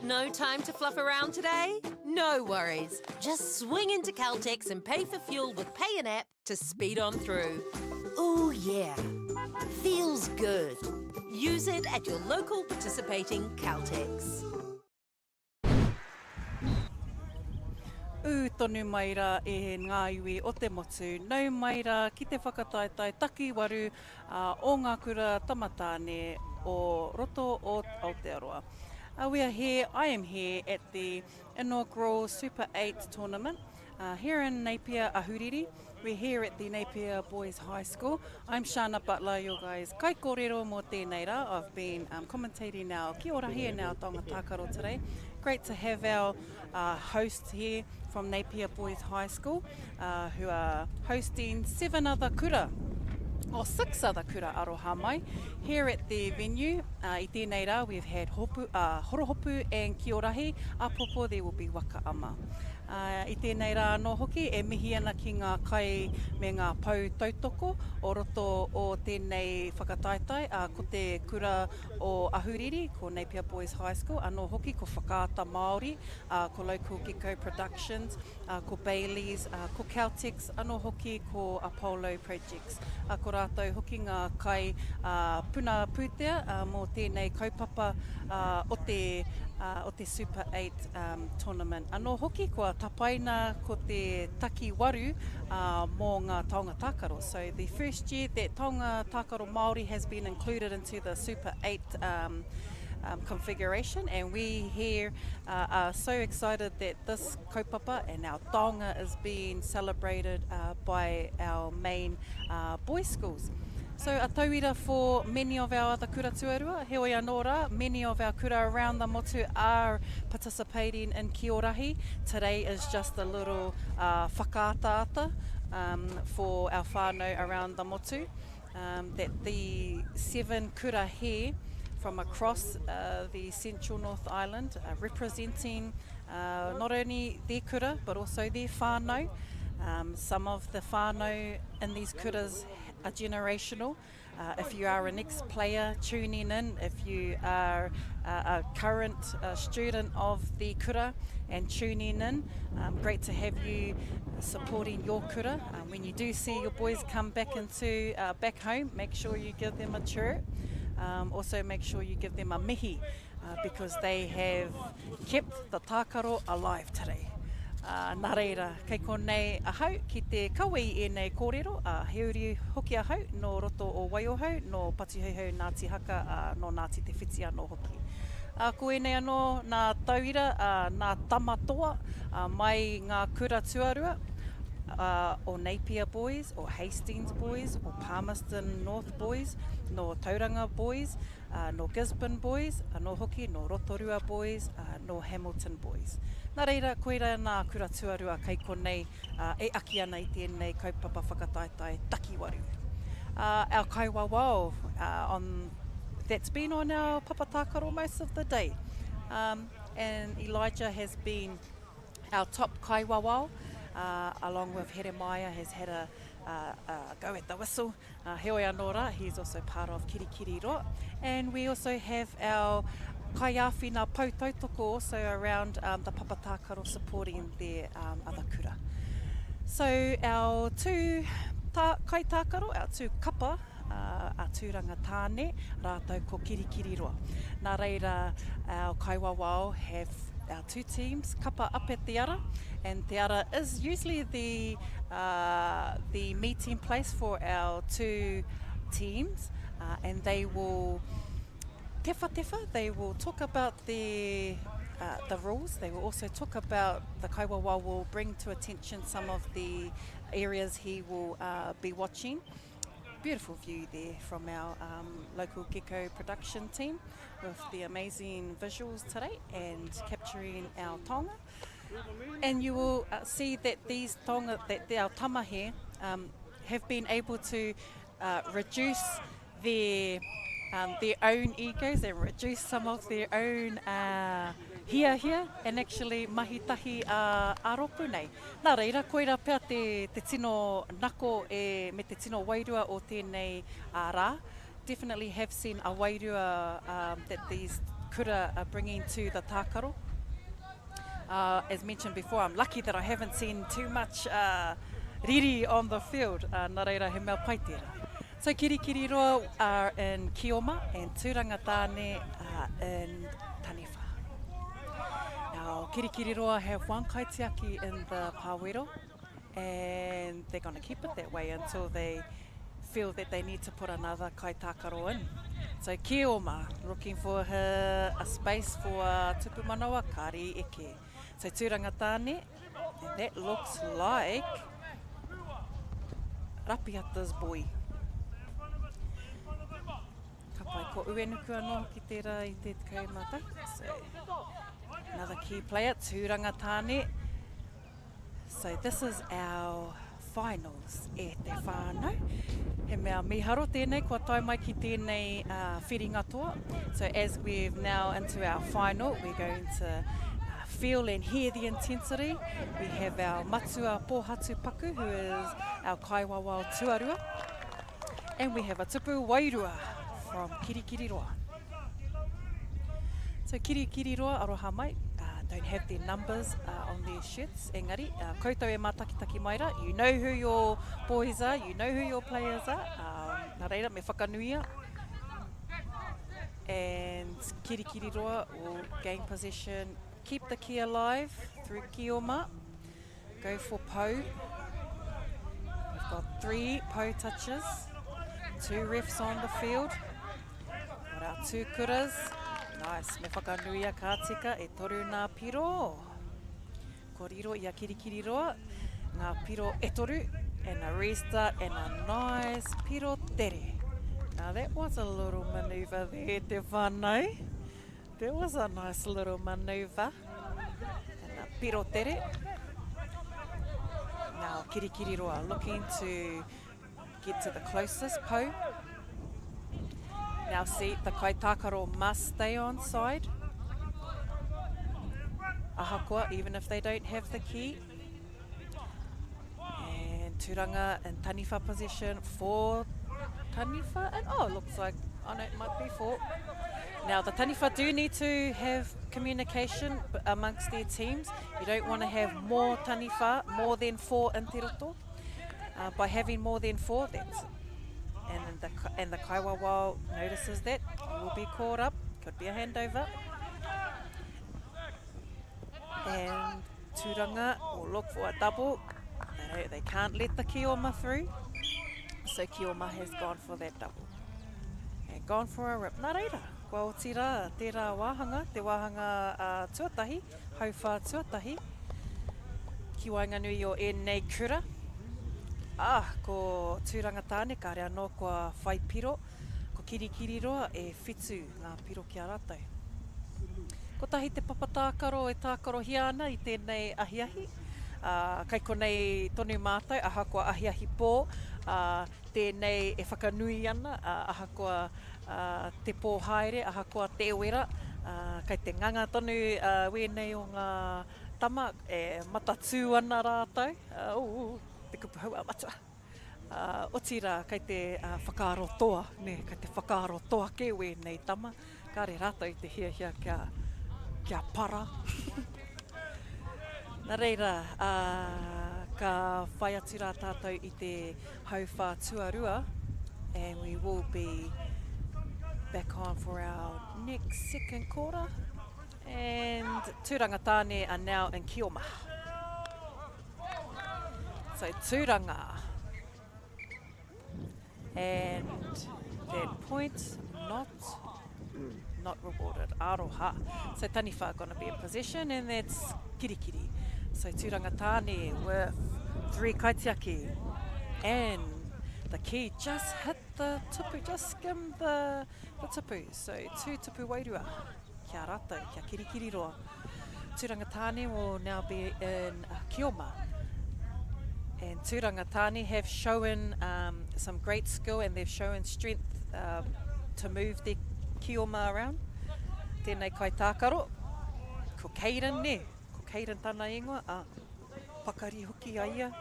No time to fluff around today? No worries. Just swing into Caltex and pay for fuel with Pay an App to speed on through. Ooh, yeah. Feels good. Use it at your local participating Caltex. Ū tonu mai rā e ngā iwi o te motu, nau mai rā ki te whakataetae takiwaru o ngā kura tamatāne o roto o Aotearoa. We are here, I am here at the inaugural Super 8 tournament here in Napier, Ahuriri. We're here at the Napier Boys High School. I'm Shana Butler, your guys kaikōrero mō tēnei rā. I've been um, commentating our Ki Ora here and our Taonga Tākaro today. Great to have our uh, hosts here from Napier Boys High School uh, who are hosting seven other kura or six other kura aroha mai here at the venue. Uh, I tēnei rā, we've had hopu, uh, Horohopu and Kiorahi. Apopo, there will be Waka Ama. Ā, i tēnei rā anō hoki e mihi ana ki ngā kai me ngā pou tautoko o roto o tēnei whakataetae, ā, ko te kura o Ahuriri, ko Napier Boys High School, anō hoki ko Whakaata Māori, ā, ko Local Gecko Productions, ā, ko Bayleys, ā, ko Caltex, anō hoki ko Apollo Projects. Ā, ko rātou hoki ngā kai, ā, puna pūtea, ā, mō tēnei kaupapa, ā, o te, ā, o te Super 8. Tournament. Anō hoki kua tapaina ko te takiwaru mō ngā taonga tākaro. So the first year that taonga tākaro Māori has been included into the Super 8 um, um, configuration and we here uh, are so excited that this kaupapa and our taonga is being celebrated uh, by our main uh, boys schools. So a tauira for many of our other kura tuarua, heoi anō rā, many of our kura around the motu are participating in Kiorahi. Today is just a little uh, whakaataata um, for our whānau around the motu um, that the seven kura here from across uh, the central North Island uh, representing uh, not only their kura but also their whānau. Um, some of the whānau in these kuras are generational. Uh, if you are an ex-player tuning in, if you are uh, a current uh, student of the kura and tuning in, um, great to have you supporting your kura. Um, when you do see your boys come back into uh, back home, make sure you give them a chirp. Um, also make sure you give them a mihi uh, because they have kept the tākaro alive today. Ā, nā reira, kei konei ahau ki te kawe i ēnei kōrero, ā, he uri hoki ahau nō roto o Waiohau, nō Patuheuheu Ngāti Haka, ā, nō Ngāti Te Whiti anō hoki. Ā, ko ēnei anō nā tauira, ā, nā tama toa, ā, mai ngā kura tuarua, ā, o Napier Boys, o Hastings Boys, o Palmerston North Boys, nō Tauranga Boys, ā, nō Gisborne Boys, anō hoki nō Rotorua Boys, ā, nō Hamilton Boys. Nā reira, koirā nā kura tuarua kei konei, ā, e aki ana i tēnei kaupapa whakataetae takiwaru. Ā, our kaiwawao, ā, on, that's been on our papa tākaro most of the day. Um, and Elijah has been our top kaiwawao, uh, along with Heremaia has had a, a, a go at the whistle. Uh, heoi anō rā, he is also part of Kirikiriroa. And we also have our kaiāwhina pou tautoko also around um, the papa tākaro supporting their um, other kura. So our two tā, kaitākaro, our two kapa, uh, a Tūranga Tāne, rātou ko Kirikiriroa. Nā reira, our kaiwawao have our two teams kapa up at the ara, and Te Ara is usually the, uh, the meeting place for our two teams, uh, and they will tewha tewha, they will talk about the, uh, the rules, they will also talk about, the kaiwawa will bring to attention some of the areas he will uh, be watching. Beautiful view there from our um, local gecko production team with the amazing visuals today and capturing our taonga. And you will uh, see that these taonga, that our tama here, um, have been able to uh, reduce their, um, their own egos and reduce some of their own uh, hiahia and actually mahi tahi a, a rōpū nei. Nā reira, koira pea te, te tino nako e, me te tino wairua o tēnei uh, rā. Definitely have seen a wairua um, that these kura are bringing to the tākaro. Uh, as mentioned before, I'm lucky that I haven't seen too much uh, riri on the field. Uh, nā reira, he mea pai tērā. So Kirikiriroa are in Kioma and Tūranga Tāne are in Taniwha. Now Kirikiriroa have one kaitiaki in the pāwero and they're going to keep it that way until they feel that they need to put another kaitākaro in. So Kioma looking for her a space for Tupu Manawa Kari Eke. So Tūranga Tāne, and that looks like Rapiata's boy. Ka pai, ko Uenuku anō hoki tērā i te 11. So, another key player, Tūranga Tāne. So this is our finals e te whānau. He mea mīharo tēnei, kua tae mai ki tēnei uh, whiringa toa. So as we've now into our final, we're going to uh, feel and hear the intensity. We have our matua Pōhatu Paku, who is our kaiwawao tuarua. And we have a tupu wairua from Kirikiriroa. So Kirikiriroa, aroha mai, uh, don't have their numbers uh, on their shirts, engari, uh, koutou e mātakitaki mai rā, you know who your boys are, you know who your players are, um, nā reira, me whakanuia. And Kirikiriroa will gain possession, keep the key alive through Kioma. Go for Pou. We've got three Pou touches, two refs on the field. Got our two kuras. Nice. Me whakanuia ka tika e toru nā piro. Ko riro i a Kirikiriroa, ngā piro e toru, and a restart and a nice piro tere. Now that was a little maneuver there, te whanau. That was a nice little maneuver. And a piro tere. Now Kirikiriroa looking to get to the closest pou. Now see, the kaitākaro must stay on side. Ahakoa, even if they don't have the key. And Turanga in Taniwha possession for Taniwha. And oh, looks like, oh no, it might be four. Now, the Taniwha do need to have communication amongst their teams. You don't want to have more Taniwha, more than four in Te Roto. Uh, by having more than four, that's and the, and the Kaiwawao notices that you will be caught up. Could be a handover. And Turanga will look for a double. They, they can't let the Kioma through. So Kioma has gone for that double. And gone for a rip. Nā reira, kua oti rā tērā wāhanga, te wāhanga uh, tuatahi, hauwhā tuatahi, ki waenganui o ēnei kura. Ah, ko Tūranga Tāne, kāre anō kua whai piro. Ko Kirikiriroa e whitu ngā piro ki a rātou. Kotahi te papa tākaro e tākarohia ana i tēnei ahiahi. Ā, kai konei tonu mātou, ahakoa ahiahi pō, ā, tēnei e whakanui ana, ā, ahakoa, ā, te pō haere, ahakoa te wera, ā, kai te nganga tonu, ā, wēnei o ngā tama, e matatū ana rātou, ā, ū, te kupu hauā matua. Ā, otirā, kei te whakaaro toa, nē, kei te whakaaro toa kē wēnei tama, kāre rātou i te hiahia kia, kia para. Nā reira, ā, ka whai atu rā tātou i te hauwhā tuarua, and we will be back on for our next second quarter. And Tūranga Tāne are now in Kioma. So Tūranga. And that point not not rewarded. Aroha. So Taniwha going to be in possession and that's Kirikiri. So Tūranga Tāne with three kaitiaki. And the key just hit the tupu, just skimmed the, the tupu. So two tupu wairua. Kia ratou, kia Kirikiriroa. Tūranga Tāne will now be in uh, Kioma. And Tūranga Tāne have shown um, some great skill and they've shown strength um, to move their Kioma around. Tēnei kai tākaro, ko Caden ne, ko Caden tana ingoa, a pakari hoki a ia.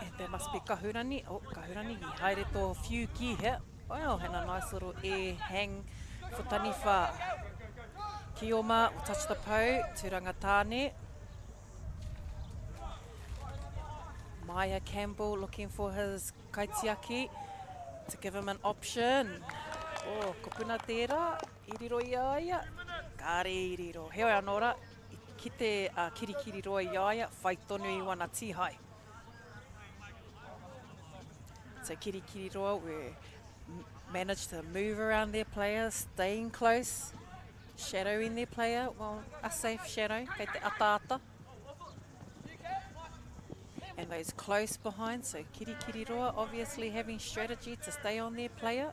And there must be Kahurani. Oh, Kahurani, i haere tō whiu ki hea. Well, and a nice little air hang for Taniwha. Kioma will touch the pou, Tūranga Tāne. Maya Campbell looking for his kaitiaki to give him an option. Oh, ko puna tērā, i riro i a ia. Kāre i riro. Heoi anō rā, i kite a Kirikiriroa i a ia, whai tonu i wana tīhae. So Kirikiriroa were managed to move around their players, staying close, shadowing their player. Well, a safe shadow, kei te ataata. And those close behind, so Kirikiriroa obviously having strategy to stay on their player.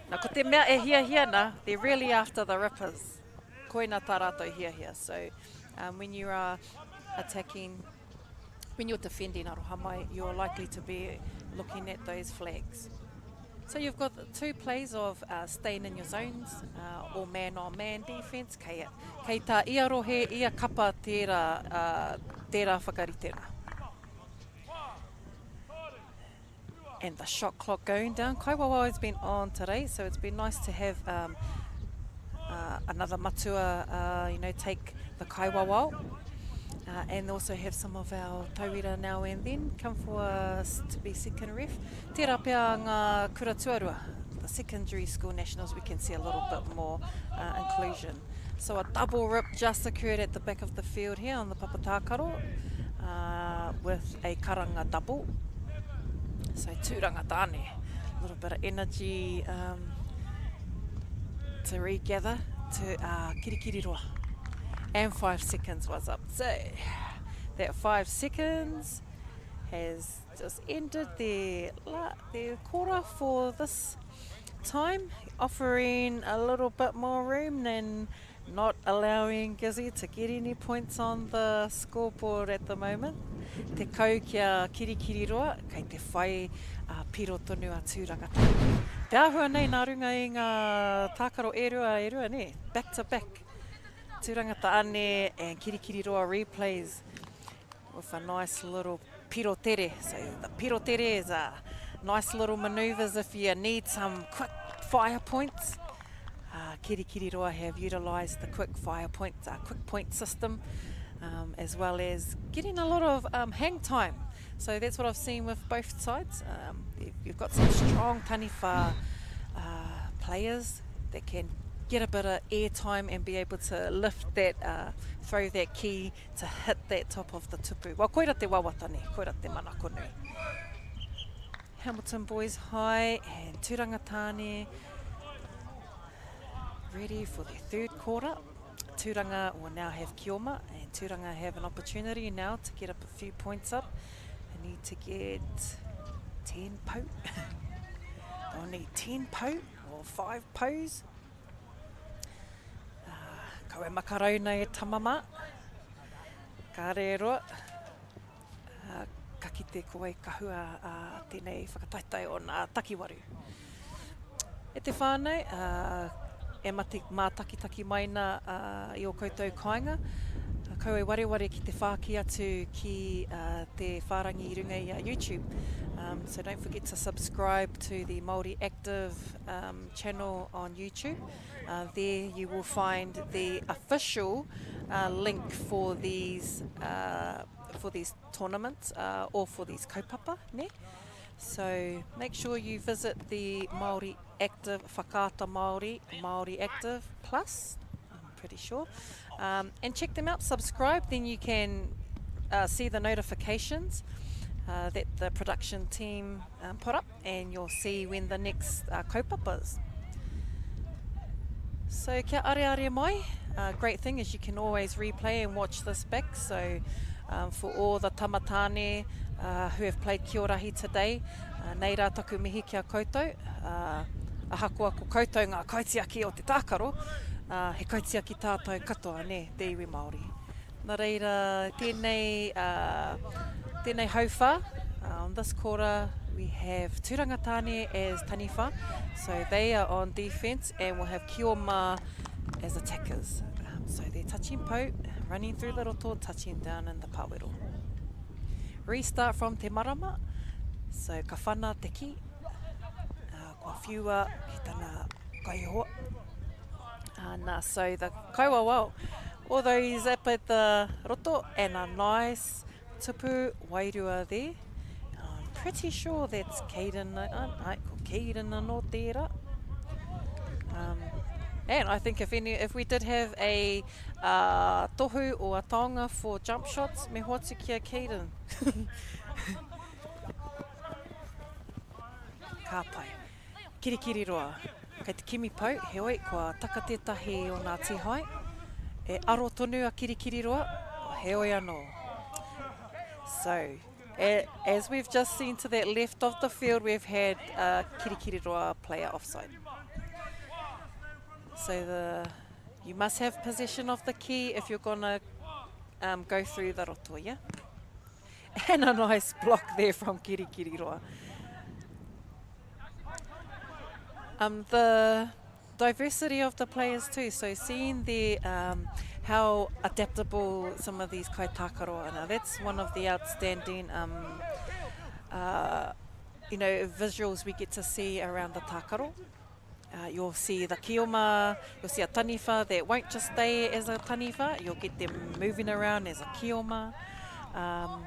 Na ko te mea e hiahia na, they're really after the rippers. Koina tā rātou hiahia. So um, when you are attacking, when you're defending aroha mai, you're likely to be looking at those flags. So you've got two plays of uh, staying in your zones uh, or man-on-man defense. Kei, kei tā ia rohe, ia kapa tērā, uh, tērā whakaritenga. And the shot clock going down. Kaiwawao has been on today, so it's been nice to have um, uh, another matua, uh, you know, take the kaiwawao. Uh, and also have some of our tauira now and then come for us to be second ref. Tērā pea ngā kura tuarua, the secondary school nationals, we can see a little bit more uh, inclusion. So a double rip just occurred at the back of the field here on the Papatākaro uh, with a karanga double. So tūranga tāne, a little bit of energy um, to regather to uh, Kirikiriroa. And five seconds was up. So that five seconds has just ended their, their quarter for this time, offering a little bit more room than not allowing Gizzy to get any points on the scoreboard at the moment. Te kau kia Kirikiriroa, kei te whai uh, piro tonu a Tūranga Tāne. Te āhua nei nā runga i ngā tākaro e rua, e rua, ne? Back to back. Tūranga Tāne and Kirikiriroa replays with a nice little piro tere. So the piro tere is a nice little manoeuvres if you need some quick fire points. Uh, Kirikiriroa have utilised the quick fire point, uh, quick point system, um, as well as getting a lot of um, hang time. So that's what I've seen with both sides. Um, you've got some strong taniwha uh, players that can get a bit of air time and be able to lift that, uh, throw that key to hit that top of the tupu. Well, koira te wawata ne, koira te manako nui. Hamilton Boys High and Tūranga Tāne ready for their third quarter. Tūranga will now have Kioma and Tūranga have an opportunity now to get up a few points up. They need to get 10 po. They'll need 10 po or 5 pos. Uh, Kawe makarauna e tamama. Ka roa. Uh, ka kite ko wai kahua uh, tēnei whakataetae o nā takiwaru. E te whānau, uh, e mati, mātakitaki mai nā uh, i o koutou kāinga, kau e wareware ki te whāki atu ki uh, te whārangi i runga i a YouTube. Um, so don't forget to subscribe to the Māori Active um, channel on YouTube. Uh, there you will find the official uh, link for these uh, for these tournaments uh, or for these kaupapa, ne? So make sure you visit the Māori Active Whakaata Māori Māori Active Plus. I'm pretty sure, um, and check them out. Subscribe, then you can uh, see the notifications. Uh, that the production team um, put up, and you'll see when the next uh, kaupapa is. So kia are are mai. Uh, great thing is you can always replay and watch this back. So um, for all the tamatāne uh, who have played Kiorahi today, uh, nei rā taku mihi kia koutou. Uh, ahakoa ko koutou ngā kaitiaki o te tākaro, uh, he kaitiaki tātou katoa, ne, te iwi Māori. Nā reira, tēnei, uh, tēnei hauwhā, uh, on this quarter, we have Tūranga Tāne as Taniwha, so they are on defense and we'll have Kioma as attackers. Um, so they're touching po, running through the roto, touching down in the pawero. Restart from Te Marama, so ka whana te ki, uh, kua whiua ki tana kaihoa. Uh, nā, so the kaiwawao, although he's up at the roto and a nice Tupu Wairua there. I'm pretty sure that's Caden. Ai, ko Caden anō tērā. Um, and I think if any, if we did have a uh, tohu or a taonga for jump shots, me hoatu ki a Caden. Ka pai. Kirikiriroa. Kei te kimi pou, heoi, kua taka tētahi o nā tīhae. E aro tonu a Kirikiriroa, heoi anō. So, as we've just seen to that left of the field, we've had a Kirikiriroa player offside. So the you must have possession of the key if you're gonna um, go through the roto, yeah? And a nice block there from Kirikiriroa. Um, the diversity of the players too, so seeing the um, how adaptable some of these kaitākaro are. Now that's one of the outstanding um, uh, you know, visuals we get to see around the tākaro. Uh, you'll see the kioma, you'll see a taniwha that won't just stay as a taniwha, you'll get them moving around as a kioma. Um,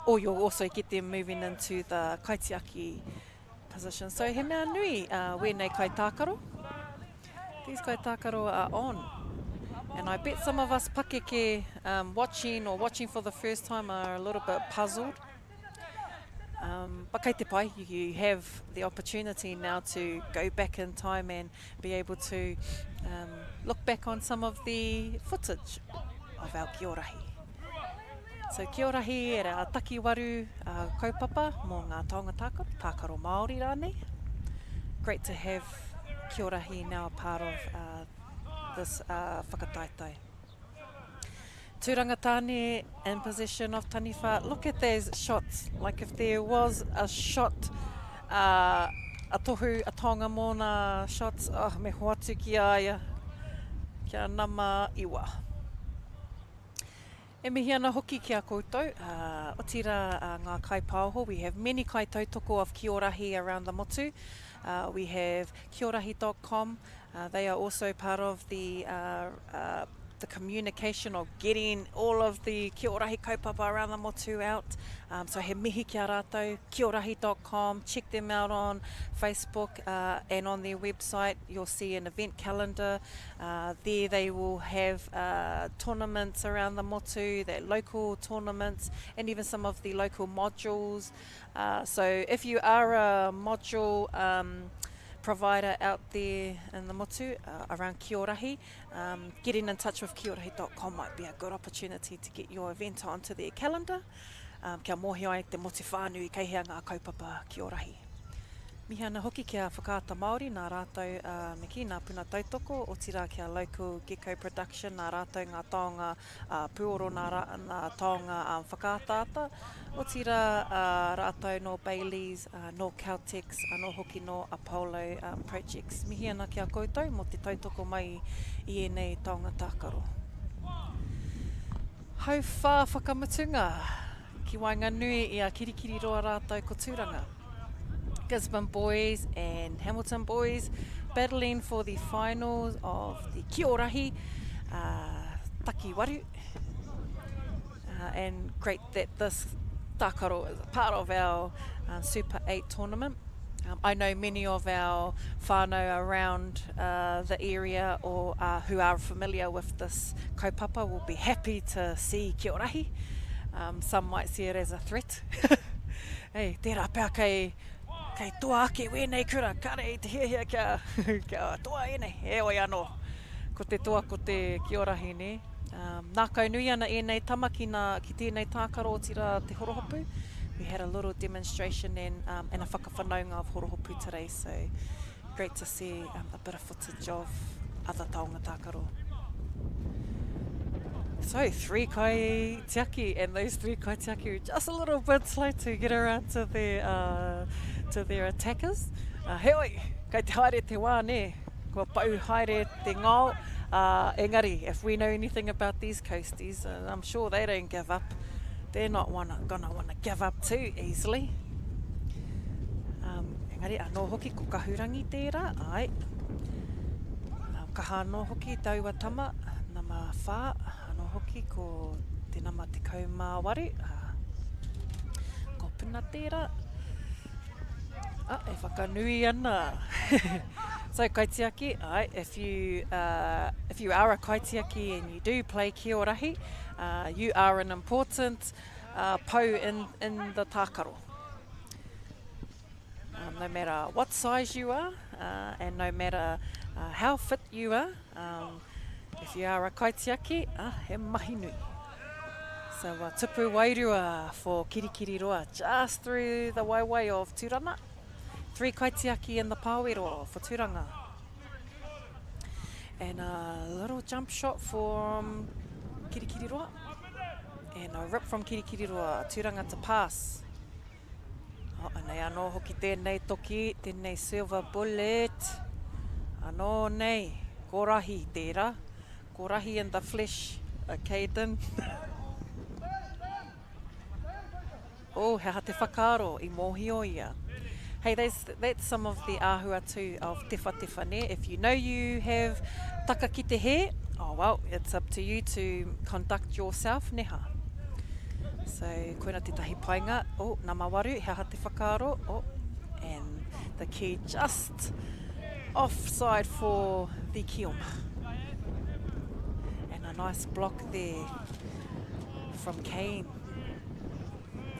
or you'll also get them moving into the kaitiaki position. So he mea nui uh, wēnei kaitākaro. These kaitākaro are on. And I bet some of us pakeke um, watching or watching for the first time are a little bit puzzled. Um, but kei te pai, you have the opportunity now to go back in time and be able to um, look back on some of the footage of our Kiorahi. So Kiorahi e a takiwaru uh, kaupapa mō ngā taonga tākaro, tākaro Māori rānei. Great to have Kiorahi now a part of uh, this uh, whakataetae. Tūranga Tāne in possession of Taniwha. Look at those shots. Like if there was a shot, uh, a tohu, a taonga mōna shots, oh, me hoatu ki a ia, kia nama iwa. E mihi ana hoki ki a koutou, uh, otirā uh, ngā kaipāoho. We have many kaitautoko of Kiorahi around the motu. Uh, we have kiorahi.com. Uh, they are also part of the uh, uh, the communication of getting all of the Kiorahi kaupapa around the motu out. Um, so he mihi ki a rātou, kiorahi.com, check them out on Facebook uh, and on their website. You'll see an event calendar. Uh, there they will have uh, tournaments around the motu, their local tournaments, and even some of the local modules. Uh, so if you are a module um, provider out there in the motu uh, around Kiorahi, um, getting in touch with kiorahi.com might be a good opportunity to get your event onto their calendar. Um, kia mōhio ai te motu whānui kei hea ngā kaupapa Kiorahi. Mihi ana hoki ki a Whakaata Māori, nā rātou, uh, me kī, nā Puna Tautoko, otirā ki a Local Gecko Production, nā rātou ngā taonga uh, pūoro, nā, rā, nā taonga um, whakaataata, otirā uh, rātou nō Bayleys, uh, nō Caltex, anō hoki nō Apollo um, Projects. Mihi ana ki a koutou mō te tautoko mai i ēnei taonga tākaro. Hauwhā whakamutunga ki waenganui i a Kirikiriroa rātou ko Tūranga. Gisborne Boys and Hamilton Boys battling for the finals of the Kiorahi uh, Takiwaru. Uh, and great that this tākaro is a part of our uh, Super 8 tournament. Um, I know many of our whānau around uh, the area or uh, who are familiar with this kaupapa will be happy to see Kiorahi. Um, some might see it as a threat. hey, tērā pea kei, kei toa ake wēnei kura, kare i te hiahia kia, kia toa ēnei, heoi anō. Ko te toa ko te Kiorahi, nē. Um, nākau nui ana ēnei tama ki, nā, ki tēnei tākaro otirā te horohopu. We had a little demonstration and, um, and a whakawhanaunga of horohopu today, so great to see um, a bit of footage of other taonga tākaro. So, three kaitiaki, and those three kaitiaki were just a little bit slow to get around to their, uh, to their attackers. Uh, heoi, kei te haere te wā, nē? Kua pau haere te ngao. Uh, engari, if we know anything about these coasties, uh, I'm sure they don't give up. They're not wanna, gonna wanna give up too easily. Um, engari, anō hoki ko Kahurangi tērā, ai. Um, kaha anō hoki taua tama, nama 4, anō hoki ko te nama 18. Uh, tūpuna tērā. Ah, e whakanui ana. so, kaitiaki, ai, if you, uh, if you are a kaitiaki and you do play kiorahi, uh, you are an important uh, pou in, in the tākaro. Um, no matter what size you are uh, and no matter uh, how fit you are, um, if you are a kaitiaki, ah, he mahi nui. So uh, tupu wairua for Kirikiriroa just through the waiwai of Turana. Three kaitiaki in the pāwero for Turanga. And a little jump shot from Kirikiriroa. And a rip from Kirikiriroa, Turanga to pass. Oh, anei anō hoki tēnei toki, tēnei silver bullet. Anō nei, ko Rahi tērā. Ko Rahi in the flesh, a Caden. oh, he aha te whakaaro, i mōhio ia. Hey, that's, that's some of the āhua too of tewhatewha, ne? If you know you have taka ki te hē, oh well, it's up to you to conduct yourself, neha. So, koina tētahi painga, oh, nama waru, he aha te whakaaro, oh, and the key just offside for the Kioma. And a nice block there from Kane.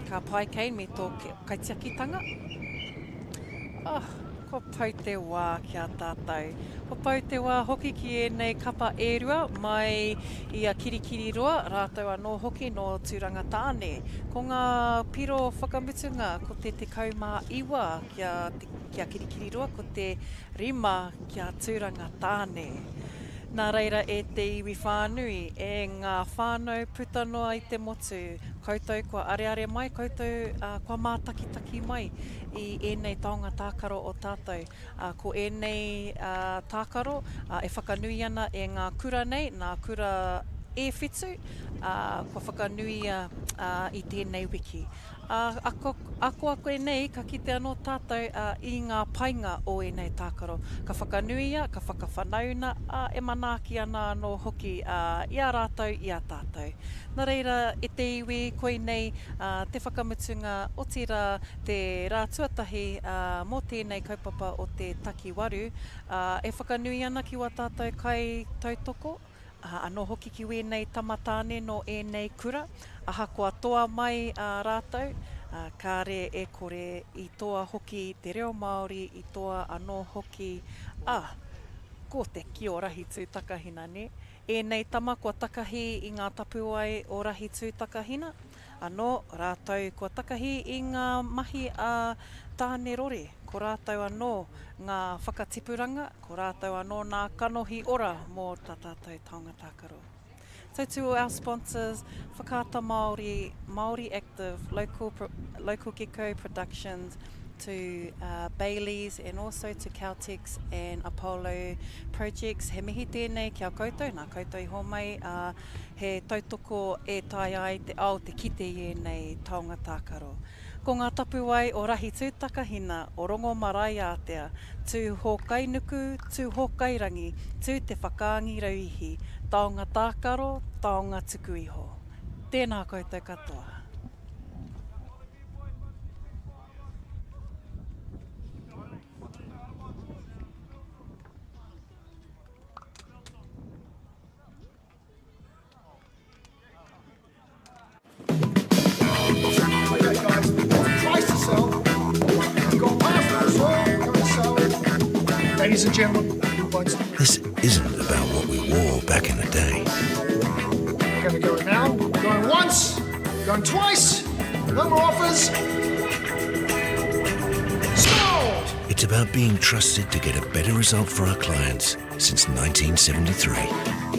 Ka pai Kane me tō kaitiakitanga. Oh, kua pau te wā ki a tātou. Kua pau te wā hoki ki ēnei kapa e rua mai i a Kirikiriroa, rātou anō hoki nō Tūranga Tāne. Ko ngā piro whakamutunga ko te 19 ki a, ki a Kirikiriroa, ko te rima ki a Tūranga Tāne. Nā reira e te iwi whānui, e ngā whānau puta noa i te motu, koutou kua areare mai, koutou kua mātakitaki mai i ēnei taonga tākaro o tātou. Ko ēnei tākaro e whakanui ana e ngā kura nei, nā kura e whitu, kua whakanuia i tēnei wiki. Ā, ako, akoako nei ka kite anō tātou i ngā painga o ēnei tākaro. Ka whakanuia, ka whakawhanauna, ā, e manaaki ana anō hoki i a rātou, i a tātou. Nā reira, e te iwi, koinei te whakamutunga, otirā, te rā tuatahi mō tēnei kaupapa o te takiwaru, ā, e whakanui ana ki wā tātou kaitautoko, Ā, anō hoki ki wēnei tama tāne nō ēnei kura, ahakoa toa mai ā rātou, ā, kāre e kore i toa hoki te reo Māori, i toa anō hoki, ā, ko te ki o Rahitū-takahina, nē? Ēnei tama kua takahi i ngā tapuwae o Rahitū-takahina, anō, rātou kua takahi i ngā mahi a Tānerore, ko rātou anō ngā whakatipuranga, Ko rātou anō nā kanohi ora mō tā tātou taonga tākaro. So to our sponsors, Whakaata Māori, Māori Active, Local, Local Gecko Productions, to uh, Bayleys and also to Caltex and Apollo Projects. He mihi tēnei ki a koutou, nā koutou i hōmai, uh, he tautoko e tae ai te ao te kite i ēnei taonga tākaro. Ko ngā tapuwae o Rahitūtakahina, o Rongomaraeātea, Tūhōkainuku, Tūhōkairangi, Tū te whakaangi rauihi, taonga tākaro, taonga tuku iho. Tēnā koutou katoa. Ladies and gentlemen, This isn't about what we wore back in the day. We're going to go now. Going once, going twice. No more offers. Sold! It's about being trusted to get a better result for our clients since 1973.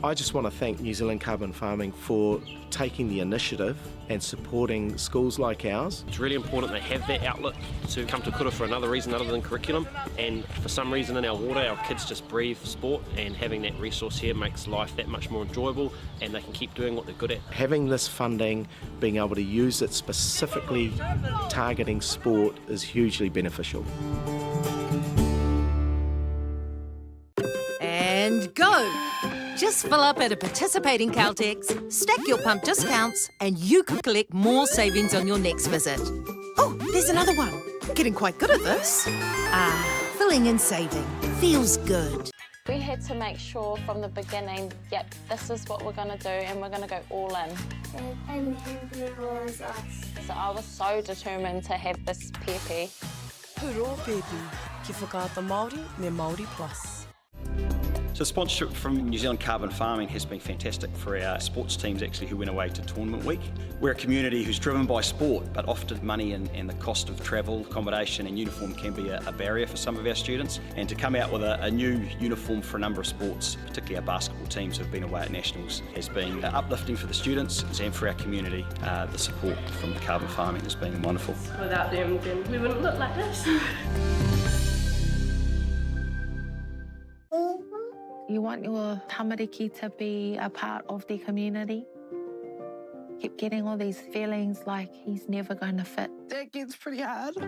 I just want to thank New Zealand Carbon Farming for taking the initiative and supporting schools like ours. It's really important they have that outlet to come to kura for another reason other than curriculum and for some reason in our water our kids just breathe sport and having that resource here makes life that much more enjoyable and they can keep doing what they're good at. Having this funding, being able to use it specifically targeting sport is hugely beneficial. And go! Just fill up at a participating Caltex, stack your pump discounts, and you could collect more savings on your next visit. Oh, there's another one. I'm getting quite good at this. Ah, filling and saving. Feels good. We had to make sure from the beginning, yep, this is what we're going to do and we're going to go all in. And was us. So I was so determined to have this pēpi. Huro pēpi, ki Whakaata Māori me Māori Plus. So sponsorship from New Zealand Carbon Farming has been fantastic for our sports teams actually who went away to tournament week. We're a community who's driven by sport, but often money and, and the cost of travel, accommodation and uniform can be a, a barrier for some of our students. And to come out with a, a new uniform for a number of sports, particularly our basketball teams who've been away at nationals, has been uplifting for the students and for our community. Uh, the support from Carbon Farming has been wonderful. Without them, then we wouldn't look like this. You want your tamariki to be a part of the community. Kept getting all these feelings like he's never going to fit. That gets pretty hard.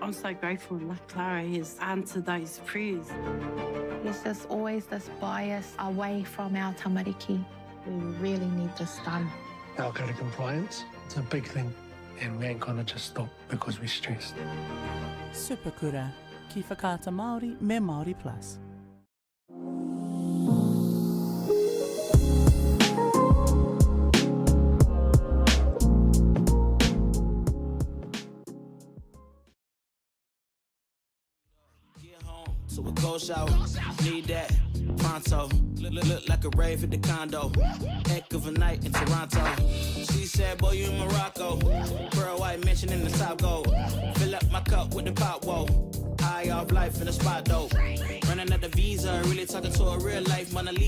I'm so grateful like Clara has answered those prayers. There's just always this bias away from our tamariki. We really need this done. Our code of compliance, it's a big thing, and we ain't gonna just stop because we're stressed. Superkura, ki Whakaata Māori me Māori Plus. To a cold shower, need that pronto. Look, look, look like a rave at the condo. Heck of a night in Toronto. She said, Boy, you in Morocco. Pearl white mansion in the top gold. Fill up my cup with the pop, whoa. High off life in the spot, though. Running out the visa, really talking to a real life Mona Lisa.